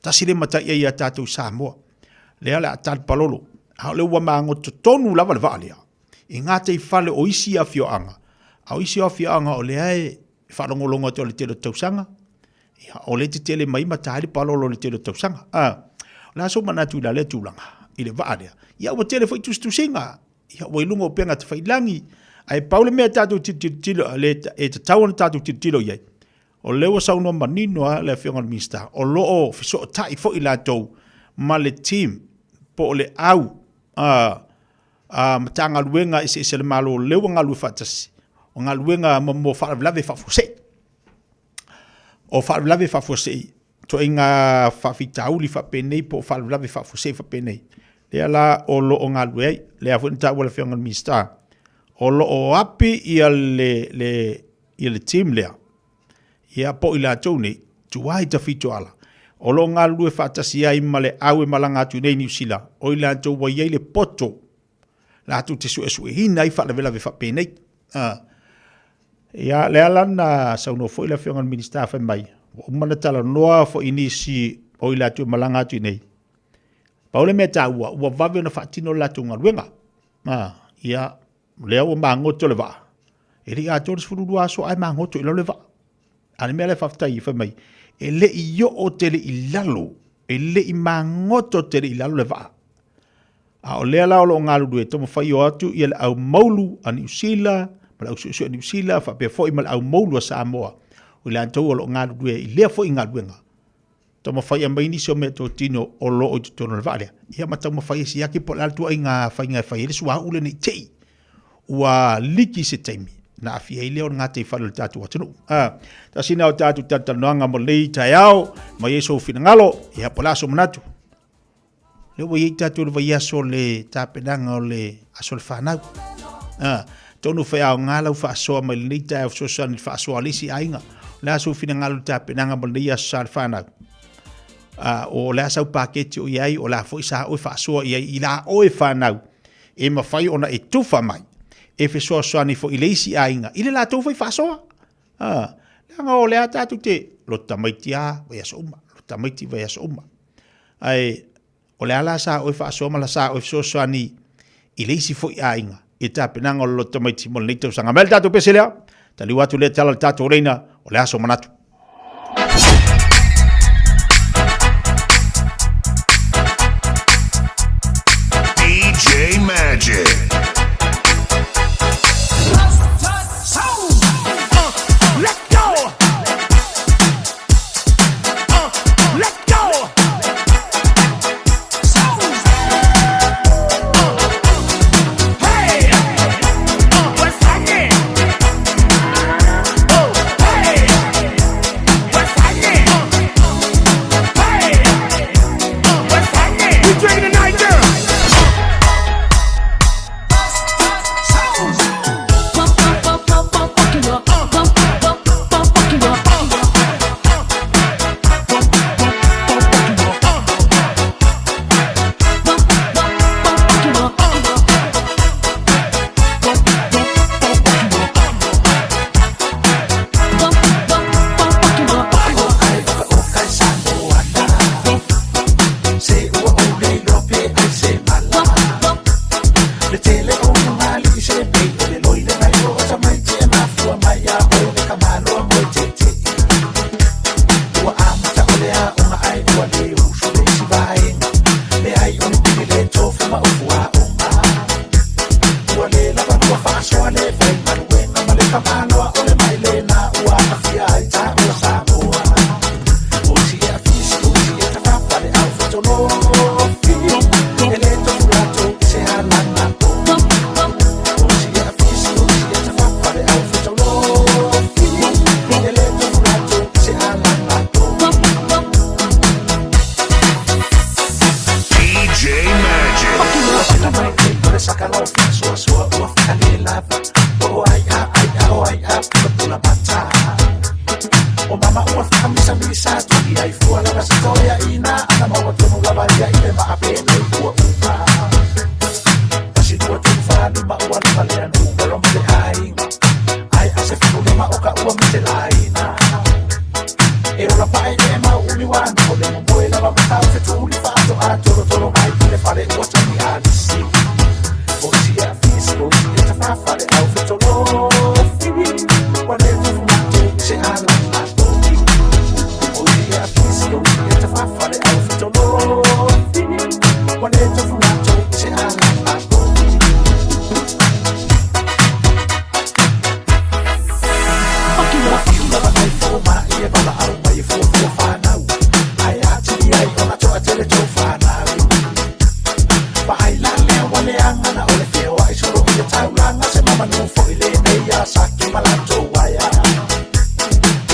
tasi le matai ai ia tatou i Samoa. Lea o le a ta le palolo. A o lea ua magoto tonu lava le vaa lea i gataifale o isi afioaga, a o isi afioaga o lea e faalogologo atu o le tele o tausaga, ia, o lea e tetele mai ma ta ai le palolo o le tele o tausaga. A, o le a sou manatu i la lea tulaga, i le vaa lea? Ia, ua tele foi tusitusiga, ia, ua i luga o upega tafailangi. Ae pau le mea tatou tilotilo le e tatau ona tatou tilotilo i ai, o lea ua saunoa manino lava le Afioga i le Minisita, o lo o fesootai foi latou ma le team po o le au a a Matagaluega eseese a le Malo lea ua galulue faatasi, o galuega mo faalavelave faafuasei. O faalavelave faafuasei, ituaiga faafitauli faapenei po o faalavelave faafuasei faapenei, lea la o lo o galulue ai. Lea foi na taua e le Afioga i le Minisita, o lo o api ia le, le, ia le team lea, ia po o i latou nei, tua i Tafitoala, o lo o galulue faatasi ai ma le au e malaga atu nei i Niu Sila, o i latou ua i ai le poto latou te suesueina ai faalavelave faapenei. Ia, lea la na saunoa foi le Afioga i le Minisita fai mai, ua uma ona talanoa foi i nisi o i latou e malaga atu i nei. Pau le mea taua, ua vave ona faatino le latou galuega. Ia, lea ua magoto le vaa, e le i atoa le 12 aso ae magoto i lalo le vaa. A o le mea lea faafetai fai mai, e le i oo tele i lalo, e le i magoto tele i lalo le vaa. A o lea la o lo o galulue taumafai o atu ia le au maulu a Niu Sila ma le au suesue a Niu Sila faapea foi ma le au maulu a Samoa, o i latou o lo o galulue i lea foi galuega. Taumafai e aumai nisi o meatotino o lo o i totonu o le vaa lea, ia ma taumafai e siaki po o le a le ituaiga faiga e fai ai le suauu lea ne i te i ua liki se taimi na aafia ai lea o le gataifale o le tatou atunuu. Tasi lena o tatou talatalanoaga mo lenei taeao, mai ai sou finagalo, ia po o le a sou manatu. Lea ua i ai tatou i le vaiaso o le tapenaga o le aso o le fanau. Atonu e aoga lau faasoa mai lenei taeao fesoasoani i le faasoa a le isi aiga. O le a sou finagalo i le tapenaga mo lenei aso sa le fanau? O le a sau paketi o i ai, o le a foi sa oe faasoa i ai i la oe fanau e mafai ona e tufa mai e fesoasoani foi i le isi aiga i le latou foi faasoa. Leaga o lea tatou te loto tamaiti lava vaiaso uma, loto tamaiti vaiaso uma. Ae o le a la sa oe faasoa ma la sa oe fesoasoani i le isi foi aiga i le tapenaga o le loto tamaiti mo lenei tausaga. Mai le tatou pese lea, taliu atu lea tala le tatou leina, o le aso manatu. DJ Magic. DJ Magic. leaga na o le feoa'i solo i le taulaga se mamanu fo'i lenei asaki ma latou aea.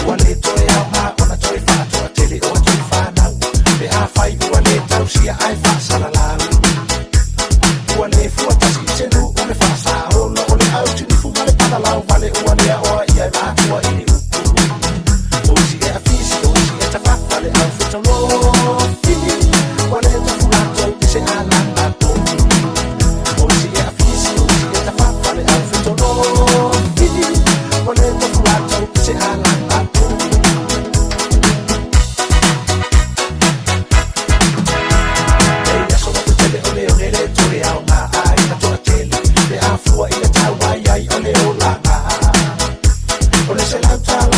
Ua lē toe aogā ona toe fa'atoatele o atui fanau pe afai ua lē tausia ae fa'asalalau. Ua lē fuatasi i se nu'u le fa'asaolo o le autinifu ma le palalau vale ua lē aoa ia e matua i ni upu. O isi e afisi o isi e tafafa le aufetolofi ua lē tofu latou i se alaga tonu. O isi e afisi o isi e tafafa le aufetolofi ua lē tofu latou i se alaga tonu. Nei aso loto tele o le one le toe aogā aiga to'atele pe afua i le tauai ai o le olaga. O le $100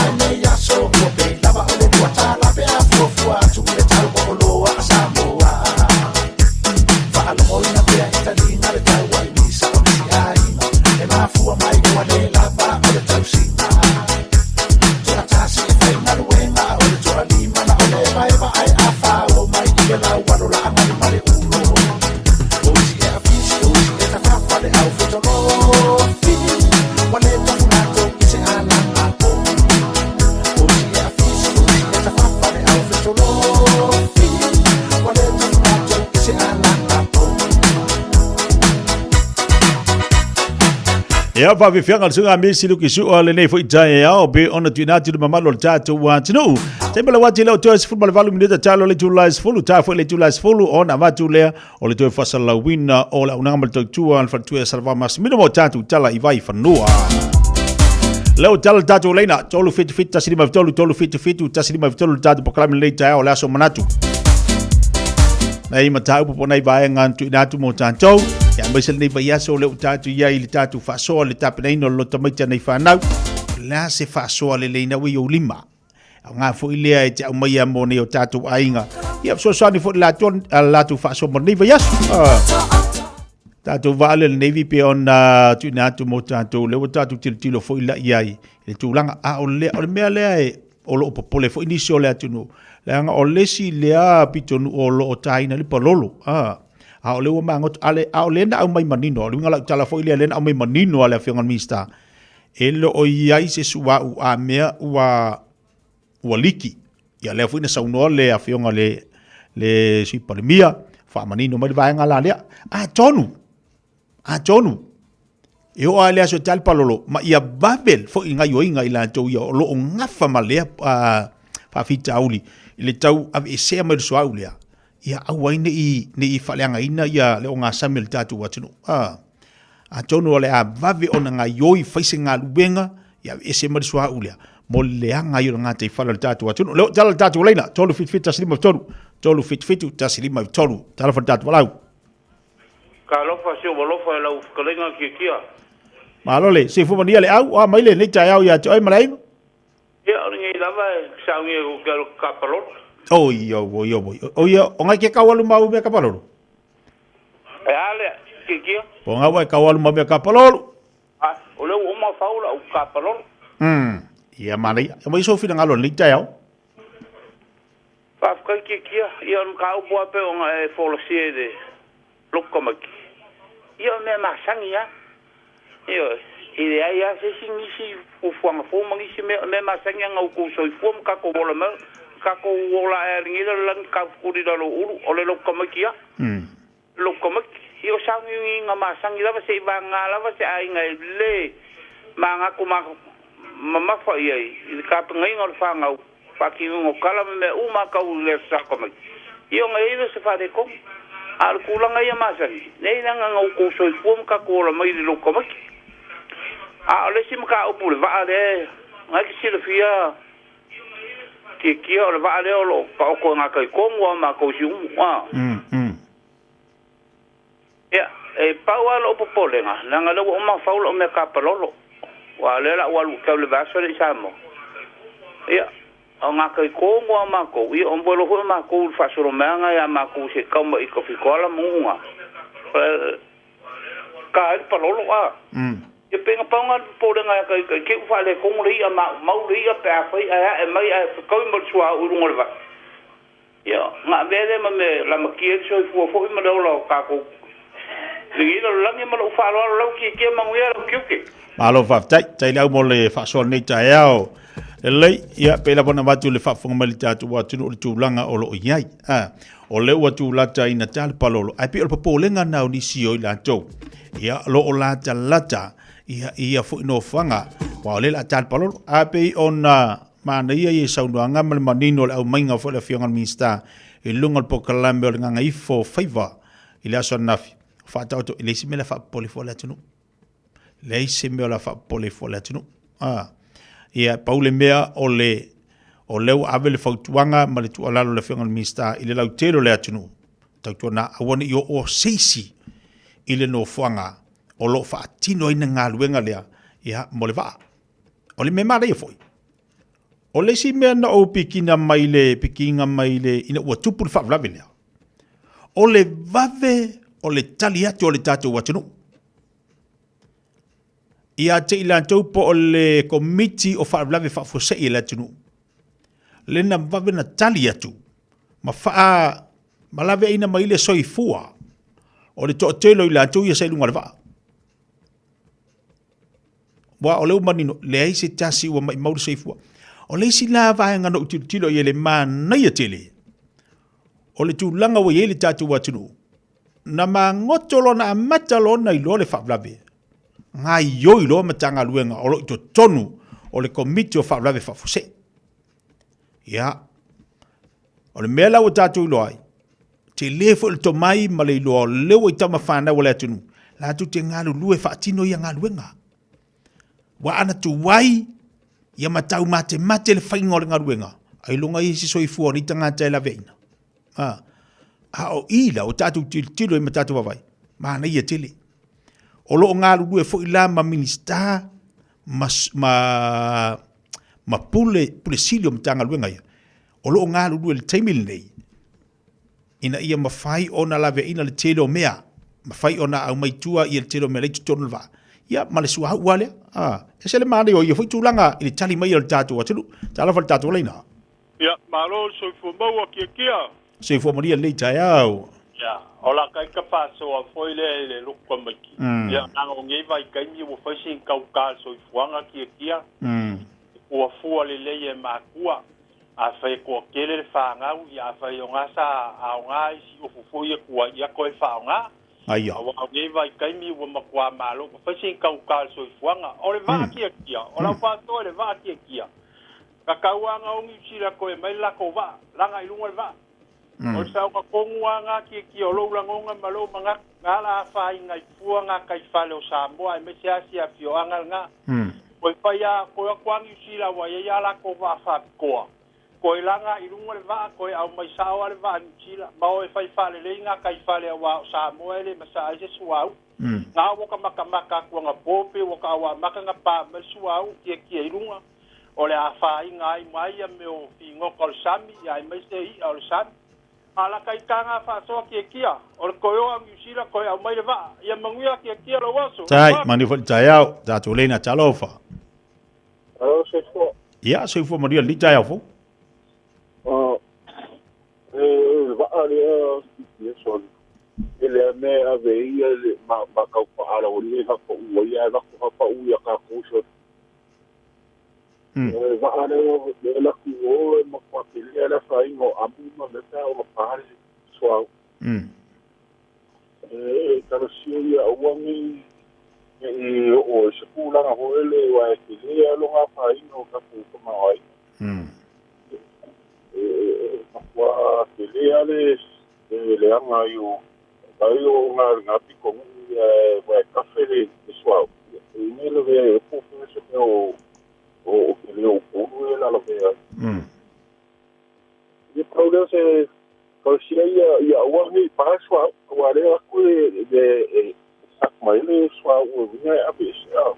i nei aso ua pei lava o le $2 pe afuafua atu i le tau o oloa a Samoa. Fa'alogoina pea i taliga le taua'i misa o nisi aiga e mafua mai ua lē lava o le tausiga. To'atasi e faigaluega o le to'alima na o le evaeva ae afā o mai i le laualo la'agali ma le ulo. O isi e afisi o isi e tafafa le aufetolofi ua lē tofu latou i se alaga tonu. O isi e afisi o isi e tafafa le aufetolofi ua lē tofu latou i se alaga tonu. Ia faafiafiaga le suga misi luki sua lenei fo'i taeao pe ona tuuina atu le mamalu o le tatou atunuu. Taimi le uati le o toe 18 minute talo le itula e 10 ta fo'i le itula e 10 ona avatu lea o le toe faasalalauina o le auaunaga ma le tautua a le faletua Salevao Masomino mo tatou tala i vai fanua. Leo tala le tatou leina 377 153 377 153 le tatou pakalame lenei taeao o le aso manatu. Nei mataupu po nei vaega na tuuina atu mo tatou. Ia aemaise lenei vaiaso o lea ua tatou i ai i le tatou faasoa le tapenaina o le loto maite a nei fanau. O le a se faasoa lelei na ua i ou lima. Aoga foi lea e te aumaia mo nei o tatou aiga. Ia fesoasoani foi le latou, a latou faasoa mo lenei vaiaso. Tatou vaa le Navy pe ona tuuina atu mo tatou, lea ua tatou tilotilo foi la i ai i le tulaga. A o le, o le mea lea e, o lo o popole foi nisi o le atunuu, leaga o le isi lea pitonuu o lo o taina le palolo. A o lea ua magoto, a, le, a o lea na aumai manino, o le uiga lau tala foi lea, lea na aumai manino a le Afioga i le Minisita, e le o i ai se suauu a mea ua ua liki. Ia lea foi na saunoa le Afioga le le Sui Palemia, faamanino mai le vaega la lea. Atonu, atonu, e oo lava i le aso e tali palolo, ma ia vave foi gaioiga i latou ia o lo o gafa ma lea faafitauli i le tau aveesea mai le suauu lea, ia aua ai ne i faaleagaina ia le ogasami o le tatou atunuu. Atonu o le a vave ona gaioi fai se galuega ia aveese mai le suauu lea mo le leaga ai o le gataifale o le tatou atunuu. Leo tala le tatou laina 377 153 377 153 talofa le tatou valaau. Talofa si ou alofa e lau fetalaiga Tiatia. Malo le soifua manuia le au, oa mai lenei taeao ia te oe ma le aiga. Ia, o lenei lava e saunia i ke alo kapalolo. Oi, oi, oi, oi, o ngai ke kau alu mau mea kapalolo. E a lea, Tiatia? Po ngau ai kau alu mau mea kapalolo. A, o lea ua uma fau lau kapalolo. Ia manaia. E mai so finagalo lenei taeao. Faafetai Tiatia. Ia, o le mataupu lava pei ona e folasia i le lotu tamaiti. Ia, o mea masani lava. Ioe, e leai lava se isi nisi fuafuaga fou ma nisi mea, o mea masani lava na outou soifua ma tatou ola mai, tatou ola ae a lenei lalolagi taufetuli i lalo o ulu, o le lotu tamaiti lava. Lotu tamaiti. Ia o sauniuniga masani lava se i vagana lava se aiga e le manatu ma mamafa i ai i le tapenaina o le fanau, faatinoina o tala ma mea uma a tau i le aso sa tamaiti. Ia ona i ai lea o se faaletonu. A o le tulaga ia masani, nei leaga na outou soifua ma tatou ola mai i le lotu tamaiti. A o le isi mataupu i le vaa lea, na e te silafia Tiatia, o le vaa lea o lo o taoto e gatai tonu lava matou i Siumu. Ia, e pau lava lou popolega, leaga o lea ua uma fau lau mea kapalolo, aua o lea o le a ou alu ou te alu i le vaiaso lea i Samoa. Ia, o gatai tonu lava matou, ia o iloa foi matou i le faasolomeaga ia matou se i tau mai i Tafitoala ma Nuuga. Ka ai le palolo, a. Ia pei na pau na o le popolega ia te i te i ua faaletonu le i'a maumau le i'a pe afai ae a'e mai ae fetaui ma le suauu i luga o le vai. Ia, na avea lea ma mea e lamatia ai le soifua foi ma le ola o tatou Lenei lalolagi ma lou faaaloalo lau kiekie manuia lau tiute. Malo faafetai, tai le au mo le faasoa lenei taeao. Lelei, ia pei lava ona avatu le faafofoga mai le tatou atunuu o le tulaga o lo o i ai. A, o lea ua tulata ina ta le palolo, ae pei o le popolega na o nisi o i latou. Ia, o lo o latalata ia ia foi nofoaga, aua o lea o le a ta le palolo. Ae pei ona manaia ia saunoaga ma le manino o le aumaiga foi o le Afioga i le Minisita i luga o le polokalame o le Gagaifo Faiva i le aso ananafi, faataoto, e leai se mea o le a faapopole fua le atunuu. Leai se mea o le a faapopole fua le atunuu. Ah. Ia, pau le mea o le, o lea ua ave le fautuaga ma le tuualalo a le Afioga i le Minisita i le lautele o le atunuu, tautuana aua ne i oo se isi i le nofoaga o lo o faatino ai le galuega lea, ia, mo le vaa. O le mea manaia foi, o le isi mea na ou pikina mai le, pikiina mai le, ina ua tupu le faalavelave lea, o le vave o le tali atu o le tatou atunuu. Ia te i latou po o le komiti o faalavelave faafuasei e le atunuu, le na vave na tali atu ma faa ma laveaina mai le soifua o le toatele o i latou ia sa i luga o le vaa. Aua o lea ua manino, leai se tasi ua maimau le soifua. O le isi la vaega na ou tilotilo i ai le manaia tele, o le tulaga ua i ai le tatou atunuu, na magoto loa, na amata loa ona iloa le faalavelave, gaioi loa Matagaluega o lo o i totonu o le Komiti o Faalavelave Faafuasei. Ia, o le mea la ua tatou iloa ai, tele foi le tomai ma le iloa o lea ua i tama fanau a le atunuu, latou te galulue e faatino ia galuega. Ua ana tuai, ia ma taumatemate le faiga o le galuega, ailoga i ai se soifua o nei tagata e laveaina. A, a o i la, o tatou tilotilo ai ma tatou vaavaai, manaia tele. O lo o galulue foi la ma Minisita ma, ma, ma pule, pule sili o Matagaluega ia, o lo o galulue i le taimi lenei, ina ia mafai ona laveaina le tele o mea, mafai ona aumai tua ia le tele o mea la e i totonu o le vaa, ia ma le suauu lava lea. A, ese le manaia o ia foi tulaga i le tali mai o le tatou atunuu. Talofa i le tatou laina. Ia, malo le soifua maua Kiakia. Soifua manuia lenei taeao. Ia, o la ka ika faasoa foi lea i le loku tamaiti. Ia, leaga o nei vaitaimi ua fai sina tauta le soifuaga Kiakia. E fuafua lelei e matua. Afai e toatele le fanau, ia afai o ga sa aoga isi ofu foi e tuai, ia toe faaaoga. Aia. Aua o nei vaitaimi ua matua malo, ua fai sina tauta le soifuaga. O le vaa Kiakia, o lau faasoa i le vaa Kiakia, Tatau lava na o Niu Sila toe aumai le latou vaa, laga i luga le vaa. O le saoga tonu lava na kiekie o lou lagona ma lou manatu, na ala afaina i fua gataifale o Samoa aemaise lava si afioaga lena. Toe fai lava, toe o atu lava Niu Sila ua i ai lava latou vaa faapitoa, toe laga i luga le vaa, toe aumai sao lava le vaa Niu Sila, ma o e fai faalelei gataifale aua o Samoa e le masaa ai se suauu. Na ua ka matamata atu anapo pe ua ka ua amata na pa mai le suauu kiekie i luga. O le afaina ai ma ia mea o figota o le sami, aemaise i'a o le sami. A lata i taga faasoa kiekia, o le toe o au Niu Sila toe aumai le vaa. Ia manuia kiekia lou aso. Tai, manuia foi le taeao, tatou leina talofa. Alo, soifua. Ia, soifua manuia lenei taeao fou. E vaa lea ia soli. E lea mea ave ia le ma ma kau paala o le hapa ua ia e lako hapa u ia ka kou soli. E vaa lea le laku o e ma kwa pele la fa ingo amu ma me ta o la pare suau. E talosia ia aua nei e o se tulaga foi le ua e tele a loga afaina o tatou tamaoaiga. E matua tele a le leaga ai o ai o ngā ngā piko ia ua e kafe le suauu. E nei lavea e po foi se mea o o ke leo o Upolu e lalavea ai. Ia pau lea se talosia ia ia aua nei pa suauu aua lea aku e e sak mai le suauu e uiga e ave ese a.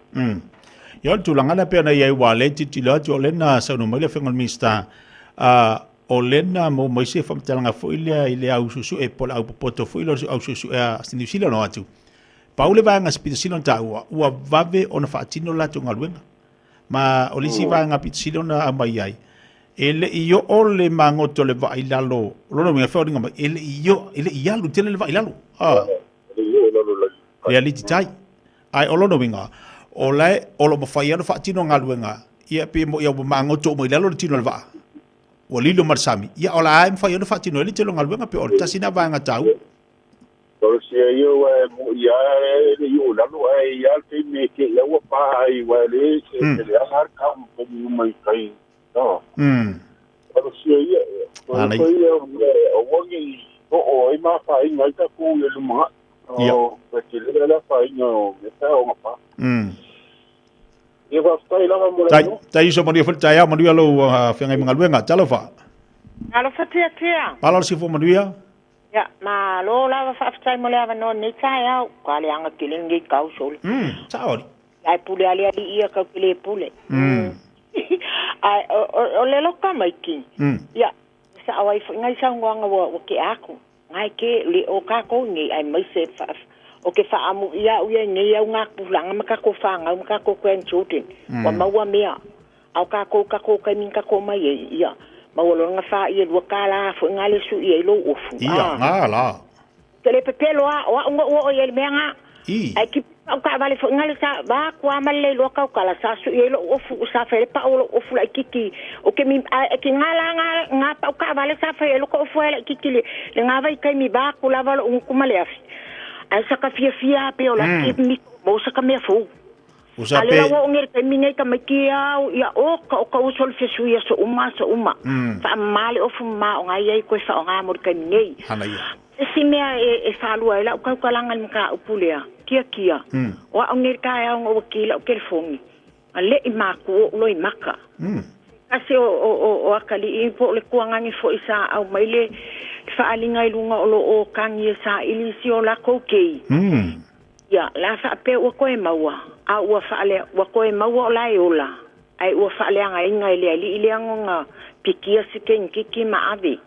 Ia o le tulaga lea pei ona i ai aua o lea e tilotilo atu o lea na saunoa mai le Afioga i le Minisita, o lea na maua mai se faamatalaga foi lea i le au suesue po o le au popoto foi lea o le au suesue a Niu Sila na o atu. Pau le vaega pito sili ona taua, ua vave ona faatino le latou galuega. Ma o le isi vaega pito sili ona aumai ai, e le i oo le magoto o le vaa i lalo, o lona uiga e feoaiga mai, e le i oo, e le i alu tele le vaa i lalo. E le i oo i lalo i lalo. Le aliti tai. Ae o lona uiga, o la e, o lo o mafai lava ona faatino galuega, ia pe moni ua magoto uma i lalo le tino o le vaa, ua lilo ma le sami, ia o la e mafai ona faatino ai le tele o galuega, pe o le tasi lena vaega taua. Talosia ia aua e moni lava e le i oo i lalo, ae i ai lava le taimi e te i ua pa ai aua e le e leaga lava le tau i taimi uma i tai. Talosia ia, talosia ia aua ne i oo ai ma afaina ai tatou i le lumanai. Ia. O tele le afaina o mea pe a oo ina pa. Ia faafetai lava mo le Tai, tai uso manuia foi le taeao, manuia lou feagai ma galuega. Talofa. Alofa Tiatia. Malo le sifua manuia. Ia, malo lava faafetai mo le avanoa i lenei taeao. Ua leaga tele lenei tau sole. Sao alii. Ae pule lava le alii ia kau te le pule. Ae o le loka tamaiti, ia, e sao ai foi nai saunoaga ua tea atu. Ngai ke le o kakou nei aemaise o ke faamuia au ia i nei au ngā tulaga ma kakou whanau ma kakou grandchildren. Ua maua mea. A o kakou kakou taimi na kakou mai ai, ia, maua loa nga wha ia $2 foi nga le sui ai lou ofu. Ia, nga la. Te le pepelo a, o au ngo'u oo i ai le mea nga. I. Ae kipi pa'u kaavale foi nga le sa va atu a ma le leiloa tautala sa sui ai lo'u ofu sa fai ai le pa'u o lo'u ofu laititi o ke mi ae ki nga la nga nga pa'u kaavale sa fai ai loko ofu ae laititi le le nga vaitaimi va atu lava lo'u gutu ma le afi ae sa ka fiafia a pe o la ki mi mo sa ka mea fou. O sa A le pe la ua oo nei le taimi nei tamaiti au ia o ka o ka uso le fesui aso uma aso uma. Faamama le ofu mama o ngai ai koe faoga mo le taimi nei. Hana ia. Isi mea e faalua ai la'u tautalaga i le mataupu lea, Tiatia, o a'u nei le taeao ina ua ki la'u telefoni, a le'i maku o'u loimaka. Kasi o atalii po o le tuagage fo'i sa aumai le faaaliga i luga o lo o tagi e saili i si o lakou kei. Ia, la faapea ua toe maua, a ua faalea, ua toe maua o la e ola, ae ua faaleagaina e le alii lea na pikia si kenikiki ma ave.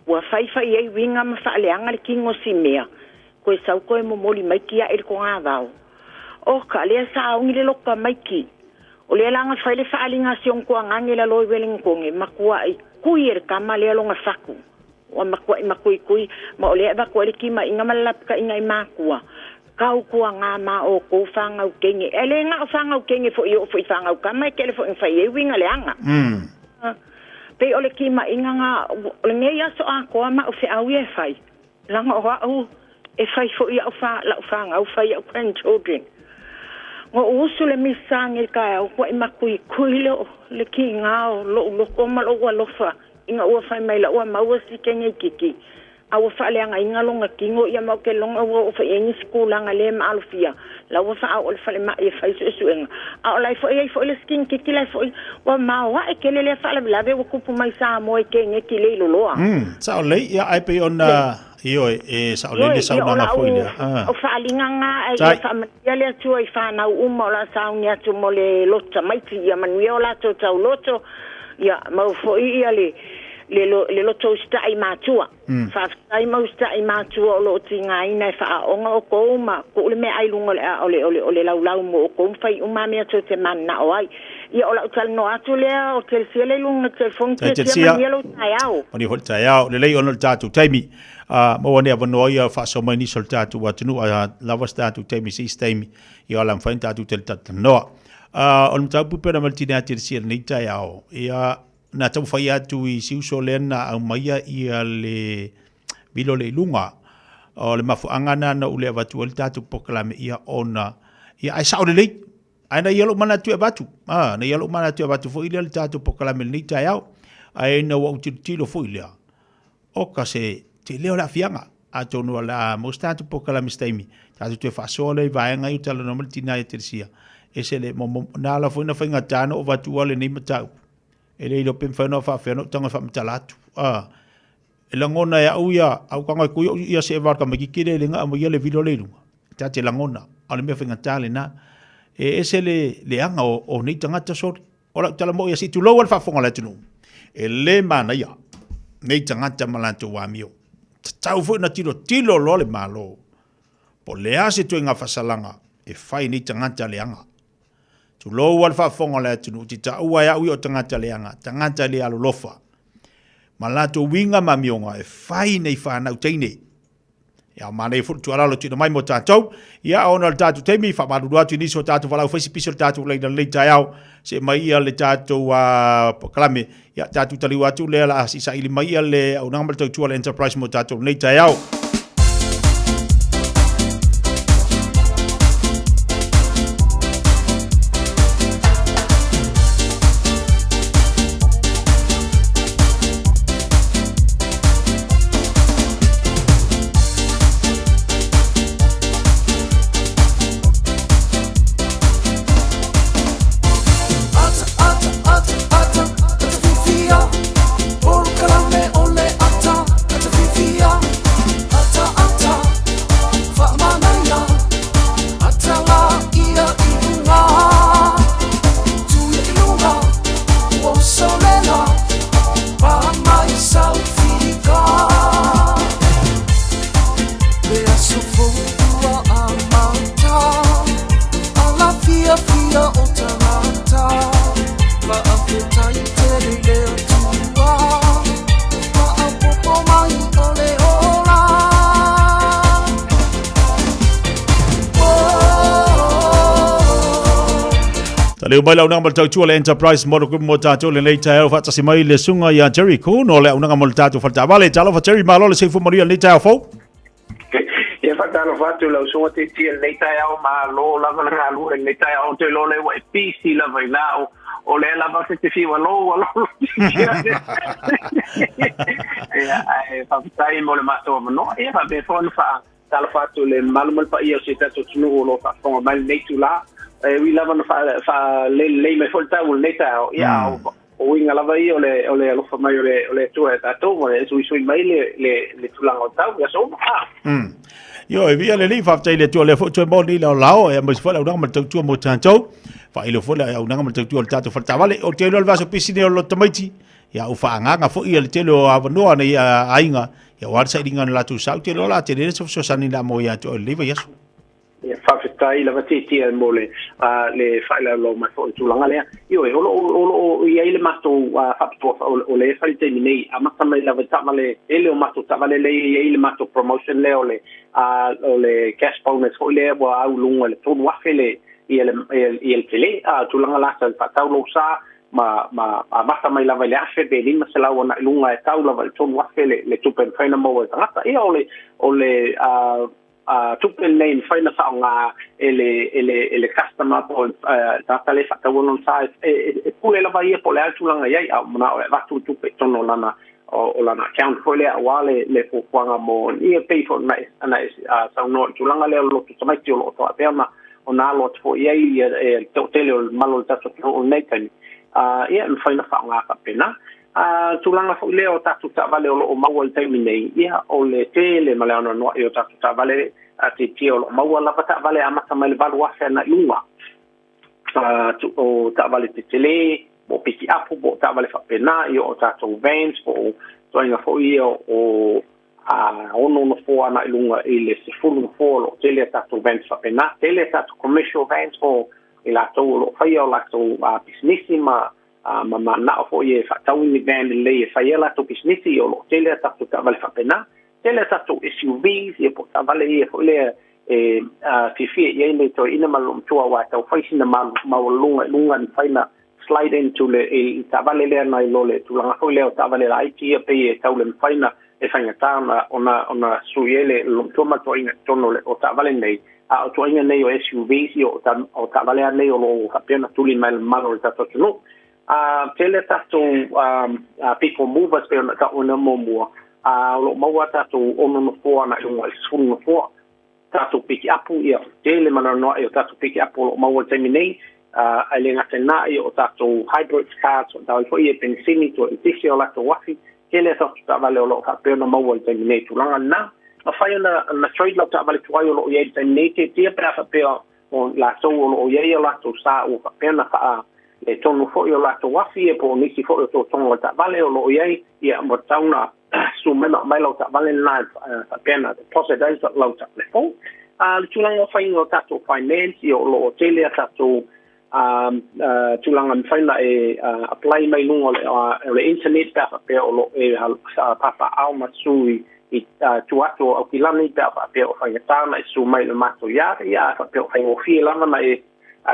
Ua faifai ai uiga ma faaleaga le kino o si mea, toe sau toe momoli mai tiaʻe i le togavao. Oka, lea sa aogi le loto tamaiti. O lea la na fai le faaaliga a si ona tuagage lalo i Welingtone, matuaʻi kui e le tama lea lona fatu. Ua matuaʻi matuikui, ma o lea e avatu ai le timaiga ma le lapataiga i matua. Tautuagā ma outou fanau teine. E le na o fanau teine foi e oo foi i fanau tama e tele foi ina fai ai uiga leaga. Pei o le timaiga na, o lenei aso atoa ma au feau ia e fai. Leaga o au e fai foi au fa, lau fanau fai au grandchildren. Noʻu usu le misa i le taeao ua i matuikui le le kiga o loʻu loko ma loʻu alofa ina ua fai mai la ua maua si keneikiki a ua faaleagaina lona kino ia ma o ke loga ua oo foi i ai nisi tulaga le maalofia la ua faaoo i le falemai e fai suesuega a o la e foi ai foi le isi keneikiki la e foi ua maoae tele lea faalavelave ua tupu mai Samoa i keneki le iloloa. Sao lelei, ia ae pei ona Ioe, e sao lelei le Ioe, ia o saunoaga lau foi lea. Ah. au faaaliga na ae ia Tai. faamanuia le Atua i fanau uma o le a sauni atu mo le loto tamaiti, ia manuia o latou tauloto, ia maua foi ia le le le loto usitai i matua. Faafetai ma usitai i matua o lo o tigaina e faaaoga outou ma tuu le meaai i luga o le o le o le o le laulau mo outou ma fai uma mea tou te mananao ai. Ia o lau talanoa atu lea o Telesia le i luga o le telefoni Tai Tiatia Telesia. manuia lou taeao. Manuia foi le taeao. Lelei ona o le tatou taimi. A maua nei avanoa ia faasoa mai nisi o le tatou atunuu a lava se tatou taimi se isi taimi ia o le a mafai ona tatou talatalanoa. A o le mataupu pei ona maitini atu i le sia i lenei taeao, ia na taumafai atu i si uso lea na aumaia ia le vilo le i luga. O le mafuaaga lena na ou le avatu ai le tatou polokalame ia ona ia ae sao lelei. Ae na ia lou manatu e avatu, a, na ia lou manatu e avatu foi lea le tatou polokalame i lenei taeao. Ae ina ua ou tilotilo foi lea, Oka se tele o le aafiaga. Atonu o le a maua se tatou polokalame i se taimi, tatou toe faasoa lea i vaega ia ua talanoa mai le tina ia Telesia. Ese le mo, na ala foi na faigata ona ou avatua lenei mataupu. E le iloa pe mafai ona faafefea ona ou tago e faamatala atu. A, e lagona e au ia, au tago e kui au ia se eva o le tamaititi lea e le na aumaia le vilo lea i luga. Ta te lagona, a o le mea faigata lena. E ese le leaga o nei tagata soli. O lau tala moi ia se i tulou ai le faafofoga a le atunuu, e le manaia nei tagata ma latou amio. Tatau foi ona tilotilo loa le Malo po o le a se ituaiga faasalaga e fai i nei tagata leaga. Tulou ai le faafofoga a le atunuu, te taua e au ia o tagata leaga, tagata le alolofa ma latou uiga ma amioga e fai nei fanau teine. Ia, manaia foi le tuualalo e tuuina mai mo tatou. Ia, ona o le tatou taimi, faamalulu atu i nisi o tatou valaau fai sipisi o le tatou laina lenei taeao, see mai ia le tatou polokalame. Ia, tatou taliu atu lea la a saili mai ia le auaunaga ma le tautua a le Enterprise mo tatou lenei taeao. Leo mai le aunaga ma le tautua le Enterprise Motor Group mo tatou lenei taeao faatasi mai le susuga ia Jerry Kuhn o le aunaga mo le tatou faletaavale. Talofa Jerry, malo le soifua manuia lenei taeao fou. Ia faatalofa atu i lau susuga Tietie i lenei taeao, malo lava le galue i lenei taeao, ou te iloa lea ua e pisi lava i ina, o, o lea lava te te fiu alo alo Ia, ae faafetai mo le matou avanoa. Ia faapea foi ona faatalofa atu i le mamalu ma le paia o si o tatou atunuu o lo o faafofoga mai i lenei itula. E ui lava ona faalelelei mai foi le tau o lenei taeao, ia, a O uiga lava ia o le, o le alofa mai o le, o le Atua ia tatou, ma le suisui mai le, le, le tulaga o tau i aso uma. Ah. Io, e via le lii, faafetai i le Atua, lea foi toe maua nei laolao, e aemaise foi le auaunaga ma le tautua mo tatou. Faailo foi le auaunaga ma le tautua o le tatou faletaavale. Ou te iloa le vaiaso pisi nei o le loto tamaiti, ia ua faaagaaga foi ia le tele o avanoa nei aiga, ia aua le sailiga o le latou sa. Ou te iloa o le a tele le fesoasoani la mo ia te oe i lenei vaiaso. Ia, faafetai lava Tietie mo le, le faailaulao mai foi o le tulaga lea. Ioe, o lo o, o lo o i ai le matou faapitoa o, o lea e fai i le taimi nei, amata mai lava i taavale, tele o matou taavale lea e i ai le matou promotion lea o le, o le cash bonus foi lea ua au i luga i le $3,000 le, ia le, ia le tele. A o tulaga la sa faatau lou sa ma, ma amata mai lava i le $1,000 pe $500 agai i luga e tau lava i le $3,000 le, le tupe e mafai ona maua e tagata. Ia o le, o le, tupe lenei e mafai ona faaaoga e le, e le, e le customer po o le tagata lea e faataua lona sa, e, e, e pule lava ia po o le a le tulaga i ai, a ua manao e avatu le tupe i totonu o lana, o, o lana account foi lea aua le, le fuafuaga mo, ia pei foi ona e, ona e saunoa i le tulaga lea o le loto tamaiti o lo o faapea ona, ona alo atu foi i ai ia, e, le toatele o le mamalu o le tatou atunuu i lenei taimi. Ia, e mafai ona faaaoga faapena. A tulaga foi lea o tatou taavale o lo o maua i le taimi nei, ia, o le tele ma le anoanoai o tatou taavale a tietie o lo o maua lava taavale amata mai le 8,000 agai i luga. O taavale tetele, po o pikiapu, po o taavale faapena, ia o tatou vans, po o ituaiga foi ia o 6 nofoa agai i luga i le 10 nofoa, o lo o tele a tatou vans faapena. Tele a tatou commercial vans po o i latou o lo o faia o latou pisinisi ma ma manao foi e faatau i ni van lelei e fai ai a latou pisinisi, o lo o tele a tatou taavale faapena. Tele a tatou SUVs, ia po o taavale ia foi lea e fiafia i ai le toeaina ma le loomatua aua e tau fai sina maualuluga i luga e mafai ona slide into le i taavale lea nai lo le tulaga foi lea o taavale laiti ia pei e tau le mafai ona e faigata ona ona ona sui ai le loomatua ma le toeaina i totonu o taavale nei. A o tuaiga nei o SUVs, ia o taavale lava nei o lo o faapea ona tuli mai le mamalu o le tatou atunuu. A tele tatou people movers pei ona tauina muamua, a o lo o maua tatou 6 nofoa agai i luga i le 10 nofoa. Tatou pikiapu, ia tele ma anoanoai o tatou pikiapu o lo o maua i le taimi nei, ae le gata i lena, ia o tatou hybrid cars, o taavale foi ia penisini, toe eletise o latou afi, tele a tatou taavale o lo o faapea ona maua i le taimi nei i tulaga lena. Mafai ona ona trade lau taavale tuai o lo o i ai i le taimi nei, tietie pe a faapea o latou o lo o i ai o latou sa ua faapea ona faa le tonu foi o latou afi ia po o nisi foi o totoga o le taavale o lo o i ai, ia ua tatau ona susu mai ma aumai lau taavale lena e faapea ona deposit ai lau taavale fou. A le tulaga o faiga o tatou finance, ia o lo o tele a tatou tulaga e mafai ona e apply mai luga o le internet pe a faapea o lo o e papaaao ma sui i tua atu o Aukilani pe a faapea o faigata ona e susu mai i le matou yard, ia a faapea o faigofie lava ona e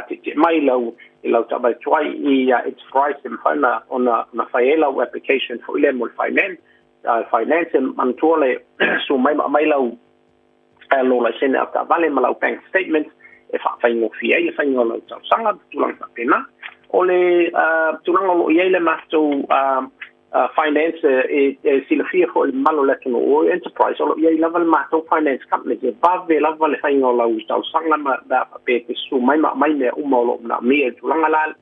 tietie mai i lau i lau taavale tuai i Enterprise e mafai ona ona ona fai ai lau application foi lea mo le finance finance e manatua le susu mai ma aumai lau lou laisene avetaavale ma lau bank statement e faafaigofie ai le faiga o lau talosaga ma tulaga faapena. O le tulaga o lo o i ai le matou finance e silafia foi e le mamalu o le atunuu o Enterprise, o lo o i ai lava le matou finance company e vave lava le faiga o lau talosaga ma pe a faapea e te susu mai ma aumai mea uma o lo o manaomia i le tulaga la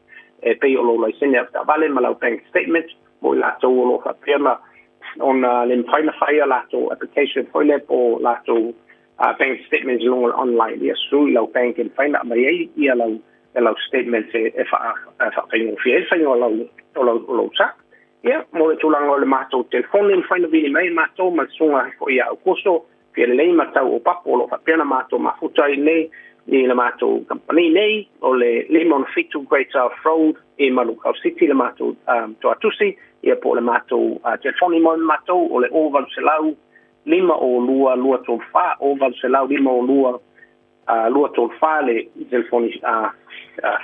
e pei o lou laisene avetaavale ma lau bank statement mo i latou o lo o faapea ona le mafai ona fai a latou application foi lea po o latou bank statements i luga o le online. Ia susu i lau bank e mafai ona aumai ai ia lau lau statements e faafaigofie ai le faiga o lau o lau o lou sa. Ia, mo le tulaga o le matou telefoni, e mafai ona vili mai matou ma le susuga foi ia Aukuso, fia lelei ma tau o Papo o lo o faapea ona matou mafuta ai nei i le matou kamupani nei, o le 57 Great South Road i Manukau City le matou toatusi, ia po o le matou telefoni mo matou o le 0800 502 234, 0800 502 234 le telefoni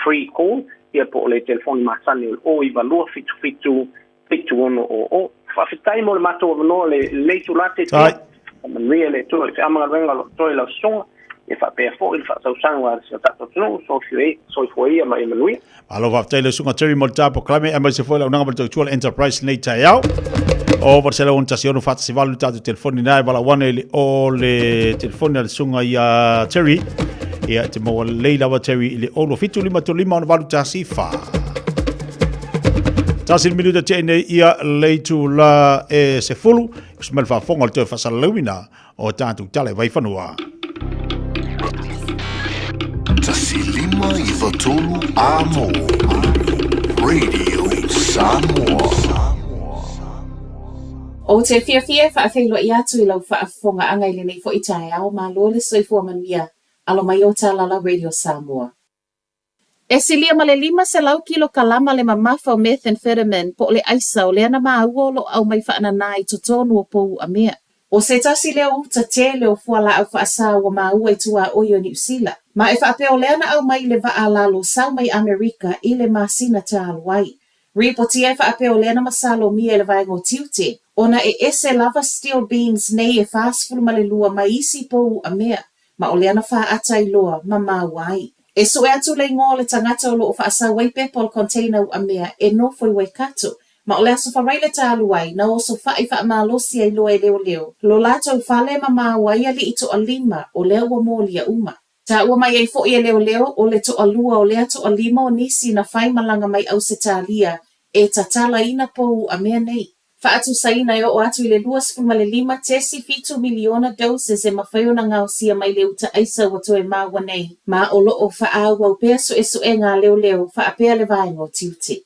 free call, ia po o le telefoni masani o le 092 77 7600. Faafetai mo le matou avanoa le lenei itula Tetea. Manuia le Atua i le feamagaluega o lo o totoe i lau susuga, ia faapea foi le faatausaga a si o tatou atunuu. Soifua ia ma ia manuia. Malo faafetai le susuga Terry mo le ta polokalame aemaise foi le auaunaga ma le tautua le Enterprise lenei taeao. O 861 418 le tatou telefoni na e valaau ane i le o le telefoni a le susuga ia Terry. Ia te maua lelei lava Terry i le 07 535 681 4. Tasi le minuta te nei ia leitu la e sefulu. Usi mai le faafofoga o le toe faasalalauina o tatou tala i Vaifanua. 1593 Amo Radio Samoa. Ou te fiafia e faafeiloai atu i lau faafofogaaga i lenei foi taeao, malo le soifua manuia, alo mai o Talala Radio Samoa. E silia ma le 500 kilokalama le mamafa o methamphetamine po o le aisa o lea na māua o lo o aumai faananā i totonu o pou uamea. ʻO se tasi lea o uta tele o fualaau faasā ua māua i tuaoi o Niu Sila, ma e faapea o lea na aumai i le vaa lalo sau mai Amerika i le masina talu ai. Ripotia e faapea o lea na masalomia e le vaega o tiute, ona e ese lava steel beams nei e 42 mai isi pou uamea. ma o lea na fāʻata i loa ma māua ai. E sue atu le igoa o le tagata o lo o faasau ai pepa o le container uamea e nofo i Waikato, ma o le Aso Faraile talu ai, na osofaʻi faamalosi ai loa e leoleo lo latou fale ma māua ai aliʻi toalima o lea ua molia uma. Taua mai ai foi e leoleo o le toalua o lea toalima o nisi na fai malaga mai Ausetalia e tatalaina pou uamea nei. Faatusaina e oo atu i le 25.7 miliona doses e mafai ona gaosia mai le uta aisa ua toe maua nei, ma o lo o faaauau pea suesuega a leoleo faapea le vaega o tiute.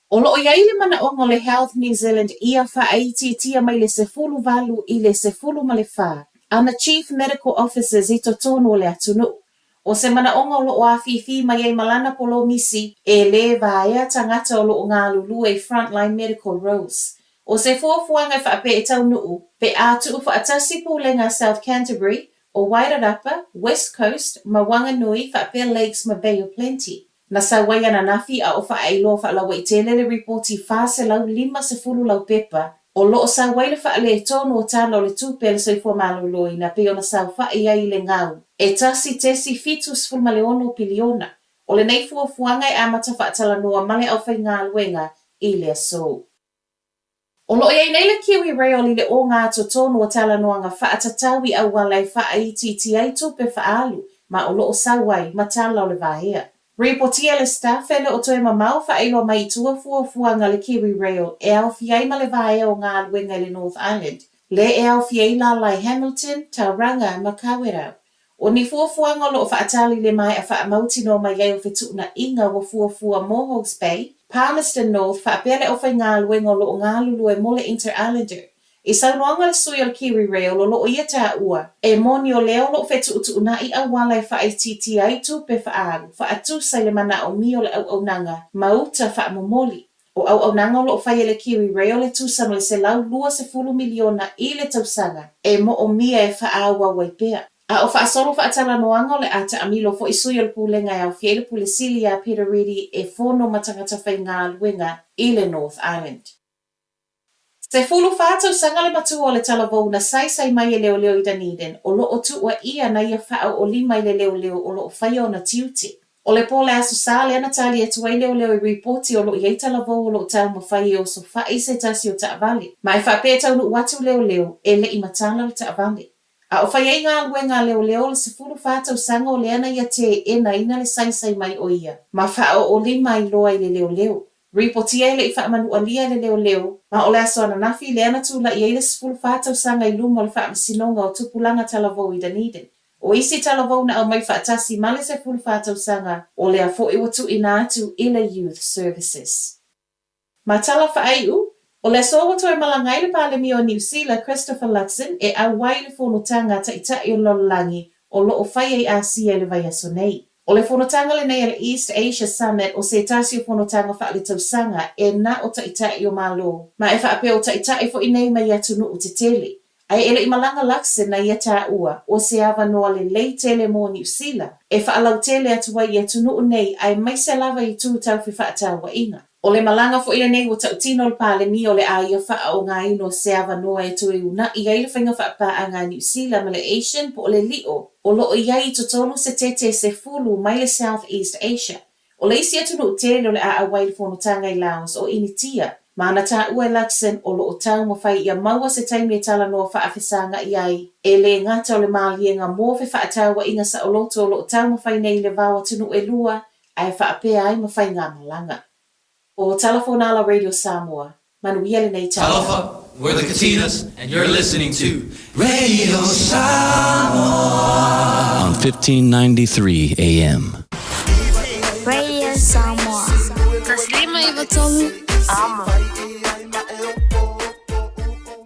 O lo o i ai le manaoga o le Health New Zealand ia faaitiitia mai le 18 i le 14 ana Chief Medical Officers i totonu o le atunuu. ʻO se manaʻoga o lo o afifi mai ai ma lana polomisi e lē vaea tagata o lo o galulue i Frontline Medical Roles. ʻO se fuafuaga e faapea e taunuu, pe a tuu faatasi pulega a South Canterbury, o Wairarapa, West Coast, ma Wanganui faapea Lakes ma Bay of Plenty. Na sau ai ananafi a o faailoa faalauaitele le ripoti 450 laupepa o lo o sau ai le faaletonu o tala o le tupe a le soifua maloloina pei ona saofaʻi ai i le gau e 1.76 piliona. O lenei fuafuaga e amata faatalanoa ma le aufaigaluega i le aso. O lo o i ai nei le Kiwi Rail i le ogatotonu o talanoaga faatatau i auala e faaitiiti ai tupe faaalu ma o lo o sau ai ma tala o le vaea. Ripotia le Stuff e le o toe mamao faailoa mai i tua fuafuaga le Kiwi Rail e aofia ai ma le vaea o galuega i le North Island, le e aofia ai lala i Hamilton, Tauranga ma Kawerau. ʻO ni fuafuaga o lo o faatali i le maea faamautinoa mai ai o fetuunaiga ua fuafua mo Hawke's Bay, Palmerston North faapea le aufaigaluega o lo o galulue mo le Interislander. I saunoaga le sui o le Kiwi Rail o lo o ia taua, e moni o lea o lo o fetuutuunai auala e faaitiitia ai tupe faaalu faatusa i le manaomia o le auaunaga ma uta faamomoli. O auaunaga o lo o fai e le Kiwi Rail e tusa ma le 120 miliona i le tausaga e moomia e faaauau ai pea. A o faasolo faatalanoaga o le a taamilo foi sui o le Pulega e aofia ai le Pule Sili ia Peter Ready e fono ma tagata faigaluega i le North Island. 14 tausaga le matua o le talavou na saisai mai e leoleo i Dunedin o lo o tuuaia na ia faaoolima i le leoleo o lo o faia ona tiute. O le po le Aso Sa lea na tali atu ai leoleo i ripoti o lo o i ai talavou o lo o taumafai e osofai se tasi o taavale. Ma e faapea e taunuu atu leoleo, e le i matala le taavale. A o fai ai galuega a leoleo le 14 tausaga o lea na ia teenaina le saisai mai o ia ma faaoolima ai loa i le leoleo. Ripotia e le i faamanualia e le leoleo, ma o le aso ananafi lea na tulai ai le 14 tausaga i luma o le Faamasinoga o Tupulaga Talavou i Dunedin. O isi talavou na aumai faatasi ma le 14 tausaga, o lea foi ua tuuina atu i le Youth Services. Ma tala faaiu, o le aso ua toe malaga ai le Palemia o Niu Sila, Christopher Luxon, e auai i le fonotaga a Taitai o le Lalolagi o lo o faia i Asia i le vaiaso nei. O le fonotaga lenei a le East Asia Summit o se tasi o fonotaga faaletausaga e na o Taitai o Malo, ma e faapea o Taitai foi nei mai atunuu tetele. Ae e le i malaga Luxon na ia taua, o se avanoa lelei tele mo Niu Sila e faalautele atu ai i atunuu nei aemaise lava i itu tau fefaatauaiga. O le malaga foi lenei ua tautino le Palemia o le a ia faaogaina o se avanoa e toe una'i ai le faiga faapaaga a Niu Sila ma le Asian po o le lio o lo o i ai i totonu se tete 10 mai le South East Asia. O le isi atunuu tele o le a auai le fonotaga i Laos o Initia, ma na taua e Luxon o lo o taumafai ia maua se taimi e talanoa faafesaga'i ai, e lē gata o le maliega mo fefaatauaiga saoloto o lo o taumafai nei i le va o atunuu e lua ae faapea ai ma faigamalaga. O Tala Fonala Radio Samoa, manuia lenei taeao. Talofa, we're the Katinas and you're listening to Radio Samoa on 1593 AM. Radio Samoa. 1593 Amo.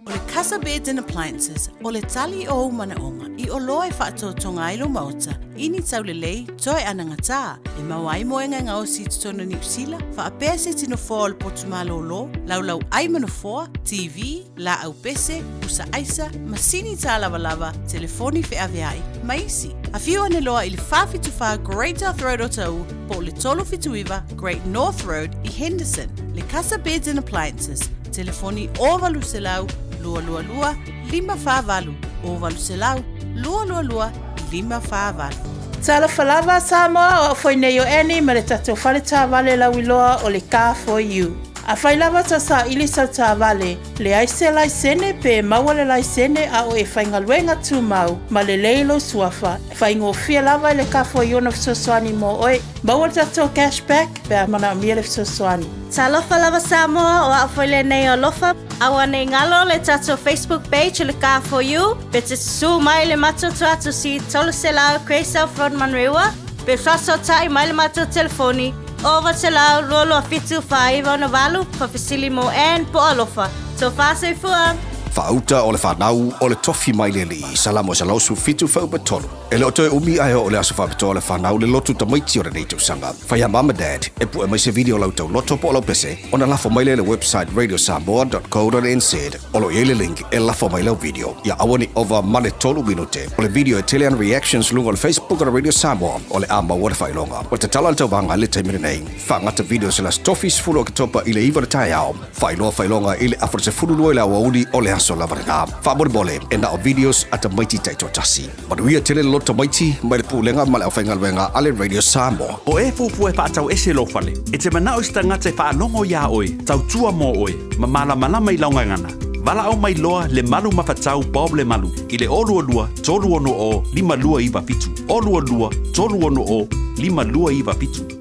O le Casa Beds and Appliances, o le tali o ou manaoga i oloa e faatotoga ai lou maota i ni taulelei toe anagatā e maua ai moega e gaosi i totonu o Niu Sila, faapea se iti nofoa o le potu malōlō, laulau ʻai ma nofoa, TV, laau pese, pusa aisa, masini tālavalava, telefoni feaveai, ma isi. Afio ane loa i le 474 Great South Road o Taʻu po o le 379 Great North Road i Henderson. Le Casa Beds and Appliances, telefoni 0800 222 548, 0800 222 548. Talofa lava Samoa, o au foi nei o Annie ma le tatou fale taavale lauiloa o le Car For You. Afai lava tau saili sau taavale, leai se laisene pe maua le laisene a o e faigaluega tumau ma lelei lou suafa, faigofie lava i le Car For You ona fesoasoani mo oe. Maua le tatou cash back pe a manaomia le fesoasoani. Talofa lava Samoa, o au foi lenei o Alofa. Aua nei galo le tatou Facebook page o le Car For You, pe te susū mai le matou tuatusi 300 Grey South Road Manurewa, pe faasootai mai le matou telefoni 0800 227 4968, faafesili mo Ann po o Alofa. Tofa soifua! Faauta o le fanau o le tofi mai le alii, Salamo 117 fuaiupu 3. E le o toe umi ae oo le aso faapitoa o le fanau le lotu tamaiti o lenei tausaga. Fai a mum and dad e pue mai se video o lau tauloto po o lau pese ona lafo mai lea i le website radiosamoa.co.nz o lo o i ai le link e lafo mai lau video. Ia aua ne i ova ma le tolu minute o le video e tele ana reactions luga o le Facebook o le Radio Samoa o le a maua le faailoga. Ua tatala le tauvaga i le taimi lenei. Faagata video se le Aso Tofi 10 Oketopa i le 9 o le taeao. Faailoa faailoga i le afa 12 i le aoauli o le aso lava lena. Faamolemole, e na o videos a tamaiti taitoatasi. Manuia tele le loto tamaiti mai le Pulega ma le Aufaigaluega a le Radio Samoa. O e fuafua e faatau ese lou fale, e te manao i se tagata e faalogo iā oe, tautua mō oe, ma malamalama i lau gagana. Valaau mai loa Lemalu Mafatau Bob Lemalu i le 022 360 5297, 022 360 5297.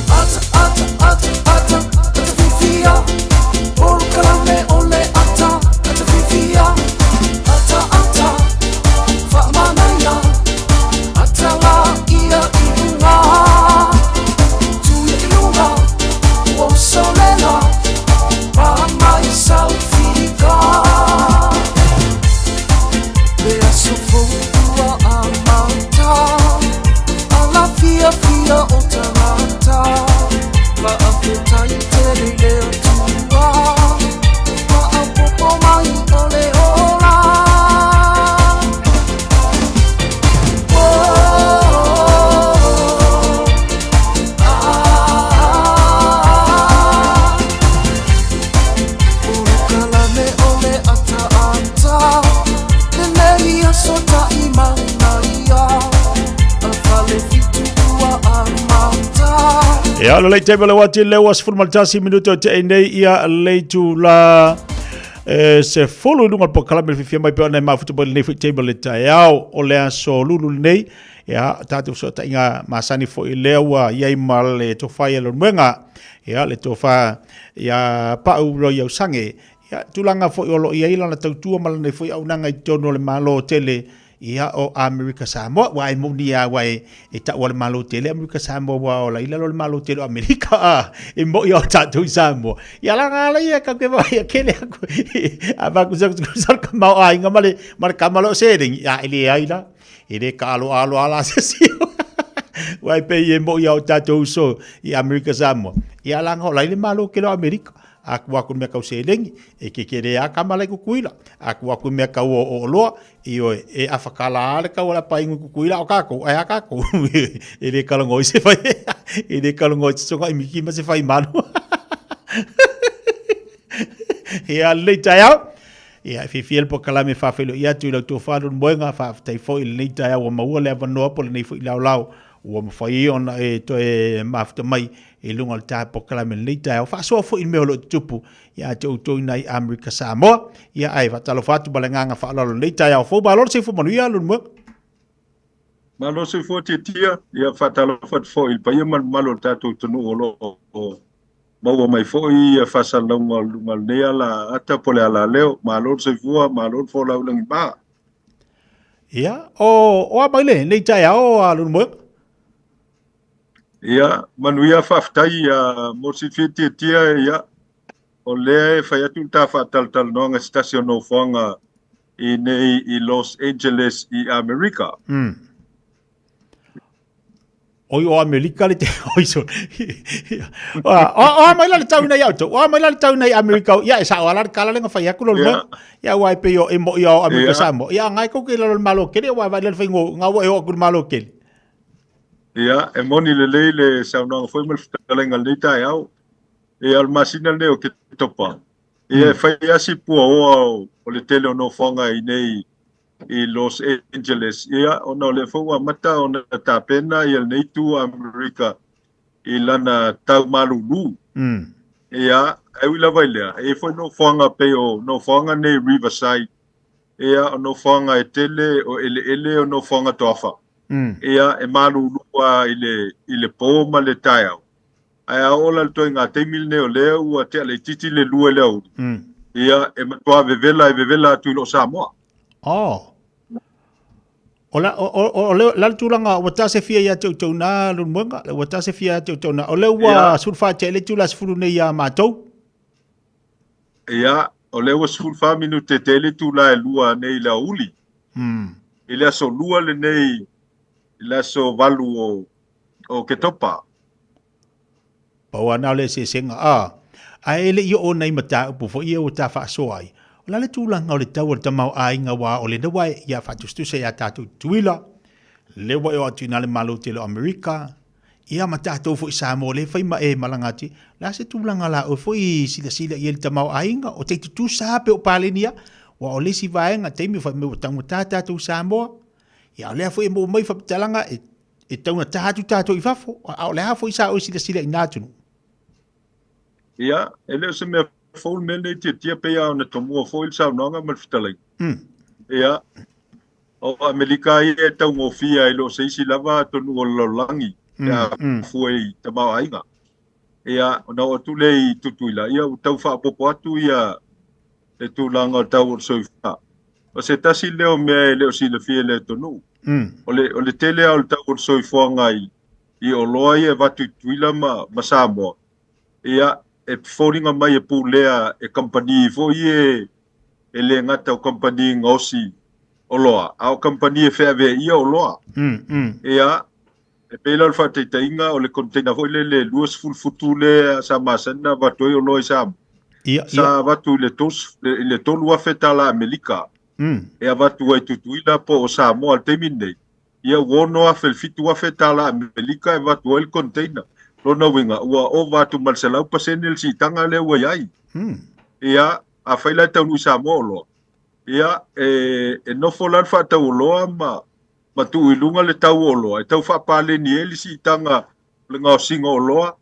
Ata, ata, ata, ata, ata fifia, polokalame o le ata. Ia, le lei taimi o le wati le ua 11 minuto e te nei ia le itula e se fulu i luga o le polokalame le fiafia mai pe ona e mafuta mai lenei foi taimi o le taeao o le aso lulu lenei. Ia, tatou fesootaiga masani foi lea ua i ai ma le tofa ia Leulumoega. Ia, le tofa ia Pau Roy Ausange. Ia, tulaga foi o lo o i ai lana tautua ma lana foi auaunaga i totonu o le Malo tele ia o Amerika Samoa. Ua e moni lava ua e, e taua le Malo tele Amerika Samoa ua ola i lalo o le Malo tele o Amerika a e moi o tatou i Samoa. Ia la nga la ia ka ke vai kele aku. A va ku sa ku sa ka mau ai nga male male ka malo se ia e le ai la. E le kaaloaloa la se si. Ua e pei e moi au tatou uso i Amerika Samoa. Ia la nga lai le malo ke lo Amerika. A ku aku mea kau selengi, e ke ke le a kama lai kukuila. A ku aku mea kau o o loa, i oe, e a whakala ale kau ala paingu kukuila o kākou, ai a kākou. E le kalongo i se whai, e le kalongo i te songa i miki ma se whai manu. He a lei tai au. Ia, e fiafia le polokalame e faafeiloai atu i la outou faamoemoega, faafetai foi i lenei taeao ua maua le avanoa po o lenei foi laolao ua mafai ai ona e toe mafuta mai i luga o le ta polokalame i lenei taeao. Faasoa foi i le mea o lo o tutupu ia te outou i nai Amerika Samoa. Ia, ae faatalofa atu ma le agaga faaaloalo i lenei taeao fou. Malo le soifua manuia, Leulumoega. Malo le soifua Tiatia, ia faatalofa atu foi i le paia ma le mamalu o le tatou atunuu o lo o maua mai foi ia faasalalauga o luga o lenei ala ata po o le ala leo. Malo le soifua, malo le folau i lagima. Ia, o a mai lenei taeao a Leulumoega? Ia, manuia faafetai mo le silafia Tiatia, ia, o lea e fai atu le ta faatalatalanoaga i se tasi o nofoaga i nei i Los Angeles i Amerika. Oi o Amerika le te oi so. O o mai la le tau nei auto. O mai la le tau nei Amerika. Ia e sa o ala kala lenga fai aku lo mo. Ia wai pe yo e mo ia o Amerika sa mo. Ia ngai ko ke lo malo kele wa vai le fai ngo ngau e o ku malo kele. Ia e moni lelei le saunoaga foi ma le fetalaiga o lenei taeao. Ia o le masina lenei o Ketopa. Ia e fai lava si puaoa o le tele o nofoaga i nei i Los Angeles, ia ona o lea foi ua amata ona tapena ia lenei itu o Amerika i lana tau malulu. Ia, e ui lava i lea, e i ai foi nofoaga pei o nofoaga nei Riverside, ia o nofoaga e tele o eleele o nofoaga toafa. Ia, e malulu lava i le, i le po ma le taeao. Ae a oo la i le ituaiga taimi lenei o lea ua tea laitiiti le lua i le aoauli, ia, e matua vevela e vevela atu i loo Samoa. Oh. O la, o, o, o, le, la le tulaga ua ta se fia ia te outou na Leulumoega, ua ta se fia ia te outou na. O le ua yeah. 14 te le tula 10 nei ia matou. Ia, o le ua 14 minute te le tula e lua nei le aoauli. I le aso lua lenei, i le aso 8 o o Ketopa. Pau lava na o le eseesega, a, ae e le i oo nai mataupu foi ia ua ta faasoa ai. O le a le tulaga o le tau o le tamaoaiga aua o lena ua ia faatusatusa ia tatou i Tutuila, lea ua e oo atu i ina le Malo tele o Amerika, ia ma tatou foi i Samoa lea e fai ma e malaga atu ai. O le a se tulaga la oe foi i silasila i ai i le tamaoaiga, o te tutusa lava pe o paleni lava, aua o le isi vaega, taimi fai mai ua taugata tatou i Samoa, ia o lea foi e maua mai faamatalaga e e taugata atu tatou i fafo, a o le a foi sa oe silasila i na atunuu? Ia, e le o se mea fou le mea lenei Tiatia, pei lava ona tomua foi le saunoaga ma le fetalaiga. Ia, o Amerika ia e taugofie ai lo se isi lava atunuu o le lalolagi pe a fua i tamaoaiga. Ia, ona oo atu lea i Tutuila, ia ua tau faaopoopo atu ia le tulaga o le tau o le soifua. O se tasi lea o mea e le o silafia e le atunuu. O le, o le tele lava o le tau o le soifuaga i, i oloa ia e avatu i Tutuila ma, ma Samoa, ia, e foliga mai e pulea e kamupani foi ia e le gata o kamupani gaosi oloa, a o kamupani e feaveaia oloa. Ia, E pei la o le faataitaiga, o le container foi lele e 20 futu lea sa masani ona avatu ai oloa i Samoa, sa avatu i le $3,000 tala Amerika e avatu ai Tutuila po o Samoa i le taimi lenei, ia ua $6,000 i le $7,000 tala Amerika e avatu ai le container. Lona uiga, ua ova atu ma le 100% le siitaga lea ua i ai. Ia, afai la e taunuu i Samoa oloa, ia, e nofo la le faatau oloa ma ma tuu i luga le tau o oloa e tau faapaleni ai le siitaga o le gaosiga o oloa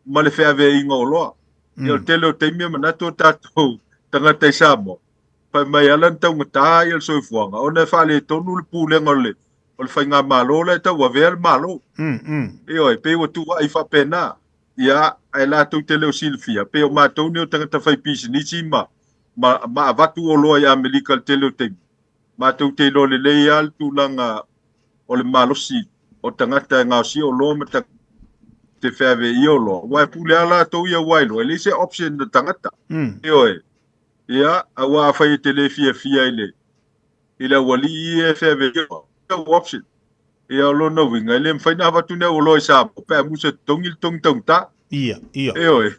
ma le feaveaiga o oloa. Ia o le tele o taimi e manatu o tatou tagata i Samoa, fai mai e ala ona taugata ia le soifuaga ona e faaletonu le pulega o le o le faigamalo la e tauavea le Malo. Ioe, e pei ua tuuai faapena. Ia, ae latou te le o silafia, pei o matou nei o tagata faipisinisi ma ma ma avatu oloa i Amerika i le tele o taimi, matou te iloa lelei lava le tulaga o le malosi o tagata e gaosia oloa ma tagata e feaveaia oloa, aua e pule lava latou ia ua iloa, e leai se option a tagata. Ioe. Ia, aua afai e te le fiafia i le i le aualii ia e feaveaia oloa, e option. Ia, o lona uiga, e le mafai ona avatu ni au oloa i Samoa pe a musa e totogi le totogi taugata. Ia, ia. Ioe.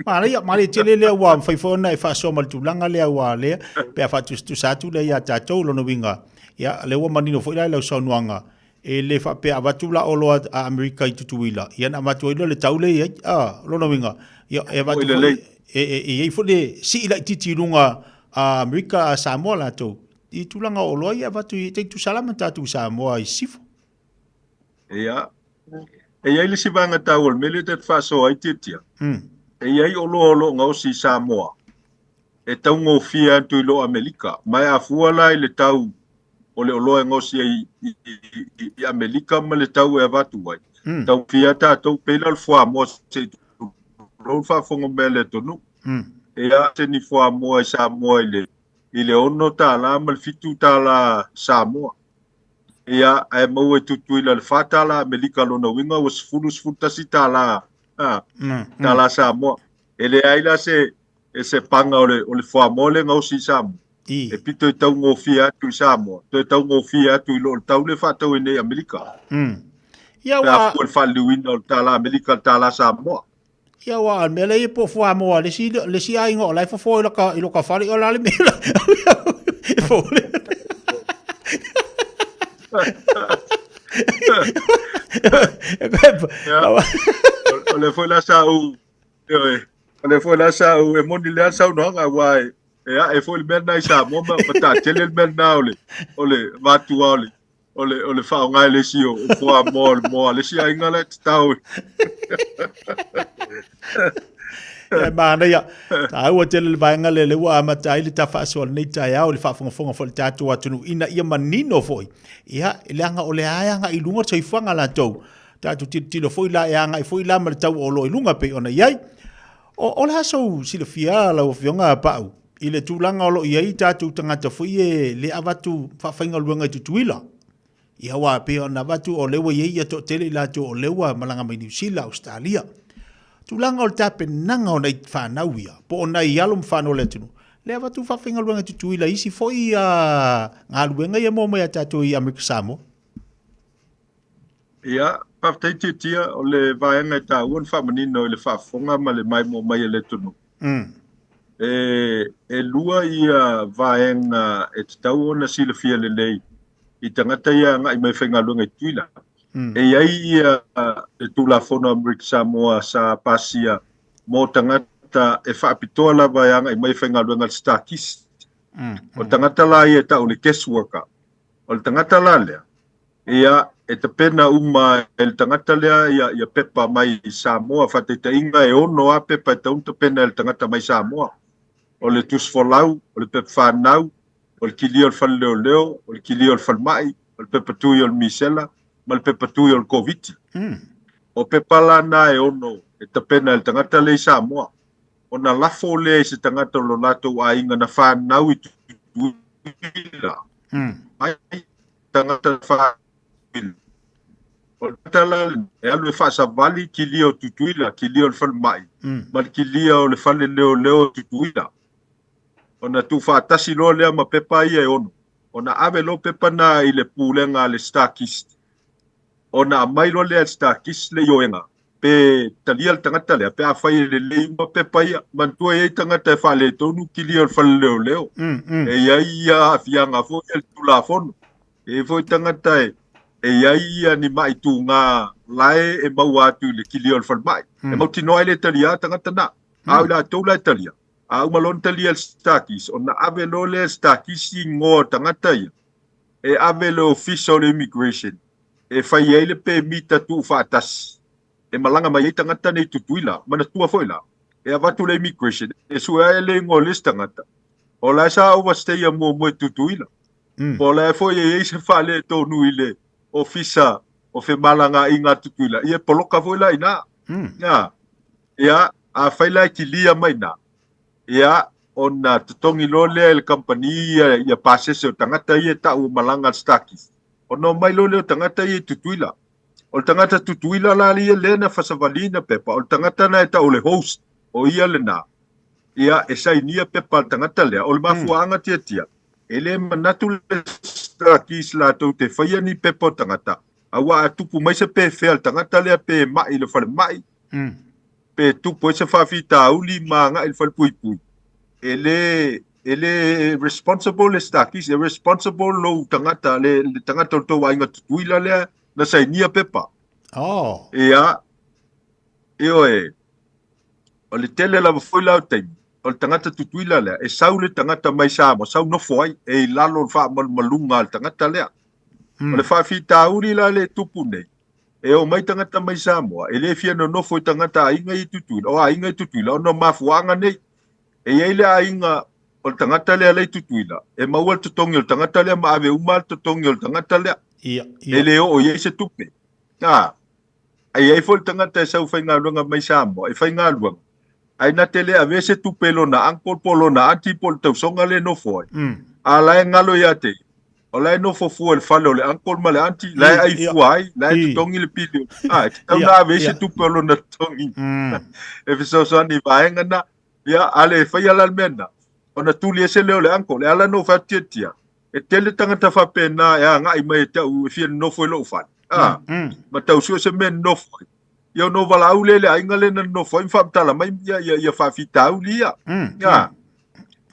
Manaia, manaia tele lea ua mafai foi ona e faasoa ma le tulaga lea ua lea, pe a faatusatusa atu lea ia tatou, lona uiga, ia, lea ua manino foi la i lau saunoaga, e le faapea avatu la oloa a Amerika i Tutuila, ia ona avatu ai lea o le tau lea e i ai, a, lona uiga, ia, e avatu foi, e, e, e i ai foi le sii laitiiti i luga a Amerika a Samoa latou, i tulaga o oloa ia e avatu i, e tutusa lava ma tatou i Samoa i sisifo. Ia. E i ai le isi vaega taua o le mea lea ta te faasoa ai Tiatia. E i ai oloa o lo o gaosi i Samoa e taugofie atu i lo Amelika. Ma e afua la i le tau o le oloa e gaosi ai i Amelika ma le tau e avatu ai. Taugofie lava tatou, pei la o le fuamoa se i tulou le faafofoga mai a le atunuu. E a se ni fuamoa i Samoa i le $6 ma le $7 Samoa. Ia, ae maua i Tutuila le $4 Amerika, lona uiga ua 10, $11 tala Samoa. E leai la se, se paga o le, o le fuamoa lea e gaosi i Samoa. E pito i taugofie atu i Samoa, toe taugofie atu i lo le tau lea e faatau ai nei i Amerika. Ia, Pe a fua i le faaliliuina o le tala Amerika i le tala Samoa. Ia aua o le mea lea e po fuamoa le isi le isi aiga o la e fofo i loka i loka fale o la le mea e fo le O le foi la sa ou o le foi la sa ou e moni lea saunoaga aua e e ae foi le mea lena i Samoa ma ma taatele le mea lena o le o le vatua o le O le, o le faaaoga e le isi o, o fuamoa o le moa a le isi aiga la e tatao. E manaia, taua tele le vaega lea, lea ua amata ai le ta faasoa i lenei taeao i le faafogafoga foi a le tatou atunuu ina ia manino foi, ia, leaga o lea e agai i luga le soifuaga latou. Tatou tilotilo foi la e agai foi la ma le tau o oloa i luga pei ona i ai. O, o le a sou silafia lau Afioga Pau i le tulaga o lo o i ai tatou tagata foi e le avatu faafaigaluega i Tutuila? Ia aua pei ona avatu o lea ua i ai ia toatele i latou o lea ua malaga mai Niu Sila, Ausetalia. Tulaga o le tapenaga o nai fanau ia, po o nai alo ma fanau o le atunuu, le avatu faafaigaluega i Tutuila i isi foi galuega ia maua mai ia tatou i Amerika Samoa. Ia, faafetai Tiatia, o le vaega e taua ona faamanino i le faafofoga ma le maimoa mai a le atunuu. E, e lua ia vaega e tatau ona silafia lelei i tagata ia agai mai faigaluega i Tutuila. E i ai ia le Tulafono a Amerika Samoa sa pasia mo tagata e faapitoa lava e agai mai faigaluega le StarKist. O tagata la ia e tau le guest worker. O le tagata la lea, Ia, e tapena uma e le tagata lea ia, ia pepa mai Samoa, faataitaiga e ono lava pepa e tatau ona tapena e le tagata mai Samoa. O le tusi folau, o le pepa fanau, o le kilia o le fale leoleo, o le kilia o le falemai, o le pepa tui o le misela, ma le pepa tui o le Koviti. O pepa la na e ono e tapena e le tagata lea i Samoa. Ona lafo lea i se tagata o lo latou aiga na fanau i Tutuila, mai tagata faapili. O le tala e alu e faasavali kilia o Tutuila, kilia o le falemai, ma le kilia o le fale leoleo o Tutuila. Ona tuufaatasi loa lea ma pepa ia e ono. Ona ave loa pepa na i le pulega a le StarKist. Ona aumai loa lea e le StarKist le ioega pe talia le tagata lea pe afai e lelei uma pepa ia. Manatua e i ai tagata e faaletonu kilia o le fale leoleo. E i ai ia aafiaga foi ia i le Tulafono. E i ai foi tagata e e i ai ia ni ma'i tugā lae e maua atu i le kilia o le falemai. E mautinoa ai le talia a tagata na. A o i latou la e talia, a uma loa ona talia e le StarKist, ona ave loa lea e le StarKist igoa o tagata ia e ave i le Ofisa o le Immigration e fai ai le pemita tuufaatasi. e malaga mai ai tagata nei i Tutuila. Manatua foi la, e avatu le immigration e sue ae le igoa o le isi tagata, o la e sa overstay-a muamua i Tutuila. Po o le a foi e i ai se faaletonu i le Ofisa o Femalagaaiga a Tutuila, ia e poloka foi la i ina. Ia, ia, afai la e kilia mai i ina, ia, ona totogi loa lea e le kamupani ia, ia pasese o tagata ia e tau ua malaga a le Starkeys. Ona omai loa lea o tagata ia i Tutuila. O le tagata Tutuila la ia lea na fasavaliina pepa, o le tagata na e tau o le host, o ia lena, ia, e sainia pepa a le tagata lea. O le mafuaaga tiatia, e le manatu le Starkeys latou te faia ni pepa o tagata, aua a tupu mai se pefea a le tagata lea pe mai i le falemai, pe tupu ai se faafitauli ma agai i le falepuipui, e le, e le responsible le Starkeys, e responsible lou tagata, le, le tagata o le tou aiga Tutuila lea na sainia pepa. Oh. Ia, ioe, o le tele lava foi la o taimi, o le tagata Tutuila lea, e sau le tagata mai Samoa, sau nofo ai, e i lalo o le faamalumaluga a le tagata lea. O le faafitauli la lea e tupu nei, E omai tagata mai Samoa, e le fia nonofo i tagata aiga i Tutuila, o aiga i Tutuila, ona o mafuaaga nei. E i ai le aiga o le tagata lea la i Tutuila, e maua le totogi o le tagata lea ma ave uma le totogi o le tagata lea. Ia, ia. E le oo i ai se tupe. A, e i ai foi le tagata e sau faigaluega mai Samoa, e faigaluega, ae na te le avea se tupe i lona uncle po o lona aunty po o le tausoga lea e nofo ai. A la e galo ia te ia, o la e nofo fua i le fale o le uncle ma le aunty, la e ai fua ai, la e totogi le pili. A, e tatau ona ave ai se tupe o lona totogi e fesoasoani i vaega na. Ia, a le faia la le mea lena, ona tuli ese lea o le uncle. E ala ona ou fai atu tiatia, e tele tagata faapena e agai mai e te au e fia nonofo i lou fale. A, ma tau sue se mea e nonofo ai. Ia ona ou valaau lea i le aiga lea na nonofo ai ma faamatala mai ia, ia, ia faafitauli ia. Ia,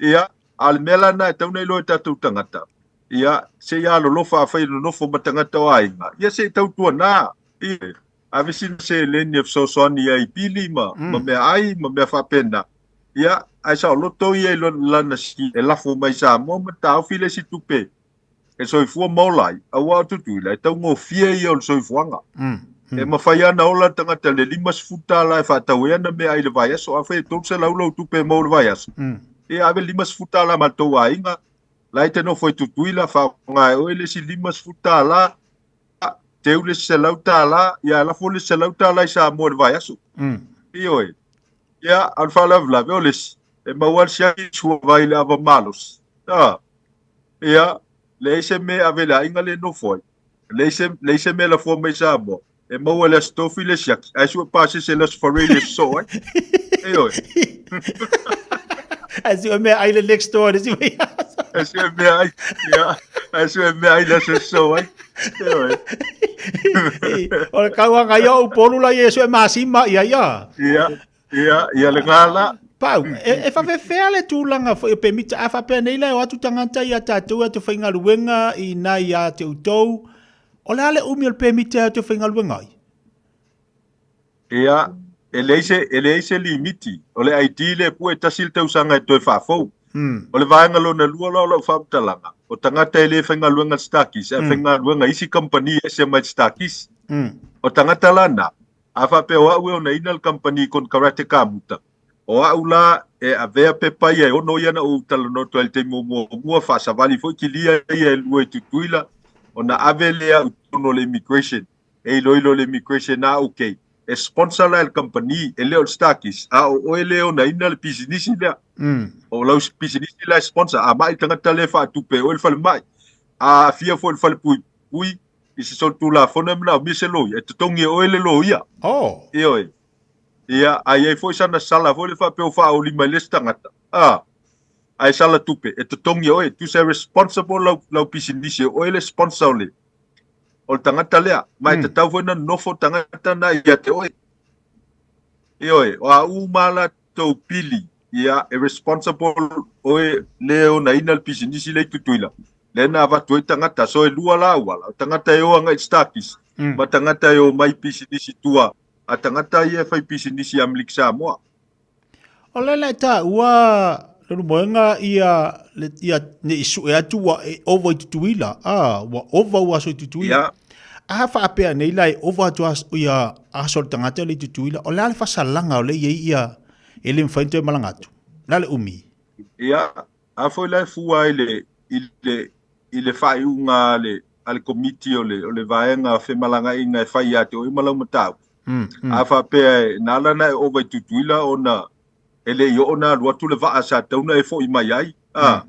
ia, a o le mea la lena e tatau ona iloa e tatou tagata, ia, se i alolofa afai e nonofo ma tagata o aiga, ia se i tautuana, ia, ave sina seleni e fesoasoani ai i pili ma, ma meaai ma mea faapena, ia, ae saoloto ia i lana siki e lafo mai i Samoa ma taofi le isi tupe e soifua ma ola ai, aua o Tutuila, e taugofie ia o le soifuaga. E mafai lava ona ola le tagata i le $50 e faatau ai ana meaai i le vaiaso, afai e $300 lau tupe e maua i le vaiaso, ia ave le $50 ma le tou aiga, la e te nofo i Tutuila, faaaoga e oe le isi $50, teu le isi $100, ia lafo le isi $100 i Samoa i le vaiaso. Ioe. Ia, a o le faalavelave o le isi, e maua lava le siaki suavai i le ava malosi. A. Ia, leai se mea e ave i le aiga lea e nofo ai. Leai se, leai se mea e lafoa mai i Samoa. E maua i le Aso Tofi le siaki, ae sue pasese i le Aso Faraile e sosoo ai. Ioe. Ae sue mea ai le next door le si mea. Ae sue mea ai, ia, ae sue mea ai le aso e sosoo ai. Ioe. O le kauaga ia o Upolu la ia e sue masima ia ia. Ia. Ia, ia le gala. Pau, e, e whawhewhea le tūlanga foi o pemita, a whapea nei lai o atu tangata i a tātou a te whaingaluenga i nā i a te utou, o le ale umi o le pemita a te whaingaluenga ai? Ia, e leai se, e leai se limiti. O le ID le pua e tasi le tausaga e toe faafou. O le vaega lona lua la o lau faamatalaga, o tagata e le faigaluega i le Starkeys, ae faigaluega i isi kamupani e ese mai le Starkeys. O tagata la na, A faapea o au e onaina le kamupani konekarate kamuta, o au la e avea pepa ia e ono ia na ou talanoa atu ai i le taimi muamua, faasavali foi kilia ia e lua i Tutuila, ona ave lea au i totonu o le immigration, e iloilo le immigration a okay, e sponsor la e le kamupani, e le o le Starkeys, a o oe lea e onaina le pisinisi lea. O lau pisinisi la e sponsor, a mai le tagata lea e faatupe e oe le falemai, a aafia foi i le falepuipui, i se solitulafono e manaomia se loia, e totogi e oe le loia. Oh. Ioe. Ia, a i ai foi sana sala foi le faapea ua faaoli mai le isi tagata, a, ae sala tupe, e totogi e oe. Tusa e responsible lau, lau pisinisi, o oe le sponsor o le, o le tagata lea. Ma e tatau foi ona nonofo le tagata na ia te oe. Ioe, o a uma lava latou pili, ia, e responsible oe le onaina le pisinisi lea i Tutuila. Lea na avatu ai tagata, so e lua la auala, o tagata e o agai i Starkeys, ma tagata e o mai i pisinisi tua, a tagata ia e fai pisinisi i Amerika Samoa. O le la e taua Leulumoega ia le ia ne i sue atu ua e ova i Tutuila, a ua ova ua aso i Tutuila. Ia. A faapea nei la e ova atu ia aso o le tagata lea i Tutuila, o le a le faasalaga o lea e i ai ia e le mafai ona toe malaga atu? O le a le umi? Ia, a foi la e fua i le, i le, i le faaiuga a le, a le Komiti o le, o le Vaega Femalagaaiga e fai ia te oe ma lau mataupu. A faapea e na ala ona e ova i Tutuila ona e le i oo ona alu atu le vaa sa tatau ona e foi mai ai, a,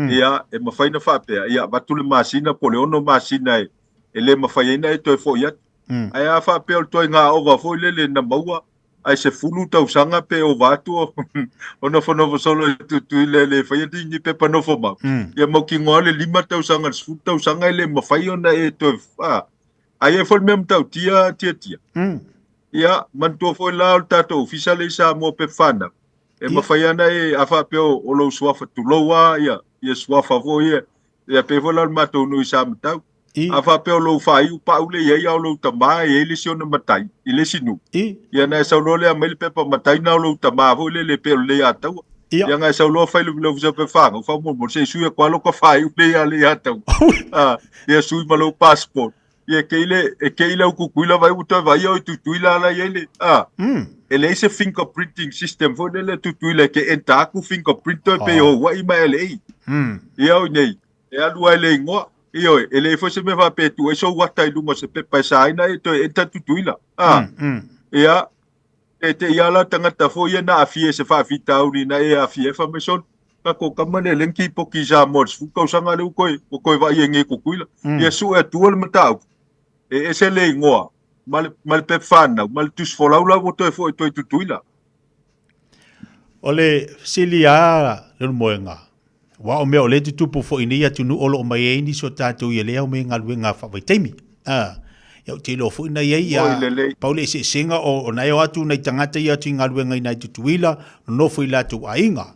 ia, e mafai ona faapea, ia, avatu le masina po o le ono masina e, e le mafai ai ona e toe foi atu. Ae a faapea o le ituaiga ova foi lele na maua, ae 10 tausaga pe ova atu o o nofonofo solo i Tutuila e le faia ni ni pepa nofo mau, ia mautinoa le 5 tausaga i le 10 tausaga e le mafai ona e toe, a, ae i ai foi le mea matautia Tiatia. Ia, manatua foi la o le tatou ofisa lea i Samoa Pepa Whānau, e mafai lava ona e, a faapea o lou suafa, tulou lava ia, ia suafa foi ia, ia pei foi la o le matou nuu i Samatau. A faapea o lou faaiu pau lea i ai a o lou tama e i ai le isi ona matai i le isi nuu, ia ona e sau loa lea aumai le pepa matai na o lou tama foi lele pei o le Leiataua. Ia ona e sau loa fai le ofisa o Pepa Whānau, faamolemole se i sui atu lava lota faaiu lea ia Leiataua, ia sui ma lou passport. Ia e kei le, e kei le au Tutuila vai ua toe vaai au i Tutuila ala i ai le, a, e leai se fingerprinting system foi lele Tutuila e te enter atu fingerprint toe pe o Hawaii ma LA. Ia o nei, e alu ai le igoa, ioe, e leai foi se mea faapea e tuu ai sou ata i luga o se pepa e sa ai na e toe enter Tutuila. A, ia, e te i ala tagata foi ia na aafia i se faafitauli na e aafia ai fai mai sole tatou tama lea lea na tipoki i Samoa i le 10 tausaga lea ua toe ua toe vaai ai nei i Tutuila. Ia sue atua le mataupu e ese le igoa ma le ma le pepa fanau ma le tusi folau la ua toe foi toe i Tutuila. O le fesili a Leulumoega, aua o mea o lea e tutupu foi i nei atunuu o lo o mai ai nisi o tatou ia lea omai i galuega faavaitaimi. A, ia ou te iloa foi na i ai ia, Oi lelei. pau le eseesega o, o na e o atu nai tagata ia atu i galuega i nai Tutuila, nonofo i latou aiga.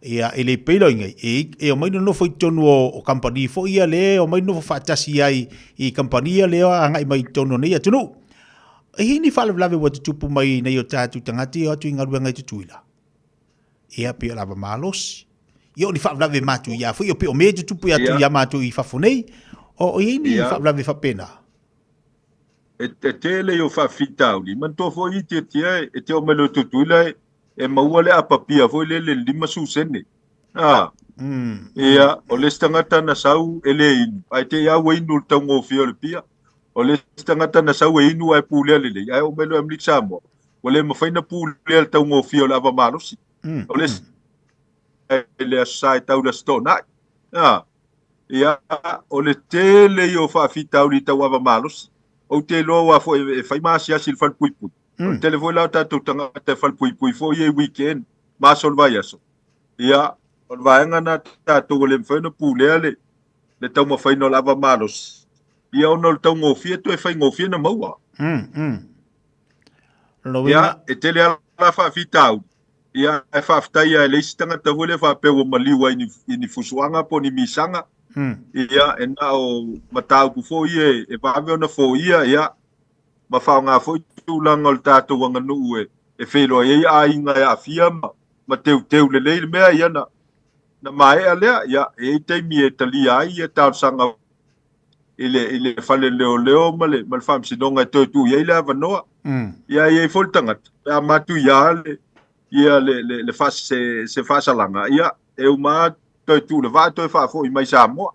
Ia, e le pei la ingai, e, e omai nonofo i totonu o, o kamupani foi ia lea e omai nonofo faatasi ai i kamupani ia lea agai mai i totonu o nei atunuu. E i ai ni faalavelave ua tutupu mai i nei o tatou tagata ia o atu i galuega i Tutuila? Ia, pei o lava malosi. Ia, o ni faalavelave matuia foi, o pei o mea e tutupu atu ia matou i fafo nei. O, o i ai ni faalavelave faapena? E, e tele i o faafitauli, manatua foi i tiatia e te oo mai loa i Tutuila e, e maua le apapia foi lele i le 50 sene. A, ia, o le isi tagata na sau e le inu, ae te i lava ua inu i le taugofie o le pia. O le isi tagata na sau e inu ae pulea lelei, ae oo mai loa i Amerika Samoa, ua le mafai ona pulea le taugofie o le ava malosi. O le isi i le Aso Sa e tau i le Aso Toonai. A, ia, o le tele ia o faafitauli tau ava malosi. Ou te iloa aua foi e fai ma asiasi i le falepuipui. O le tele foi la o tatou tagata e falepuipui foi ia i weekend ma aso o le vaiaso. Ia, o le vaega lena tatou ua le mafai ona pulea le, le taumafaiga o le ava malosi. Ia ona o le taugofie toe faigofie ona maua. Ia, e tele lava la faafitauli. Ia, ae faafetai lava e leai se tagata foi lea faapea ua maliu ai i ni fusuaga po o ni misaga. Ia, e na o mataupu foi ia e vave ona foia, ia, ma faaaoga foi tulaga o le tatou aganuu e feiloai ai aiga e aafia ma teuteu lelei le mea, ia, na maea lea. Ia, e i ai taimi e talia ai ia talosaga i le, i le fale leoleo ma le, ma le faamasinoga e toe tuu i ai le avanoa. Ia, e i ai foi le tagata, pe a matuia le, ia le, le, le faa, se, se faasalaga, ia, e uma lava toe tuu le vaa toe faafoi mai Samoa.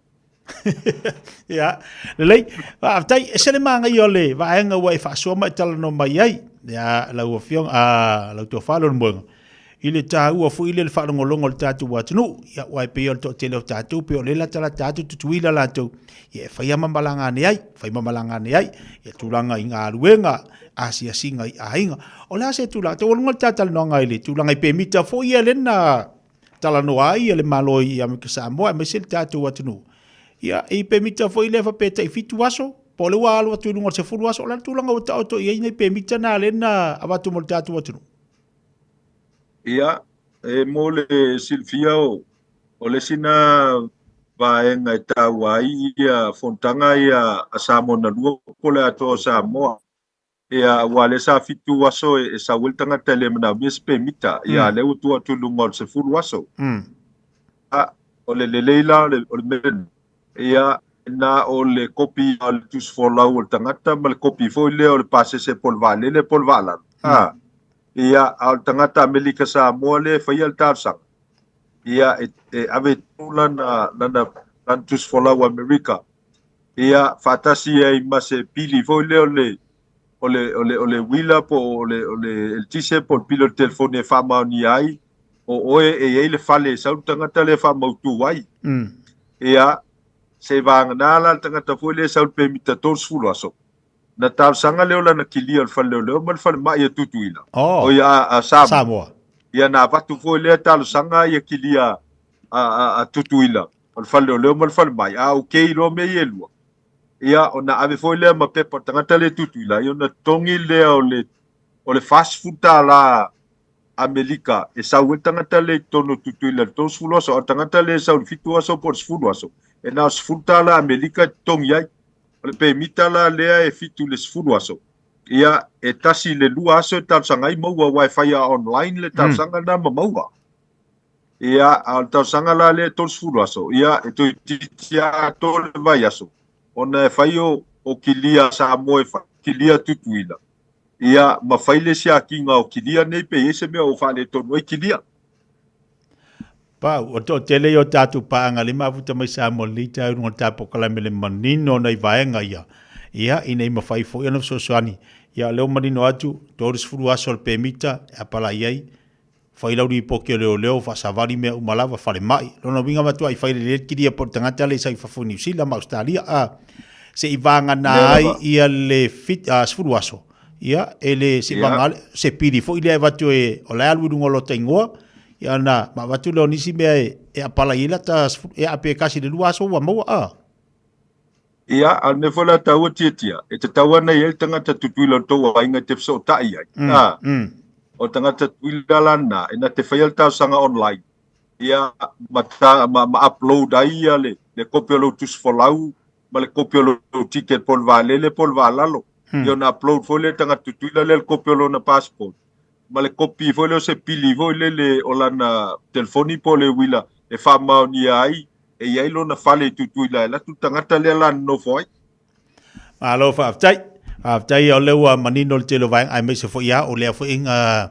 Ia, lelei. Faafetai, e ese le manaia o le vaega ua e faasoa ma e talanoa mai ai. Ia, lau Afioga, a, lau Tofa Leulumoega, i le taua foi lea le faalogologo o le tatou atunuu. Ia, aua e pei o le toatele o tatou, pei o lea e latalata atu Tutuila latou, ia e fai lava ma malaga ane ai, fai ma malaga ane ai, ia tulaga i galuega, asiasiga i aiga. O le a se tulaga? Taualuga le ta talanoaga i le tulaga i pemita foi ia lea na talanoa ai ia le Malo i Amerika Samoa aemaise le tatou atunuu. Ia, i pemita foi lea faapea e tai 7 aso, po o lea ua alu atu i luga o le 10 aso, o le a le tulaga ua taoto i ai nei pemita na lea na avatu mo le tatou atunuu? Ia, e mo le silafia o, o le isi na vaega e taua ai ia fonotaga ia a Samoa na lua po o le atoa o Samoa. Ia, aua lea sa 7 aso e sau ai le tagata e le manaomia se pemita. Ia, lea ua tuu atu i luga o le 10 aso. A, o le lelei la o le, o le mea lena. Ia, na o le kopi o le tusi folau o le tagata ma le kopi foi lea o le pasese po o le vaalele po o le vaalalo. A, ia, a o le tagata Amerika Samoa lea e faia le talosaga, ia, e, e ave i totonu lana, lana, lana tusi folau Amerika, ia, faatasi ai ma se pili foi lea o le, o le, o le, o le uila po o le, o le eletise po o le pili o le telefoni e faamaonia ai o oe e i ai le fale e sau le tagata lea e faamautu ai. Ia, Seivaganā la le tagata foi lea e sau i le pemita 30 aso, na talosaga lea o lana kilia o le fale leoleo ma le falemai a Tutuila, Oh, o ia a, a Samoa. Samoa. Ia na avatu foi lea talosaga ia kilia a, a, a Tutuila o le fale leoleo ma le falemai, a okay loa mea ia e lua. Ia ona ave foi lea ma pepa o le tagata lea e Tutuila, ia ona totogi lea o le o le $40 Amelika e sau ai le tagata lea i totonu o Tutuila i le 30 aso, a o le tagata lea e sau i le 7 aso po o le 10 aso, e na o le $10 Amelika e totogi ai. O le pemita la lea e 7 i le 10 aso, ia, e tasi i le lua aso e talosaga ai maua aua e fai lava online le talosaga lena ma maua. Ia, a o le talosaga la lea e 30 aso, ia, e toeitiiti atoa le vaiaso ona e fai o, o kilia a Samoa e fai, kilia Tutuila. Ia, ma fai le siakiga o kilia nei pe i ai se mea o faaletonu ai kilia. Pau, o toatele ia o tatou paaga le mafuta mai Samoa lenei taeao i luga o le tatou polokalame le manino nai vaega ia, ia, ina ia mafai foi ona fesoasoani. Ia, o lea ua manino atu, 30 aso o le pemita e apalai ai, Fai lau lipoti o leoleo, faasavali mea uma lava, falemai. Lona uiga matuai fai lelei le kilia po o le tagata lea i sau i fafo i Niu Sila ma Ausetalia a se i vagana ai ia le fit, 10 aso. Ia, e le se i vagana se pili foi lea e avatu e, o la e alu i luga o lota igoa, ia ona ma avatu lea o nisi mea e apalai ai lata 10, ia pe 1 i le 2 aso ua maua a. Ia, a o le mea foi la taua Tiatia, e tatau ana i ai le tagata Tutuila o le tou aiga e te fesootai ai. Ā, o le tagata Tutuila la lena, e na te faia le talosaga online, ia, ma ta, ma, ma upload ai ia le, le kopi o lou tusi folau ma le kopi o lou ticket po o le vaalele po o le vaalalo. Ia ona upload foi lea e le tagata Tutuila lea le kopi o lona passport ma le kopi foi lea o se pili foi lele o lana telefoni po o le uila e faamaonia ai e i ai lona fale i Tutuila e alu atu le tagata lea la nonofo ai. Malo faafetai. Faafetai o lea ua manino le tele o vaega aemaise foi lava o lea foi na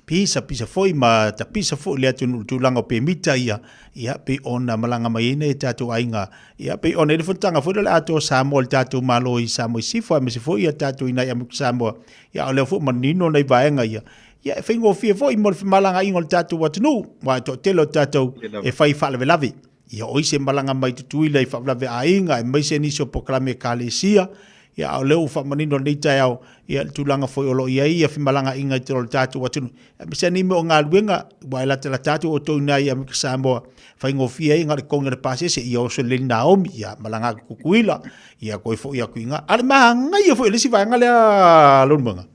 pisa pisa foi ma tapisa foi le atunuu i le tulaga o pemita ia, ia pei ona malaga mai ai nai o tatou aiga, ia pei ona i ai le fonotaga foi lea o le Atoa Samoa i le tatou Malo i Samoa i Sisifo aemaise foi ia tatou i nai Amerika Samoa, ia o lea foi ua manino nai vaega ia, ia e faigofie foi mo le femalagaaiga o le tatou atunuu, aua e toatele o tatou e fai faalavelave. Ia o isi e malaga mai Tutuila i faalavelave aiga, aemaise nisi o polokalame ekalesia, ia a o lea ua faamanino i lenei taeao, ia le tulaga foi o lo o i ai ia femalagaaiga i totonu o le tatou atunuu. Aemaise nei mea o galuega, aua e latalata atu outou i ina i Amerika Samoa, faigofie ai na o le totogi o le pasese, ia oso lelei Naomi, ia malaga atu i Tutuila, ia toe foi atu i ina. A o le manaia foi o le isi vaega lea Leulumoega,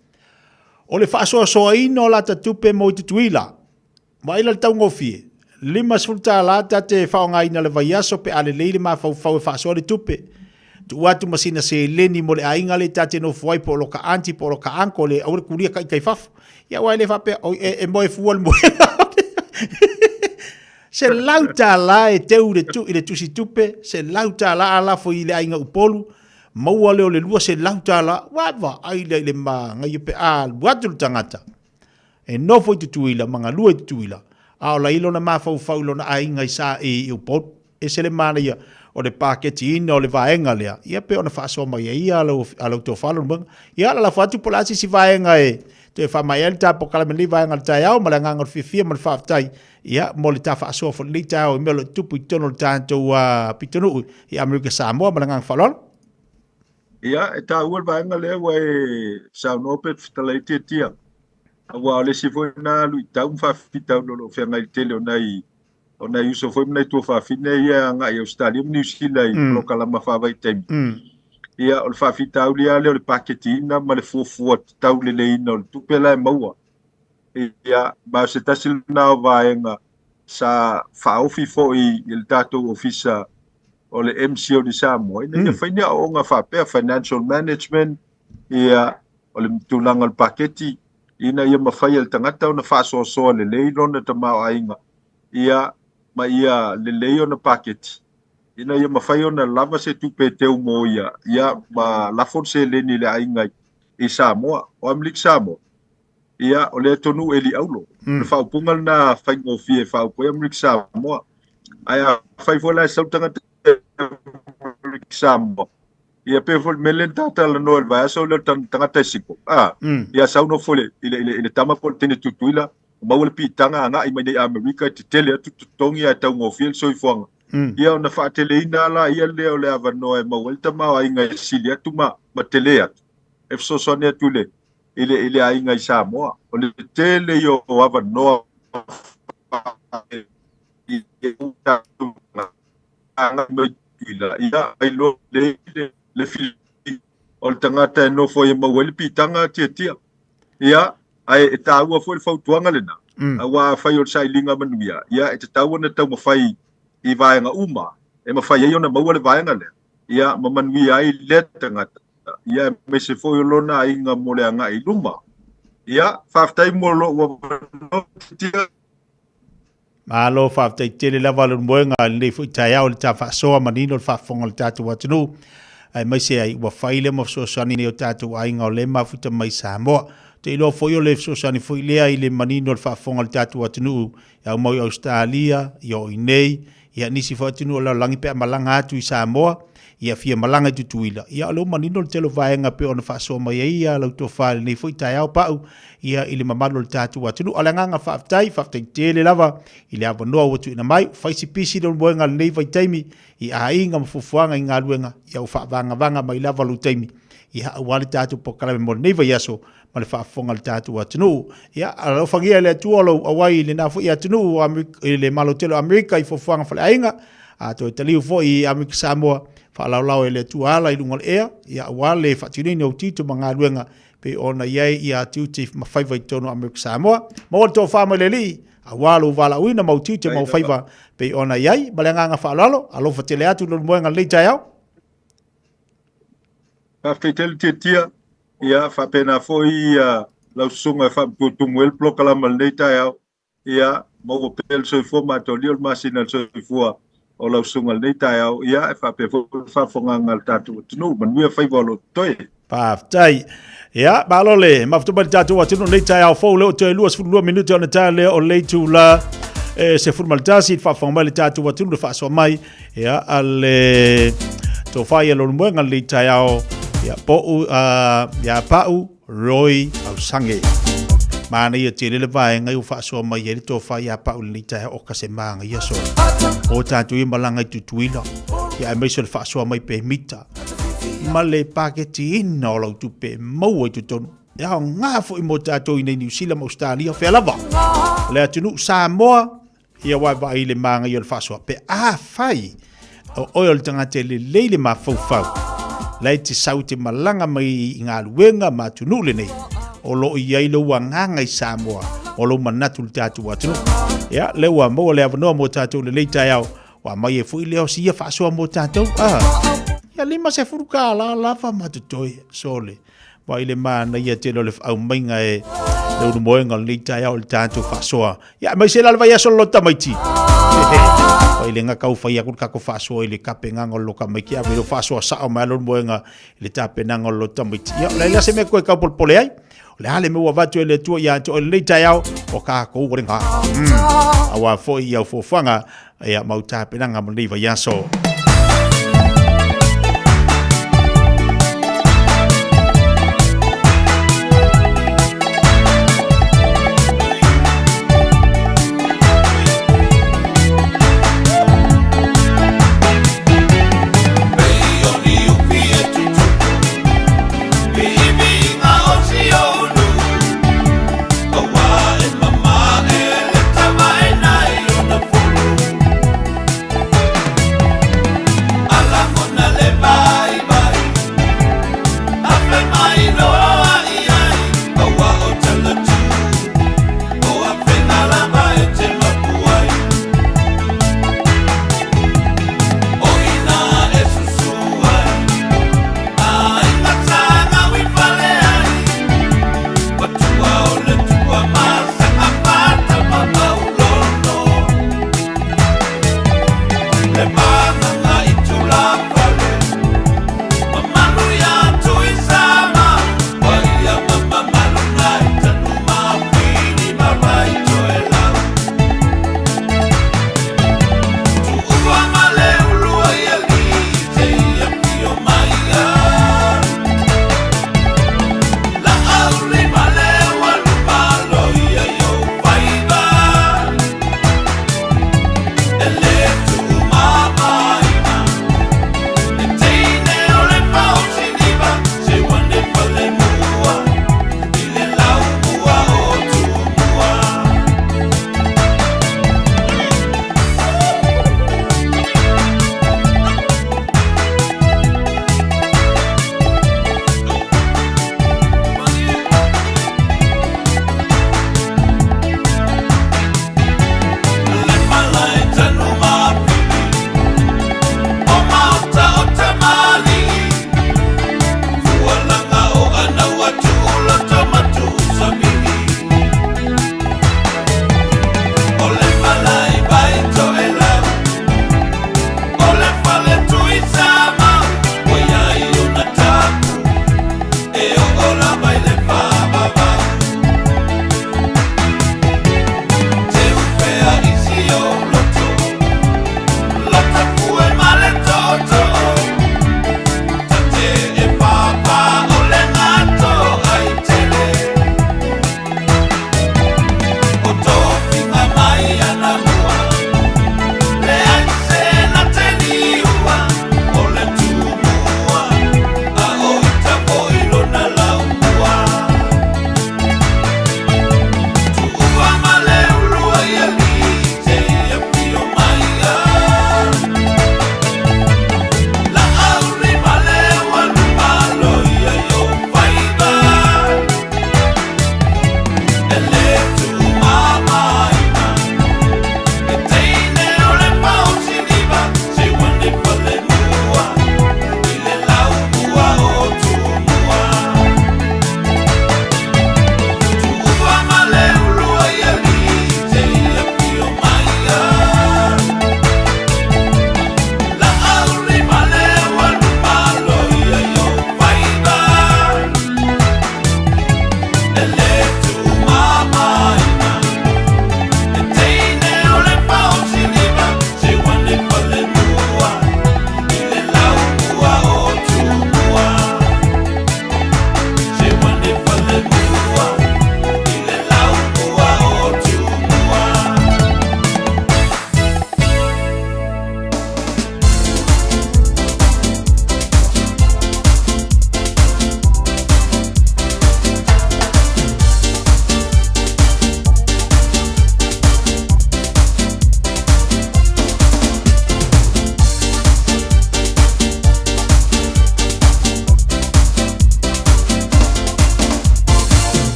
O le faasoasoaina o lata tupe mo i Tutuila, vaai la le taugofie, $50 ta te faaaogaina le vaiaso pe a lelei le mafaufau e faasoa le tupe. Tuu atu ma sina seleni mo le aiga lea ta te nofo ai po o loka aunty po o loka uncle e aua le kulia kai kai fafo. Ia aua e le faapea oi e, e moe fua le moega. $100 e teu i le, tu, i le tusi tupe, $100 a lafo i le aiga Upolu, Maua lea o le $200, ua vaai lea i le manaia pe a alu atu le tagata e nofo i Tutuila ma galue i Tutuila, a o la i lona mafaufau i lona aiga i sa i Upolu. Ese le manaia o le paketiina o le vaega lea, ia pe ona faasoa mai ai ia lau, a lau tofa Leulumoega. Ia lalafo atu po o le a se isi vaega e toe faamaea ai le ta polokalame i lenei vaega o le taeao ma le agaga o le fiafia ma le faafetai ia mo le ta faasoa foi i lenei taeao i mea o lo o tutupu i totonu o le tatou pitonuu i Amerika Samoa ma le agaga faaaloalo. Ia, e taua le vaega lea ua e saunoa pe fetalai Tiatia, aua o le isi foi lena luitau ma faafitauli o lo o feagai i le tele o nai o nai uso foi ma nai tuafafine ia e agai i Ausetalia ma Niu Sila i polokalama faavaitaimi. Ia, o le faafitauli lava lea o le paketiina ma le fuafua tatau leleiina o le tupe la e maua. Ia, ma o se tasi lena o vaega sa faaofi foi i le tatou ofisa o le MCOD Samoa, ina ia fai ni aoaoga faapea, financial management, ia, o le tulaga o le paketi, ina ia mafai e le tagata ona faasoasoa lelei lona tamaoaiga, ia, ma ia lelei ona paketi. ina ia mafai ona lava se tupe e teu mo ia, ia ma lafo le seleni i le aiga i Samoa. O Amerika Samoa, ia, o le atunuu e liaulo. O le faaupuga lena faigofie e faaupu ai Amerika Samoa. Ae afai foi la e sau le tagata i Amerika Samoa, ia pei foi le mea lea na ta talanoa i le vaiaso lea o le tagata e siko, a, ia sau nofo i le, i le, i le tama po o le teine Tutuila, maua le piitaga agai mai nei Amerika e tetele atu totogi ae taugofie le soifuaga. Ia ona faateleina lava laia lea o le avanoa e maua ai le tamaoaiga e sili atu ma, ma tele atu, e fesoasoani atu i le, i le, i le aiga i Samoa. O le tele ia o avanoa agai mai Tutuila, ia ailoa lelei le, le filifiliga o le tagata e nofo ai e maua ai le piitaga tiatia. Ia, ae e taua foi le fautuaga lena, aua afai o le sailiga manuia, ia e tatau ona taumafai i vaega uma e mafai ai ona maua le vaega lea, ia ma manuia ai lea tagata, ia aemaise foi o lona aiga mo le agai i luma. Ia, faafetai mo lou avanoa, Tia. Malo faafetai tele lava le moega i lenei foi taeao i le ta faasoa manino le faafofoga o le tatou atunuu aemaise ai ua fai lea ma fesoasoani nei o tatou aiga o lea e mafuta mai Samoa. Ou te iloa foi o le fesoasoani foi lea i le manino o le faafofoga o le tatou atunuu e au mau i Ausetalia, i o i nei, ia nisi foi atunuu o le lalolagi pe a malaga atu i Samoa, ia fia malaga i Tutuila, ia o lea ua manino le tele o vaega pei ona faasoa mai ai ia lau tofa i lenei foi taeao Pau, ia i le mamalu o le tatou atunuu. A o le agaga faafetai, faafetai tele lava i le avanoa ua tuuina mai, ua fai si pisi le moega i lenei vaitaimi i aiga ma fuafuaga i galuega, ia ua faavagavaga mai lava lou taimi, ia aua le tatou polokalame mo lenei vaiaso ma le faafofoga a le tatou atunuu. Ia, alofagia e le Atua lou auai i lena foi atunuu i le Malo tele o Amerika i fuafuaga faleaiga, a toe taliu foi i Amerika Samoa, faalaolao e le Atua ala i luga o le ea, ia aua le faatinoina o tiute ma galuega pei ona i ai ia tiute ma faiva i totonu o Amerika Samoa. Maua le tofa mai le Alii, aua lou valaauina ma ou tiute ma ou faiva pei ona i ai. Ma le agaga faaaloalo, alofa tele atu lou moega i lenei taeao. Faafetai tele Tiatia, ia faapena foi ia lau susuga e faamatuatumu ai le polokalama i lenei taeao. Ia maua pea le soifua ma atoalia o le masina le soifua o lau susuga i lenei taeao, ia e faapea foi le faafofogaaga a le tatou atunuu. Manuia faiva o lo o totoe. Faafetai. Ia, malo le mafuta mai le tatou atunuu lenei taeao fou lea ua toe 22 minute ona taea lea o le itula e 11 i le faafofoga mai le tatou atunuu le faasoa mai ia a le tofa ia Leulumoega lenei taeao ia pou ia Pau Roy Ausange. Manaia tele le vaega i ua faasoa mai ai le tofa ia Pau lenei taeao o ka se māgaia so. O tatou ia malaga i Tutuila ia aemaise o le faasoa mai pemita ma le paketiina o lau tupe e maua i totonu. E aoga foi mo tatou i nei Niu Sila ma Ausetalia, fea lava. O le atunuu Samoa, ia aua e vaai i le māgaia o le faasoa. Pe afai o oe o le tagata e lelei le mafaufau, la e te sau te malaga mai i galuega ma atunuu lenei, o lo o i ai lou agaga i Samoa, o lou manatu i le tatou atunuu. Ia, lea ua maua le avanoa mo tatou i lenei taeao, Ua aumai ai foi lea o si ia faasoa mo tatou. Ah, ia 50 kālā lava ma totoe, sole. Vaai le manaia tele o le aumaiga e le ulumoega o lenei taeao i le tatou faasoa. Ia, aemaise la le vaiaso o le loto tamaiti. Vaai le gakau fai aku le tatou faasoa i le tapenaga o le loto tamaiti. Ave le faasoa sao mai le ulumoega i le tapenaga o le loto tamaiti. Ia, o le a le se mea koe tau polepole ai. O le a le mea ua avatu e le Atua ia te oe i lenei taeao, o tatou o lena. Aua foi i au fuafuaga, ia mau tapenaga mo lenei vaiaso.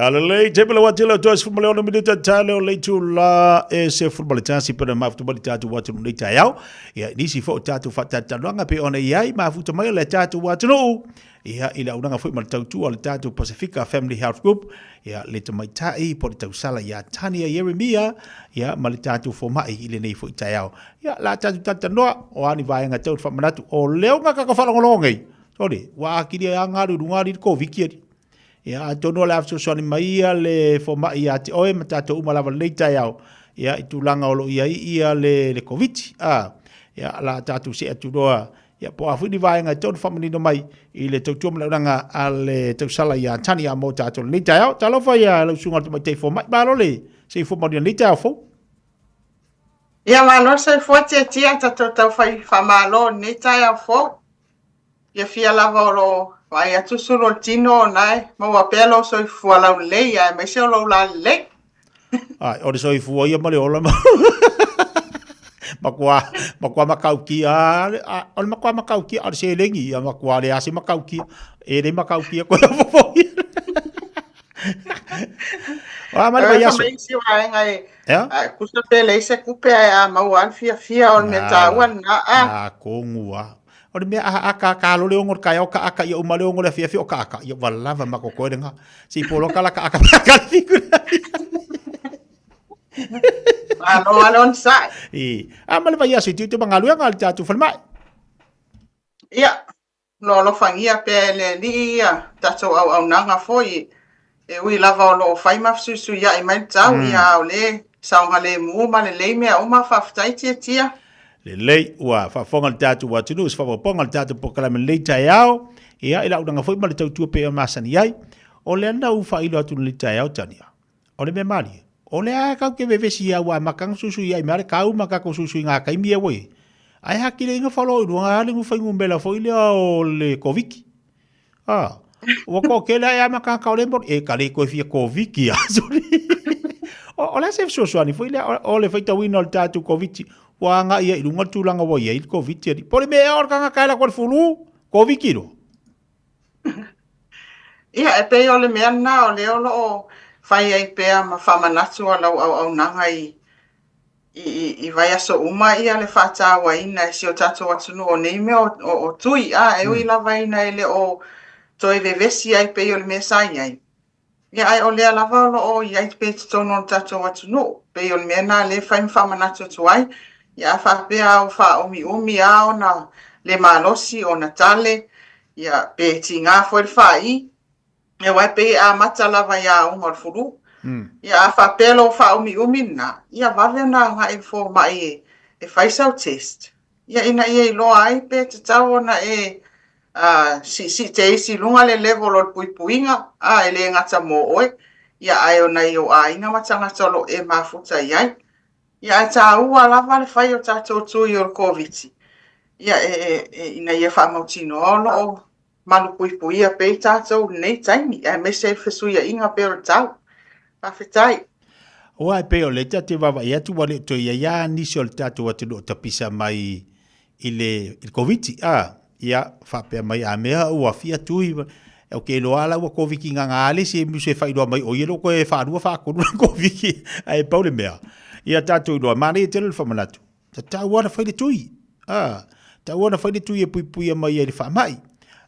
Ia lelei, te pele wati le toa sefulu ma le ono minute tale o le itula e 11 pena mafuta mai le tatou atunuu nei taeao. Ia, nisi foi o tatou faatalatalanoaga pei ona i ai mafuta mai o le tatou atunuu. Ia, i le auaunaga foi ma le tautua a le tatou Pasifika Family Health Group, ia, le tamaitai po o le tausala ia Tania Ieremia, ia, ma le tatou fomai i lenei foi taeao. Ia, la tatou talatalanoa, o a ni vaega tau le faamanatu, o lea ua tatou faalogologo nei, sole, ua atili ai lava galu i luga alii le Koviti alii. Ia, atonu o le a fesoasoani mai ia le fomai ia te oe ma tatou uma lava lenei taeao, ia, i tulaga o lo o i ai ia le, le Koviti. A, ia, la tatou see atu loa, ia, po o a foi ni vaega e tatau ona faamanino mai i le tautua ma le auaunaga a le tausala ia Tania mo tatou lenei taeao. Talofa ia lau susuga i le Tamaitai Fomai, malo le soifua manuia i lenei taeao fou. Ia malo le soifua tiatia tatou tau fai faamalo i lenei taeao fou. Fiafia lava o lo o vaai atu sulu o le tino o na e maua pea lou soifua laulelei aemaise o lou lalelei. Ai, o le soifua ia ma le ola ma matua matua matautia o le matua matautia o le seleni ia matua le ase matautia e le matautia koe fofo. Wa ma le vaiaso. Isi vaega e tusa pe leai se tupe ae a maua lava le fiafia o le mea taua lena. A kongu a. O le mea a aka ka lo le ongo ka o ka aka ia uma le ongo le afiafi o ka aka ia ua lava ma kokoe lenga. Se i poloka la ka aka ka le fiku. Malo a le onosai. I. A ma le vaiaso i tiute ma galuega a le tatou falemai. Ia, lo alofagia pea e le Alii ia tatou auaunaga foi, e ui lava o lo o fai ma fesuisuiaʻi mai le tau, ia a o le saogalemu ma lelei mea uma, faafetai Tiatia. Lelei, ua faafofoga le tatou atunuu i se faaopoopoga o le tatou polokalame i lenei taeao, ia i le auaunaga foi ma le tautua pei ona masani ai. O lea na ou faailo atu i lenei taeao, Tania, o le mea malie, o lea lava tatou te vevesi ai aua e mata ona suisuiai mai lava le tau ma tatou suisuiga taimi ia ua i ai. Ae atili ai na follow i luga lava le fuainumera foi lea o le Koviti. A, ua toatele ae ama tagata o lea e e ka le toe fia Koviti lava sole. O le a se fesoasoani foi lea o le faitauina o le tatou Koviti ua agai ai i luga le tulaga ua i ai le Koviti alii. Po o le mea ea o le tagata e alu atu i le fulu, Koviti loa. Ia, e pei o le mea lena o lea o lo o fai ai pea ma faamanatu a lau auaunaga i, i, i vaiaso uma ia le faatauaina e si o tatou atunuu o nei mea o, o, o tui, a e ui lava ina e le o toe vevesi ai pei o le mea sa i ai. Ia, ae o lea lava o lo o i ai pea i totonu o le tatou atunuu. Pei o le mea lena lea e fai ma faamanatu atu ai. Ia, a faapea lava ua faaumiumi lava ona le malosi, ona tale, ia, pe tiga foi le faai, ia, aua e pei e amata lava i auga o le fulu. Ia, a faapea lou faaumiumi lena, ia vave ona agai i le fomai e fai sau test. Ia ina ia iloa ai pe tatau ona e siisii teisi i luga le level o le puipuiga, a e le gata mo oe, ia ae o nai ou aiga ma tagata o lo o e mafuta i ai. Ia ae taua lava le fai o tatou tui o le Koviti, ia e, e, ina ia faamautinoa o lo o malupuipuia pea i tatou i lenei taimi, aemaise ai le fesuiaiga pea o le tau. Faafetai. Aua e pei o lea tatou te vaavaai atu ua le o toe i ai lava nisi o le tatou atunuu o tapisa mai i le, i le Koviti, a, ia, faapea mai a mea ua fia tui, ou te iloa la ua Koviti gaga le isi e musu e faailoa mai o ia le ua toe faalua faatolu le Koviti, ae pau le mea, ia tatou iloa, manaia tele le faamanatu. Tatau lava ona fai le tui. A, tatau lava ona fai le tui e puipuia mai ai i le faamai.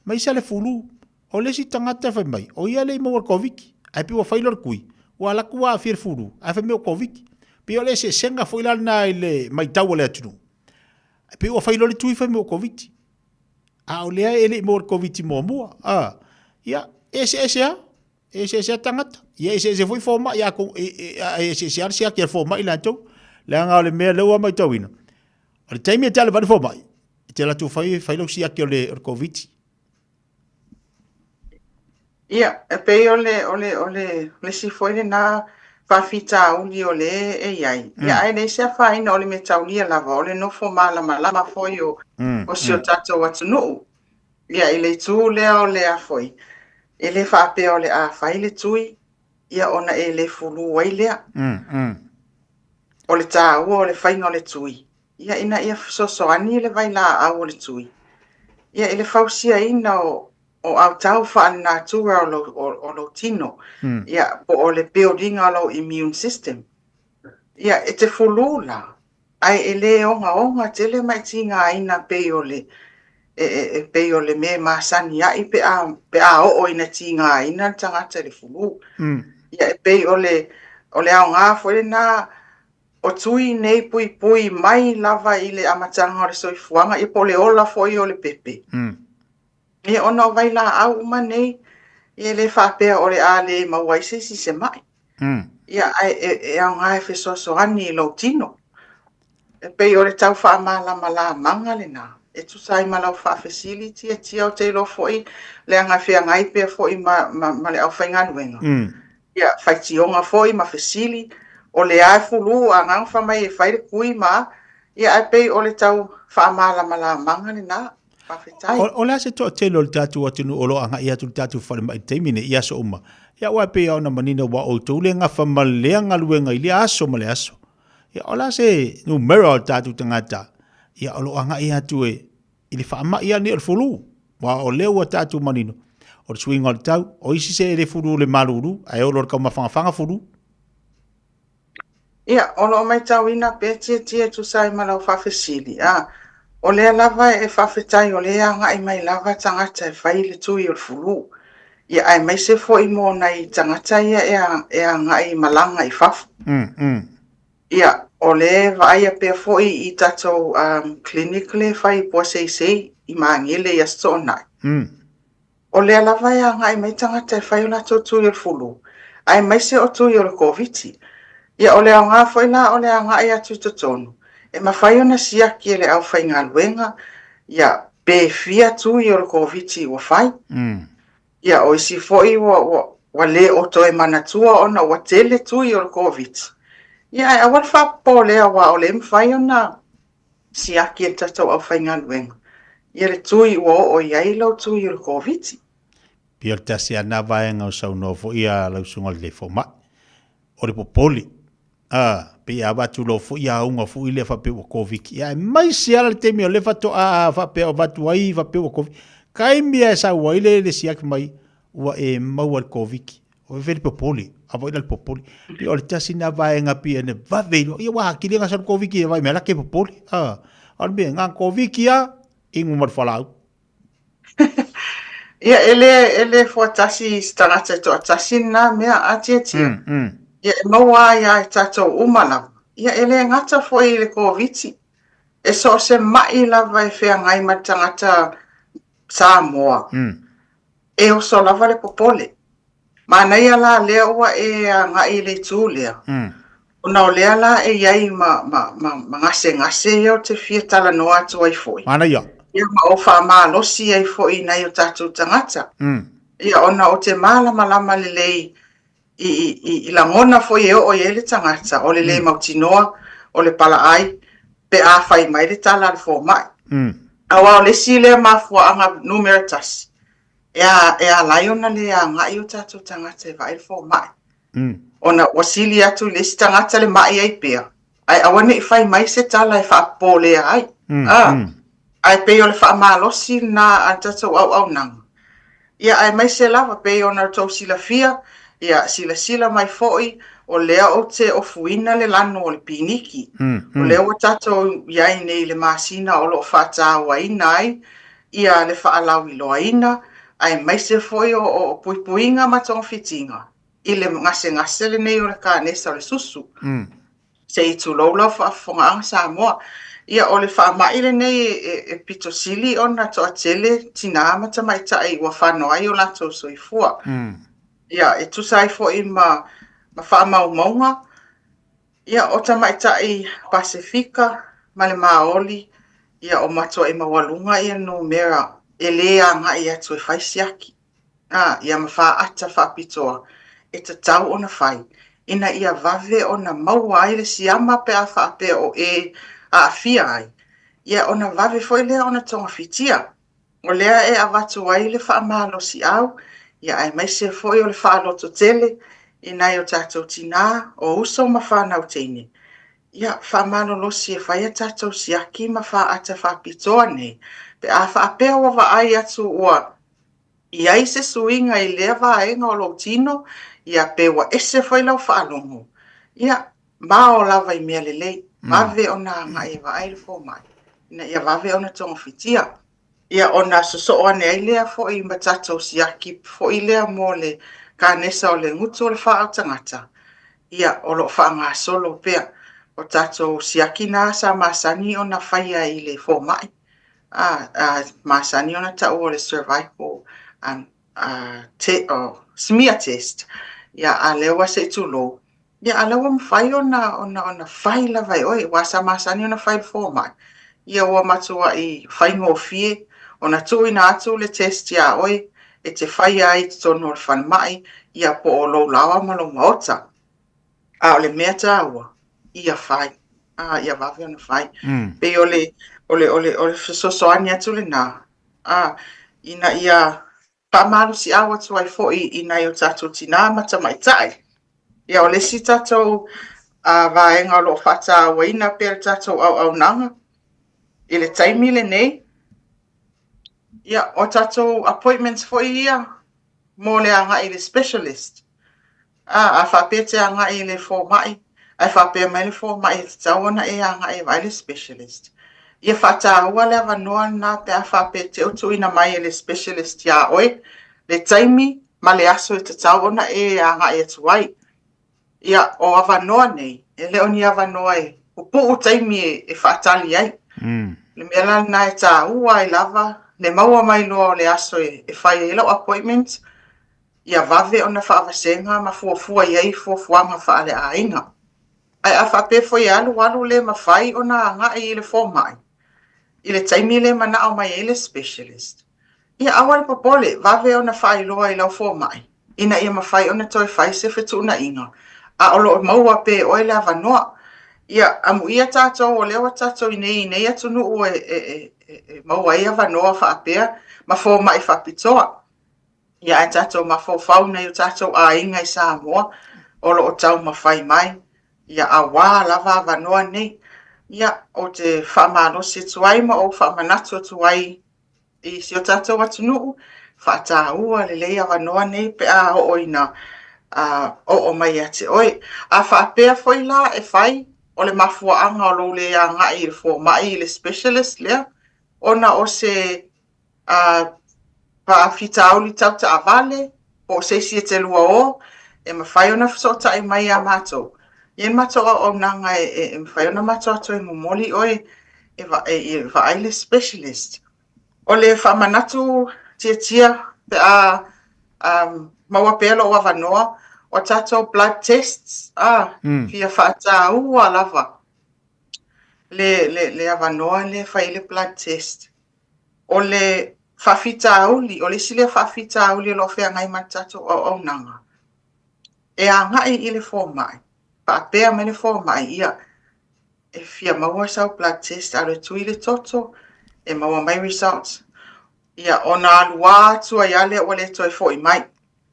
Aemaise lava le fulu. O le isi tagata fai mai, o ia le i maua i le Koviti, ae pei ua fai loa le tui, ua alu atu ua aafia i le fulu, ae fai mai ua Koviti. Pei o le eseesega foi la lena i le matau a le atunuu. E pei ua fai loa le tui fai mai ua Koviti. A o lea e le i maua i le Koviti muamua. A, ia, e eseese lava. E eseese lava tagata. Ia e eseese foi fomai, a e eseese lava le siaki a le fomai latou. Leaga o le mea lea ua matauina, o le taimi e te alu e vaai le fomai, e te alu atu fai, fai lau siaki o le Koviti. Ia, e pei o le, o le, o le, le isi foi lena faafitauli o lea e i ai. Ia, ae leai se afaina o le mea taulia lava, o le nofo malamalama foi o, o si o tatou atunuu. Ia, i le itu lea o le a foi, e le faapea o le a fai le tui, ia ona e le fulu ai lea. O le taua o le faiga o le tui, ia ina ia fesoasoani le vailaau o le tui, ia i le fausiaina o, o autau faalenatura o lou, o, o lou tino, ia, po o le build ina o lou immune system. Ia, e te fulū la, ae e lē ogaoga tele ma e tigaina pei o le, e, e, e pei o le mea e masani ai pe a, pe a oo ina tigaina le tagata i le fulū. Ia, e pei o le, o le aoga foi lenā o tui nei puipui mai lava i le amataga o le soifuaga, ia po o le ola foi o le pepe. Ia ona o vailaau uma nei, ia e le faapea o le a le maua ai se isi se ma'i. Ia ae e, e aoga e fesoasoani i lou tino. E pei o le tau faamalamalamaga lenā, e tusa ai ma lau faafesili Tiatia ou te iloa foi leaga e feagai pea foi ma, ma, ma le aufaigaluega. Ia, faitioga foi ma fesili, o le a e fulū a gagafa mai e fai le kui ma, ia ae pei o le tau faamalamalamaga lenā. Faafetai. O, o le a se toatele o le tatou atunuu o lo o agai atu i le tatou falemai i le taimi nei i aso uma? Ia aua e pei lava ona manino aua o outou le gafa ma lea galuega i lea aso ma le aso. Ia o le a se numera o le tatou tagata ia o lo o agai atu e i le faamai lava lenei o le fulu? Aua o lea ua tatou manino o le suiga o le tau, o isi se e le fulu i le malulu ae oo loa i le taumafaga fulu. Ia, o lo o matauina pea Tietie e tusa ai ma lau faafesili, a o lea lava e faafetai o lea e agai mai lava tagata e fai le tui o le fulu, ia aemaise foi mo nai tagata ia e agai i malaga i fafo. Ia, o lea e vaaia pea foi i tatou clinic lea e fai i Puaseisei i Magele i Aso Toonai. O lea lava e agai mai tagata e fai o latou tui o le fulu, aemaise o tui o le Koviti. Ia o le aoga foi la o le agai atu i totonu, e mafai ona siaki e le aufaigaluega, ia, pe fia tui o le Koviti ua fai. Ia o isi foi ua, ua, ua le o toe manatua ona ua tele tui o le Koviti. Ia ae aua le faapopolea aua o lea e mafai ona siaki e le tatou aufaigaluega ia le tui ua oo i ai lau tui o le Koviti. Pei o le tasi lava lena vaega o saunoa foi a lau susuga i le fomai, o le popole. A, pei a avatu loa foi auga foi lea faapea ua Koviti, ia aemaise lava le taimi o lea faatoa faapea o avatu ai faapea ua Koviti. Taimi lava e sau ai le siaki mai, ua e maua i le Koviti. O fe le popole, a voi la le popole. Pei o le tasi na vaega pei ene vave iloa. Ia ua atili ga sa Koviti e vai mea la ke popole. A, o le mea, nga Koviti a, inu ma le fualaau. Ia, e le, e le fuatasi i se tagata e toatasi lena mea, a Tietie. Ia, e maua ai lava i tatou uma lava. Ia, e le gata foi i le Koviti. E so o se ma'i lava e feagai ma le tagata Samoa, e oso lava le popole. Manaia la lea ua e agai i le itu lea, ona o lea la e i ai ma, ma, ma, ma gasegase ia ou te fia talanoa atu ai foi. Manaia. Ia ma ou faamalosi ai foi i nai o tatou tagata. Ia ona ou te malamalama lelei i, i, i lagona foi e oo i ai le tagata, o le lē mautinoa, o le palaai, pe a fai mai le tala a le fomai. Aua o le isi lea mafuaaga numera tasi, e, a, e ala ai ona lē agai o tatou tagata e vaai le fomai. Ona ua sili atu i le isi tagata le ma'i ai pea, ae aua ne i fai mai se tala e faapopolea ai. A, ae pei o le faamalosi lena a le tatou auaunaga. Ia, aemaise lava pei ona outou silafia, ia, silasila mai foi, o lea ou te ofuina le lanu o le piniki. O lea ua tatou i ai nei i le masina o lo o faatauaina ai ia le faalauiloaina, aemaise foi o, o puipuiga ma togafitiga i le gasegase lenei o le kanesa o le susu. Se i tulou lau faafofogaaga Samoa. Ia, o le faamai lenei e pito sili ona toatele tinā ma tamaitai ua fano ai o latou soifua. Ia, e tusa ai foi ma faamaumauga, ia, o tamaitai Pasefika ma le Māoli, ia, o matuai maualuga ia numera e lē agai atu e fai siaki. ā, ia ma faata faapitoa e tatau ona fai, ina ia vave ona maua ai le siama pe a faapea o e aafia ai, ia ona vave foi lea ona togafitia. O lea e avatu ai le faamalosiau, ia aemaise foi o le faalototele i nai o tatou tinā, o uso ma fanau teine, ia faamalolosi e fai a tatou siaki ma faata faapitoa nei, pe a faapea ua vaai atu ua. i ai se suiga i lea vaega o lou tino, ia pe ua ese foi lau faalogo, ia, mao lava i mea lelei, vave ona agai e vaai le fomai, ina ia vave ona togafitia. Ia ona sosoo ane ai lea foi ma tatou siaki foi lea mo le kanesa o le gutu o le faaao tagata, ia o lo o faagasolo pea. O tatou siaki na sa masani ona faia i le fomai, a, a masani ona taua o le cervical um, uh, te, oh, smear test, ia a lea ua se i tulou, Ia, a lea ua mafai ona, ona, ona fai lava e oe, aua sa masani ona fai i le fomai. Ia, ua matuai faigofie ona tuuina atu le test iā oe e te faia ai i totonu o le falemai, ia, po o lou laoa ma lou maota. A o le mea taua, ia fai. A, ia vave ona fai. Pei o le, o le, o le, o le fesoasoani atu lenā, a, ina ia faamalosiau atu ai foi i nai o tatou tinā ma tamaitai. Ia, o le isi tatou uh, vaega o lo o faatauaina pea le tatou auaunaga i le taimi lenei, ia, o tatou appointments foi ia mo le agai i le specialist. A, a faapea e te agai i le fomai, ae faapea mai le fomai e tatau ona e agai e vaai le specialist, ia faataua le avanoa lena pe a faapea e te o tuuina mai e le specialist iā oe le taimi ma le aso e tatau ona e agai atu ai. Ia, o avanoa nei, e le o ni avanoa e pupuu taimi e faatali ai. Le mea la lena e taua ai lava le maua mai loa o le aso e fai ai lau appointment, ia vave ona faavasega ma fuafua i ai fuafuaga faaleaiga. Ae a faapea foi e alualu le mafai ona agai i le fomai i le taimi le manao mai ai le specialist, ia aua le popole, vave ona faailoa i lau fomai ina ia mafai ona toe fai se fetuunaiga a o lo o maua pea e oe le avanoa. Ia, amuia tatou o lea ua tatou i inei i nei atunuu e maua ai avanoa faapea ma fomai faapitoa. Ia ae tatou mafaufau nai o tatou aiga i Samoa o lo o taumafai mai, ia auā lava avanoa nei. Ia, ou te faamalosi atu ai ma ou faamanatu atu ai i si o tatou atunuu, faataua lelei avanoa nei pe a oo ina oo mai ia te oe. A faapea foi la e fai, o le mafuaaga o lou le agai i le fomai i le specialist lea, ona o se a faafitauli tau taavale po o se isi e te lua o, e mafai ona fesootai mai iā matou. E i ai le matou auaunaga e, e mafai ona matou atu e momoli oe e, e, e vaai le specialist. O le faamanatu tiatia pe a um, maua pea lou avanoa, o tatou blood tests, ah, fia faataua lava le, le, le avanoa lea e fai ai le blood test. O le faafitauli, o le isi lea faafitauli o lo o feagai ma le tatou auaunaga, e agai i le fomai, faapea mai le fomai, ia, e fia maua sau blood test, alu e tui le toto, e maua mai results. Ia, ona alu atu ai lava lea ua le toe foi mai.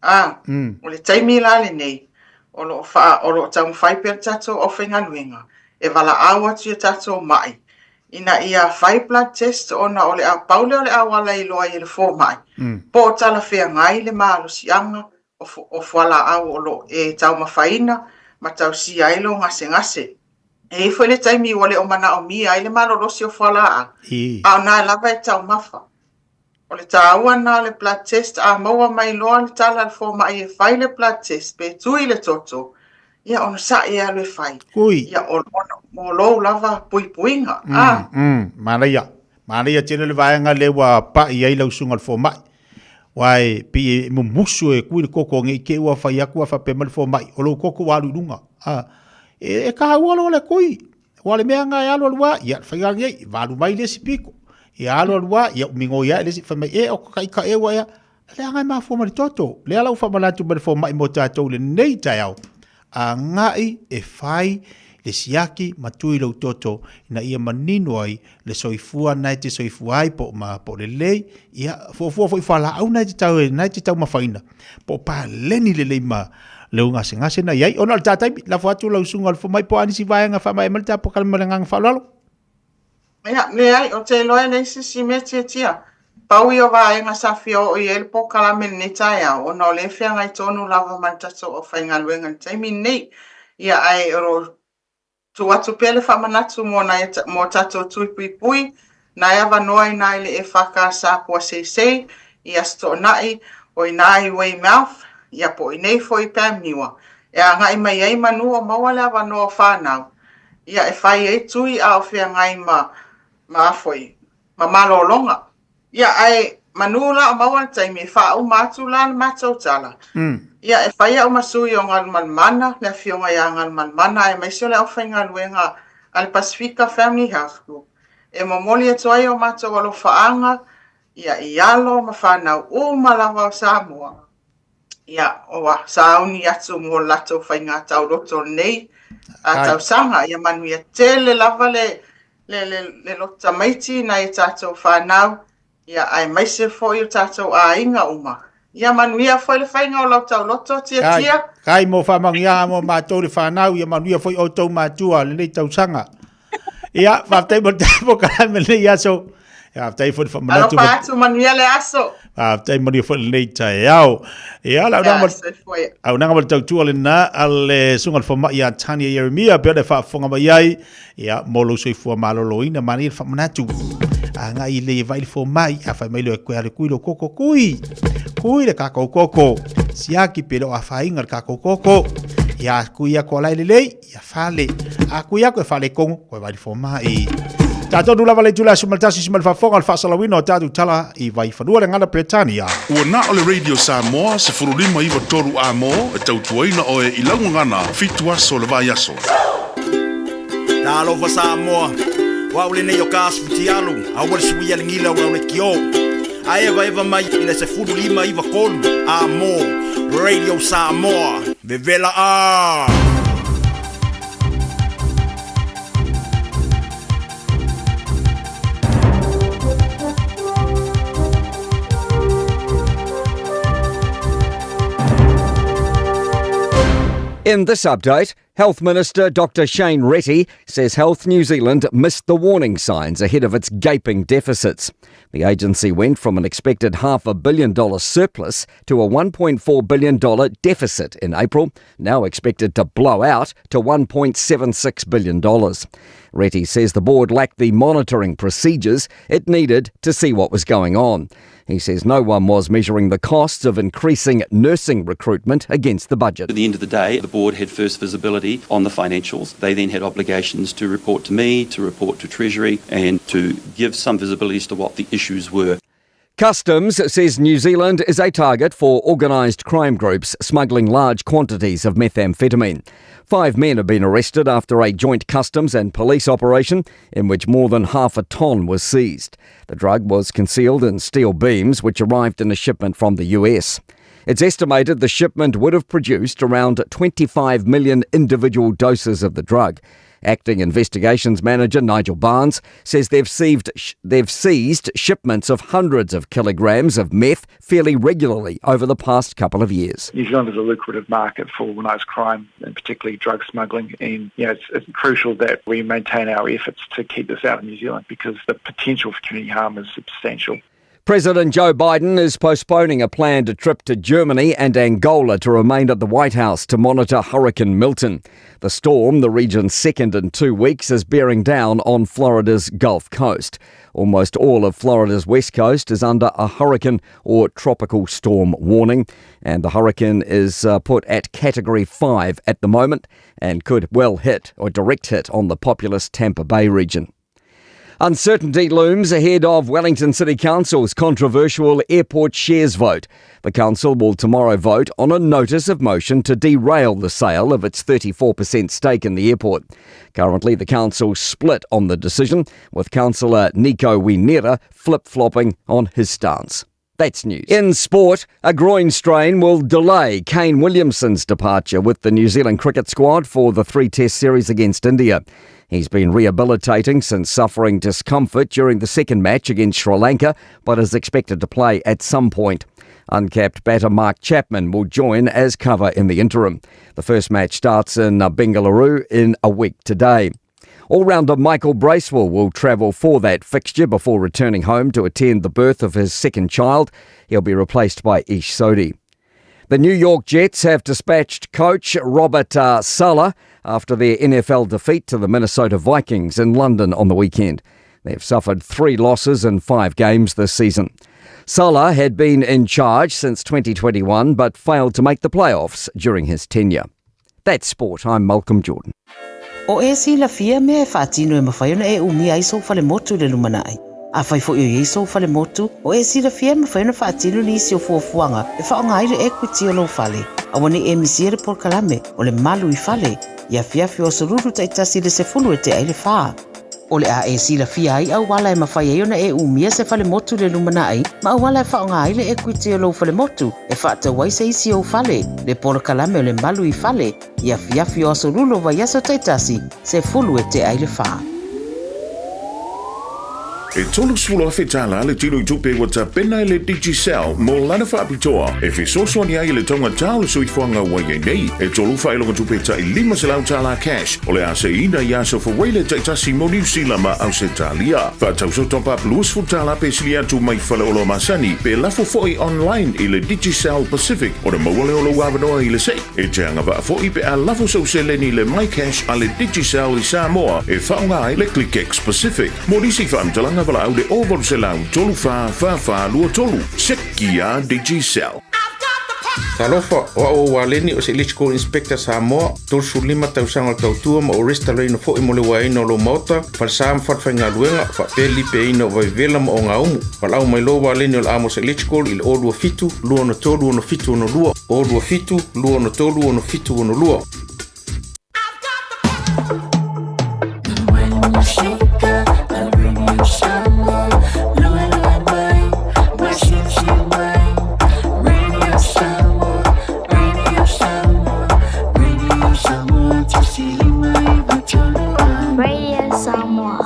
A, o le taimi la lenei, o lo o faa, o lo o taumafai pea le tatou aufaigaluega e valaau atu i a tatou ma'i ina ia fai blood test ona o le a pau lea o le auala e iloa ai e le fomai po o talafeagai le malosiaga o, o fualaau o lo o e taumafaina ma tausia ai lou gasegase. E i ai foi le taimi ua le o manaomia ai le malolosi o fualaau, a o na lava e taumafa. O le taua lena o le blood test, a maua mai loa le tala a le fomai e fai le blood test pe tui le toto, ia onosai e alu e fai. Ui. Ia o, ona, mo lou lava puipuiga. A. Manaia. Manaia tele le vaega lea ua pai ai lau susuga i le fomai. Aua e pei e mumusu e kui le koko nei te i ua fai atu a faapea mai le fomai, o lou koko ua alu i luga. A, e, e taua loa le kui. Aua o le mea lena e alu alu lava, ia, le faiga lenei, valu mai le isi pito. Ia alu alu lava, ia migoi ae le isi, fai mai, e, o ka ika e ua ea. Leaga e mafua mai le toto. Lea la ua faamanatu mai le fomai mo tatou i lenei taeao. Agai e fai le siaki ma tui lou toto ina ia manino ai le soifua na e te soifua ai po o ma po o lelei, ia, fuafua foi fualaau na e te tau na e te taumafaina, po o paleni lelei ma lou gasegase na i ai. Ona o le ta taimi, lafo atu lau susuga o le fomai po o a nisi vaega faamaea mai le ta polokalame ma le agaga faaaloalo. Ia, leai, ou te iloa e leai se isi mea tiatia. Pau ia o vaega sa fia oo i ai le polokalame i lenei taeao, ona o lea e feagai tonu lava ma le tatou aufaigaluega i le taimi lenei. Ia, ae o lo o tuu atu pea le faamanatu mo nai mo tatou tui puipui, na e avanoa i ina i le EFKS Puaseisei, i Aso Toonai, o ina i Weymouth, ia po o inei foi i Panmure, e agai mai ai manu o maua le avanoa o fanau, ia e fai ai tui a o feagai ma ma a foi, ma malologa. Ia, ae manu la o maua le taimi e faauma atu la le matou tala. Ia, e fai au ma sui o Galumalemana, le afioga ia Galumalemana aemaise o le aufaigaluega a le Pasefika Family Health Group, e momoli atu ai o matou alofaaga, ia, i alo ma fanau uma lava o Samoa. Ia, ua sauni atu mo le latou faiga tauloto o lenei tausaga. Ia manuia tele lava le, le, le, le loto tamaiti nai a tatou fanau, ia, aemaise foi o tatou aiga uma. Ia manuia foi le faiga o lau tauloto, Tiatia. Kai, kai mo faamanuiaga mo matou le fanau, ia manuia foi outou matua lenei tausaga. Ia, faafetai mo le polokalame lenei aso. Ia, faafetai foi le faamanatu. Alofa atu, manuia le aso. Faafetai manuia foi lenei taeao. Ia, le auaunaga auaunaga ma le tautua lena a le susuga i le fomai ia Tania Ieremia pei ona e faafofoga mai ai. Ia, mo lou soifua maloloina, manaia le faamanatu. Agai lelei e vaai le fomai, a fai mai loa e koe alu e kui lou koko, kui. Kui le kakou koko. Siaki pe le o afaina le kakou koko. Ia, kui aku ala e lelei. Ia fale. A kui aku e fale kongo, koe vai le fomai. Tātou lava le itula 11 si ma le faafofoga o le faasalauina o tātou tala i Vaifanua le Gagana Peretania. Ua na o le Radio Samoa 1593 amo e tautuaina oe i lau gagana fitu aso o le vaiaso. Talofa Samoa, o au lenei o Kas Futialu, aua le suia le gila o lau lekiō. A evaeva mai i le 1593 amo Radio Samoa, vevela a! In this update, Health Minister Dr Shane Reti says Health New Zealand missed the warning signs ahead of its gaping deficits. The agency went from an expected half a billion dollar surplus to a $1.4 billion deficit in April, now expected to blow out to $1.76 billion. Reti says the board lacked the monitoring procedures it needed to see what was going on. He says no one was measuring the costs of increasing nursing recruitment against the budget. At the end of the day, the board had first visibility on the financials. They then had obligations to report to me, to report to Treasury, and to give some visibility as to what the issues were. Customs says New Zealand is a target for organised crime groups smuggling large quantities of methamphetamine. 5 men have been arrested after a joint customs and police operation in which more than half a tonne was seized. The drug was concealed in steel beams which arrived in a shipment from the US. It's estimated the shipment would have produced around 25 million individual doses of the drug. Acting Investigations Manager Nigel Barnes says they've seized shipments of hundreds of kilograms of meth fairly regularly over the past couple of years. New Zealand is a lucrative market for organised crime and particularly drug smuggling, and it's crucial that we maintain our efforts to keep this out of New Zealand because the potential for community harm is substantial. President Joe Biden is postponing a planned trip to Germany and Angola to remain at the White House to monitor Hurricane Milton. The storm, the region's second in 2 weeks, is bearing down on Florida's Gulf Coast. Almost all of Florida's west coast is under a hurricane or tropical storm warning, and the hurricane is put at Category 5 at the moment and could well hit or direct hit on the populous Tampa Bay region. Uncertainty looms ahead of Wellington City Council's controversial airport shares vote. The council will tomorrow vote on a notice of motion to derail the sale of its 34% stake in the airport. Currently, the council split on the decision, with Councillor Nico Wineera flip-flopping on his stance. That's news. In sport, a groin strain will delay Kane Williamson's departure with the New Zealand cricket squad for the 3-test series against India. He's been rehabilitating since suffering discomfort during the second match against Sri Lanka, but is expected to play at some point. Uncapped batter Mark Chapman will join as cover in the interim. The first match starts in Bengaluru in a week today. All-rounder Michael Bracewell will travel for that fixture before returning home to attend the birth of his second child. He'll be replaced by Ish Sodhi. The New York Jets have dispatched coach Robert Saleh after their NFL defeat to the Minnesota Vikings in London on the weekend. They've suffered three losses in five games this season. Saleh had been in charge since 2021 but failed to make the playoffs during his tenure. That's sport. I'm Malcolm Jordan. O e silafia mea e faatino e mafai ona e umia ai sou falemotu i le lumanai. Afai foi o i ai sou falemotu, o e silafia e mafai ona faatino nisi o fuafuaga e faaaoga ai le equity o lou fale. Aua ne i e misia le polokalame o le Malu i Fale i afiafi o aso Lulu taitasi i le 10 e tea i le fa. O le a e silafia ai auala e mafai ai ona e umia se falemotu i le lumanai ma auala e faaaoga ai le equity o lou falemotu e faatau ai se isi ou fale, le polokalame o le Malu i Fale i afiafi o aso Lulu o vaiaso taitasi, 10 e tea i le fa. E 30,000 tala le tino i tupe ua tapena e le Digicel mo lana faapitoa e fesoasoani ai i le taugatā o le soifuaga ua i ai nei. E tolu faailoga tupe tai 500 tala cash o le a seiina i aso Fawele taitasi mo Niu Sila ma Ausetalia. Faatau sau top up 20 tala pe sili atu mai faleoloa masani pe lafo foi online i le Digicel Pacific ona maua lea o lou avanoa i le sei. E te agavaa foi pe a lafo sou seleni i le MyCash a le Digicel i Samoa e faaaoga ai le ClickX Pacific. Mo nisi faamatalaga valaau le 0800 34 44 23. Sekia Digicel. Talofa, o au o Waleni o se Electrical Inspector Samoa, 35 tausaga o le tautua ma ou restalaina foi mo le uaeina o lou maota, falesa ma falefaigaluega, faapea le lipeaina o vaivevela ma ogaumu. Valaau mai loa Waleni o le Amos Electrical i le 027 263 6762, 027 263 6762. Radio Samoa.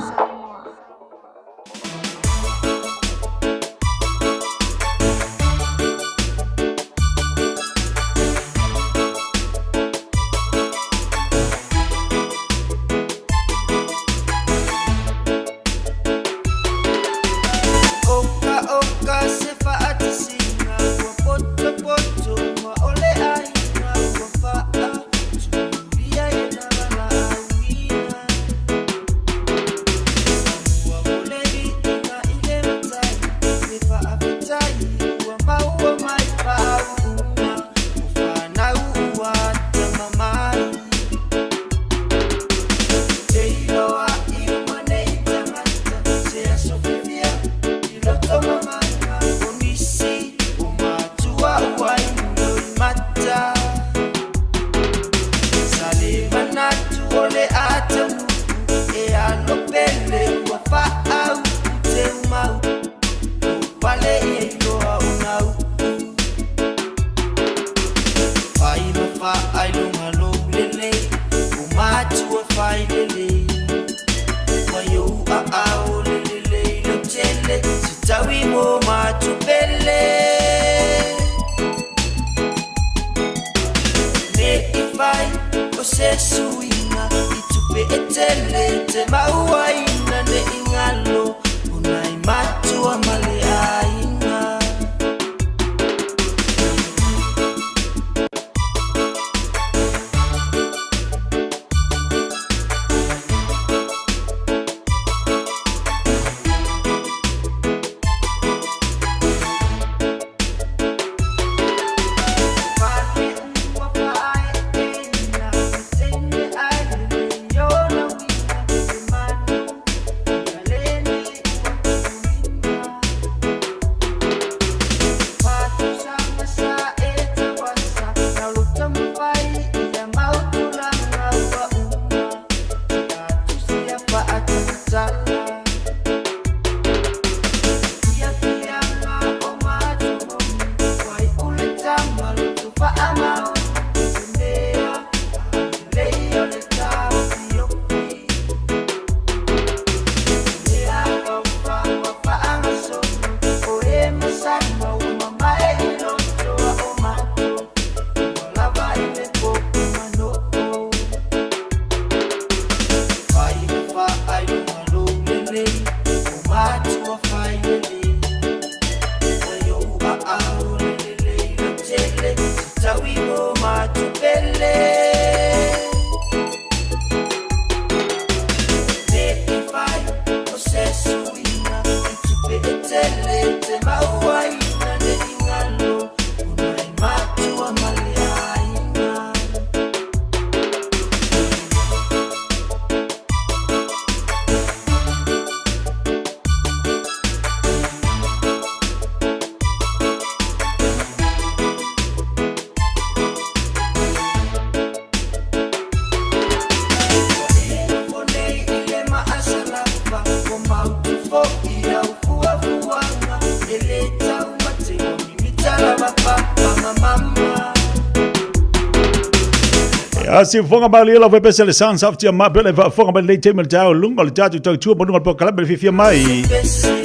A siufoga malie lau pepese le Sons of Tia Mapele faafofoga mai lenei taimi o le taeao i luga o le tatou tautua ma luga o le polokalame le fiafia mai.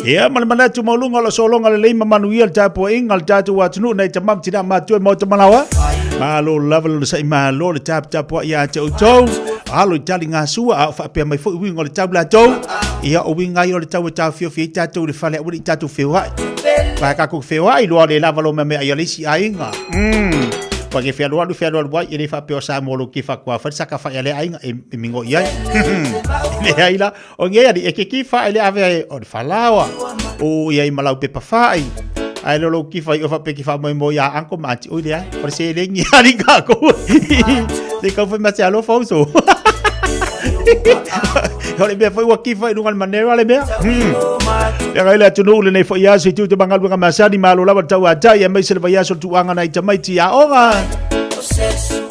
Ia ma le manatu maualuga o le sologa lelei ma manuia le tapuaiga a le tatou atunuu nei tama ma tina matua i maota malaoa. Malo lava le onosai malo le taputapuai ia te outou. Alo i tali ngā sua a o faapea mai foi uiga o le tau latou. Ia o uiga ai o le tau e taofiofi ai tatou i le fale aua ne i tatou feoai. Vae tatou feoai loa le lava lo mea mea ai a le isi aiga. Kua ke fealualu fealualu ai, e le faapea o Samoa lo kifa kua fai saka fai a le aiga e, e mingo i ai. Le ai la, o nge ali, e ke kifa e le ave ai o le falaoa, o i ai malau pepa fai. Ai lo lo kifa i o fa pe kifa mo mo ia anko ma anti oi le ai, o le se le ngi ali ka ko. Se kau fai ma se alo fau so. O le mea foi ua kifa i lunga le manera le mea. Ia gai le atunuu lenei foi aso i tute magaluega masani malo lava le tauatai aemaise le vaiaso o le tuuaga nai tamaiti i aoga.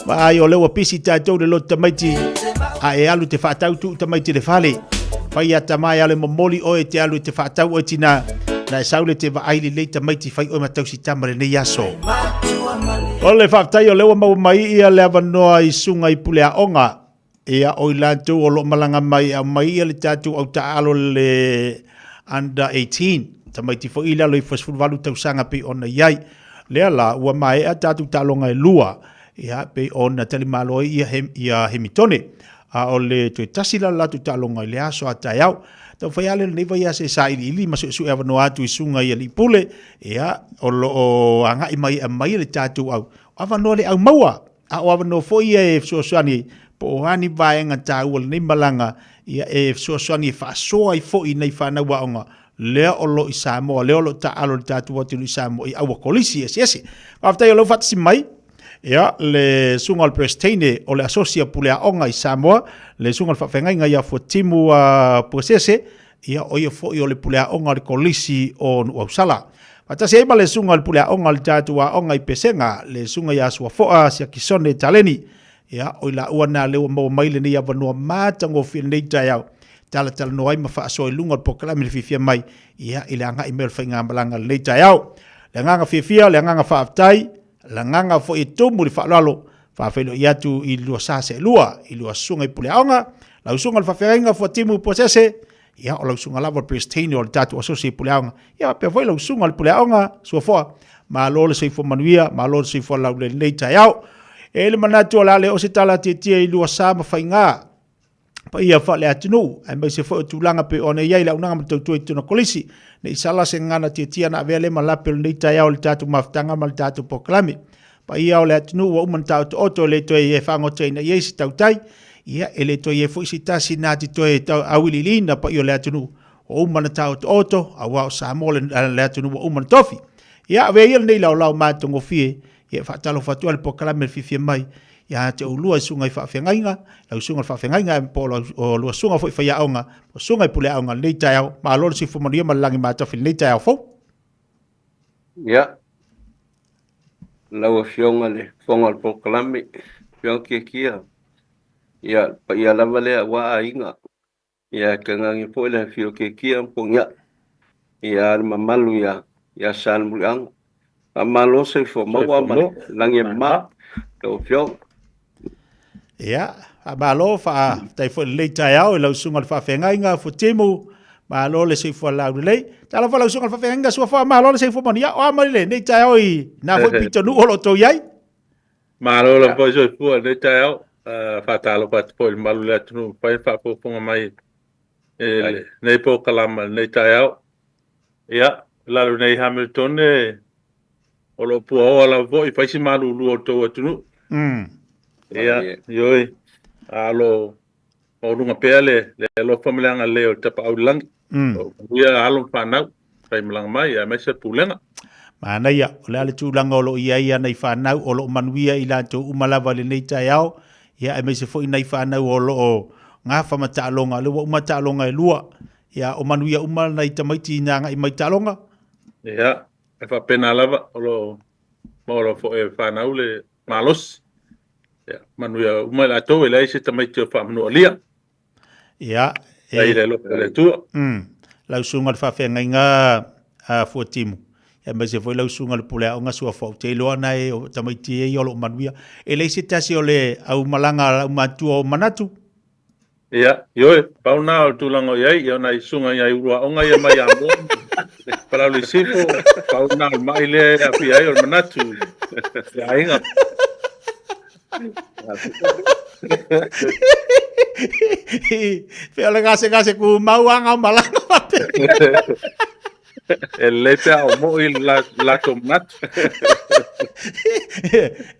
Vaai o lea ua pisi tatou le lotu tamaiti a e alu te faatau tuu tamaiti le fale. Fai a tama e alu e momoli oe te alu e te faatau oe tina. Na e sau le te vaai lelei tamaiti fai oe ma tausi tama lenei aso. O le faafetai o lea ua maua mai ia le avanoa i suga i pule aoga. Ia, o i latou o lo o malaga mai e aumai ia le tatou au taaalo le under 18, tamaiti foi i lalo ifo 18 tausaga pei ona i ai. Lea la, ua maea tatou taaloga e lua, ia, pei ona talimalo ai ia, ia Hemitone. A o le toe tasi la le latou taaloga i le aso a taeao. Taumafai lava lea lenei vaiaso e sailiili ma suesue avanoa atu i susuga i alii pule, ia, o lo o agai mai e aumai le tatou au avanoa le au maua. A o avanoa foi ia e fesoasoani po o a ni vaega taua o lenei malaga ia e fesoasoani e faasoa ai foi i nai fanau aoga lea o lo o i Samoa, lea o lo o taaalo i le tatou atunuu i Samoa i aua kolisi eseese. Faafetai o lea ua faatasi mai ia le susuga o le Peresetene o le Asosi a Pule Aoga i Samoa, le susuga o le Faafeagaiga ia Fuatimu Puasese, ia o ia foi o le pule aoga o le Kolisi o Nuuausala. Faatasi ai ma le susuga o le pule aoga o le tatou aoga i Pesega, le susuga ia Suafoa Siakisone Taleni. Ia, o i laua na lea ua maua mai lenei avanoa matagofie lenei taeao, talatalanoa ai ma faasoa i luga o le polokalame le fiafia mai, ia, i le agai mai o le faigamalaga lenei taeao. Le agaga fiafia, le agaga faafetai, le agaga foi e tumu i le faaaloalo, faafeiloai atu i lua sa seelua, i lua susuga i puleaoga, lau susuga i le faafeagaiga Fuatimu Puasese, ia o lau susuga lava o le Peresetene o le tatou Asosi i Puleaoga, ia faapea foi lau susuga i le Puleaoga Suafoa, malo le soifua manuia, malo le soifua laulelei lenei taeao. E i ai le manatu o le a le oo se tala tietie i lua sa ma faiga paia faale-atunuu, aemaise foi o tulaga pei ona i ai le auaunaga ma le tautua i totonu o Kolisi. Ne i sala se gagana tietie ana avea lea ma lape o lenei taeao i le tatou mafutaga ma le tatou polokalame. Paia o le atunuu ua uma ona taotooto e le toe e faagotaina i ai se tautai, ia e le toe i ai foi se tasi na te toe auiliiliina paia o le atunuu ua uma ona taotooto, aua o Samoa le atunuu ua uma ona tofi. Ia avea ia lenei laolao matagofie, ia e faatalofa atu ai le polokalame le fiafia mai ia te oulua i susuga i faafeagaiga, lau susuga i le faafeagaiga po o lua susuga foi faiaoga, po o susuga i puleaoga i lenei taeao. Malo le soifua manuia ma le lagi matafi i lenei taeao fou. Ia, lau Afioga i le Fofoga o le Polokalame, Afioga Tiatia, ia, le paia lava lea aua aiga, ia, tainane foi le afio o Tiatia ma Poniaa, ia, le mamalu ia, ia Salemuliaga. Faamalo soifua maua ma le lagi e mama, lau Afioga. Ia, faamalo, faafetai foi i lenei taeao i lau susuga i le faafeagaiga Fuatimu, malo le soifua laulelei. Talofa lau susuga i le faafeagaiga Suafa, malo le soifua manuia. O a mai lenei taeao i na foi pitonuu o lo o outou i ai? Malo lava foi soifua i lenei taeao. Faatalofa atu foi i le mamalu o le atunuu ua mafai ona faafogafoga mai i lenei polokalame i lenei taeao. Ia, i lalo nei i Hamilton, o lo o puaoa lava foi, fai si malulu o le tou atunuu. Ia, ioe, a o lo o maualuga pea le alofa ma le agalelei o le Tapaau i le Lagi. O manuia alo ma fanau, fai malaga mai, aemaise le pulega. Manaia, o le a le tulaga o lo o i ai ana i fanau o lo o manuia i latou uma lava i lenei taeao, ia aemaise foi nai fanau o lo o gafa ma taaloga, o lea ua uma taaloga e lua, ia o manuia uma nai tamaiti na agai mai taaloga. Ia, e faapena lava, o lo o maua lava foi e fanau le malosi. Ia, manuia uma i latou, e leai se tamaiti o faamanualia. Ia, e... Ai le alofa o le Atua. Lau susuga i le faafeagaiga a Fuatimu. Aemaise foi lau susuga i le pule aoga Suafa ou te iloa na e o tamaiti e ia o lo o manuia. E leai se tasi o le aumalaga a lau matua o manatu. Ia, ioe, pau na o le tulaga o i ai, ia o nai susuga i nai ulu aoga ia mai Amoa ma Palauli Sifo, pau na o le ma'i lea e aafia ai o le manatu i aiga. Pei o le gasegase kumau lava na o malaga faapea. E lelei pe a o moi le latou manatu.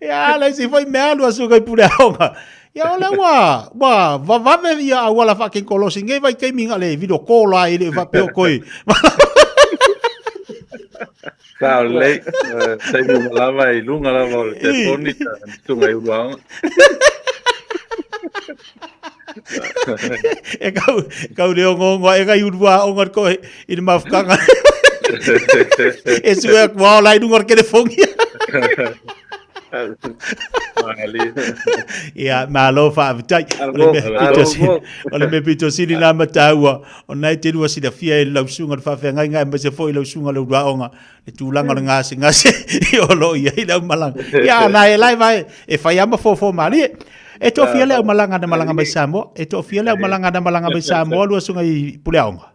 Ia, le isi foi mea alu a suka i pule aoga. Ia, o lea ua, ua vavave ia auala faatekonolosi nei vaitaimi na le video call lava e le o faapea o toe. Sao lelei, taimi uma lava i luga lava o le telefoni ta susuga i ulu aoga. E kau, kau le ongoongo aʻe i ulu aoga le koe i le mafutaga. E sue aku ao la i luga o le telefoni. Ia, malo faafetai. O le mea pito sili, o le mea pito sili na ma tāua, o nai te lua silafia e lau susuga le faafeagaiga aemaise foi lau susuga le uluaoga, le tulaga o le gasegase o lo o i ai le aumalaga. Ia, na e lai vai, e fai lava ma fofo malie. E toafia le aumalaga na malaga mai Samoa? E toafia le aumalaga na malaga mai Samoa lua susuga i Puleaoga?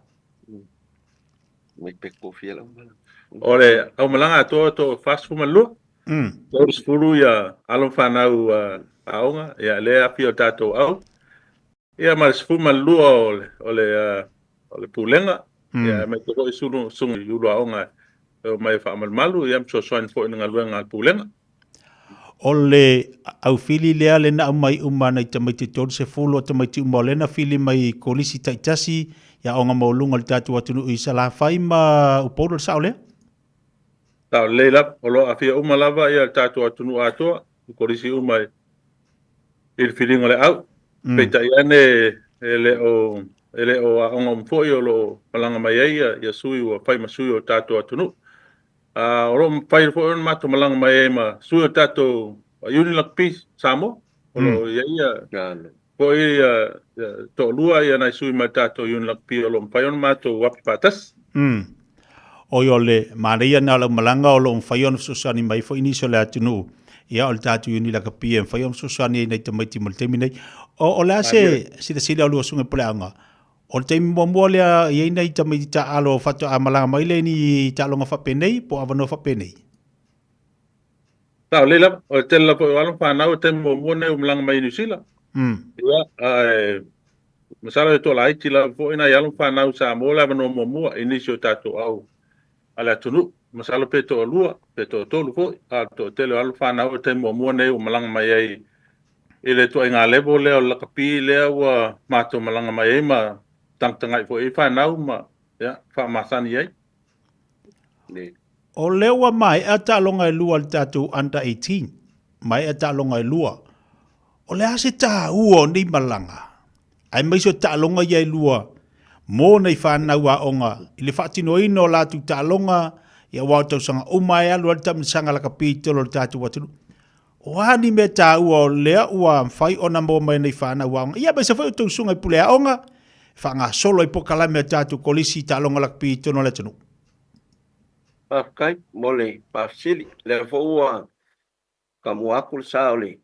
Mai pe toafia le aumalaga. O le aumalaga atoa to 42. 30 ia alo ma fanau aoga, ia lea e afio tatou au. Ia ma le 12 o le o le o le pulega, ia aemaise foi sulu susuga i ulu aoga e omai e faamalumalu, ia ma fesoasoani foi i le galuega a le pulega. O le aufili lea le na aumai uma nai tamaiti 30 o tamaiti uma o lea na fili mai i kolisi taitasi i aoga maualuga o le tatou atunuu i Salafai ma Upolu, o le sao lea? Sao lelei lava. O lo o aafia uma lava ia le tatou atunuu atoa i kolisi uma i le filiga o le au. Peitai ane e le o e le o aoga uma foi o lo o malaga mai ai ia sui ua fai ma sui o le tatou atunuu. A o lo o mafai foi ona matou malaga mai ai ma sui o le tatou Union Rugby Samoa. O lo o i ai ia foi ia toalua ia nai sui mai le tatou Union Rugby o lo o mafai ona matou api faatasi. Oi o le manaia lena o lau malaga o lo o mafai ona fesoasoani mai foi nisi o le atunuu. Ia o le tatou Union Rugby e mafai ona fesoasoani ai nai tamaiti mo le taimi nei. O le a se silasila o lua susuga i Puleaoga? O le taimi muamua lea i ai nai tamaiti taaalo faatoa malaga mai lea i ni taaloga faapenei po o avanoa faapenei? Sao lelei lava. O le tele lava foi o alo ma fanau, o le taimi muamua lenei ua malaga mai i Niu Sila. Ia, ae masalo e toalaiti lava foi nai alo ma fanau i Samoa le avanoa muamua i nisi o tatou au a le atunuu. Masalo pe toalua, pe toatolu foi, a o le toatele o alo ma fanau o le taimi muamua lenei ua malaga mai ai i le ituaiga level lea o le lakapi lea ua matou malaga mai ai ma tagatagai foi ai fanau ma ia, faamasani ai. O lea ua maea taaloga e lua a le tatou under 18, maea taaloga e lua. O le a se taua o nei malaga, aemaise o taaloga ia e lua mo nei fanau aoga i le faatinoina o latou taaloga, ia aua o tausaga uma e alu ai le taamilosaga lakapi i totonu o le tatou atunuu. O a ni mea taua o lea ua mafai ona maua mai nei fanau aoga, ia aemaise foi o outou susuga i pule aoga, e faagasolo ai polokalame a tatou kolisi i taaloga lakapi i totonu o le atunuu. Faafetai mo le faafesili. O lea foi ua kamua atu le sa o le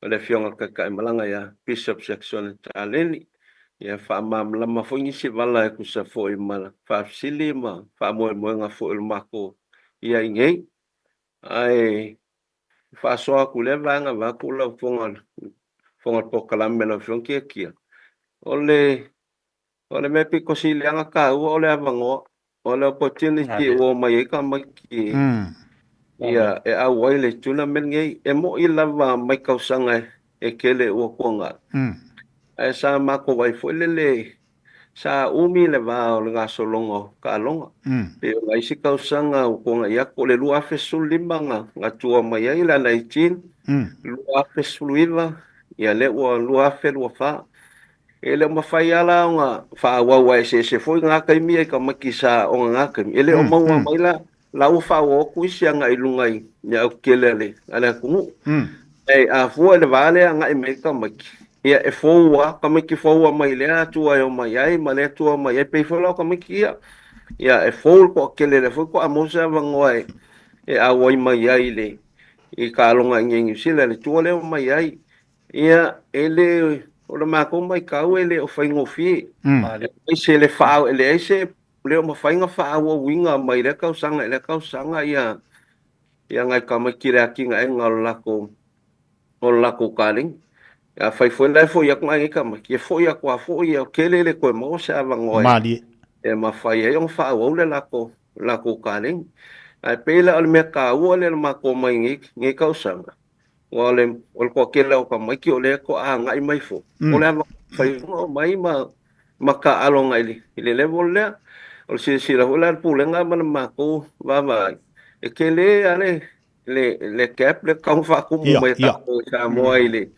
Afioga i le Taitaimalaga ia Bishop Siakisone Taleni, ia faamalamalama foi nisi vala e tusa foi ma le faafesili ma faamoemoega foi o le matou i ai nei. Ae faasoa atu i lea vaega vaeatu lau Afioga i le Fofoga o le Polokalame lau Afioga Tiatia, o le o le mea pito sili lava ona taua o le avanoa, o le opportunity ua omai ai tamaiti ia e auai i le tournament lenei. E moni lava mai tausaga e tele ua tuanai, ae sa matou vaai foi lele Sa umi le va o le gasologa o taaloga. Pei o nai isi tausaga ua tuanai atu, o le 2015 na tua mai ai le Under 18, 2019, ia lea ua 2024. E le o mafai lava la ona faaauau aua e eseese foi na taimi ia i tamaiti sa aoga i na taimi, e le o maua mai la la ua faaauau atu isi agai i luga i le autele a le atunuu. Ae a fua i le va lea e agai mai ai tamaiti, ia e fou lava, tamaiti fou lava mai lea atua e omai ai ma lea atua e omai ai, pei foi la o tamaiti ia. Ia, e fou le toatele, lea foi faatoa maua se avanoa e e auai mai ai i le i taaloga i inei i Niu Sila, le tour lea e omai ai. Ia, e le, o le matou matau e le o faigofie. Aemaise le faa, e leai se, le o mafai ona faaauauina mai lea tausaga i lea tausaga ia ia nai tamaiti i le atinaega o le latou o le latou kalegi. Afai foi la e foi atu nai tamaiti, e foi atu lava foi, e tele le toe maua se avanoa Malie. e mafai ai ona faaauau le latou latou kalegi. Ae pei la o le mea taua lea o le matou omai i nei nei tausaga, aua o le o le toatele o tamaiti o lea e toa agai mai foi, o le avanoa mafai ona omai ma ma taaalo agai i le i le level lea. O le silasila foi la a le Pulega ma le matou vaavaai, e tele lava le le le gap lea tatau ona faatumu mai e tatou i Samoa i le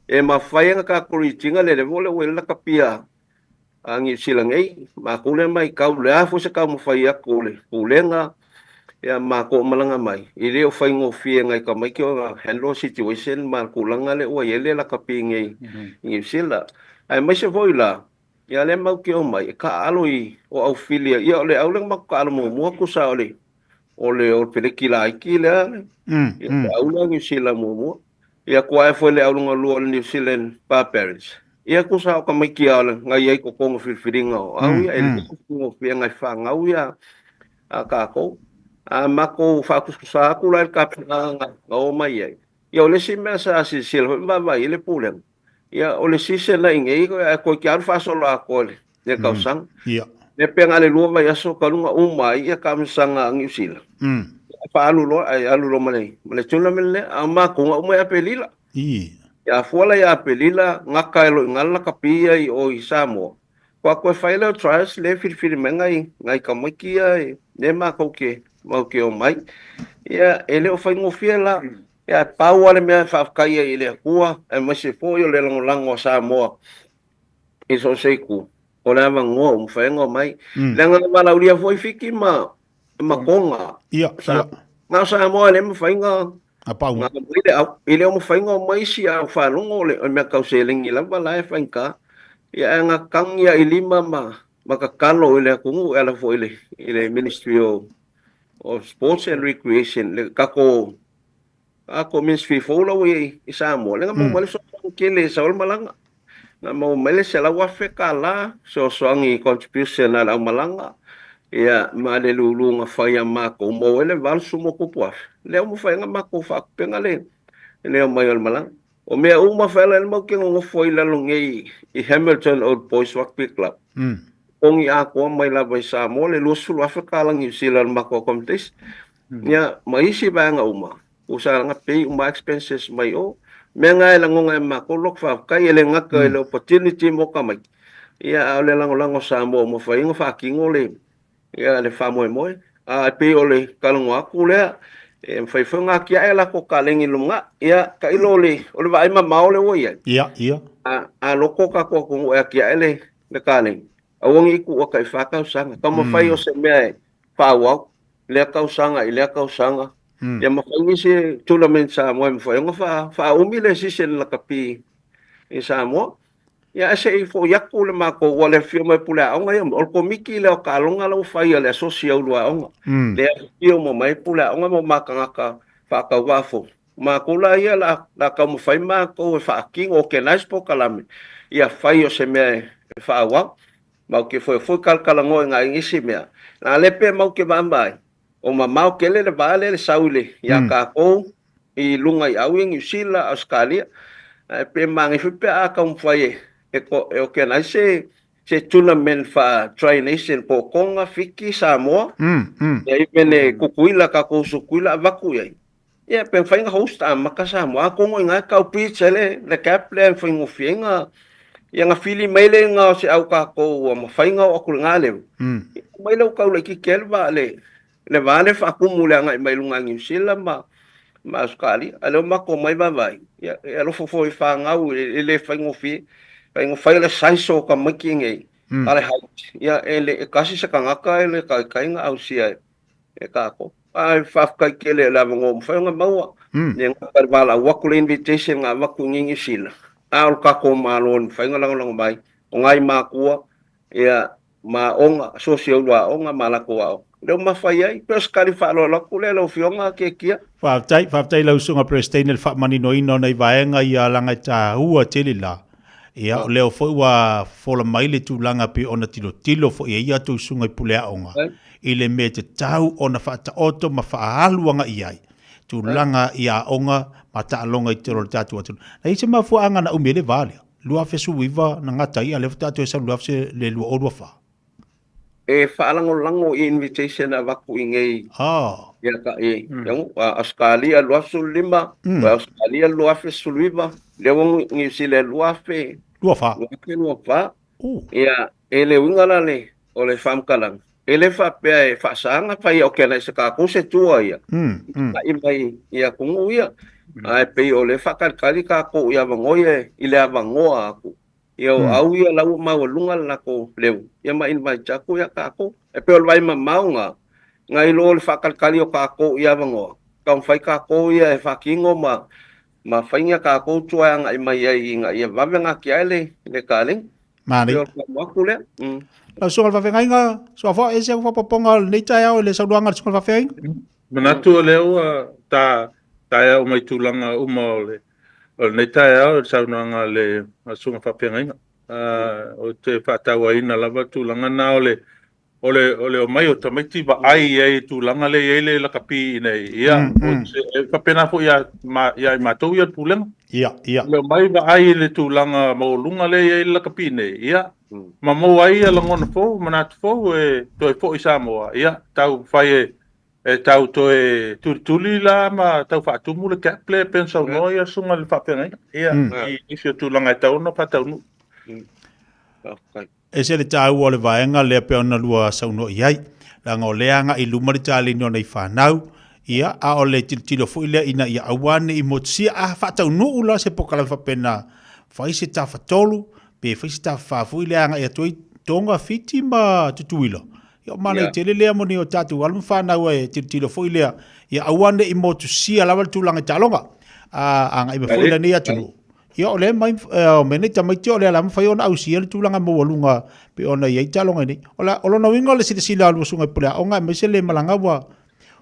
e mafai ona tatou reach ina le level lea ua i ai le lakapia a Niu Sila nei. Matou lea matau, o le a foi se taumafai atu o le Pulega ia ma matou o malaga mai, e le o faigofie nai tamaiti ona handle situation ma le tulaga lea ua i ai le lakapi nei i Niu Sila. Aemaise foi la, ia lea matou te omai e taaalo i o au filia, ia o le au lea na matou taaalo muamua tusa o le o le o le peleki laiti lea, ia le au lea Niu Sila muamua. Ia atu ae foi le au lona lua o le New Zealand Barbarians. Ia tusa o tamaiti lava o le na i ai i totonu o filifiliga o au ia, e le faigofie nai fanau ia a tatou. A matou faatusatusa atu la i le tapenaga na oo mai ai, ia o le isi mea sa silasila foi ma vaavaai i ai le Pulega, Ia, o le season la i inei, ae toeitiiti lava ona faasolo atoa i le tausaga. Ia. Lea pe na o le lua vaiaso talu na uma ai ia taamilosaga a Niu Sila. Ae faaalu loa, ae alu loa ma le, ma le tournament lea. A o matou na uma i Aperila. Ia, a fua la ia Aperila, gata ai loa i ina le lakapi ia i o i Samoa. Faatoa toe fai lea o trials lea e filifili mai nai, nai tamaiti ia lea matou te, matou te omai. Ia, e le o faigofie la. Ia, e pau lava le mea e faafetai ai i le Atua, aemaise foi o le lagolago a Samoa i so o se itu, o le avanoa ua mafai ona omai. Leaga na valaaulia foi Fiti ma, ma Toga. Ia, Sa, ia. Na o Samoa e le mafai ona A pau. na aumai le au, e le o mafai ona omai isi au faalogo o le, o le mea tau seleni lava la e faigata. Ia, ae na tagi lava i lima ma, ma tatalo i le atunuu e ala foi i le, i le Ministry o, o Sports and Recreation, le tatou tatou Ministry fou la ua i ai i Samoa, lea na maua mai le fesoasoani tele e sau ai le malaga. Na maua mai le $100,000 fesoasoani contribution a le aumalaga, ia ma le luluga fai a matou, maua ai le $80,000+. Lea ua mafai ai ona matou faatupega le le omai o le malaga. O mea uma fai la matou te nonofo ai i lalo nei i Hamilton Old Boys Rugby Club. Totogi atoa mai lava i Samoa le $20,000 Niu Sila o le matou accommodation. Ia, ma isi vaega uma, tusa na pay uma expenses mai o. Mea na e lagona e matou loto faafetai, e le gata i le opportunity mo tamaiti, ia a o le lagolago a Samoa ua mafai ai ona faatino le Ia le faamoemoe. A e pei o le talanoa atu lea, e mafai foi ona atiae a latou kalegi i le lumanai. Ia, tailo o le, o le vaai mamao lea ua i ai. Ia, ia. A, a loto tatou atunuu e atiae le, le kalegi, aua ne i tuua tai fa tausaga. Taumafai o se mea e faaauau lea tausaga i lea tausaga. Ia mafai nisi tournament Samoa e mafai ona faa, faaumi le season lakapi i Samoa. Ia ae se i foi atu le matou, ua le afifio mai pule aoga ia, o le komiti lea o taaloga la ua fai a le asosi a ulu aoga. Lea afifio uma mai pule aoga ma ma tagata faatauvaa fou. Matou la ia la, la taumafai matou e faatino, organize polokalame, ia fai o se mea e faaauau. Matou te foi foi talatalanoa i nai nisi mea, leaga lea pei matou te vaavaai, o mamao tele le va lea le sau i le, ia tatou i luga i au ia Niu Sila, Ausetalia, ae pe manaia foi pe a taumafai e e organize se se tournament faa Tri Nation po o Tonga, Fiti, Samoa, ia even e Tutuila, tatou uso Tutuila avatu i ai. Ia pe mafai ona host amata Samoa, atonu i ina e tau bridge ai le le gap lea e faigofie ai ona ia ona fili mai lea i ina o se au tatou ua mafai ona oo atu i lena level, ia aumai lea ua tau laitiiti ai le va le Le va lea faatumu i le agai mai luga i Niu Sila ma ma Ausetalia. A o lea ua matou omai vaavaai, ia e alofa foi i fanau e le faigofie. Faigofie le size o tamaiti nei, a le height, ia e le e tasi se tagata e le taitai ona ausia e tatou. Ae faafetai tele i le avanoa ua mafai ona maua. E le gata i le valaau atu le invitation na avatu i Niu Sila, a o le tatou Malo e mafai ona lagolago mai, o nai matua, ia ma aoga, asosi a ulu aoga ma lakou aoga. Lea ua mafai ai, pei o se tali faaaloalo atu lea lau Afioga Tiatia. Faafetai, faafetai i lau Susuga Peresetene i le faamaninoina o nai vaega ia leaga e taua tele la. Ia, o lea foi ua fofola mai le tulaga pei ona tilotilo foi i ai a outou susuga i pule aoga i le mea e tatau ona faataoto ma faaalu agai i ai tulaga i aoga ma taaloga i totonu o le tatou atunuu. Na i ai se mafuaaga na umi ai le va lea? 2019 na gata ai, a o lea faatoa toe sau i le 2024. E faalagolago i invitation na avatu i nei ia ka i Australia 2015, Australia 2019, lea ua Niu Sila 2024. 2024. Ia, e le uiga la le o le faamatalaga, e le faapea e faasaga fai o ke se tatou se tua ia, ta'i mai i atunuu ia. Ae pei o lea faatalitali tatou i avanoa ia i le avanoa atu. Ia o au ia la ua maualuga le latou leo, ia ma invite atu ia tatou. E pei o le vaai mamao na, nai lo le faatalitali o tatou i avanoa, taumafai tatou ia e faatino ma ma fai ni a tatou tua e agai mai ai ina ia vave ona atiae le le kalegi. Manaia. Pei o le atu lea. Lau Susuga i le Faafeagaiga, Suafa, e ese au faaopoopoga o lenei taeao i le saunoaga a le Susuga i le Faafeagaiga? Manatu o lea ua ta taea uma i tulaga uma o le o lenei taeao i le saunoaga a le Susuga Faafeagaiga. Ou te faatauaina lava le tulaga na o le o le o le omai o tamaiti vaai i ai i tulaga lea e i ai le lakapi i inei. Ia, e faapena foi ia ia i matou ia le pulega. Ia, ia. O le omai vaai i le tulaga maualuga lea e i ai le lakapi i inei, ia, ma maua ai ia lagona fou, manatu fou e toe foi i Samoa, ia, tau fai e e tau toe tulituli la ma tau faatumu le gap lea e pei ona saunoa ia susuga i le faafeagaiga, ia, i nisi o tulaga e tatau ona faataunuu. E ese le taua o le vaega lea pei ona lua saunoa i ai, leaga o lea e agai i luma le taleni o nai fanau, ia, a o le tilotilo foi lea ina ia aua ne i motusia. A faataunuu la se polokalame faapena, fai se tafatolu pe fai se tafafa foi lea e agai atu ai Tonga, Fiti ma Tutuila, ia o manaia tele lea mo ni o tatou alo ma fanau e tilotilo foi lea, ia aua ne i motusia lava le tulaga i taaloga, a agai mai foi i lenei atunuu. Ia o lea mai o mea nei tamaiti o lea la mafai ona ausia le tulaga maualuga pei ona i ai taaloga nei. O la o lona uiga o le silasila a lua susuga i pule aoga aemaise le malaga ua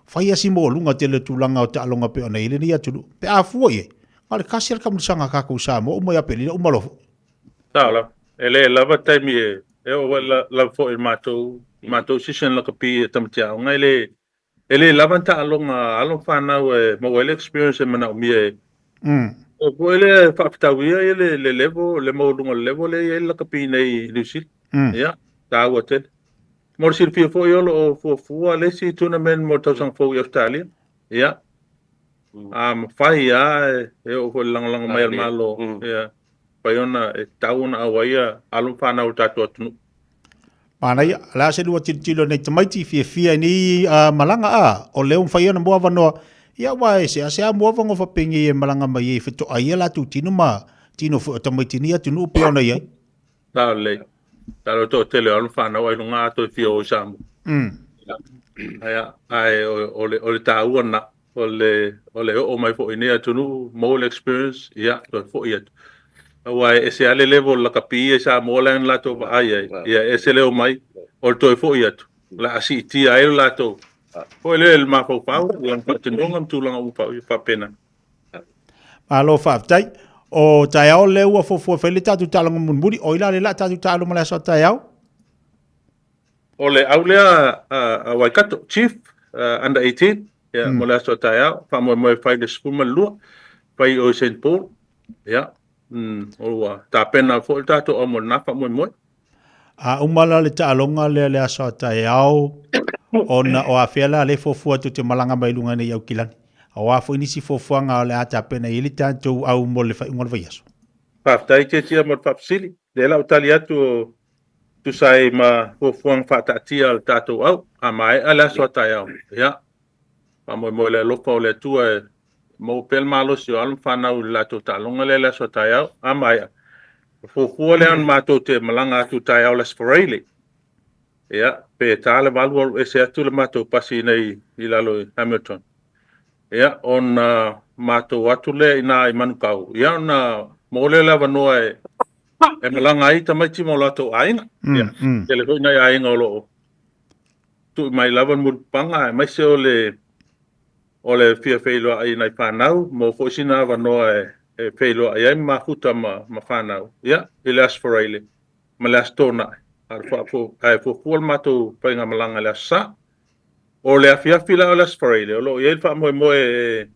fai asi maualuga tele le tulaga o taaloga pei ona i ai lenei atunuu. Pe a fua i ai, na o le tasi lava le taamilosaga a tatou i Samoa uma i Aperila uma loa foi. Sao lava. E le lava taimi e e oo lava foi i le matou matou season lakapi e tamaiti aoga e le E le lava ni taaloga a alo ma fanau e maua ai le experience e manaomia e O foi lea e faafetauia ia le, le level, le maualuga o le level lea e i ai le lakapi nei i Niu Sila. Ia, taua tele. Mo le silafia foi o lo o fuafua le isi tournament mo le tausaga fou i Ausetalia. Ia, a mafai lava e oo foi i le lagolago mai a le Malo, ia, mafai ona e tatau ona auai ia alo ma fanau o le tatou atunuu. Manaia, o le a se lua tilotilo nei tamaiti fiafia i nei malaga a, o lea ua mafai ona maua avanoa, ia aua e seasea maua avanoa faapenei e malaga mai ai e fetoai ai a latou tino ma tino foi o tamaiti i nei atunuu pei ona i ai. Sao lelei. Talo le toatele o alo ma fanau ailoga a toe fia o i Samoa. Ia, ae o le taua lena. O le, o le oo mai foi i nei atunuu, maua le experience, ia, toe foi atu. Aua e ese lava le level o le lakapi ia i Samoa lea na latou vaai ai, ia e ese le omai, o le toe foi atu, o le a siitia ai le latou, foi lea i le mafaufau, lona faatinoga ma tulaga uma faapena. Malo faafetai. O taeao lea ua fuafua e fai le tatou taaloga mulimuli, o ai la lea o le a tatou taalo ma le aso a taeao? O le au lea a Waikato, Chief, under 18, ia, mo le aso a taeao, faamoemoe e fai i le 12, fai i o i Saint Paul, ia, ua tapena foi le tatou au mo lena faamoemoe. A uma la le taaloga lea le aso a taeao, ona o afea la lea e fuafua tou te malaga mai luga nei i Aukilani? O a foi nisi fuafuaga o le a tapena i ai le tatou au mo le faaiuga o le vaiaso? Faafetai Tietia mo le faafesili. Lea la ua tali atu o tusa ai ma fuafuaga faataatia a le tatou au, a maea le aso a taeao, ia, faamoemoe i le alofa o le Atua e maua pea le malosi o alo ma fanau i le latou taaloga lea i le aso a taeao, a maea, o fuafua lea ona matou te malaga atu taeao i le Aso Faraile, ia, pe ta le 8 alu ese atu le matou pasi nei i lalo i Hamilton, ia, ona matou atu lea i ina i Manukau, ia, ona maua lea o le avanoa e E malaga ai tamaiti ma o latou aiga. Ia, tele foi nai aiga o lo o tuu mai lava le mulipapaga aemaise o le o le fia feiloai i nai fanau, maua foi sina avanoa e feiloai ai ma mafuta ma ma fanau, ia, i le Aso Faraile ma le Aso Toonai, ae fuafua le matou faigamalaga i le Aso Sa. O le afiafi la o le Aso Faraile, o lo o i ai le faamoemoe e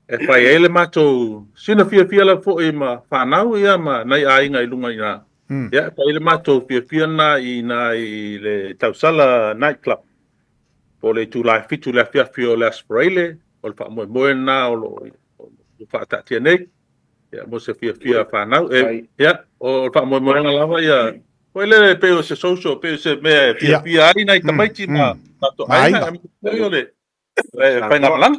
e fai ai le matou sina fiafia lava foi ma fanau ia ma nai aiga i luga i ina. Ia, e fai ai le matou fiafia lena i ina i le Tausala Night Club po o le itula e 7 i le afiafi o le Aso Faraile, o le faamoemoe lena o lo o faataatia nei ia mo se fiafia a fanau. E, ia, o le faamoemoega lava ia foi lele e pei o se social, pei o se mea e fiafia ai nai tamaiti ma tatou aiga, aemaise foi o le faigamalaga.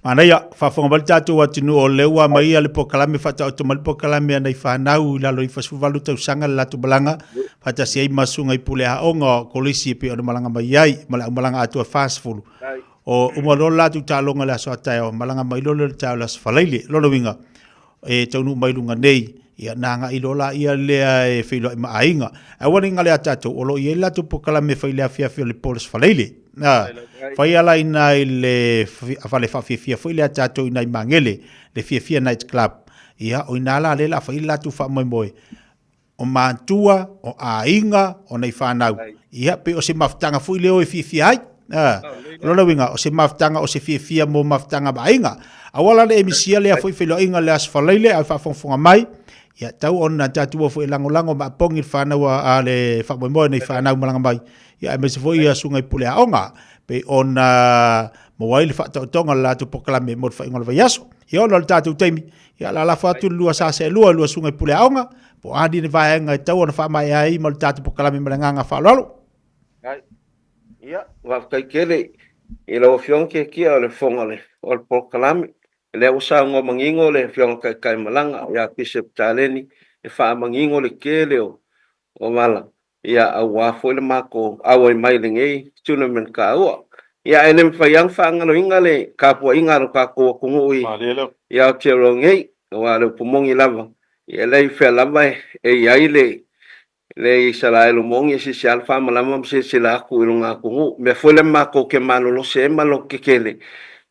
Manaia, faafofoga mai le tatou atunuu o lea ua aumai le polokalame faataoto mai le polokalame a nai fanau i lalo i 18 tausaga le latou malaga faatasi ai ma susuga i pule aoga o kolisi e pei ona malaga mai ai ma le aumalaga atoa e 40. O uma loa le latou taaloga i le aso a taeao, malaga mai loa lea i le taeao i le aso Faraile. O lona uiga, e taunuu mai luga nei, ia na agai loa laia lea e feiloai ma aiga. Ae aua ne i gale a tatou, o lo o i ai le latou polokalame e fai i le afiafi o le po o le Aso Faraile. A, fai ala i ina i le fale faafiafia foi lea a tatou i ina i Magele, le Fiafia Night Club. Ia, o ina la lea o le a fai ai le latou faamoemoe. o matua, o aiga, o nei whanau. Ia, pe o se mafutaga foi leo e fiafia ai. Ah, lona uiga, o se mafutaga o se fiafia mo mafutaga ma aiga. Aua la le emisia lea foi feiloaiga le Aso Faraile a o faafogafoga mai, ia tau ona tatou o foi e lagolago ma apogi le whanau a le faamoemoe nei whanau malaga mai. Ia, aemaise foi ia susuga i pule aoga, pei ona maua ai le faataotoga o le latou polokalame mo le faaiuga o le vaiaso. Ia, ona o le tatou taimi, Ia, o le a lafo atu le lua sa seelua i lua susuga i pule aoga, po o a ni vaega e tatau ona faamaea ai ma le tatou polokalame ma le agaga faaaloalo. Ai. Ia, faafetai tele i lau Afioga Tiatia o le fofoga o le polokalame. O lea ua saunoa manino le Afioga Taitaimalaga ia Bishop Taleni e faamanino le tele o vala ia aua foi le matou auai mai i lenei tournament taua. Ia ae le mafai lava ona faagaloina le tapuaiga a lo tatou atunuu i i Aotearoa nei, aua o le upu moni lava, ia e leai fea lava e i ai le le Isaraelu moni e silasila lava faamalama ma silasila atu i lona atunuu. O le mea foi lea matou te malolosi ai ma lototetele,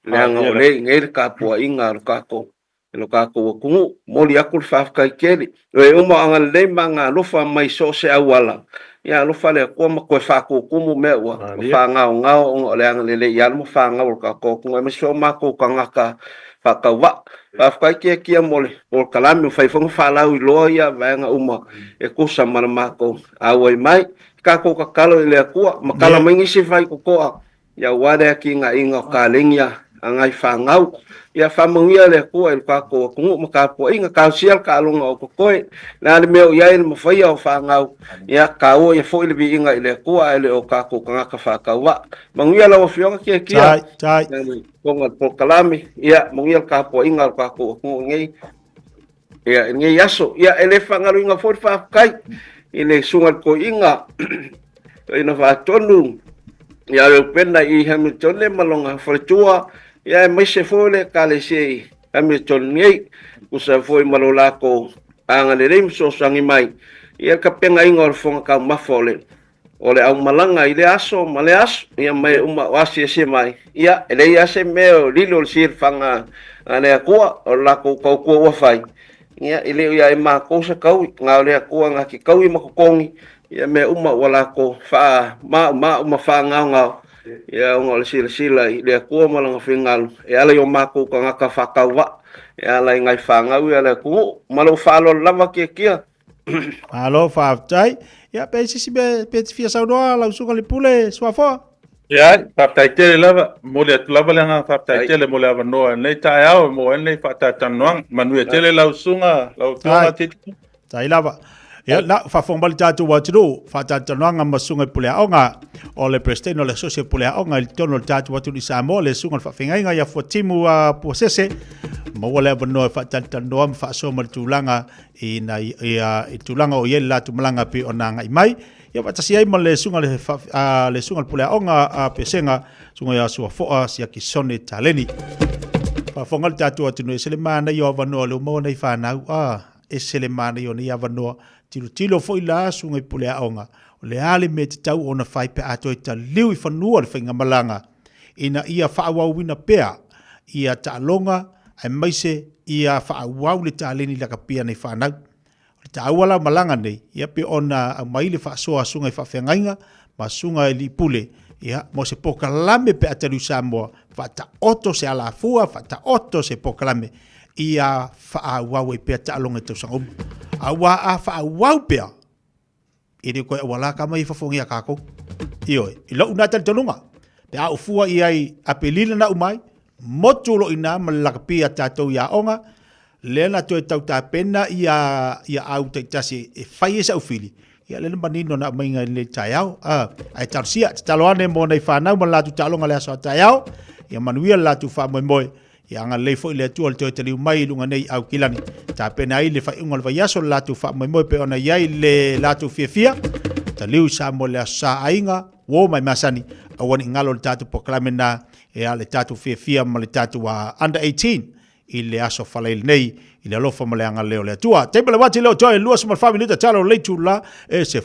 leaga o lea e i inei le tapuaiga a lo tatou i lo tatou atunuu. Momoli atu le faafetai tele. O e uma o agalelei ma agaalofa mai so o se auala, ia alofa le Atua ma toe faatutumu mea ua faagaogao ona o le agalelei i alo ma fanau o lo tatou atunuu aemaise foi o matou tagata faatauvaa. Faafetai Tiatia mo le polokalame, ua fai foi ona faalauiloa ia vaega uma e tusa ma le matou auai mai. Tatou tatalo i le Atua, matala mai nisi faitotoa Ia aua le atinaeina o kalegi a nai fanau. Ia faamanuia le Atua i lo tatou atunuu ma tapuaiga, talosia le taaloga o totoe. Le a le mea o i ai le mafaia o fanau, ia taua ia foi le viiga i le Atua ae le o tatou tagata faatauvaa. Manuia lau Afioga Tiatia. Tai, tai. Fofoga le polokalame, ia manuia le tapuaiga a lo tatou atunuu nei. Ia, i lenei aso. Ia, e le faagaloina foi le faafetai i le Susuga i le Toeaina, Toeaina Faatonu, ia Reupena i Hamilton ma lona faletua, ia aemaise foi le Ekalesia i Hamilton nei, tusa foi ma lo latou agalelei ma fesoasoani mai i le tapenaina o le fofoga taumafa o le o le aumalaga i lea aso ma lea aso, ia ma e uma o asiasi mai, ia, e leai lava se mea o lilo le silafaga a le Atua, o le latou tautua ua fai, ia, e le o ia e matou se taui, na o le Atua na te taui ma totogi, ia mea uma ua latou faamaumau ma faagaogao, ia, ona o le silasila i le Atua ma Lana finagalo, e ala i o matou tagata faatauvaa, e ala i nai fanau ia a le atunuu. Ma lou faaaloalo lava Tiatia. Malo faafetai. Ia pe sisi pe pe te fia saunoa lau susuga i le pule Suafoa. Ia, faafetai tele lava, momoli atu lava le agaga faafetai tele mo le avanoa i lenei taeao e maua ai lenei faatalatalanoaga. Manuia tele lau susuga, lau Afioga Titi. Tai lava. Ia, na, faafofoga mai le tatou atunuu, faatalatalanoaga ma susuga i pule aoga, o le President o le Asosi o Pule Aoga i totonu o le tatou atunuu i Samoa, le susuga i le faafeagaiga ia Fuatimu a Puasese, maua le avanoa e faatalatalanoa ma faasoa ma le tulaga i na ia i tulaga o i ai le latou malaga pei ona agai mai. Ia faatasi ai ma le susuga le a le susuga le pule aoga a Pesega, susuga ia Suafoa Siakisone Taleni. Faafofoga le tatou atunuu, e ese le manaia o avanoa o lea ua maua nei fanau. Ese le manaia o nei avanoa, tilotilo foi la susuga i pule aoga, o le a le mea e tatau ona fai pe a toe taliu i fanua le faigamalaga ina ia faaauauina pea ia taaloga aemaise ia faaauau le taleni lakapi a nei fanau. O le taua la o malaga nei, ia pei ona aumai le faasoa a susuga i faafeagaiga ma susuga i alii pule, ia, mo se polokalame pe a taliu Samoa, faataoto se alafua, faataoto se polokalame ia faaauau ai pea taaloga i tausaga uma. Aua a faaauau pea, e le toe auala ka mai i fafo nei a kākou. Ioe, i lou na talitonuga, pe a ou fua i ai Apelila na uma ai, motu loa i ina ma le lakapi a tatou i aoga, lea na toe tau tapena ia, ia au taitasi e fai ai sau fili, ia lea na manino na aumaiga i lenei taeao. Ae talosia, tatalo ane mo nai fanau ma le latou taaloga i le aso a taeao, ia manuia le latou faamoemoe. Ia agalelei foi le Atua i le toe taliu mai i luga nei i Aukilani, tapena ai le faaiuga o le vaiaso le latou faamoemoe pei ona i ai le latou fiafia. Taliu i Samoa i le Aso Sa Aiga, uo mai masani, aua ne i galo le tatou polokalame lena e a le tatou fiafia ma le tatou under 18 i le aso Faraile nei i le alofa ma le agalelei o le Atua. Taimi le uati leo toe 24 minuta talo le itula e 12.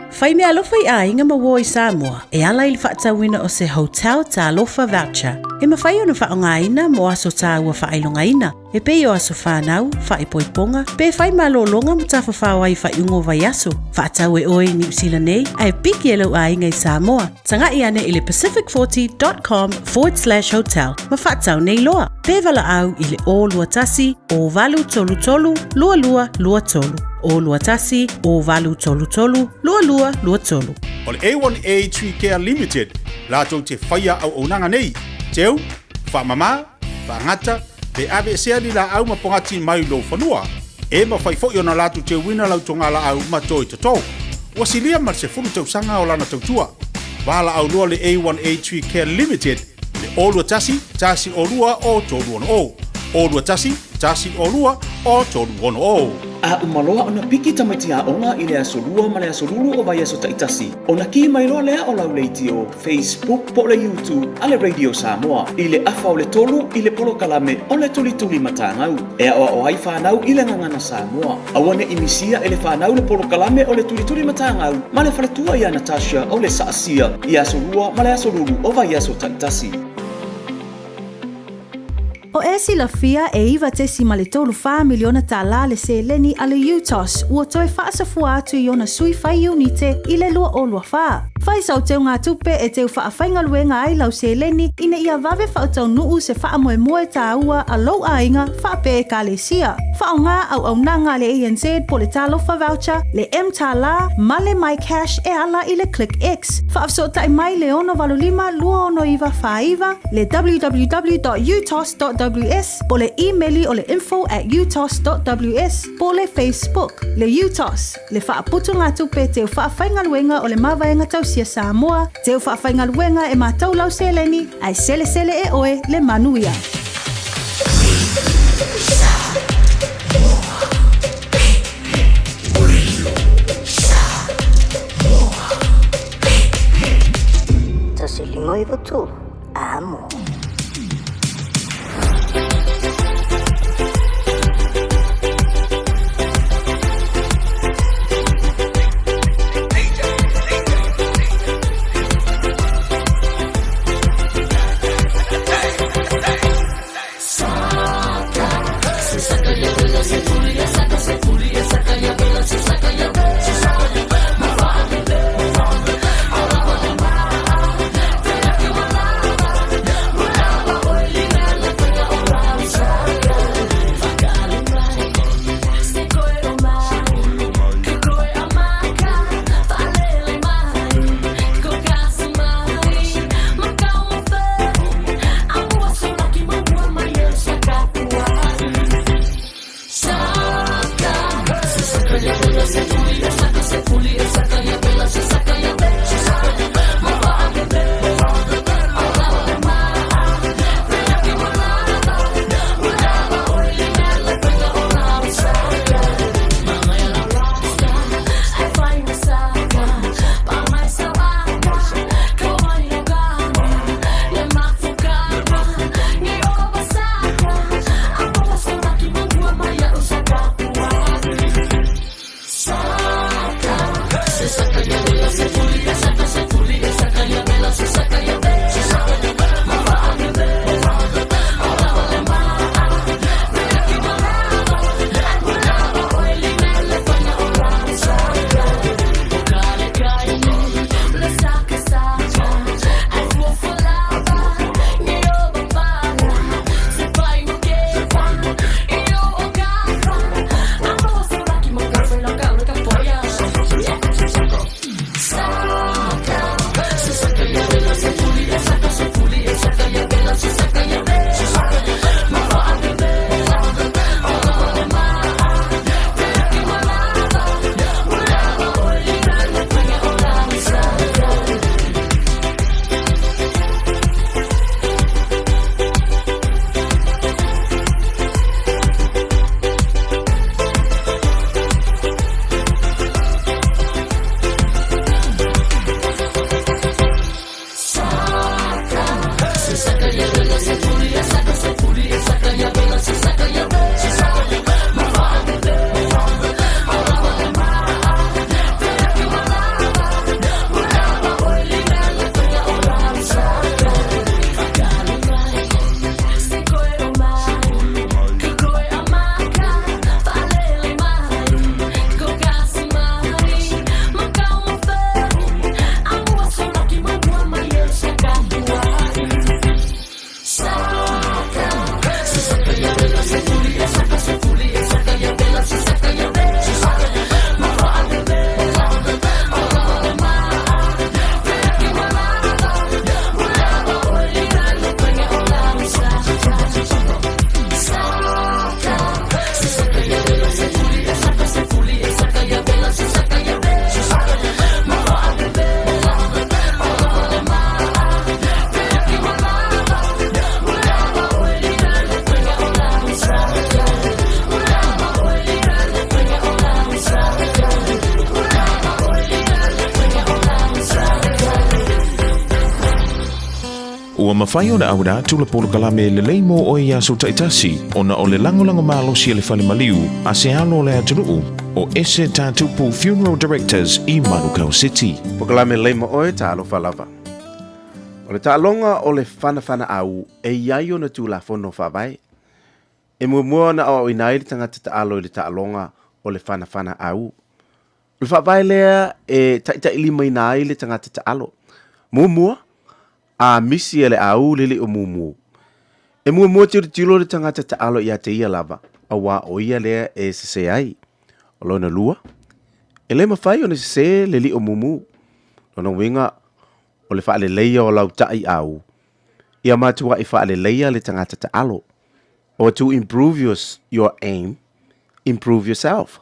Fai meaalofa i aiga ma uo i Samoa e ala i le faatauina o se Hotel Talofa Voucher e mafai ona faaaogaina mo aso taua faailogaina e pei o aso fanau, faaipoipoga, pe fai malologa ma tafafao ai i faaiuga o vaiaso. Faatau e oe i Niu Sila nei ae piki e lou aiga i Samoa. Taga'i ane i le pacific40.com/hotel ma faatau nei loa. Pe valaau i le 021 0833 2223. 021 0833 2223. O le A1A Tree Care Limited latou te faia auaunaga nei, teu, faamama, faagata, pe aveesea ni laau ma pogati mai lou fanua. E mafai foi ona latou teuina lau togalaau ma toi toto. Ua silia ma le 10 tausaga o lana tautua. Valaau loa le A1A Tree Care Limited i le 021 102 o 360. 021 102 o 360. A uma loa ona piki tamaiti aoga i le aso Lua ma le aso Lulu o vaiaso taitasi, ona kī mai loa lea o lau leitio, Facebook po o le YouTube a le Radio Samoa i le afa o le tolu i le polokalame o le Tulituli Matagau e aoao ai fanau i le gagana Samoa. Aua ne i misia e le fanau le polokalame o le Tulituli Matagau ma le faletua ia Natasha o le Saasia i Aso Lua ma le Aso Lulu o vaiaso taitasi. O e silafia e $9.34 miliona tālā le seleni a le UTOS ua toe faasafua atu i ona sui fai iunite i le 2024. Fai sau teugatupe e teu faafaigaluega ai lau seleni ina ia vave faataunuu se faamoemoe tāua a lou aiga faapea Ekalesia. Faaaoga auaunaga a le ANZ po le Talofa Voucher, le M-Tālā ma le MyCash e ala i le ClickX. Faafesootai mai le 685 269 49, le www.utos.ws po le imeli o le info@utos.ws po le Facebook le UTOS, le faaputugatupe teu faafaigaluega o le Mavaega Tausia Samoa, teu faafaigaluega e matau lau seleni ae selesele e oe le manuia. 153 Amo. Ua mafai ona auina atu le polokalame lelei mo oe i aso taitasi ona o le lagolago malosi a le fale maliu a se alo o le atunuu o Ese Tatupu Funeral Directors i Manukau City. Polokalame lelei mo oe, talofa lava. O le taaloga o le fanafanaau e i ai ona Tulafono Faavae. E muamua ona aoaoina ai le tagata taalo i le taaloga o le fanafanaau. O le faavae lea e taitailimaina ai le tagata taalo. Muamua, a misi e le au le lio mumu. E muamua tilotilo le tagata taalo ia te ia lava, auā o ia lea e sesē ai. O lona lua, e le mafai ona sesē le lio mumu. Lona uiga, o le faaleleia o lau taʻi au, ia matuaʻi faaleleia le tagata taalo. Or to improve your, your aim, improve yourself.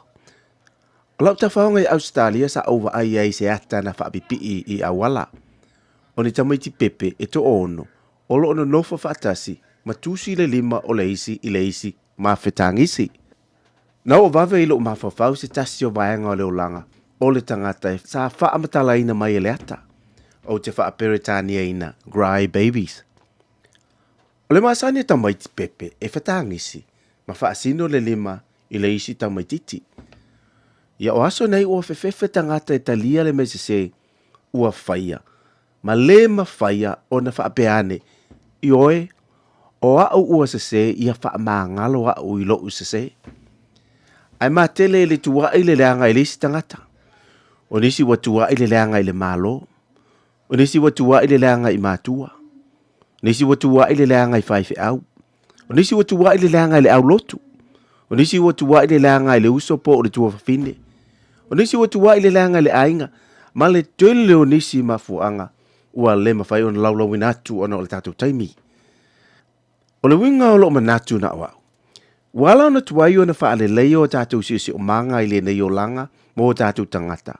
O lau tafaoga i Ausetalia sa ou vaai ai i se ata na faapipii i auala. O ni tamaiti pepe e toaono o lo o nonofo faatasi ma tusi le lima o le isi i le isi ma fetagisi. Na oo vave i lou mafaufau se tasi o vaega o le olaga o le tagata sa faamatalaina mai e le ata. Ou te faaperetaniaina Cry Babies. O le masani a tamaiti pepe e fetagisi ma faasino le lima i le isi tamaititi. Ia o aso nei ua fefefe tagata e talia le mea sesē ua faia, ma lē mafaia ona faapea ane, Ioe, o aʻu ua sesē ia faamagalo aʻu i loʻu sesē. Ae matele e le tuaʻi le leaga i le isi tagata. O nisi ua tuaʻi le leaga i le Malo. O nisi ua tuaʻi le leaga i matua. O nisi ua tuaʻi le leaga i faifeau. O nisi ua tuaʻi le leaga i le aulotu. O nisi ua tuaʻi le leaga i le uso po o le tuafafine. O nisi ua tuaʻi le leaga i le aiga, ma le tele o nisi mafuaaga ua le mafai ona laulauina atu ona o le tatou taimi. O le uiga o lou manatu na o au, ua ala ona tuai ona faaleleia o tatou siosiomaga i lenei olaga mo o tatou tagata,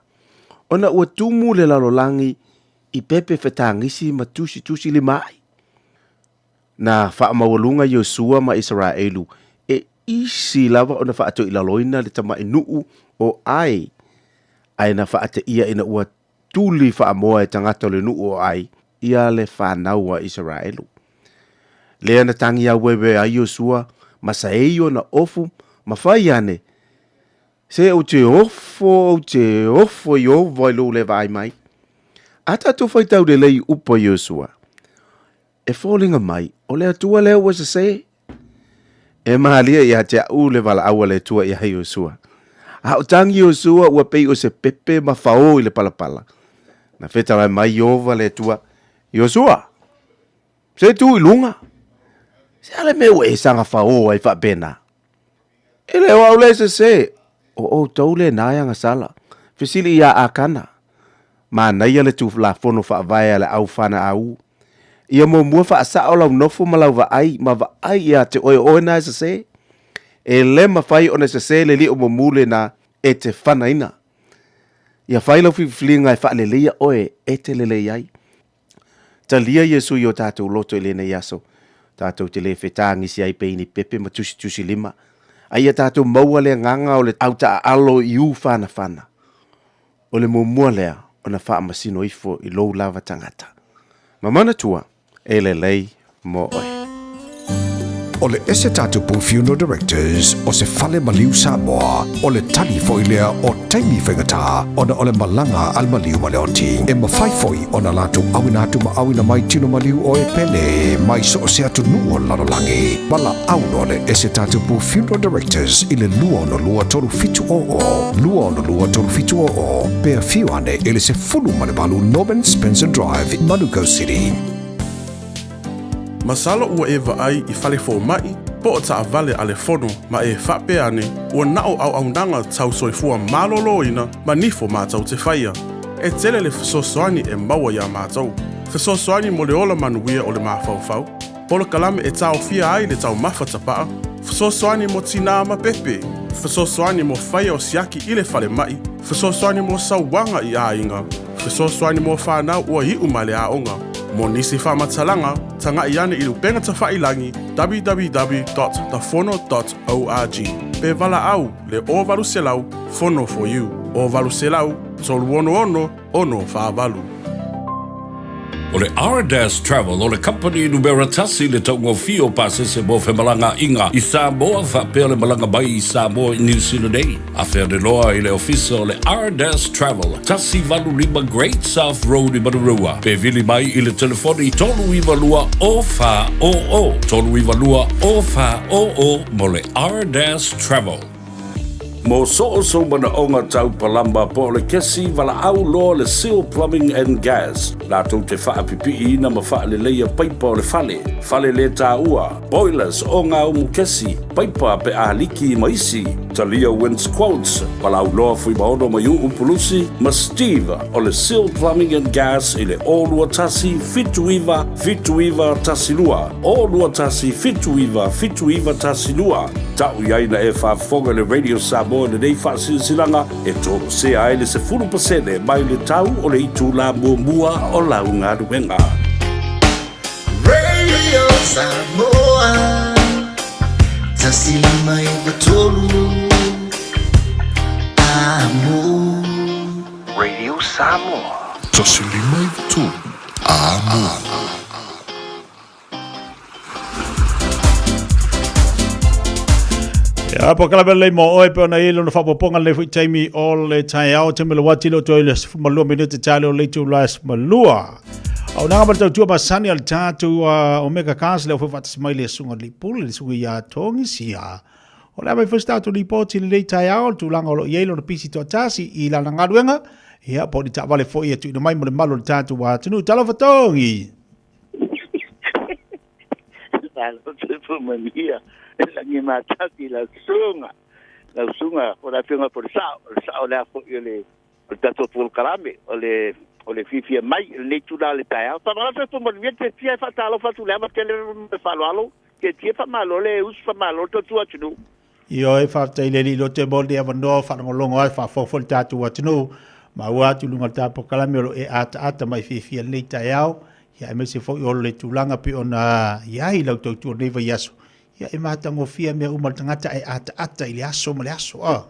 ona ua tumu le lalolagi i pepe fetagisi ma tusitusi lima ai. Na faamaualuga Iosua ma Isaraelu e isi lava ona faatoilaloina le tamai nuu o Ai, ae na faateia ina ua tuli faamoa e tagata o le nuu o Ai ia le fanau a Isaraelu. Lea na tagi auewe ai Iosua ma saei ona ofu ma fai ane, Se ou te ofo, ou te ofo i ova i lou le vaai mai. A tatou faitau lelei i upu a Iosua, E foliga mai, o le Atua lea ua sesē. E malie ia te aʻu le valaau a le Atua iā Iosua. A o tagi Iosua ua pei o se pepe ma faō i le palapala. Na fetalai mai Ieova le Atua, Iosua, se tū i luga. Se a le mea ua e saga faō ai faapena? E le o au le sesē, o outou lena e agasala. Fesili iā Akana, Manaia le Tulafono Faavae a le Au Fanaau. Ia muamua faasao lau nofo ma lau vaai ma vaai iā te oe o oe na e sesē. E le mafai ona sesē le lio mumu lena e te fanaina. Ia fai lau filifiliga e faaleleia oe e te lelei ai. Talia Iesu i o tātou loto i lenei aso, tātou te le fetagisi ai pei ni pepe ma tusitusi lima, a ia tātou maua le agaga o le autaaalo i u whanawhana. O le muamua lea ona faamasino ifo i lou lava tagata. Ma manatua, e lelei mo oe. O le Ese Tatupu Funeral Directors o se fale maliu Samoa, o le tali foi lea o taimi faigata ona o le malaga a le maliu ma le oti. E mafai foi ona latou auina atu ma auina mai tino maliu o e pele mai so o se atunuu o le lalolagi. Valaau loa le Ese Tatupu Funeral Directors i le 262 3700, 262 3700, pe afio ane i le 18 Norman Spencer Drive, Manukau City. Masalo ua e vaai i fale fomaʻi po o taavale a le fono ma e faapea ane ua na o auaunaga tau soifua maloloina ma nifo matou te faia. E tele le fesoasoani e maua iā matou. Fesoasoani mo le ola manuia o le mafaufau, polokalame e taofia ai le taumafa tapaa, fesoasoani mo tinā ma pepe, fesoasoani mo faia o siaki i le falemaʻi, fesoasoani mo sauaga i aiga, Fesoasoani mo whanau ua iu mai le aoga. Mo nisi faamatalaga, tagaʻi ane i le upega tafailagi www.tafono.org pe valaau le 0800 Fono for You 0800 366 648. O le Ardas Travel o le kamupani numera tasi i le taugofie o pasese mo femalagaaiga i Samoa faapea le malaga mai i Samoa i Niu Sila nei. Afe ane loa i le ofisa o le Ardas Travel, 185 Great South Road i Manurewa, pe vili mai i le telefoni 392 0400, 392 0400 mo le Ardas Travel. Mo so o sou manaoga tau palama po o le kesi, valaau loa le Seal Plumbing and Gas, latou te faapipiiina ma faaleleia paipa o le fale, fale le taua, boilers, ogaumu kesi, paipa pe a liki ma isi, talia Wins Quotes, valaau loa Fuimaono Maiuu Pulusi ma Steve o le Seal Plumbing and Gas i le 021 79 79 12, 021 79 79 12. Ta'u i ai na e faafofoga i le Radio Samoa i lenei faasilasilaga e toesea ai le 10% mai le tau o le itulā muamua o lau galuega. Radio Samoa 153 Amo. Radio Samoa. 153 Amo. Ia, po kala lei mo oe pe ona i lona whapoponga lei fui taimi o le taeao te mele wati lo toi le 12 minute tale o le tu las malua. Au nanga ma tautua masani al tātou Omega Cars le ofo whatas mai le sunga li pule le sunga ia tongi sia. O le mai foi tātou lipoti le lei taeao le tulaga o lo o i ai lona pisi toatasi i lana galuega ia po o ni taavale foi e tuuina mai mo le malu o le tātou atunuu. Talofa Tongi! Malo te manuia e lagi mataki lau susuga, lau susuga o le afioga po o le sao, o le sao lea foi o le o le tatou polokalame o le o le fiafia mai i lenei itula o le taeao. Faamalo soifua manuia te fia e faatalofa atu i le ava tele ma le faaaloalo, Tietie faamalo le usu faamalo le tautua atunuu. Ioe, faafetai i le Alii loto e mo lenei avanoa o faalogologo ai, faafofoga foi le tatou atunuu. Maua atu i luga o le tatou polokalame o lo o e ataata mai fiafia i lenei taeao, ia aemaise foi o le tulaga pei ona i ai lau tautua i lenei vaiaso. Ia e matagofie mea uma le tagata ae ataata i le aso ma le aso. Ah.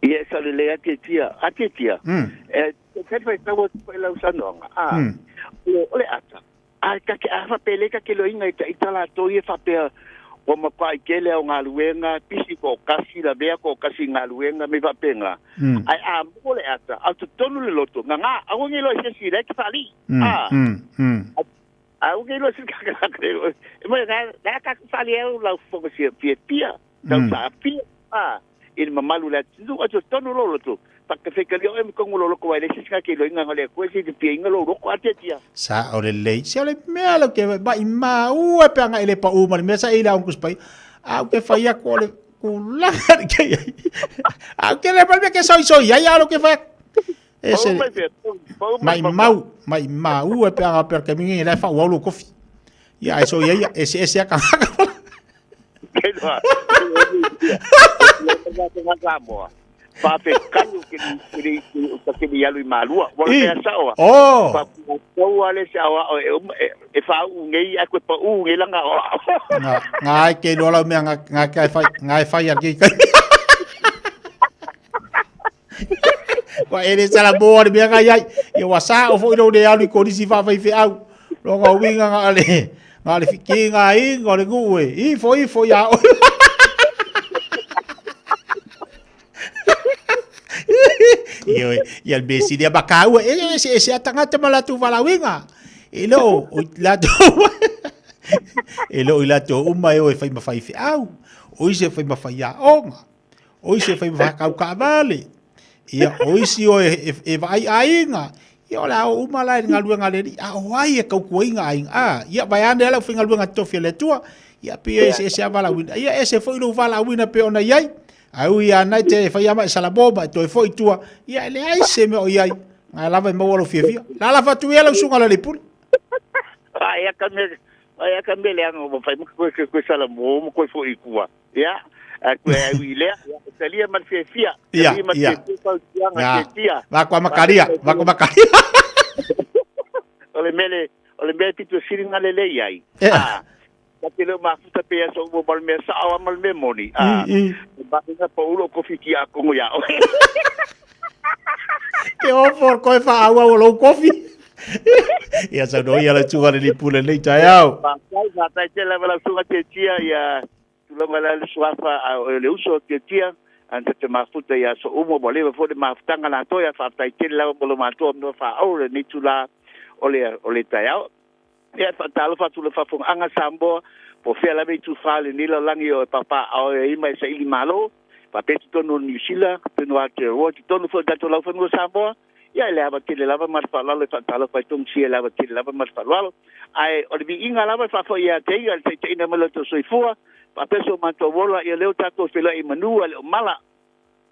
Ia e sao lelei a Tietia, a Tietia. E te faitau atu foi lau saunoaga, a, o le ata, A ta te a faapea lea ta te loiga i ta ita latou ia faapea ua matua tele au galuega, pisi toatasi, lavea toatasi i galuega me faapena. Ae a mo le ata, a o totonu le loto, gagā, aua ne i loa i se isi la e te faalii. A, aua ne i loa i se isi, e moni, la e tatou faali ai lau fofoga fiafia, tau saafia, a, i le mamalu o le atunuu, a totonu lou loto, faatafeitalia oe ma tonu lou loto, aua e leai se isi na te iloaina na o le Atua e silafia lou loto, a tiatia. Sao lelei. Se o le mea lau te maimau e pe aga i le pau ma le mea sa i le aungus pai. A ou te fai atu o le tulaga le ke ai. A ou te le mea ke soisoi ai a lo ke fai atu. E se maimau, maimau e pe aga per ke mingi le fa uau lo kofi. Ia ai soi ai e se e se aka. Kei Samoa. Faafetai o ke le o ke le alu i Malua. Ua le mea sao a. Oh. Faapua le se aoao e uma e faauu nei ae toe paū nei lana aoao. Nga nga ai ke loa lau mea nga nga kai fai nga e fai al ke kai. Ua e le sala moa le mea ngai ai. Ia ua sa o foi lo le alu i kolisi faafai feau. Longa uiga nga le nga le fikiga inga o le nuu e. Ifo ifo ia oe. Ioe, ia le mea sili a makaua, e ese ese a tagata ma latou valaauina. E le o o latou e le o i latou uma e o e fai ma faifeau, o isi e fai ma faiaoga, o isi e fai ma faakaukavale, ia o isi o e, e, e vaai aiga. Ia o le a o uma la i le galuega a le Alii, a o ai e tautuaina aiga? A, ia vaeane lava le aufaigaluega totofi a le Atua, ia pei e eseese lava valaauina. Ia ese foi lou valaauina pei ona i ai. Ae ui lava na te fai lava ma e salamo ma e toe foi i tua, ia e leai se mea o i ai, na lava e maua lou fiafia. Lalafa atu ia lau susuga Laleipule. Ai a ka mea, ai a ka mea leaga ua fai ma koe koe salamo ma koe foi i tua. Ia, a koe ai ui lea, ia, e talia ma le fiafia. Ia, Talia ma le ia. fiafia fautuaga Ia. tiatia. Va koa makaria, va koa makaria. O le mea le, o le mea e pito sili na lelei ai. Ia. A, ta te le o mafuta pe aso uma ma le mea sao a ma le mea moni. A, e mahinga pa ulo ko fiti a kongo ia oe. Ke ofo koe whaauau o lou kofi. Ia saunoa ia lau susuga i le Pule i lenei taeao. Faafetai, faafetai tele lava lau susuga Tiatia ia tulonga la le suafa a o le uso Tiatia ana te mafuta ia aso uma ua leva foi le mafutaga latou ia faafetai tele lava mo lo matou avanoa faaauuro i lenei itula o le o le taeao. Ia e faatalofa atu i le faafofogaaga Samoa po o fea lava itufa o lenei lalolagi o e papaaao ai ma e saili malo faapea totonu o Niu Sila, totonu o Aotearoa, totonu foi o le tatou laufanua Samoa. Ia e le ava tele lava ma le faaaloalo e faatalofa ai Togisia e le ava tele lava ma le faaaloalo. Ae o le viiga lava e faafoi ia te ia i le taitaiina mai o lo outou soifua faapea so matou ola, ia lea ua tatou feiloai i manu ae le o mala.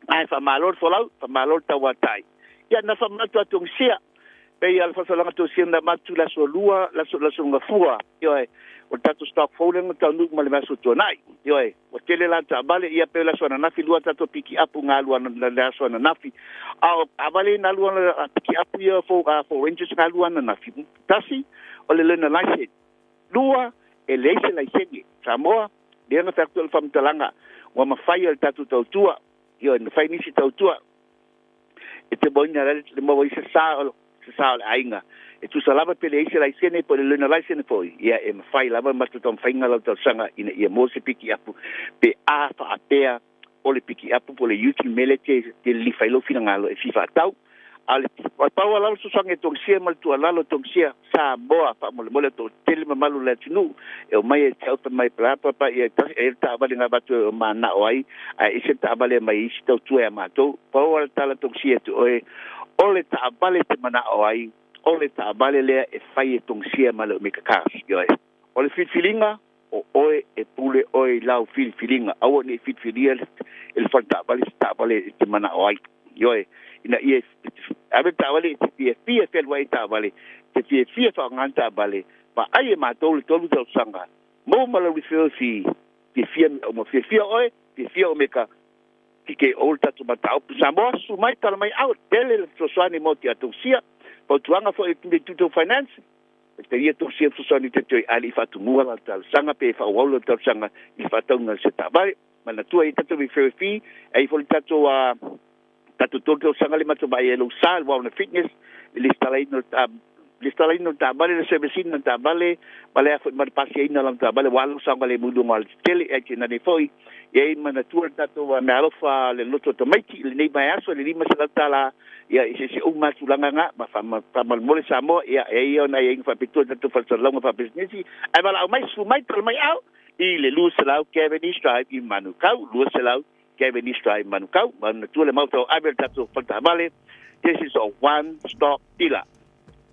Ae faamalo le folau, faamalo le tauatai. Ia na faamanatu atu Togisia, pei lava o le faasalaga Togisia na avatu i le aso Lua, le aso, le aso Gafua, ioe, o le tatou stock fou lea na taunuu mai le vaiaso ua tuanai, ioe. Ua tele la taavale, ia pei o le aso ananafi lua tatou pikiapu na alu le aso ananafi. A o taavale na alu pikiapu ia Ford Rangers na alu ananafi, tasi o le learner license, lua e leai se laisene. Samoa, lea na fai atu ai le faamatalaga ua mafai e le tatou tautua, ioe, na fai nisi tautua e te moina le maua ai se sa o se sa o le aiga. E tusa lava pe leai se laisene po o le learner license foi, ia e mafai lava ma taumafaiga lau talosaga ina ia maua se pikiapu pe a faapea o le pikiapu po o le ute le mea lea e te lilifa ai lou finagalo e fia faatau. A o le pau lava le fesoasoani e togisia ma le tuualalo e togisia Samoa faamolemole o toatele mamalu o le atunuu e omai e te au fai mai bla bla bla ia e i ai le taavale na avatu e manao ai ae ese le taavale e aumai e isi tautua ia matou. Pau lava le tala togisia atu oe o le taavale e te manao ai o le taavale lea e fai e togisia ma le Omega Cars. Ioe. O le filifiliga o oe e pule oe i lau filifiliga aua ne i filifilia e le fale taavale se taavale e te manao ai. Ioe. Ina ia ave le taavale e te fiafia e fealuai i taavale, e te fiafia e faaaoga le taavale, vaai e matou le 3 tausaga, maua ma lau referral fee, fiafia mea uma, fiafia oe, fiafia Omeka, TKO le tatou mataupu. Samoa, susu mai, tala mai au, tele le fesoasoani mo te atausia, fautuaga foi i le Tutou Finance, e te ia tausia fesoasoani te toe ae le i faatumua la talosaga pe faaauau la talosaga i le faatauga o se taavale. Manatua e i ai tatou referral fee, e i ai foi le tatou tatou 3 tausaga le matou vaai ai lou sa, le Wellness Fitness, le lesitalaina o lesitalaina o le taavale, le service ina o le taavale, ma le a foi ma le pasiaina o lana taavale, ua alu saogalemu i luga o le tetele, ae tainane foi, e i ai manatua le tatou meaalofa le loto tamaiti i lenei vaiaso i le $500, ia i se uma lava tulaga na, ma faamolemole Samoa, ia e i ai ona aiaiga faapitoa i tatou falesalalauga faapisinisi, ae valaau mai, susu mai, tala mai au i le 200 Cavendish Drive i Manukau, 200 Cavendish Drive Manukau, manatua le maota o ave le tatou fale taavale, this is a one stop dealer.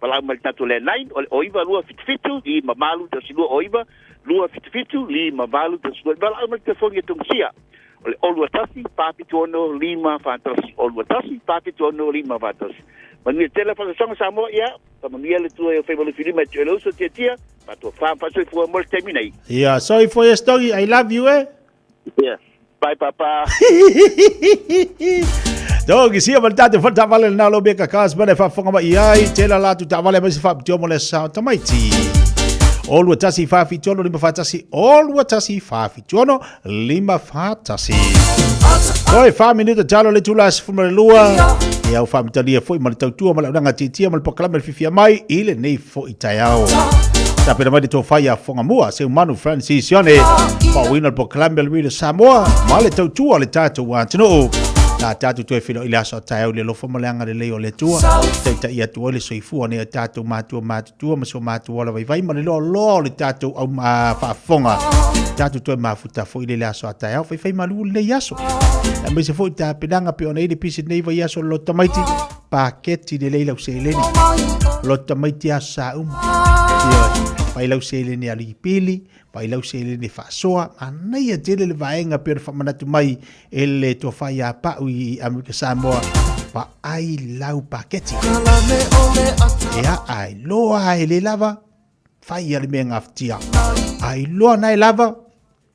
Valaau mai le tatou landline o le 09 277 58 12 09 277 58 12. Valaau mai le telefoni e Tongisia o le 021 476 541 021 476 541. Manuia tele faasoasoaga Samoa, ia faamanuia le Atua i ou faiva lufilima e te oe le uso tiatia, faatofa ma faasoifua mo le taimi nei. Yeah, sorry for your story. I love you, eh? Yeah. Bye, Papa. Toki sia ma le tātou whare taavale le nalo me kakas mana e whaafonga mai ai tēnā lātou taavale mai se whaapitoa mo le sao tamaiti. O 21 4 7 6 5 1 o 21 4 7 6 5 1. Toi 4 minuta talo le tula 12. E au whaamitalia foi ma le tautua ma le aunaga tiatia ma le pokalame le fiafia mai i lenei foi taeao. Tapena mai le tofa ia Whangamua, Seumanu Francis Ione, faaauauina le pokalame o le Radio Samoa ma le tautua o le tatou atunuu. Na tatou toe feiloai i le aso a taeao i le alofa ma le agalelei o le Atua. Taitai atu ai le soifua o nei o tatou matua matutua ma so matou ola vaivai ma le loaloa o le tatou au faafofoga. Tatou toe mafuta foi i le aso a taeao, faifai malu lenei aso. Aemaise foi tapenaga pei ona i le pisi lenei vaiaso o le loto tamaiti. Paketi lelei lau seleni. Loto tamaiti aso sa uma. Ioe. Pai lau seleni a lipili, pai lau seleni faasoa, manaia tele le vaega pei ona faamanatu mai e le tofa ia Pau i Amerika Samoa. Vaai lau paketi. Ea, ai loa e le lava, fai ia le mea gafatia. Ai loa na e lava,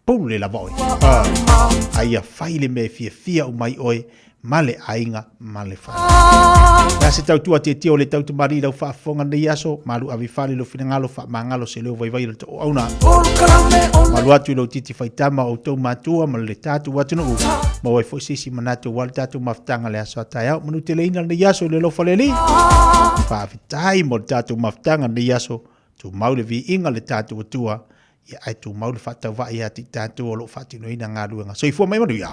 pule lava oe. Ai ia fai le mea e fiafia uma ai oe. ma le aiga ma le fale. Le a se tautua tietie o le tau tamalii i lau faafofoga lenei aso, malu ave i fale i lou finagalo faamagalo se leo vaivai o le tauauna. Malu atu i lou titi faitama o outou matua ma le tatou atunuu, maua ai foi se isi manatu aua le tatou mafutaga le aso a taeao. Manuteleina lenei aso i le alofa o le Alii. Faafetai mo le tatou mafutaga lenei aso, tumau le viiga le tatou Atua, ia ae tumau le faatauvaa ia te i tatou o lo o faatinoina galuega. Soifua mai manuia.